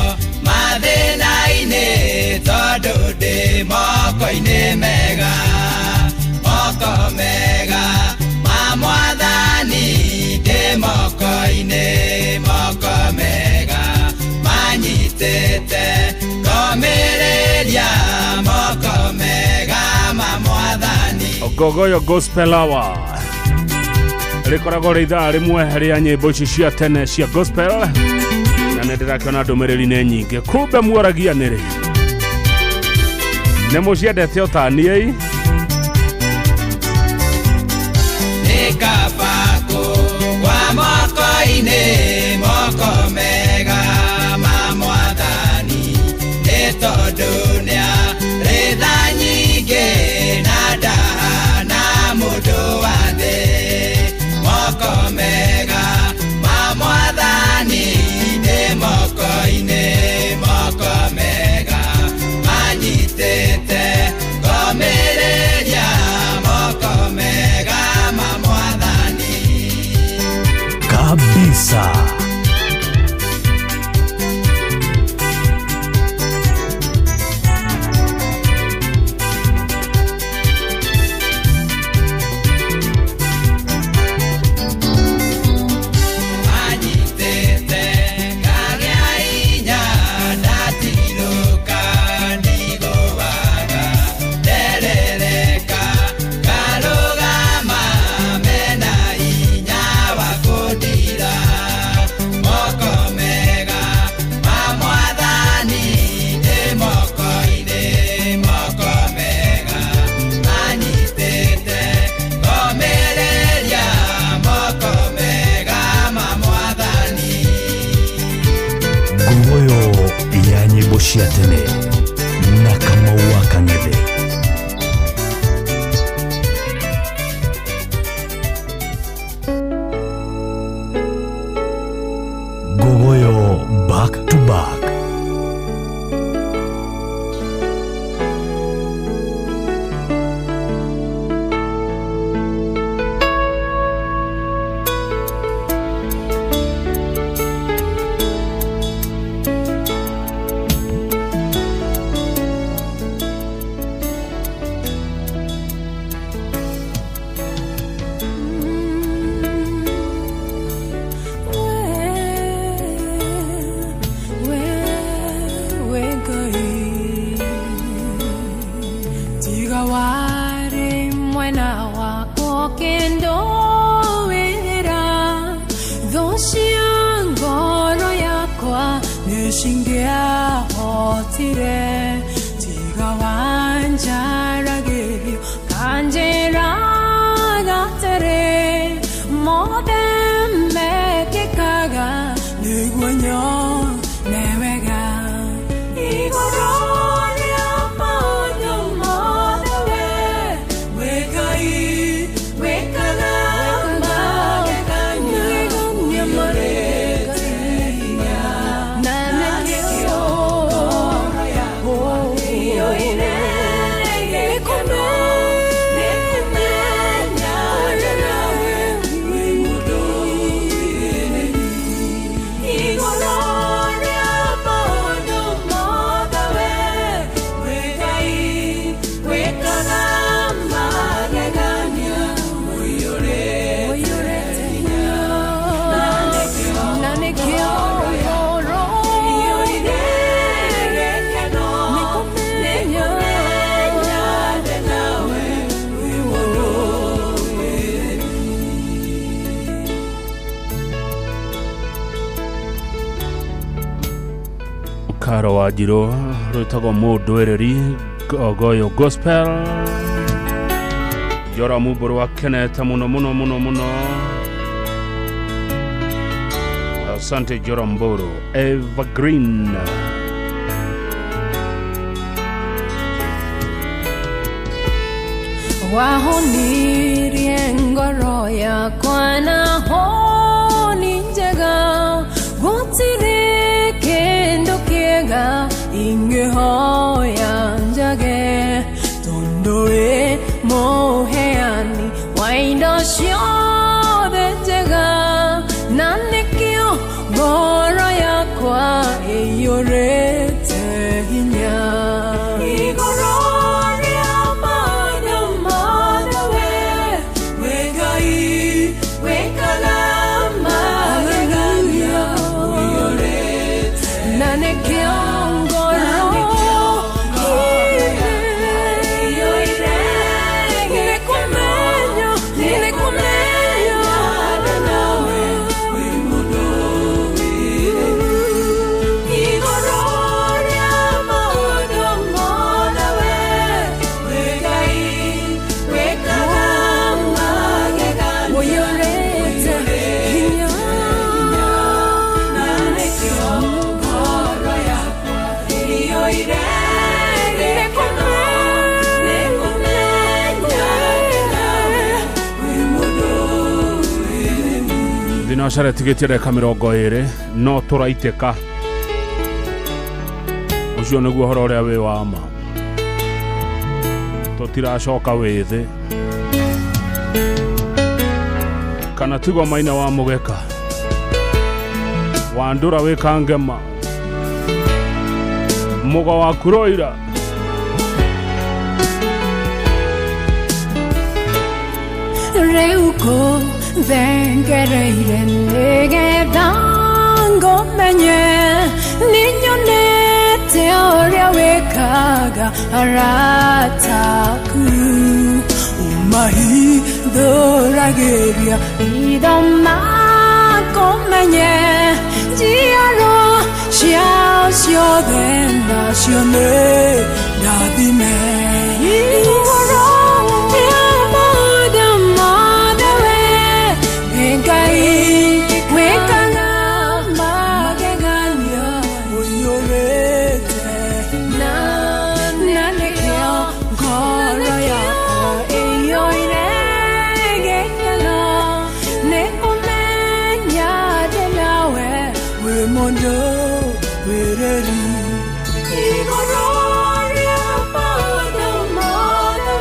mathĩna-inĩ tondũ ndĩ moko-inĩ mega moko mega ma mwathani ndĩ moko-inĩ moko mega manyitĩte ngomĩrĩria moko mega ma mwathani. Ngogoyo Gospel Hour rĩkoragwo rĩ ithaa rĩmwe rĩa nyĩmbo ici cia tene cia gospel na nĩ ndĩrakĩona ndũmĩrĩri nĩ nyingĩ. Kumbe muoragia nĩ rĩ nĩ mũciendete o ta niĩ. Nĩ kaba kũgwa moko-inĩ moko mega ma mwathani nĩ tondũ nĩarĩ tha nyingĩ na ndahana mũndũ wa thĩ moko mega ma mwathani ndĩ moko-inĩ moko mega manyitĩte ngomĩrĩria moko mega ma mwathani. Kabisa. Manyitĩte ngagĩa inya ndatirũka ndigũaga nderereka ngarũgama mena inya wa kũndira Mwena wakwa ũkĩndũĩra thũ cia ngoro yakwa nĩcingĩahotire tiga wanjaragĩrio kanjĩraga atĩrĩ mothe mekĩkaga nĩguo nyone wega igũrũ rĩa maũndũ mothe we wĩ Ngai wĩkaga magegania marĩte hinya na nĩkĩo ngoro yakwa ĩiyũire gĩkeno nĩkũmenya ndĩ nawe wĩ mũndũ wĩrĩri igũrũ rĩa maũndũ mothe we wĩ Ngai wĩkaga magegania ũiyũrĩte hinya na nĩkĩo ngoro ĩiyũire gĩkeno nĩkũmenya ndĩ nawe wĩ mũndũ wĩrĩri. Karo wa Njirũ rwĩtagwo mũndwĩrĩri Gogoyo Gospel Njora Mumbũrũ akenete mũno mũno mũno mũno. Asante Jora Mburu Evergreen. Wahonirie ngoro yakwa na honi njega gũtirĩ kĩndũ kĩega ingĩhoya njage tondũ wĩ mũheani wa indo ciothe njega na nĩkĩo ngoro yakwa ĩiyũrĩte hinya igũrũ rĩa maũndũ mothe we wĩ Ngai wĩkaga magegania ũiyũrĩte na nĩkĩo ngoro ĩiyũire nĩkũmenya nĩkũmenya ndĩ nawe wĩ mũndũ wĩrĩri igũrũ rĩa maũndũ mothe we wĩ Ngai wĩkaga magegania ũiyũrĩte hinya na nĩkĩo ngoro yakwa ĩiyũire gĩkeno nĩkũmenya ndĩ nawe wĩ mũndũ wĩrĩri. Thinacara ĩtigĩtie ndagĩka 20 no tũraitĩka ũcio nĩguo ũhoro ũrĩa wĩ wa ma tũtiracoka wĩthĩ kana tigwo maina wa mũgeka wandũra wĩka ngema mũgo waku roira Rĩu kũthengereire nĩgetha ngũmenye nĩnyonete ũrĩa wĩkaga arata aku ũmahithũragĩria itho makũmenye njiaro ciao ciothe nacio nĩ ndathime igũrũ rĩa maũndũ mothe we wĩ Ngai wĩkaga magegania ũiyũrĩte na nĩkĩo ngoro yakwa ĩiyũire gĩkeno nĩkũmenya ndĩ nawe wĩ mũndũ wĩrĩri igũrũ rĩa maũndũ mothe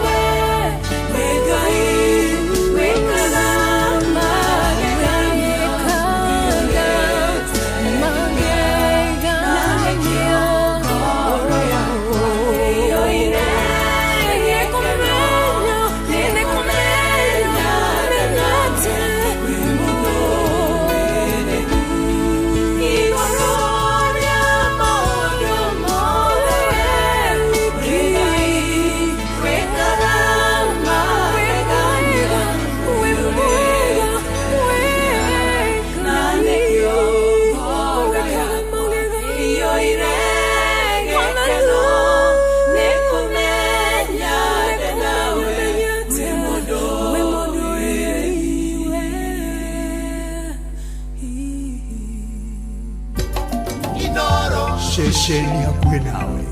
Ceceni hakuhĩ nawe.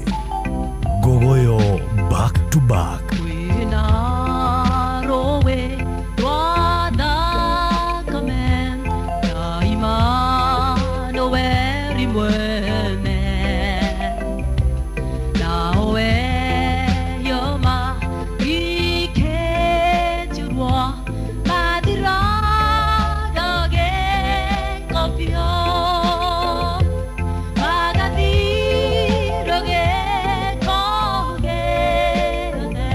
Ngogoyo back to back. Kwĩna rũĩ rwa thakame ya Imanueli mwene, nawe yoma ikĩturwo mathiraga gĩko biũ, magathirwo gĩko gĩothe,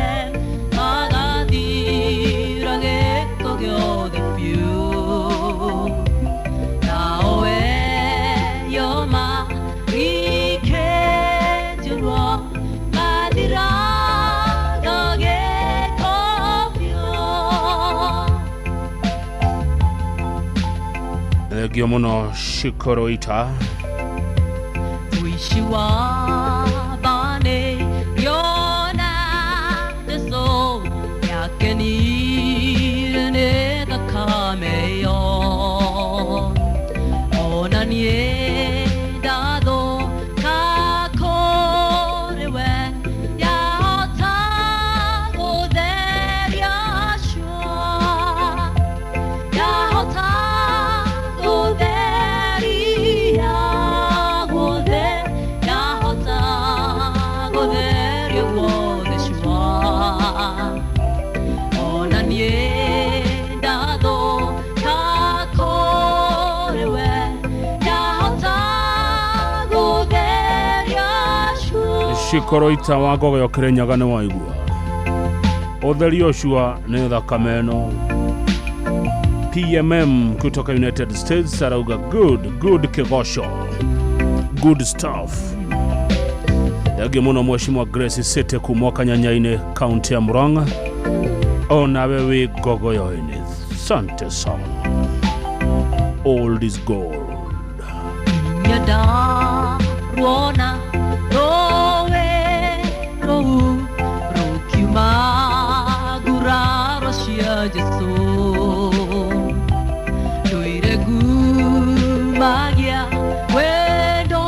magathirwo gĩko gĩothe biũ, nawe yoma ikĩturwo mathiraga gĩko biũ. Thengio mũno Shikoroita. Mũici wa thane yona Jesũ nĩakenire nĩ thakame ĩyo, ona niĩ ndathũka kũrĩ we, yahota gũtheria cua, yahota gũtheria guothe, yahota gũtheria guothe cua, ona niĩ ndathũka kũrĩ we, yahota gũtheria cua. Shikoroita wa Ngogoyo Kĩrĩnyaga nĩ waigua ũtherio cua nĩ thakame ĩno. PMM kutoka United States arauga good good kĩgoco, good stuff. Thengio mũno Mheshimiwa Grace City kuma Kanyanyainĩ kaunti ya Murang'a, onawe wĩ Ngogoyo-inĩ. Sante sana. Old is gold. Nyandarũona rũĩ rũu rũkiuma nguraro cia Jesũ, ndũire ngumagia wendo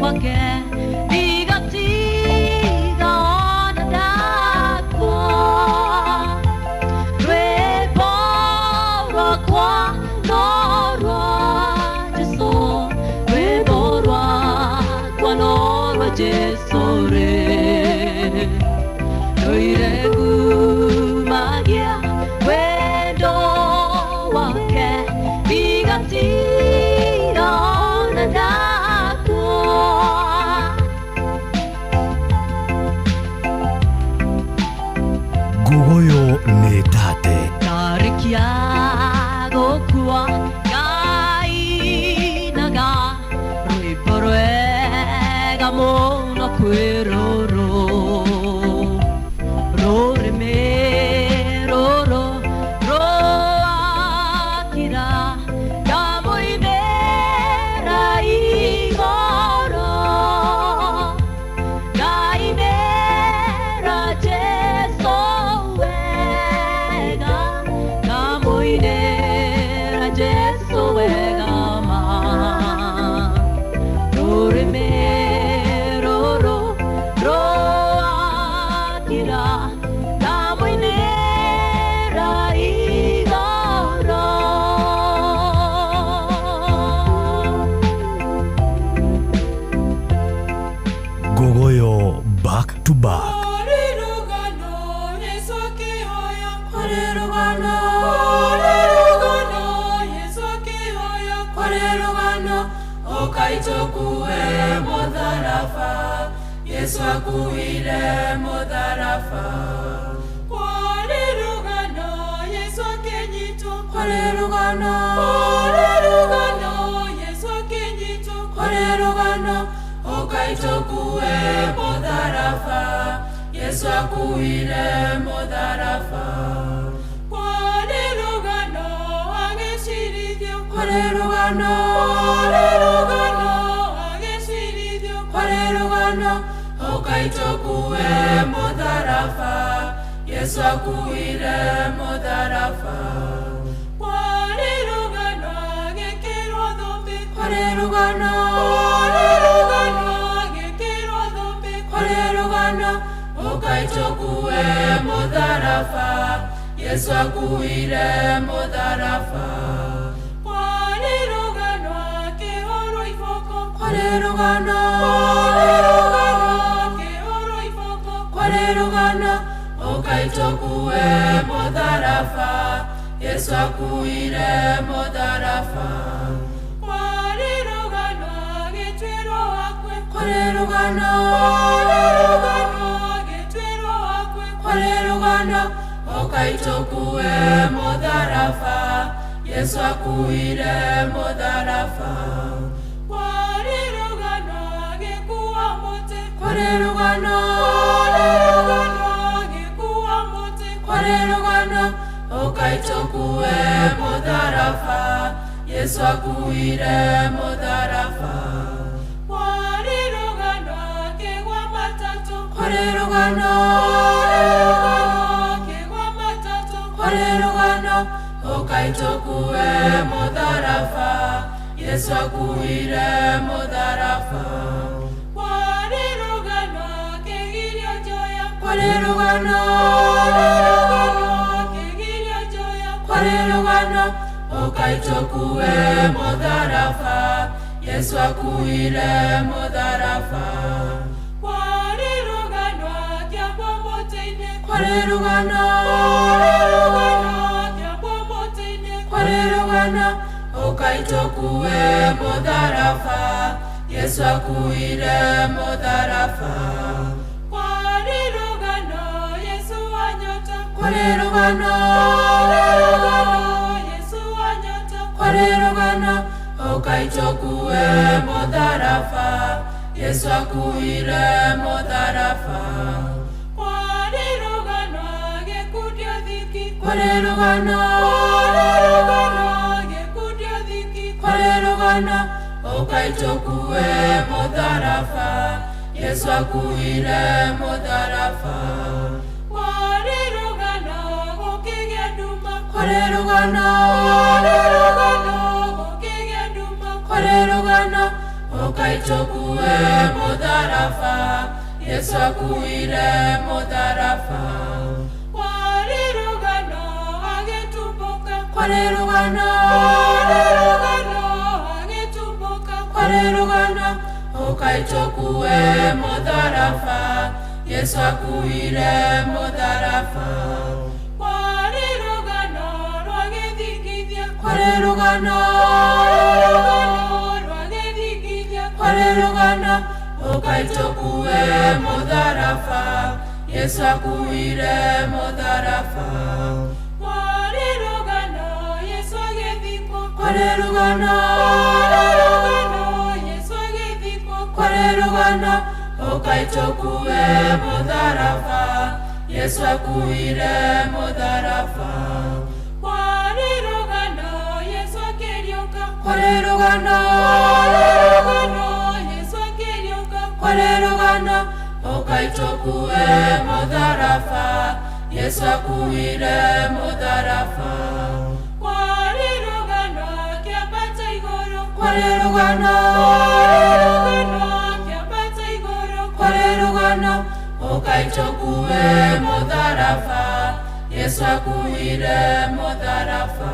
wake, ndigatiga ona ndakua. Rwĩmbo rwakwa no rwa Jesũ, rwĩmbo rwakwa no rwa Jesũ rĩ, ndũire ngumagia wendo wake, ndigatiga ona ndakua. Ngogoyo nĩ tate. Ndarĩkia gũkua ngainaga rwĩmbo rwega mũno kwĩ rũrũ, rũrĩmĩ rũrũ rũakira ndamũinĩra igũrũ, ngainĩra Jesũ wega, ndamũinĩra Jesũ wega ma, rũrĩmĩ rũrũ rũakira ndamũinĩra igũrũ. Ngogoyo back to back. Yesu akuire mutharaba. Kwarĩ rũgano Yesu akĩnyitwo, kwarĩ rũgano, kwarĩ rũgano Yesu akĩnyitwo, kwarĩ rũgano ũkaitũkue mũtharaba, Yesu akuire mũtharaba. Kwarĩ rũgano agĩcirithio, kwarĩ rũgano, kwarĩ rũgano agĩcirithio, kwarĩ rũgano ũkaitũkue mũtharaba, Yesu akuire mũtharaba. Kwarĩ rũgano agĩkĩrwo thũmbĩ, kwarĩ rũgano, kwarĩ rũgano Yesu akuire mũtharaba. Kwarĩ rũgano akĩhũrwo iboko, kwarĩ rũgano, kwarĩ rũgano akĩhũrwo iboko, kwarĩ rũgano ũkai tũkue mũtharaba, Yesu akuire mũtharaba. Kwarĩ rũgano agĩtuĩrwo akue, kwarĩ rũgano, kwarĩ rũgano agĩtuĩrwo akue, kwarĩ rũgano ũkai tũkue mũtharaba, Yesu akuire mũtharaba. Kwarĩ rũgano agĩkua mũtĩ, kwarĩ rũgano, kwarĩ rũgano agĩkua mũtĩ, kwarĩ rũgano ũkai tũkue mũtharaba, Yesu akuire mũtharaba. Kwarĩ rũgano akĩgwa matatũ, kwarĩ rũgano, kwarĩ rũgano akĩgwa matatũ, kwarĩ rũgano ũkai tũkue mũtharaba, Yesu akuire mũtharaba. Kwarĩ rũgano akĩgirio njoya, kwarĩ rũgano, kwarĩ rũgano akĩgirio njoya, kwarĩ rũgano ũkai tũkue mũtharaba, Yesu akuire mũtharaba. Kwarĩ rũgano akĩambwo mũtĩ-inĩ, kwarĩ rũgano, kwarĩ rũgano akĩambwo mũtĩ-inĩ, kwarĩ rũgano ũkai tũkue mũtharaba, Yesu akuire mũtharaba. Kwarĩ rũgano Yesu anyota, kwarĩ rũgano, kwarĩ rũgano Yesu anyota, kwarĩ rũgano ũkai tũkue mũtharaba, Yesu akuire mũtharaba. Kwarĩ rũgano agĩkundio thiki, kwarĩ rũgano, kwarĩ rũgano agĩkundio thiki, kwarĩ rũgano ũkai tũkue mũtharaba, Yesu akuire mũtharaba. Kwarĩ rũgano gũkĩgĩa nduma, kwarĩ rũgano, kwarĩ rũgano gũkĩgĩa nduma, kwarĩ rũgano ũkai tũkue mũtharaba, Yesu akuire mũtharaba. Kwarĩ rũgano agĩtumbũka, kwarĩ rũgano, kwarĩ rũgano agĩtumbũka, kwarĩ rũgano ũkai tũkue mũtharaba, Yesu akuire mũtharaba. Kwarĩ rũgano rwagĩthingithia, kwarĩ rũgano, kwarĩ rũgano rwagĩthingithia, kwarĩ rũgano ũkai tũkue mũtharaba, Yesu akuire mũtharaba. Kwarĩ rũgano Yesu agĩthikwo, kwarĩ rũgano, kwarĩ rũgano Yesu agĩthikwo, kwarĩ rũgano ũkai tũkue mũtharaba, Yesu akuire mũtharaba. Kwarĩ rũgano Yesu akĩriũka, kwarĩ rũgano, kwarĩ rũgano Yesu akĩriũka, kwarĩ rũgano ũkai tũkue mũtharaba, Yesu akuire mũtharaba. Kwarĩ rũgano akĩambata igũrũ, kwarĩ rũgano, kwarĩ rũgano akĩambata igũrũ, kwarĩ rũgano ũkai tũkue mũtharaba, Yesu akuire mũtharaba.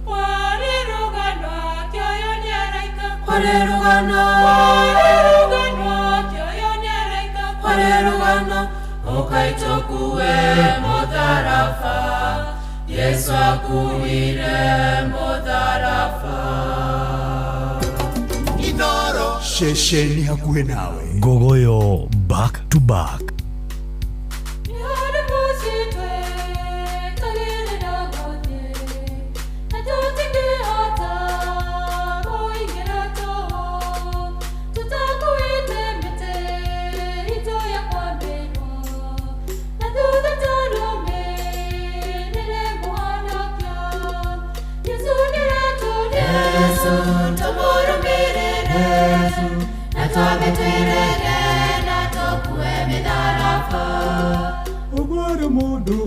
Kwarĩ rũgano akĩoywo nĩ araika, kwarĩ rũgano, kwarĩ rũgano akĩoywo nĩ araika, kwarĩ rũgano ũkai tũkue mũtharaba, Yesu akuire mũtharaba. Inoro ceceni hakuhĩ nawe. Ngogoyo back to back. Ogwaro mundu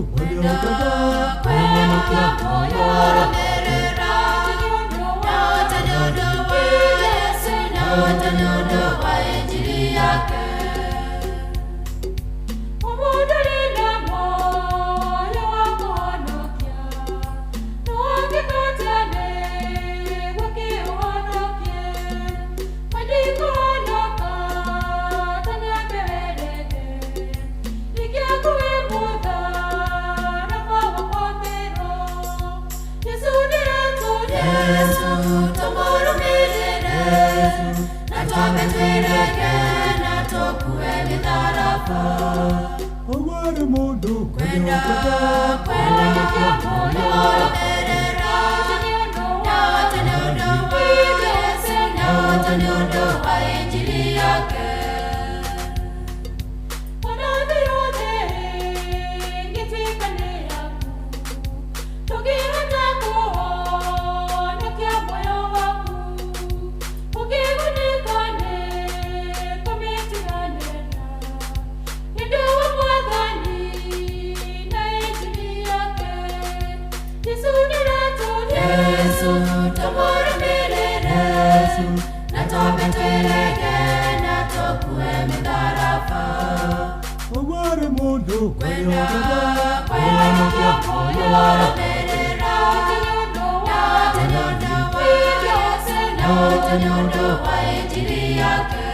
Omundu rĩ na muoyo wa kũhonokia. Yesu tũmũrũmĩrĩre na twambe twĩrege na tũkue mĩtharaba. Ũguo mũndũ Kwenda kwĩhonokia kũrũmĩrĩra na nĩ ũndũ wa Yesu na nĩ ũndũ wa injili yake.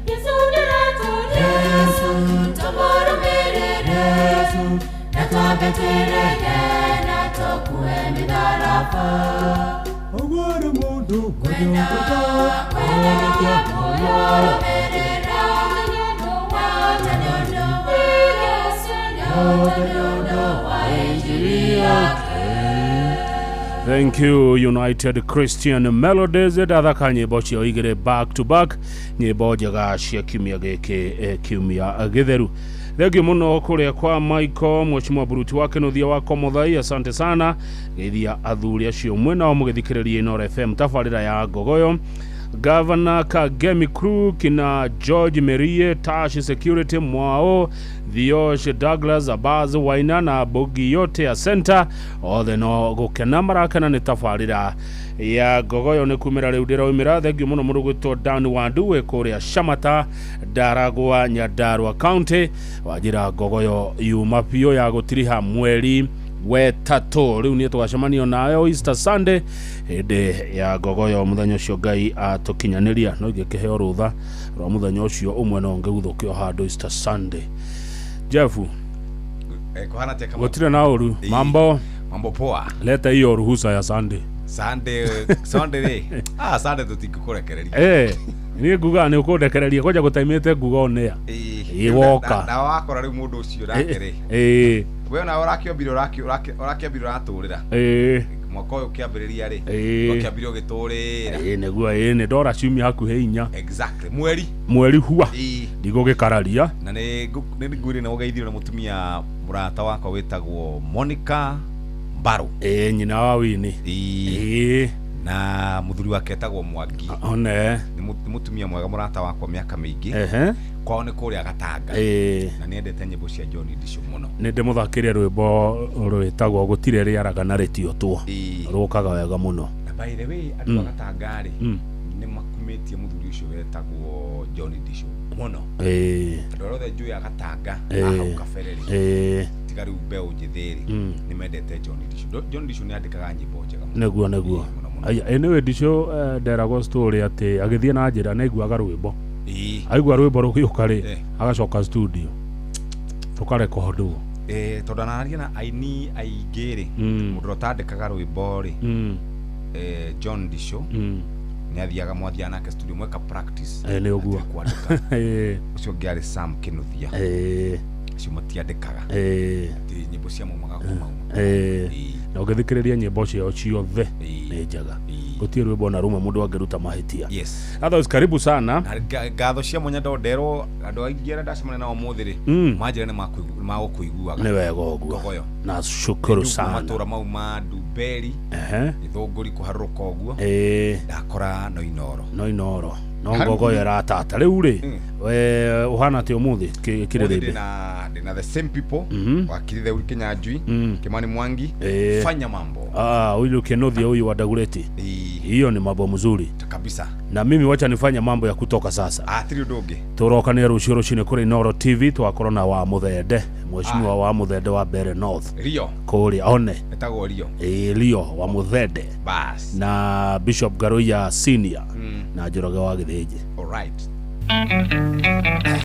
Yesu nĩaratũria Yesu tũmũrũmĩrĩre na twambe twĩrege na tũkue mĩtharaba. Ũguo mũndũ Kwenda kwĩhonokia kũrũmĩrĩra na nĩ ũndũ wa Yesu na nĩ ũndũ wa injili yake. Thank you United Christian Melodies ndathaka nyĩmbo cio igĩrĩ back to back, nyĩmbo njega cia kiumia gĩkĩ, kiumia gĩtheru. Thengiũ mũno kũrĩa kwa Michael, mheshimiwa Buruti wa Kĩnuthia wa Komothai, asante sana. Geithia athuri acio mwena mũgĩthikĩrĩria Inooro FM tabarĩra ya Ngogoyo. Governor Kagemi Crew kina George Merie, Tash Security Mwao, Thiosh Douglas, Abaz Waina na bogi yote ya center othe no gukena marakena nĩ tabarĩra ya Ngogoyo nĩ kumĩra rĩu ndĩraumĩra. Thengiũ mũno mũndũ gwĩtwo Dan Wandu wĩ kũrĩa Shamata, Ndaragwa, Nyandarua County, wanjĩra Ngogoyo yuma biũ ya gũtiriha mweri wetatũ. Rĩu nĩ tũgacemanio nayo Easter Sunday hĩndĩ ya Ngogoyo mũthenya ũcio Ngai atũkinyanĩria. No ingĩkĩheo rũtha rwa mũthenya ũcio ũmwe no ngĩguthũkio handũ Easter Sunday. Jeff, Kuhana tia kama gũtirĩ na ũru. Mambo mambo poa. Leta hiyo ruhusa ya Sunday. Sunday rĩ, Sunday tũtingĩkũrekereria. Niĩ ngugaga nĩ ũkũndekereria kwanja gũtaimĩte nguga onĩa ĩ woka na wakora rĩu mũndũ ũcio nake rĩ, we ona ũrakĩombire ũrakĩambire ũratũrĩra mwaka ũyũ ũkĩambĩrĩria rĩ, ũkĩambire ũgĩtũrĩra. Nĩguo nĩ ndora ciumia hakuhĩ 4. Exactly, mweri hua ndigũgĩkararia. Na nĩ ngwĩrĩ na ũgeithio na mũtumia mũrata wakwa wĩtagwo Monica Mbaro, nyina wa Wini, na mũthuri wake etagwo Mwangi. One nĩ mũtumia mwega mũrata wakwa mĩaka mĩingĩ. Kwao nĩ kũrĩa Gatanga, na nĩendete nyĩmbo cia John Ndicũ mũno. Nĩ ndĩmũthakĩre rwĩmbo rwĩtagwo gũtirĩ rĩaraga na rĩtiotwo, rũkaga wega mũno. Na by the way andũ a Gatanga rĩ, nĩ makumĩtie mũthuri ũcio wetagwo John Ndicũ mũno. Andũ arĩa othe njũĩ a Gatanga hau kabere rĩ, tiga rĩu mbeũ njĩthĩ rĩ, nĩ mendete John Ndicũ. John Ndicũ nĩ andĩkaga nyĩmbo njega mũno. Nĩguo aya anyway Ndicũ nderagwo story atĩ agĩthiĩ na njĩra nĩ aiguaga rwĩmbo, aigua rwĩmbo rũgĩũka rĩ, agacoka studio rũkarekondwo. Tondũ anararia na aini aingĩ rĩ, mũndũ ũrĩa ũtandĩkaga rwĩmbo rĩ, John Ndicũ nĩ athiaga mwathiaga nake studio mweka practice. Nĩ ũguo kwandĩka. Ũcio ũngĩ arĩ Sam Kĩnuthia, acio matiandĩkaga, atĩ nyĩmbo cia maumaga kumauma. Na ũngĩthikĩrĩria nyĩmbo ciao ciothe nĩ njega, gũtirĩ rwĩmbo na rũmwe mũndũ angĩruta mahĩtia. Yes. Otherwise karibu sana. Ngatho cia mwanya ndonderwo andũ aingĩ arĩa ndacemania nao ũmũthĩ rĩ, manjĩra nĩ magũkũiguaga. Nĩ wega ũguo, na shukuru sana. Matũra mau ma Ndumberi, Gĩthũngũri kũharũrũka ũguo, ndakora no Inooro, no Ngogoyo ĩratata rĩu rĩ. We ũhana atĩa ũmũthĩ kĩrĩrĩmbĩ? Ndĩna the same people, wakiri Theuri Kinyanjui, Kimani Mwangi, fanya mambo. Huyu Kĩnuthia huyu wa Dagoretti, hiyo ni mambo mzuri kabisa. Na mimi wacha nifanye mambo ya kutoka sasa. Tiri ũndũ ũngĩ tũrokania rũciũ rũcinĩ kũrĩ Inooro TV, twakorwo na wa Mũthende, mheshimiwa wa Mũthende wa Mbere North Rio kũrĩa one etagwo Rio, Rio wa Mũthende bas, na Bishop Garoya Senior na Njoroge wa Gĩthĩnji. All right.